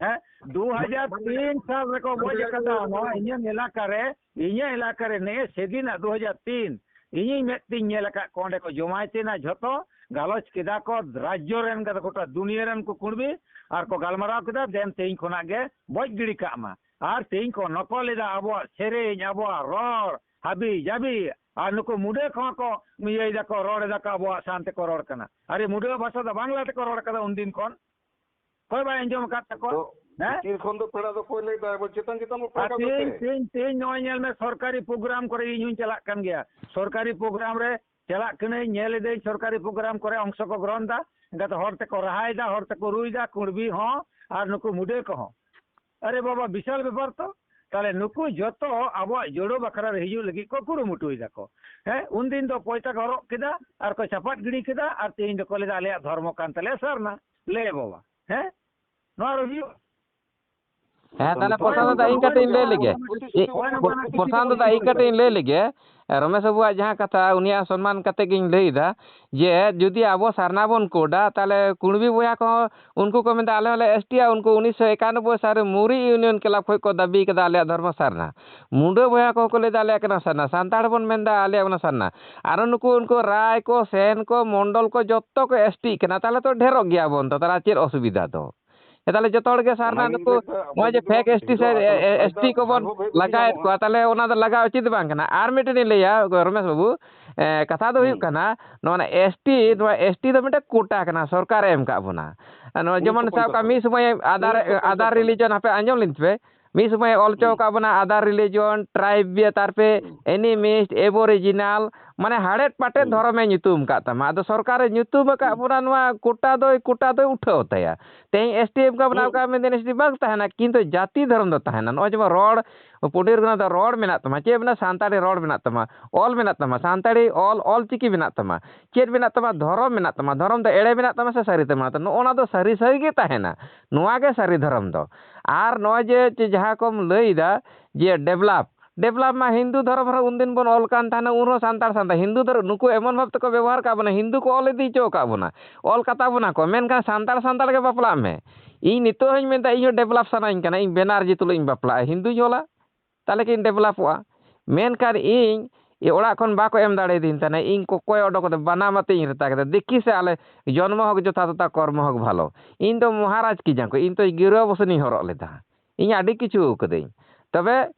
ᱦᱮᱸ, ᱫᱩ ᱦᱟᱡᱟᱨ ᱛᱤᱱ ᱥᱟᱞ ᱨᱮᱠᱚ ᱜᱚᱡ ᱟᱠᱟᱫᱟ᱾ ᱱᱚᱣᱟ ᱤᱧᱟᱹᱜ ᱮᱞᱟᱠᱟ ᱨᱮ, ᱤᱧᱟᱹᱜ ᱮᱞᱟᱠᱟ ᱨᱮ ᱱᱮᱜᱼᱮ ᱥᱮᱫᱤᱱᱟᱜ ᱫᱩ ᱦᱟᱡᱟᱨ ᱛᱤᱱ, ᱤᱧᱤᱧ ᱢᱮᱫ ᱛᱤᱧ ᱧᱮᱞ ᱟᱠᱟᱫ ᱠᱚ, ᱚᱸᱰᱮ ᱠᱚ ᱡᱚᱢᱟᱭ ᱛᱮᱱᱟ ᱡᱷᱚᱛᱚ, ᱜᱟᱞᱚᱪ ᱠᱮᱫᱟ ᱠᱚ, ᱨᱟᱡᱽᱡᱚ ᱨᱮᱱ ᱠᱟᱛᱮ ᱜᱚᱴᱟ ᱫᱩᱱᱤᱭᱟᱹ ᱨᱮᱱ ᱠᱚ ᱠᱩᱬᱵᱤ, ᱟᱨ ᱠᱚ ᱜᱟᱞᱢᱟᱨᱟᱣ ᱠᱮᱫᱟ, ᱫᱮᱱ ᱛᱮᱦᱮᱧ ᱠᱷᱚᱱᱟᱜ ᱜᱮ ᱵᱚᱡ ᱜᱤᱰᱤ ᱠᱟᱜ ᱢᱟ᱾ ᱟᱨ ᱛᱮᱦᱮᱧ ᱠᱚ ᱱᱚᱠᱚᱞ ᱮᱫᱟ ᱟᱵᱚᱣᱟᱜ ᱥᱮᱨᱮᱧ, ᱟᱵᱚᱣᱟᱜ ᱨᱚᱲ, ᱦᱟᱹᱵᱤ ᱡᱟᱹᱵᱤ, ᱟᱨ ᱱᱩᱠᱩ ᱢᱩᱰᱟᱹ ᱠᱚᱦᱚᱸ ᱠᱚ ᱤᱭᱟᱹᱭ ᱫᱟᱠᱚ, ᱨᱚᱲ ᱮᱫᱟ ᱠᱚ, ᱟᱵᱚᱣᱟᱜ ᱥᱟᱱ ᱛᱮᱠᱚ ᱨᱚᱲ ᱠᱟᱱᱟ᱾ ᱟᱨᱮ, ᱢᱩᱰᱟᱹ ᱵᱷᱟᱥᱟ ᱫᱚ ᱵᱟᱝᱞᱟ ᱛᱮᱠᱚ ᱨᱚᱲ ᱠᱟᱫᱟ ᱩᱱᱫᱤᱱ ᱠᱷᱚᱱ᱾ ᱚᱠᱚᱭ ᱵᱟᱭ ᱟᱸᱡᱚᱢ ᱟᱠᱟᱫ ᱛᱟᱠᱚᱣᱟ? ᱛᱚ, ᱦᱮᱸ? ᱵᱷᱤᱛᱤᱨ ᱠᱷᱚᱱ ᱫᱚ ᱯᱮᱲᱟ ᱫᱚ ᱚᱠᱚᱭ ᱞᱟᱹᱭ ᱫᱟ? ᱟᱵᱚ ᱪᱮᱛᱟᱱ ᱪᱮᱛᱟᱱ ᱵᱚ ᱟᱨ ᱯᱮᱲᱟ ᱫᱚ ᱛᱮᱦᱮᱧ, ᱥᱮ? ᱛᱮᱦᱮᱧ, ᱛᱮᱦᱮᱧ ᱱᱚᱜᱼᱚᱭ ᱧᱮᱞ ᱢᱮ, ᱥᱚᱨᱠᱟᱨᱤ ᱯᱨᱳᱜᱨᱟᱢ ᱠᱚᱨᱮ ᱤᱧ ᱦᱚᱸᱧ ᱪᱟᱞᱟᱜ ᱠᱟᱱ ᱜᱮᱭᱟ᱾ ᱥᱚᱨᱠᱟᱨᱤ ᱯᱨᱳᱜᱨᱟᱢ ᱨᱮ ᱪᱟᱞᱟᱜ ᱠᱟᱹᱱᱟᱹᱧ, ᱧᱮᱞ ᱮᱫᱟᱹᱧ ᱥᱚᱨᱠᱟᱨᱤ ᱯᱨᱳᱜᱨᱟᱢ ᱠᱚᱨᱮ ᱚᱝᱥᱚ ᱠᱚ ᱜᱨᱚᱦᱚᱱ ᱫᱟ, ᱮᱱᱠᱷᱟᱱ ᱦᱚᱲ ᱛᱮᱠᱚ ᱨᱟᱦᱟᱭᱮᱫᱟ, ᱦᱚᱲ ᱛᱮᱠᱚ ᱨᱩᱭᱫᱟ, ᱠᱩᱬᱵᱤ ᱦᱚᱸ ᱟᱨ ᱱᱩᱠᱩ ᱢᱩᱰᱟᱹ ᱠᱚᱦᱚᱸ᱾ ᱟᱨᱮ ᱵᱟᱵᱟ, ᱵᱤᱥᱟᱞ ᱵᱮᱯᱟᱨ ᱛᱚ᱾ ᱛᱟᱦᱞᱮ ᱱᱩᱠᱩ ᱡᱚᱛᱚ ᱟᱵᱚᱣᱟᱜ ᱡᱳᱲᱳ ᱵᱟᱠᱷᱨᱟ ᱨᱮ ᱦᱤᱡᱩᱜ ᱞᱟᱹᱜᱤᱫ ᱠᱚ ᱠᱩᱨᱩᱢᱩᱴᱩᱭ ᱫᱟᱠᱚ᱾ ᱦᱮᱸ, ᱩᱱᱫᱤᱱ ᱫᱚ ᱯᱚᱭᱥᱟ ᱠᱚ ᱦᱚᱨᱚᱜ ᱠᱮᱫᱟ ᱟᱨ ᱠᱚ ᱪᱟᱯᱟᱫ ᱜᱤᱰᱤ ᱠᱮᱫᱟ, ᱟᱨ ᱛᱮᱦᱮᱧ ᱫᱚᱠᱚ ᱞᱟᱹᱭᱫᱟ, "ᱟᱞᱮᱭᱟᱜ ᱫᱷᱚᱨᱢᱚ ᱠᱟᱱ ᱛᱟᱞᱮᱭᱟ ᱥᱟᱨᱱᱟ, ᱞᱮ ᱵᱟᱵᱟ", ᱦᱮᱸ? ᱱᱚᱣᱟ ᱨᱮ ᱦᱩᱭᱩᱜᱼᱟ? ᱦᱮᱸ, ᱛᱟᱦᱞᱮ ᱯᱨᱚᱥᱟᱱᱛ ᱫᱟ, ᱤᱧ ᱠᱟᱹᱴᱤᱡ ᱤᱧ ᱞᱟᱹᱭ ᱞᱮᱜᱮ᱾ ᱤ-, ᱯᱨᱚᱥᱟᱱᱛ ᱫᱟ, ᱤᱧ ᱠᱟᱹᱴᱤᱡ ᱤᱧ ᱞᱟᱹᱭ ᱞᱮᱜᱮ᱾ ᱨᱚᱢᱮᱥ ᱵᱟᱵᱩᱣᱟᱜ ᱡᱟᱦᱟᱸ ᱠᱟᱛᱷᱟ, ᱩᱱᱤᱭᱟᱜ ᱥᱚᱱᱢᱟᱱ ᱠᱟᱛᱮ ᱜᱤᱧ ᱞᱟᱹᱭ ᱮᱫᱟ ᱡᱮ ᱡᱩᱫᱤ ᱟᱵᱚ ᱥᱟᱨᱱᱟ ᱵᱚᱱ ᱠᱳᱰᱟ, ᱛᱟᱦᱞᱮ ᱠᱩᱬᱵᱤ ᱵᱚᱭᱦᱟ ᱠᱚᱦᱚᱸ ᱩᱱᱠᱩ ᱠᱚ ᱢᱮᱱᱫᱟ, "ᱟᱞᱮ ᱦᱚᱸᱞᱮ ᱮᱥ ᱴᱤᱜᱼᱟ", ᱩᱱᱠᱩ ᱩᱱᱤᱥᱥᱚ ᱮᱠᱟᱱᱚᱵᱵᱳᱭ ᱥᱟᱞ ᱨᱮ ᱢᱩᱨᱤ ᱤᱭᱩᱱᱤᱭᱚᱱ ᱠᱞᱟᱵᱽ ᱠᱷᱚᱱ ᱠᱚ ᱫᱟᱹᱵᱤ ᱠᱟᱫᱟ, "ᱟᱞᱮᱭᱟᱜ ᱫᱷᱚᱨᱢᱚ ᱥᱟᱨᱱᱟ᱾" ᱢᱩᱰᱟᱹ ᱵᱚᱭᱦᱟ ᱠᱚᱦᱚᱸ ᱠᱚ ᱞᱟᱹᱭᱫᱟ, "ᱟᱞᱮᱭᱟᱜ ᱠᱟᱱᱟ ᱥᱟᱨᱱᱟ᱾" ᱥᱟᱱᱛᱟᱲ ᱵᱚᱱ ᱢᱮᱱᱫᱟ, "ᱟᱞᱮᱭᱟᱜ ᱠᱟᱱᱟ ᱥᱟᱨᱱᱟ᱾" ᱟᱨᱚ ᱱᱩᱠᱩ, ᱩᱱᱠᱩ ᱨᱟᱭ ᱠᱚ, ᱥᱮᱱ ᱠᱚ, ᱢᱚᱱᱰᱚᱞ ᱠᱚ, ᱡᱚᱛᱚ ᱠᱚ ᱮᱥ ᱴᱤᱜ ᱠᱟᱱᱟ᱾ ᱛᱟᱦᱞᱮ ᱛᱚ ᱰᱷᱮᱨᱚᱜ ᱜᱮᱭᱟ ᱵᱚᱱ ᱛᱚ, ᱛᱟᱦᱞᱮ ᱪᱮᱫ ᱚᱥᱩᱵᱤᱫᱷᱟ ᱫᱚ? ᱦᱮᱸ, ᱛᱟᱦᱞᱮ ᱡᱚᱛᱚ ᱦᱚᱲ ᱜᱮ ᱥᱟᱨᱱᱟ ᱚᱱᱟᱜᱤᱧ ᱱᱩᱠᱩ ᱞᱟᱹᱭᱫᱟ, ᱱᱚᱜᱼᱚᱭ ᱡᱮ ᱟᱵᱚ ᱯᱷᱮᱠ ᱮᱥ ᱴᱤ ᱥᱮ ᱯᱷᱟᱭᱫᱟ ᱮᱥ ᱴᱤ ᱠᱚᱵᱚᱱ ᱥᱟᱱᱵᱷᱚᱵ ᱦᱮᱡ ᱞᱟᱜᱟᱣᱮᱫ ᱜᱟᱱᱚᱜᱼᱟ᱾ ᱠᱚᱣᱟ, ᱛᱟᱦᱞᱮ ᱚᱱᱟ ᱫᱚ ᱞᱟᱜᱟᱣ ᱩᱪᱤᱛ ᱵᱟᱝ ᱠᱟᱱᱟ᱾ ᱟᱨ ᱢᱤᱫᱴᱮᱱ ᱤᱧ ᱞᱟᱹᱭᱟ, ᱨᱚᱢᱮᱥ ᱵᱟᱹᱵᱩ, ᱮ, ᱠᱟᱛᱷᱟ ᱫᱚ ᱦᱩᱭᱩᱜ ᱦᱩᱸ᱾ ᱠᱟᱱᱟ, ᱱᱚᱣᱟ ᱮᱥ ᱴᱤ, ᱱᱚᱣᱟ ᱮᱥ ᱴᱤ ᱫᱚ ᱢᱤᱫᱴᱮᱱ ᱠᱳᱴᱟ ᱠᱟᱱᱟ, ᱥᱚᱨᱠᱟᱨᱮ ᱮᱢ ᱠᱟᱜ ᱵᱚᱱᱟ᱾ ᱟᱨ ᱱᱚᱣᱟ ᱩᱱᱤᱥᱥᱚ ᱡᱮᱢᱚᱱ ᱥᱟᱵ ᱯᱚᱧᱪᱟᱥ ᱠᱟᱜ, ᱢᱤᱫ ᱥᱟᱞ᱾ ᱥᱚᱢᱚᱭ ᱟᱫᱟᱨ, ᱩᱱᱤᱥᱥᱚ ᱯᱚᱧᱪᱟᱥ ᱟᱫᱟᱨ ᱥᱟᱞ᱾ ᱨᱤᱞᱤᱡᱚᱱ, ᱦᱟᱯᱮ ᱟᱸᱡᱚᱢ ᱞᱤᱧ ᱯᱮ, ᱢᱤᱫ ᱥᱚᱢᱚᱭ ᱚᱞ ᱦᱚᱪᱚ ᱦᱩᱸ᱾ ᱠᱟᱜ ᱵᱚᱱᱟ ᱟᱫᱟᱨ ᱨᱤᱞᱤᱡᱚᱱ, ᱴᱨᱟᱭᱤᱵᱽ ᱵᱤᱭᱮ, ᱛᱟᱨᱯᱚᱨᱮ ᱦᱩᱸ᱾ ᱮᱱᱤᱢᱤᱥᱴ, ᱮᱵᱳᱨᱤᱡᱤᱱᱟᱞ, ᱢᱟᱱᱮ ᱦᱟᱲᱮᱫ ᱯᱟᱴᱮᱫ ᱦᱩᱸ᱾ ᱫᱷᱚᱨᱚᱢᱮ ᱧᱩᱛᱩᱢ ᱠᱟᱜ ᱛᱟᱢᱟ᱾ ᱟᱫᱚ ᱥᱚᱨᱠᱟᱨᱮ ᱧᱩᱛᱩᱢ ᱟᱠᱟᱫ ᱦᱩᱸ᱾ ᱵᱚᱱᱟ, ᱱᱚᱣᱟ ᱠᱳᱴᱟ ᱫᱚᱭ, ᱠᱳᱴᱟ ᱫᱚᱭ ᱩᱴᱷᱟᱹᱣ ᱛᱟᱭᱟ᱾ ᱛᱮᱦᱮᱧ ᱮᱥ ᱴᱤ ᱮᱢ ᱠᱟᱜ ᱵᱚᱱᱟ, ᱦᱩᱸ᱾ ᱚᱠᱟ ᱢᱮᱱᱫᱟ ᱮᱥ ᱴᱤ ᱵᱟᱝ ᱛᱟᱦᱮᱱᱟ, ᱠᱤᱱᱛᱩ ᱡᱟᱹᱛᱤ ᱫᱷᱚᱨᱚᱢ ᱫᱚ ᱛᱟᱦᱮᱱᱟ᱾ ᱱᱚᱜᱼᱚᱭ ᱡᱮᱢᱚᱱ ᱨᱚᱲ, ᱯᱚᱱᱰᱤᱛ ᱨᱚᱜᱷᱩᱱᱟᱛᱷ ᱫᱚ ᱨᱚᱲ ᱢᱮᱱᱟᱜ ᱛᱟᱢᱟ, ᱪᱮᱫ ᱢᱮᱱᱟᱜᱼᱟ? ᱥᱟᱱᱛᱟᱲᱤ ᱨᱚᱲ ᱢᱮᱱᱟᱜ ᱛᱟᱢᱟ, ᱚᱞ ᱢᱮᱱᱟᱜ ᱛᱟᱢᱟ, ᱥᱟᱱᱛᱟᱲᱤ ᱚᱞ, ᱚᱞ ᱪᱤᱠᱤ ᱢᱮᱱᱟᱜ ᱛᱟᱢᱟ, ᱪᱮᱫ ᱢᱮᱱᱟᱜ ᱛᱟᱢᱟ? ᱫᱷᱚᱨᱚᱢ ᱢᱮᱱᱟᱜ ᱛᱟᱢᱟ᱾ ᱫᱷᱚᱨᱚᱢ ᱫᱚ ᱮᱲᱮ ᱢᱮᱱᱟᱜ ᱛᱟᱢᱟ ᱥᱮ ᱥᱟᱹᱨᱤ ᱛᱮ ᱢᱮᱱᱟᱜ ᱛᱟᱢᱟ? ᱱᱚᱜᱼᱚ ᱱᱟ ᱫᱚ ᱥᱟᱹᱨᱤ, ᱥᱟᱹᱨᱤ ᱜᱮ ᱛᱟᱦᱮᱱᱟ᱾ ᱱᱚᱣᱟ ᱜᱮ ᱥᱟᱹᱨᱤ ᱫᱷᱚᱨᱚᱢ ᱫᱚ᱾ ᱟᱨ ᱱᱚᱜᱼᱚᱭ ᱡᱮ, ᱡᱮ ᱡᱟᱦᱟᱸ ᱠᱚᱢ ᱞᱟᱹᱭᱫᱟ ᱡᱮ ᱰᱮᱵᱷᱞᱚᱯ, ᱰᱮᱵᱷᱞᱚᱯ ᱢᱟ ᱦᱤᱱᱫᱩ ᱫᱷᱚᱨᱚᱢ ᱨᱮᱦᱚᱸ ᱩᱱᱫᱤᱱ ᱵᱚᱱ ᱚᱞ ᱠᱟᱱ ᱛᱟᱦᱮᱱᱟ, ᱩᱱ ᱨᱮᱦᱚᱸ ᱥᱟᱱᱛᱟᱲ, ᱥᱟᱱᱛᱟᱲ, ᱦᱤᱱᱫᱩ ᱫᱷᱚᱨᱚᱢ ᱱᱩᱠᱩ ᱮᱢᱚᱱ ᱵᱷᱟᱵ ᱛᱮᱠᱚ ᱵᱮᱵᱚᱦᱟᱨ ᱠᱟᱜ ᱵᱚᱱᱟ, ᱦᱤᱱᱫᱩ ᱠᱚ ᱚᱞ ᱤᱫᱤ ᱦᱚᱪᱚ ᱟᱠᱟᱫ ᱵᱚᱱᱟ, ᱚᱞ ᱠᱟᱛᱟ ᱵᱚᱱᱟ ᱠᱚ, ᱢᱮᱱᱠᱷᱟᱱ ᱥᱟᱱᱛᱟᱲ, ᱥᱟᱱᱛᱟᱲ ᱜᱮ ᱵᱟᱯᱞᱟᱜ ᱢᱮ᱾ ᱤᱧ ᱱᱤᱛᱚᱜ ᱦᱚᱸᱧ ᱢᱮᱱᱫᱟ, ᱤᱧ ᱦᱚᱸ ᱰᱮᱵᱷᱞᱚᱯ ᱥᱟᱱᱟᱧ ᱠᱟᱱᱟ, ᱤᱧ ᱵᱮᱱᱟᱨᱡᱤ ᱛᱩᱞᱩᱡ ᱤᱧ ᱵᱟᱯᱞᱟᱜᱼᱟ, ᱦᱤᱱᱫᱩᱧ ᱚᱞᱟ, ᱛᱟᱦᱚᱞᱮ ᱠᱤᱧ ᱰᱮᱵᱷᱞᱚᱯᱚᱜᱼᱟ᱾ ᱢᱮᱱᱠᱷᱟᱱ ᱤᱧ ᱚᱲᱟᱜ ᱠᱷᱚᱱ ᱵᱟᱠᱚ ᱮᱢ ᱫᱟᱲᱮᱭᱟᱫᱤᱧ ᱛᱟᱦᱮᱱᱟ, ᱤᱧ ᱠᱚᱠᱚᱭ ᱚᱰᱚᱠ ᱠᱟᱛᱮ ᱵᱟᱱᱟᱢ ᱟᱛᱮ ᱤᱧ ᱨᱮᱛᱟ ᱠᱮᱫᱟ, ᱫᱮᱠᱷᱤ ᱥᱮ ᱟᱞᱮ ᱡᱚᱱᱢᱚ ᱦᱳᱠ ᱡᱚᱛᱷᱟ ᱛᱚᱛᱷᱟ ᱠᱚᱨᱢᱚ ᱦᱳᱠ ᱵᱷᱟᱞᱚ᱾ ᱤᱧ ᱫᱚ ᱢᱚᱦᱟᱨᱟᱡᱽ ᱠᱤ ᱡᱟᱝ ᱠᱚ, ᱤᱧ ᱛᱚ ᱜᱤᱨᱟᱹ ᱵᱚᱥᱚᱱᱤᱧ ᱦᱚᱨᱚᱜ ᱞᱮᱫᱟ᱾ ᱤᱧ ᱟᱹᱰᱤ ᱠᱤᱪᱷᱩ ᱟᱹᱣᱠᱟᱹᱫᱟᱹᱧ᱾ ᱛᱚᱵᱮ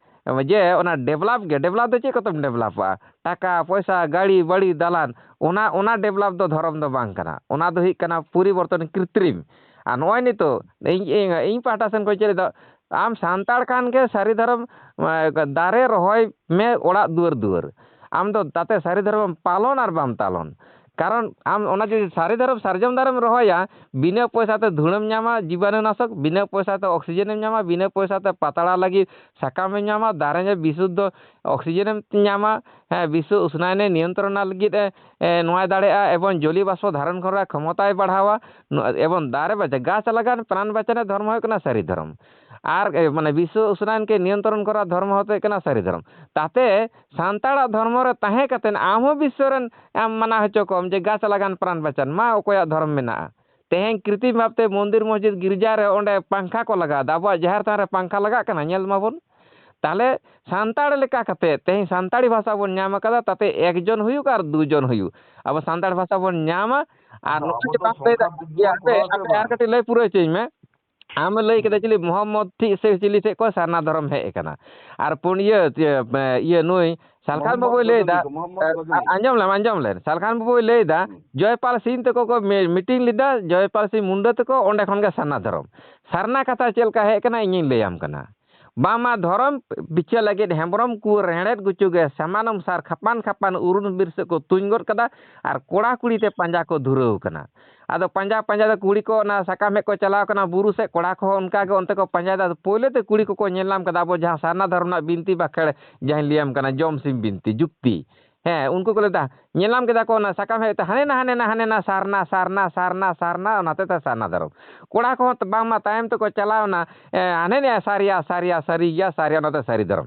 ᱡᱮ ᱚᱱᱟ ᱰᱮᱵᱷᱞᱚᱯ ᱜᱮ, ᱰᱮᱵᱷᱞᱚᱯ ᱫᱚ ᱪᱮᱫ ᱠᱚᱛᱮᱢ ᱰᱮᱵᱷᱞᱚᱯᱚᱜᱼᱟ? ᱴᱟᱠᱟ, ᱯᱚᱭᱥᱟ, ᱜᱟᱹᱲᱤ, ᱵᱟᱹᱲᱤ, ᱫᱟᱞᱟᱱ, ᱚᱱᱟ, ᱚᱱᱟ ᱰᱮᱵᱷᱞᱚᱯ ᱫᱚ ᱫᱷᱚᱨᱚᱢ ᱫᱚ ᱵᱟᱝ ᱠᱟᱱᱟ᱾ ᱚᱱᱟ ᱫᱚ ᱦᱩᱭᱩᱜ ᱠᱟᱱᱟ ᱯᱚᱨᱤᱵᱚᱨᱛᱚᱱ ᱠᱨᱤᱛᱨᱤᱢ᱾ ᱟᱨ ᱱᱚᱜᱼᱚᱭ ᱱᱤᱛᱚᱜ ᱤᱧ, ᱤᱧ, ᱤᱧ ᱯᱟᱦᱴᱟ ᱥᱮᱱ ᱠᱷᱚᱱ ᱪᱮᱫ ᱞᱮᱫᱟ, ᱟᱢ ᱥᱟᱱᱛᱟᱲ ᱠᱷᱟᱱ ᱜᱮ ᱥᱟᱹᱨᱤ ᱫᱷᱚᱨᱚᱢ, ᱮ, ᱫᱟᱨᱮ ᱨᱚᱦᱚᱭ ᱢᱮ ᱚᱲᱟᱜ ᱫᱩᱣᱟᱹᱨ ᱫᱩᱣᱟᱹᱨ᱾ ᱟᱢ ᱫᱚ ᱛᱟᱛᱮ ᱥᱟᱹᱨᱤ ᱫᱷᱚᱨᱚᱢᱮᱢ ᱯᱟᱞᱚᱱ ᱟᱨ ᱵᱟᱢ ᱛᱟᱞᱚᱱ᱾ ᱠᱟᱨᱚᱱ ᱟᱢ ᱚᱱᱟ ᱡᱩᱫᱤ ᱥᱟᱹᱨᱤ ᱫᱷᱚᱨᱚᱢ ᱥᱟᱨᱡᱚᱢ ᱫᱟᱨᱮᱢ ᱨᱚᱦᱚᱭᱟ, ᱵᱤᱱᱟᱹ ᱯᱚᱭᱥᱟ ᱛᱮ ᱫᱷᱩᱲᱟᱹᱢ ᱧᱟᱢᱟ, ᱡᱤᱵᱟᱱᱩᱱᱟᱥᱚᱠ, ᱵᱤᱱᱟᱹ ᱯᱚᱭᱥᱟ ᱛᱮ ᱚᱠᱥᱤᱡᱮᱱᱮᱢ ᱧᱟᱢᱟ, ᱵᱤᱱᱟᱹ ᱯᱚᱭᱥᱟ ᱛᱮ ᱯᱟᱛᱲᱟ ᱞᱟᱹᱜᱤᱫ ᱥᱟᱠᱟᱢᱮᱢ ᱧᱟᱢᱟ, ᱫᱟᱨᱮ ᱨᱮ ᱵᱤᱥᱩᱫᱽᱫᱷᱚ ᱚᱠᱥᱤᱡᱮᱱᱮᱢ ᱧᱟᱢᱟ, ᱦᱮᱸ, ᱵᱤᱥᱥᱚ ᱩᱥᱱᱟᱭᱚᱱᱮ ᱱᱤᱭᱚᱱᱛᱨᱚᱱᱟ ᱞᱟᱹᱜᱤᱫ ᱮ, ᱮ, ᱱᱚᱣᱟᱭ ᱫᱟᱲᱮᱭᱟᱜᱼᱟ, ᱮᱵᱚᱝ ᱡᱚᱞᱤ ᱵᱟᱥᱯᱚ ᱫᱷᱟᱨᱚᱱ ᱠᱷᱚᱱ ᱨᱮᱭᱟᱜ ᱠᱷᱚᱢᱚᱛᱟᱭ ᱵᱟᱲᱦᱟᱣᱟ᱾ ᱱᱚ-, ᱮᱵᱚᱝ ᱫᱟᱨᱮ ᱵᱟᱪᱟ-, ᱜᱟᱪᱷ ᱞᱟᱜᱟᱱ ᱯᱨᱟᱱ ᱵᱟᱪᱟᱱᱮ ᱫᱷᱚᱨᱢᱚ ᱦᱩᱭᱩᱜ ᱠᱟᱱᱟ ᱥᱟᱹᱨᱤ ᱫᱷᱚᱨᱚᱢ᱾ ᱟᱨ, ᱮ, ᱢᱟᱱᱮ ᱵᱤᱥᱥᱚ ᱩᱥᱱᱟᱭᱚᱱ ᱠᱮ ᱱᱤᱭᱚᱱᱛᱨᱚᱱ ᱠᱚᱨᱟ ᱫᱷᱚᱨᱢᱚ ᱦᱚᱛᱮ ᱠᱟᱱᱟ ᱥᱟᱹᱨᱤ ᱫᱷᱚᱨᱚᱢ᱾ ᱛᱟᱛᱮ ᱥᱟᱱᱛᱟᱲᱟᱜ ᱫᱷᱚᱨᱢᱚ ᱨᱮ ᱛᱟᱦᱮᱸ ᱠᱟᱛᱮ ᱟᱢ ᱦᱚᱸ ᱵᱤᱥᱥᱚ ᱨᱮᱱ ᱟᱢ ᱢᱟᱱᱟ ᱦᱚᱪᱚ ᱠᱚᱢ ᱡᱮ ᱜᱟᱪᱷ ᱞᱟᱜᱟᱱ ᱯᱨᱟᱱ ᱵᱟᱪᱟᱱ ᱢᱟ ᱚᱠᱚᱭᱟᱜ ᱫᱷᱚᱨᱚᱢ ᱢᱮᱱᱟᱜᱼᱟ᱾ ᱛᱮᱦᱮᱧ ᱠᱨᱤᱛᱤᱢ ᱵᱷᱟᱵᱛᱮ ᱢᱚᱱᱫᱤᱨ ᱢᱚᱥᱡᱤᱫ ᱜᱤᱨᱡᱟ ᱨᱮ ᱚᱸᱰᱮ ᱯᱟᱝᱠᱷᱟ ᱠᱚ ᱞᱟᱜᱟᱣ ᱮᱫᱟ, ᱟᱵᱚᱣᱟᱜ ᱡᱟᱦᱮᱨ ᱛᱷᱟᱱ ᱨᱮ ᱯᱟᱝᱠᱷᱟ ᱞᱟᱜᱟᱜ ᱠᱟᱱᱟ, ᱧᱮᱞ ᱢᱟᱵᱚᱱ᱾ ᱛᱟᱦᱞᱮ ᱥᱟᱱᱛᱟᱲ ᱞᱮᱠᱟ ᱠᱟᱛᱮ ᱛᱮᱦᱮᱧ ᱥᱟᱱᱛᱟᱲᱤ ᱵᱷᱟᱥᱟ ᱵᱚᱱ ᱧᱟᱢ ᱟᱠᱟᱫᱟ, ᱛᱟᱛᱮ ᱮᱠ ᱡᱚᱱ ᱦᱩᱭᱩᱜ ᱟᱨ ᱫᱩ ᱡᱚᱱ ᱦᱩᱭᱩᱜ, ᱟᱵᱚ ᱥᱟᱱᱛᱟᱲ ᱵᱷᱟᱥᱟ ᱵᱚᱱ ᱧᱟᱢᱟ᱾ ᱟᱨ ᱟᱫᱚ ᱱᱚᱜᱼᱚᱭ ᱟᱵᱚ ᱡᱮ ᱫᱚ ᱵᱟᱢ ᱞᱟᱹᱭᱫᱟ, ᱥᱚᱝᱠᱷᱟ ᱵᱤᱜᱽᱜᱟᱱ ᱦᱟᱯᱮ, ᱠᱚᱲᱟ ᱥᱮ ᱦᱟᱯᱮ, ᱟᱨ ᱵᱟᱝ? ᱠᱟᱹᱴᱤᱡ ᱞᱟᱹᱭ ᱯᱩᱨᱟᱹᱣ ᱦᱚᱪᱚᱧ ᱢᱮ᱾ ᱟᱢᱮ ᱞᱟᱹᱭ ᱠᱮᱫᱟ ᱪᱤᱞᱤ ᱢᱚᱦᱚᱢᱢᱚᱫᱽ ᱴᱷᱤᱠ ᱥᱮ ᱪᱤᱞᱤ ᱴᱷᱮᱡ ᱠᱚ ᱥᱟᱨᱱᱟ ᱫᱷᱚᱨᱚᱢ ᱦᱮᱡ ᱟᱠᱟᱱᱟ᱾ ᱟᱨ ᱯᱩᱱ ᱤᱭᱟᱹ, ᱤᱭᱟᱹ, ᱤᱭᱟᱹ ᱱᱩᱭ ᱥᱟᱞᱠᱷᱟᱱ ᱢᱚᱦᱚᱢᱢᱚᱫᱽ ᱵᱟᱹᱵᱩᱭ ᱞᱟᱹᱭ ᱜᱚᱡᱚᱢᱤ ᱮᱫᱟ, ᱠᱚ, ᱢᱚᱦᱚᱢᱢᱚᱫᱽ ᱜᱚᱡᱚᱢᱤ᱾ ᱟᱸᱡᱚᱢ ᱞᱮᱢ, ᱟᱸᱡᱚᱢ ᱞᱮᱢ, ᱥᱟᱞᱠᱷᱟᱱ ᱵᱟᱹᱵᱩᱭ ᱞᱟᱹᱭ ᱮᱫᱟ, ᱦᱩᱸ᱾ ᱡᱚᱭᱯᱟᱞ ᱥᱤᱝ ᱛᱟᱠᱚ ᱠᱚ ᱢᱤ-, ᱢᱤᱴᱤᱝ ᱞᱮᱫᱟ, ᱡᱚᱭᱯᱟᱞ ᱥᱤᱝ ᱢᱩᱱᱰᱟᱹ ᱛᱟᱠᱚ, ᱚᱸᱰᱮ ᱠᱷᱚᱱ ᱜᱮ ᱥᱟᱨᱱᱟ ᱫᱷᱚᱨᱚᱢ᱾ ᱥᱟᱨᱱᱟ ᱠᱟᱛᱷᱟ ᱪᱮᱫ ᱞᱮᱠᱟ ᱦᱮᱡ ᱟᱠᱟᱱᱟ ᱤᱧᱤᱧ ᱞᱟᱹᱭᱟᱢ ᱠᱟᱱᱟ᱾ ᱵᱟᱝᱢᱟ ᱫᱷᱚᱨᱚᱢ ᱯᱤᱪᱷᱟᱹ ᱞᱟᱹᱜᱤᱫ ᱦᱮᱢᱵᱽᱨᱚᱢ ᱠᱩ ᱨᱮᱦᱮᱲᱮᱫ ᱜᱩᱪᱩ ᱜᱮ ᱥᱟᱢᱟᱱᱚᱢ ᱥᱟᱨ ᱠᱷᱟᱯᱟᱱ ᱠᱷᱟᱯᱟᱱ ᱩᱨᱩᱱ ᱵᱤᱨ ᱥᱮᱫ ᱠᱚ ᱛᱩᱧ ᱜᱚᱫ ᱠᱟᱫᱟ ᱟᱨ ᱠᱚᱲᱟ ᱠᱩᱲᱤ ᱛᱮ ᱯᱟᱸᱡᱟ ᱠᱚ ᱫᱷᱩᱨᱟᱹᱣ ᱠᱟᱱᱟ᱾ ᱟᱫᱚ ᱯᱟᱸᱡᱟ ᱯᱟᱸᱡᱟ ᱫᱚ ᱠᱩᱲᱤ ᱠᱚ ᱚᱱᱟ ᱥᱟᱠᱟᱢ ᱦᱮᱡ ᱠᱚ ᱪᱟᱞᱟᱣ ᱠᱟᱱᱟ ᱵᱩᱨᱩ ᱥᱮᱫ, ᱠᱚᱲᱟ ᱠᱚᱦᱚᱸ ᱚᱱᱠᱟ ᱜᱮ ᱚᱱᱛᱮ ᱠᱚ ᱯᱟᱸᱡᱟᱭᱮᱫᱟ᱾ ᱟᱫᱚ ᱯᱳᱭᱞᱳ ᱛᱮ ᱠᱩᱲᱤ ᱠᱚᱠᱚ ᱧᱮᱞ ᱧᱟᱢ ᱠᱟᱫᱟ ᱟᱵᱚ ᱡᱟᱦᱟᱸ ᱥᱟᱨᱱᱟ ᱫᱷᱚᱨᱚᱢ ᱨᱮᱱᱟᱜ ᱵᱤᱱᱛᱤ ᱵᱟᱠᱷᱮᱲ ᱡᱟᱦᱟᱸᱧ ᱞᱟᱹᱭᱟᱢ ᱠᱟᱱᱟ, ᱡᱚᱢ ᱥᱤᱢ ᱵᱤᱱᱛᱤ ᱡᱩᱠᱛᱤ᱾ ᱦᱮᱸ, ᱩᱱᱠᱩ ᱠᱚ ᱞᱟᱹᱭᱫᱟ, ᱧᱮᱞ ᱧᱟᱢ ᱠᱮᱫᱟ ᱠᱚ ᱚᱱᱟ ᱥᱟᱠᱟᱢ ᱦᱮᱡ ᱛᱮ ᱦᱟᱱᱮ ᱱᱟ, ᱦᱟᱱᱮ ᱱᱟ, ᱦᱟᱱᱮ ᱱᱟ ᱥᱟᱨᱱᱟ, ᱥᱟᱨᱱᱟ, ᱥᱟᱨᱱᱟ, ᱥᱟᱨᱱᱟ, ᱚᱱᱟᱛᱮ ᱛᱮ ᱥᱟᱨᱱᱟ ᱫᱷᱚᱨᱚᱢ᱾ ᱠᱚᱲᱟ ᱠᱚᱦᱚᱸ ᱵᱟᱝᱢᱟ ᱛᱟᱭᱚᱢ ᱛᱮᱠᱚ ᱪᱟᱞᱟᱣᱱᱟ, ᱮ, ᱦᱟᱱᱮ ᱱᱟ ᱥᱟᱨᱤᱭᱟ, ᱥᱟᱨᱤᱭᱟ, ᱥᱟᱹᱨᱤ ᱜᱮᱭᱟ, ᱥᱟᱨᱤᱭᱟ, ᱚᱱᱟᱛᱮ ᱥᱟᱹᱨᱤ ᱫᱷᱚᱨᱚᱢ᱾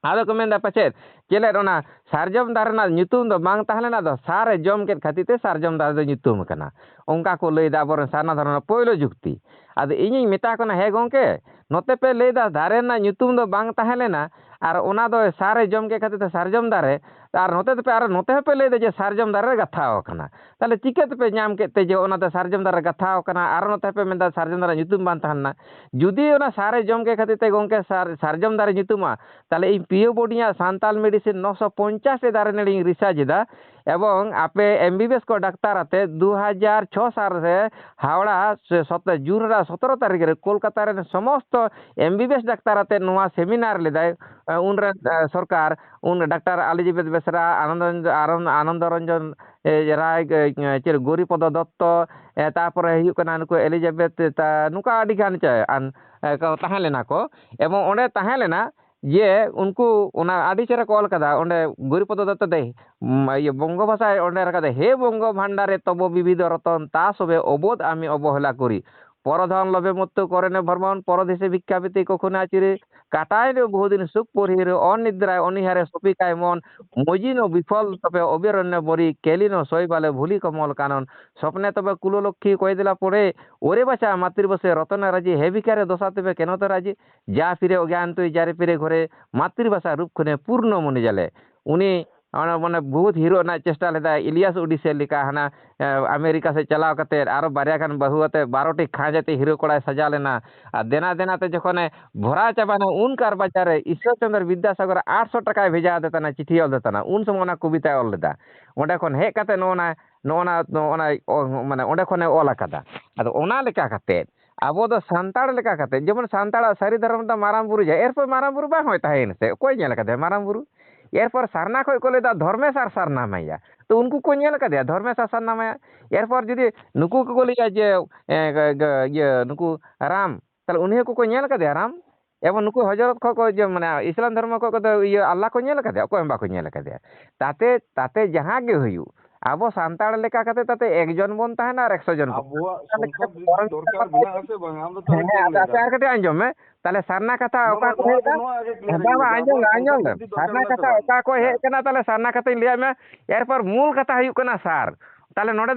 ᱟᱫᱚ ᱠᱚ ᱢᱮᱱᱫᱟ ᱯᱟᱪᱮᱫ ᱪᱮᱞᱮᱫ ᱚᱱᱟ ᱥᱟᱨᱡᱚᱢ ᱫᱟᱨᱮ ᱨᱮᱱᱟᱜ ᱧᱩᱛᱩᱢ ᱫᱚ ᱵᱟᱝ ᱛᱟᱦᱮᱸ ᱞᱮᱱᱟ, ᱟᱫᱚ ᱥᱟᱨᱮ ᱡᱚᱢ ᱠᱮᱫ ᱠᱷᱟᱹᱛᱤᱨ ᱛᱮ ᱥᱟᱨᱡᱚᱢ ᱫᱟᱨᱮ ᱫᱚ ᱧᱩᱛᱩᱢ ᱟᱠᱟᱱᱟ᱾ ᱚᱱᱠᱟ ᱠᱚ ᱞᱟᱹᱭᱫᱟ ᱟᱵᱚᱨᱮᱱ ᱥᱟᱨᱱᱟ ᱫᱷᱚᱨᱚᱢ ᱨᱮᱱᱟᱜ ᱯᱳᱭᱞᱳ ᱡᱩᱠᱛᱤ᱾ ᱟᱫᱚ ᱤᱧᱤᱧ ᱢᱮᱛᱟ ᱠᱚ ᱠᱟᱱᱟ, ᱦᱮᱸ ᱜᱚᱢᱠᱮ, ᱱᱚᱛᱮ ᱯᱮ ᱞᱟᱹᱭᱫᱟ ᱫᱟᱨᱮ ᱨᱮᱱᱟᱜ ᱧᱩᱛᱩᱢ ᱫᱚ ᱵᱟᱝ ᱛᱟᱦᱮᱸ ᱞᱮᱱᱟ, ᱟᱨ ᱚᱱᱟ ᱫᱚ ᱥᱟᱨᱮ ᱡᱚᱢ ᱠᱮᱫ ᱠᱷᱟᱹᱛᱤᱨ ᱛᱮ ᱥᱟᱨᱡᱚᱢ ᱫᱟᱨᱮ, ᱟᱨ ᱱᱚᱛᱮ ᱫᱚᱯᱮ, ᱟᱨ ᱱᱚᱛᱮ ᱦᱚᱸᱯᱮ ᱞᱟᱹᱭᱫᱟ ᱡᱮ ᱥᱟᱨᱡᱚᱢ ᱫᱟᱨᱮ ᱨᱮ ᱜᱟᱛᱷᱟᱣ ᱟᱠᱟᱱᱟ᱾ ᱛᱟᱦᱚᱞᱮ ᱪᱤᱠᱟᱹ ᱛᱮᱯᱮ ᱧᱟᱢ ᱠᱮᱫ ᱛᱮ ᱡᱮ ᱚᱱᱟ ᱫᱚ ᱥᱟᱨᱡᱚᱢ ᱫᱟᱨᱮ ᱨᱮ ᱜᱟᱛᱷᱟᱣ ᱟᱠᱟᱱᱟ, ᱟᱨ ᱱᱚᱛᱮ ᱦᱚᱸᱯᱮ ᱢᱮᱱᱫᱟ ᱥᱟᱨᱡᱚᱢ ᱫᱟᱨᱮ ᱧᱩᱛᱩᱢ ᱵᱟᱝ ᱛᱟᱦᱮᱸ ᱞᱮᱱᱟ? ᱡᱩᱫᱤ ᱚᱱᱟ ᱥᱟᱨᱮ ᱡᱚᱢ ᱠᱮᱫ ᱠᱷᱟᱹᱛᱤᱨ ᱛᱮ ᱜᱚᱢᱠᱮ ᱥᱟᱨ-, ᱥᱟᱨᱡᱚᱢ ᱫᱟᱨᱮ ᱧᱩᱛᱩᱢᱚᱜᱼᱟ, ᱛᱟᱦᱚᱞᱮ ᱤᱧ ᱯᱤᱭᱳ ᱵᱳᱨᱰᱤᱧᱟᱜ ᱥᱟᱱᱛᱟᱞ ᱢᱮᱰᱤᱥᱤᱱ ᱱᱚᱥᱚ ᱯᱚᱧᱪᱟᱥ ᱴᱤ ᱫᱟᱨᱮ ᱱᱟᱹᱲᱤᱧ ᱨᱤᱥᱟᱨᱪ ᱮᱫᱟ, ᱮᱵᱚᱝ ᱟᱯᱮ ᱮᱢ ᱵᱤ ᱵᱤ ᱮᱥ ᱠᱚ ᱰᱟᱠᱛᱟᱨ ᱟᱛᱮ ᱫᱩ ᱦᱟᱡᱟᱨ ᱪᱷᱚ ᱥᱟᱞ ᱨᱮ ᱦᱟᱣᱲᱟ ᱥᱮ ᱥᱚᱛ-, ᱡᱩᱱ ᱨᱮᱱᱟᱜ ᱥᱚᱛᱨᱚ ᱛᱟᱹᱨᱤᱠᱷ ᱨᱮ ᱠᱳᱞᱠᱟᱛᱟ ᱨᱮᱱ ᱥᱚᱢᱚᱥᱛᱚ M B B S doctor ᱟᱛᱮ ᱱᱚᱣᱟ ᱥᱮᱢᱤᱱᱟᱨ ᱞᱮᱫᱟᱭ᱾ ᱮ, ᱩᱱᱨᱮᱱ, ᱮ, ᱥᱚᱨᱠᱟᱨ, ᱩᱱ ᱰᱟᱠᱛᱟᱨ ᱟᱞᱤᱡᱤᱵᱮᱛ ᱵᱮᱥᱨᱟ, ᱟᱱᱚᱱᱫᱚ-, ᱟᱨᱚᱱ-, ᱟᱱᱚᱱᱫᱚ ᱨᱚᱧᱡᱚᱱ, ᱮ, ᱨᱟᱭ, ᱮ, ᱪᱮᱫ, ᱜᱳᱨᱤᱯᱚᱫᱚ ᱫᱚᱛᱛᱚ, ᱮ, ᱛᱟᱨᱯᱚᱨᱮ ᱦᱩᱭᱩᱜ ᱠᱟᱱᱟ ᱱᱩᱠᱩ ᱮᱞᱤᱡᱟᱵᱮᱛ, ᱮ, ᱛᱟ-, ᱱᱚᱝᱠᱟ ᱟᱹᱰᱤ ᱜᱟᱱ ᱪᱮ-, ᱟᱱ, ᱮ, ᱠᱚ ᱛᱟᱦᱮᱸ ᱞᱮᱱᱟ ᱠᱚ᱾ ᱮᱵᱚᱝ ᱚᱸᱰᱮ ᱛᱟᱦᱮᱸ ᱞᱮᱱᱟ ᱡᱮ ᱩᱱᱠᱩ ᱚᱱᱟ ᱟᱹᱰᱤ ᱪᱮᱦᱨᱟ ᱠᱚ ᱚᱞ ᱠᱟᱫᱟ ᱚᱸᱰᱮ, ᱜᱳᱣᱨᱤᱯᱚᱫᱚ ᱫᱚᱛᱛᱚ ᱫᱮ, ᱩᱢ, ᱤᱭᱟᱹ, ᱵᱚᱝᱜᱚ ᱵᱷᱟᱥᱟᱭ ᱚᱸᱰᱮ ᱨᱟᱠᱟᱫᱟ, "ᱦᱮ ᱵᱚᱝᱜᱚ ᱵᱷᱟᱱᱰᱟᱨᱮ ᱛᱚᱵᱚ ᱵᱤᱵᱤᱫᱷᱚ ᱨᱚᱛᱚᱱ, ᱛᱟ ᱥᱚᱵᱮ ᱚᱵᱳᱫᱷ ᱟᱢᱤ ᱚᱵᱚᱦᱮᱞᱟ ᱠᱚᱨᱤ, পরধন লোভে মত্ত করেনে ভ্রমণ, পরদেশে ভিক্ষাবৃত্তি কখনো আচুরি, কাটাইলে বহুদিন সুখ পরহীর, অনিদ্রায় অনীহারে সপিকায় মন, মজিন বিফল তবে অবিরণ্য বরি, কেলিন শৈবালে ভুলি কমল কানন, স্বপ্নে তবে কুললক্ষ্মী কয়ে দিলা পড়ে, ওরে বাছা মাতৃবসে রতন রাজি, হে ভিখারে দশা তবে কেন তো রাজি, যা ফিরে অজ্ঞান তুই যারে ফিরে ঘরে, মাতৃভাষা রূপ খুনে পূর্ণ মনে জালে।" ᱩᱱᱤ ᱚᱱᱟ ᱢᱟᱱᱮ ᱵᱚᱦᱩᱛ ᱦᱤᱨᱳ ᱨᱮᱱᱟᱜ ᱪᱮᱥᱴᱟ ᱞᱮᱫᱟᱭ, ᱤᱞᱤᱭᱟᱥ ᱳᱰᱤᱥᱮ ᱞᱮᱠᱟ ᱦᱟᱱᱟ, ᱮ, ᱟᱢᱮᱨᱤᱠᱟ ᱥᱮᱫ ᱪᱟᱞᱟᱣ ᱠᱟᱛᱮᱫ ᱟᱨᱚ ᱵᱟᱨᱭᱟ ᱜᱟᱱ ᱵᱟᱹᱦᱩ ᱟᱛᱮᱫ ᱵᱟᱨᱚ ᱴᱤ ᱠᱷᱟᱸᱡ ᱟᱛᱮ ᱦᱤᱨᱳ ᱠᱚᱲᱟᱭ ᱥᱟᱡᱟᱣ ᱞᱮᱱᱟ᱾ ᱟᱨ ᱫᱮᱱᱟ ᱫᱮᱱᱟ ᱛᱮ ᱡᱚᱠᱷᱚᱱᱮ ᱵᱷᱚᱨᱟᱣ ᱪᱟᱵᱟᱭᱮᱱᱟ, ᱩᱱ ᱠᱟᱨ ᱵᱟᱡᱟᱨ ᱨᱮ ᱤᱥᱥᱚᱨ ᱪᱚᱱᱫᱨᱚ ᱵᱤᱫᱽᱫᱟᱥᱟᱜᱚᱨ ᱟᱴᱥᱚ ᱴᱟᱠᱟᱭ ᱵᱷᱮᱡᱟ ᱟᱫᱮ ᱛᱟᱦᱮᱱᱟ, ᱪᱤᱴᱷᱤ ᱚᱞ ᱟᱫᱮ ᱛᱟᱦᱮᱱᱟ, ᱩᱱ ᱥᱚᱢᱚᱭ ᱚᱱᱟ ᱠᱚᱵᱤᱛᱟᱭ ᱚᱞ ᱞᱮᱫᱟ᱾ ᱚᱸᱰᱮ ᱠᱷᱚᱱ ᱦᱮᱡ ᱠᱟᱛᱮᱫ ᱱᱚᱜᱼᱚ ᱱᱟ, ᱱᱚᱜᱼᱚ ᱱᱟ, ᱱᱚᱜᱼᱚ ᱱᱟ, ᱚ, ᱢᱟᱱᱮ ᱚᱸᱰᱮ ᱠᱷᱚᱱᱮ ᱚᱞ ᱟᱠᱟᱫᱟ᱾ ᱟᱫᱚ ᱚᱱᱟ ᱞᱮᱠᱟ ᱠᱟᱛᱮᱫ ᱟᱵᱚ ᱫᱚ ᱥᱟᱱᱛᱟᱲ ᱞᱮᱠᱟ ᱠᱟᱛᱮᱫ, ᱡᱮᱢᱚᱱ ᱥᱟᱱᱛᱟᱲᱟᱜ ᱥᱟᱹᱨᱤ ᱫᱷᱚᱨᱚᱢ ᱫᱚ ᱢᱟᱨᱟᱝ ᱵᱩᱨᱩ ᱡᱟᱦᱮᱨ, ᱮᱨᱯᱚᱨ ᱢᱟᱨᱟᱝ ᱵᱩᱨᱩ ᱵᱟᱝ ᱦᱚᱸᱭ ᱛᱟᱦᱮᱸᱭᱮᱱ ᱥᱮ, ᱚᱠᱚᱭ ᱧᱮᱞ ᱟᱠᱟᱫᱮᱭᱟ ᱢᱟᱨᱟᱝ ᱵᱩᱨᱩ? ᱮᱨᱯᱚᱨ ᱥᱟᱨᱱᱟ ᱠᱷᱚᱡ ᱠᱚ ᱞᱟᱹᱭᱫᱟ ᱫᱷᱚᱨᱢᱮᱥ ᱟᱨ ᱥᱟᱨᱱᱟ ᱢᱟᱭᱟ᱾ ᱛᱚ ᱩᱱᱠᱩ ᱠᱚ ᱧᱮᱞ ᱟᱠᱟᱫᱮᱭᱟ ᱫᱷᱚᱨᱢᱮᱥ ᱟᱨ ᱥᱟᱨᱱᱟ ᱢᱟᱭᱟ? ᱮᱨᱯᱚᱨ ᱡᱩᱫᱤ ᱱᱩᱠᱩ ᱠᱚᱠᱚ ᱞᱟᱹᱭᱟ ᱡᱮ, ᱮ, ᱜ-, ᱜ-, ᱤᱭᱟᱹ, ᱱᱩᱠᱩ ᱨᱟᱢ, ᱛᱟᱦᱞᱮ ᱩᱱᱤ ᱦᱚᱸ ᱠᱚᱠᱚ ᱧᱮᱞ ᱟᱠᱟᱫᱮᱭᱟ ᱨᱟᱢ? ᱮᱵᱚᱝ ᱱᱩᱠᱩ ᱦᱚᱡᱨᱚᱛ ᱠᱷᱚᱡ ᱠᱚ, ᱡᱮ, ᱢᱟᱱᱮ, ᱤᱥᱞᱟᱢ ᱫᱷᱚᱨᱢᱚ ᱠᱷᱚᱡ ᱠᱚᱫᱚ, ᱤᱭᱟᱹ, ᱟᱞᱞᱟ ᱠᱚ ᱧᱮᱞ ᱟᱠᱟᱫᱮᱭᱟ? ᱚᱠᱚᱭ ᱦᱚᱸ ᱵᱟᱠᱚ ᱧᱮᱞ ᱟᱠᱟᱫᱮᱭᱟ᱾ ᱛᱟᱛᱮ, ᱛᱟᱛᱮ ᱡᱟᱦᱟᱸ ᱜᱮ ᱦᱩᱭᱩᱜ, ᱟᱵᱚ ᱥᱟᱱᱛᱟᱲ ᱞᱮᱠᱟ ᱠᱟᱛᱮ ᱛᱟᱛᱮ ᱮᱠ ᱡᱚᱱ ᱵᱚᱱ ᱛᱟᱦᱮᱱᱟ ᱟᱨ ᱮᱠᱥᱚ ᱡᱚᱱ ᱵᱚᱱ ᱟᱵᱚᱣᱟᱜ ᱛᱟᱦᱮᱱᱟ᱾ ᱥᱚᱝᱥᱚᱫ ᱫᱚᱨᱠᱟᱨ ᱢᱮᱱᱟᱜᱼᱟ ᱥᱮ ᱵᱟᱝ? ᱟᱢ ᱫᱚ ᱛᱟᱦᱞᱮ ᱦᱮᱸ, ᱪᱮᱫ ᱮᱢ ᱟᱫᱚ ᱞᱟᱹᱭ ᱟᱪᱪᱷᱟ, ᱫᱟ? ᱟᱨ ᱠᱟᱹᱴᱤᱡ ᱟᱸᱡᱚᱢ ᱢᱮ᱾ ᱛᱟᱦᱞᱮ ᱥᱟᱨᱱᱟ ᱠᱟᱛᱷᱟ ᱱᱚᱣᱟ, ᱚᱠᱟ ᱠᱚ ᱱᱚᱣᱟ ᱦᱮᱡ ᱫᱚ, ᱮᱱᱟ? ᱱᱚᱣᱟ ᱟᱜᱮ clear ᱵᱟᱝ, ᱞᱟᱹᱭ ᱵᱟᱝ, ᱫᱟ᱾ ᱟᱸᱡᱚᱢ ᱟᱵᱚᱣᱟᱜ ᱞᱮ, ᱟᱸᱡᱚᱢ ᱥᱚᱝᱥᱚᱫ ᱞᱮ᱾ ᱵᱤᱫᱽᱫᱷᱤ ᱫᱚᱨᱠᱟᱨ ᱥᱟᱨᱱᱟ ᱢᱮᱱᱟᱜᱼᱟ ᱥᱮ ᱠᱟᱛᱷᱟ ᱵᱟᱝ? ᱚᱠᱟ ᱠᱚ ᱦᱮᱡ ᱦᱮᱸ᱾ ᱠᱟᱱᱟ, ᱛᱟᱦᱞᱮ ᱥᱟᱨᱱᱟ ᱠᱟᱛᱷᱟᱧ ᱞᱟᱹᱭᱟᱫ ᱢᱮᱭᱟ᱾ ᱮᱨᱯᱚᱨ ᱢᱩᱞ ᱠᱟᱛᱷᱟ ᱦᱩᱭᱩᱜ ᱠᱟᱱᱟ ᱥᱟᱨ᱾ ᱛᱟᱦᱞᱮ ᱱᱚᱰᱮ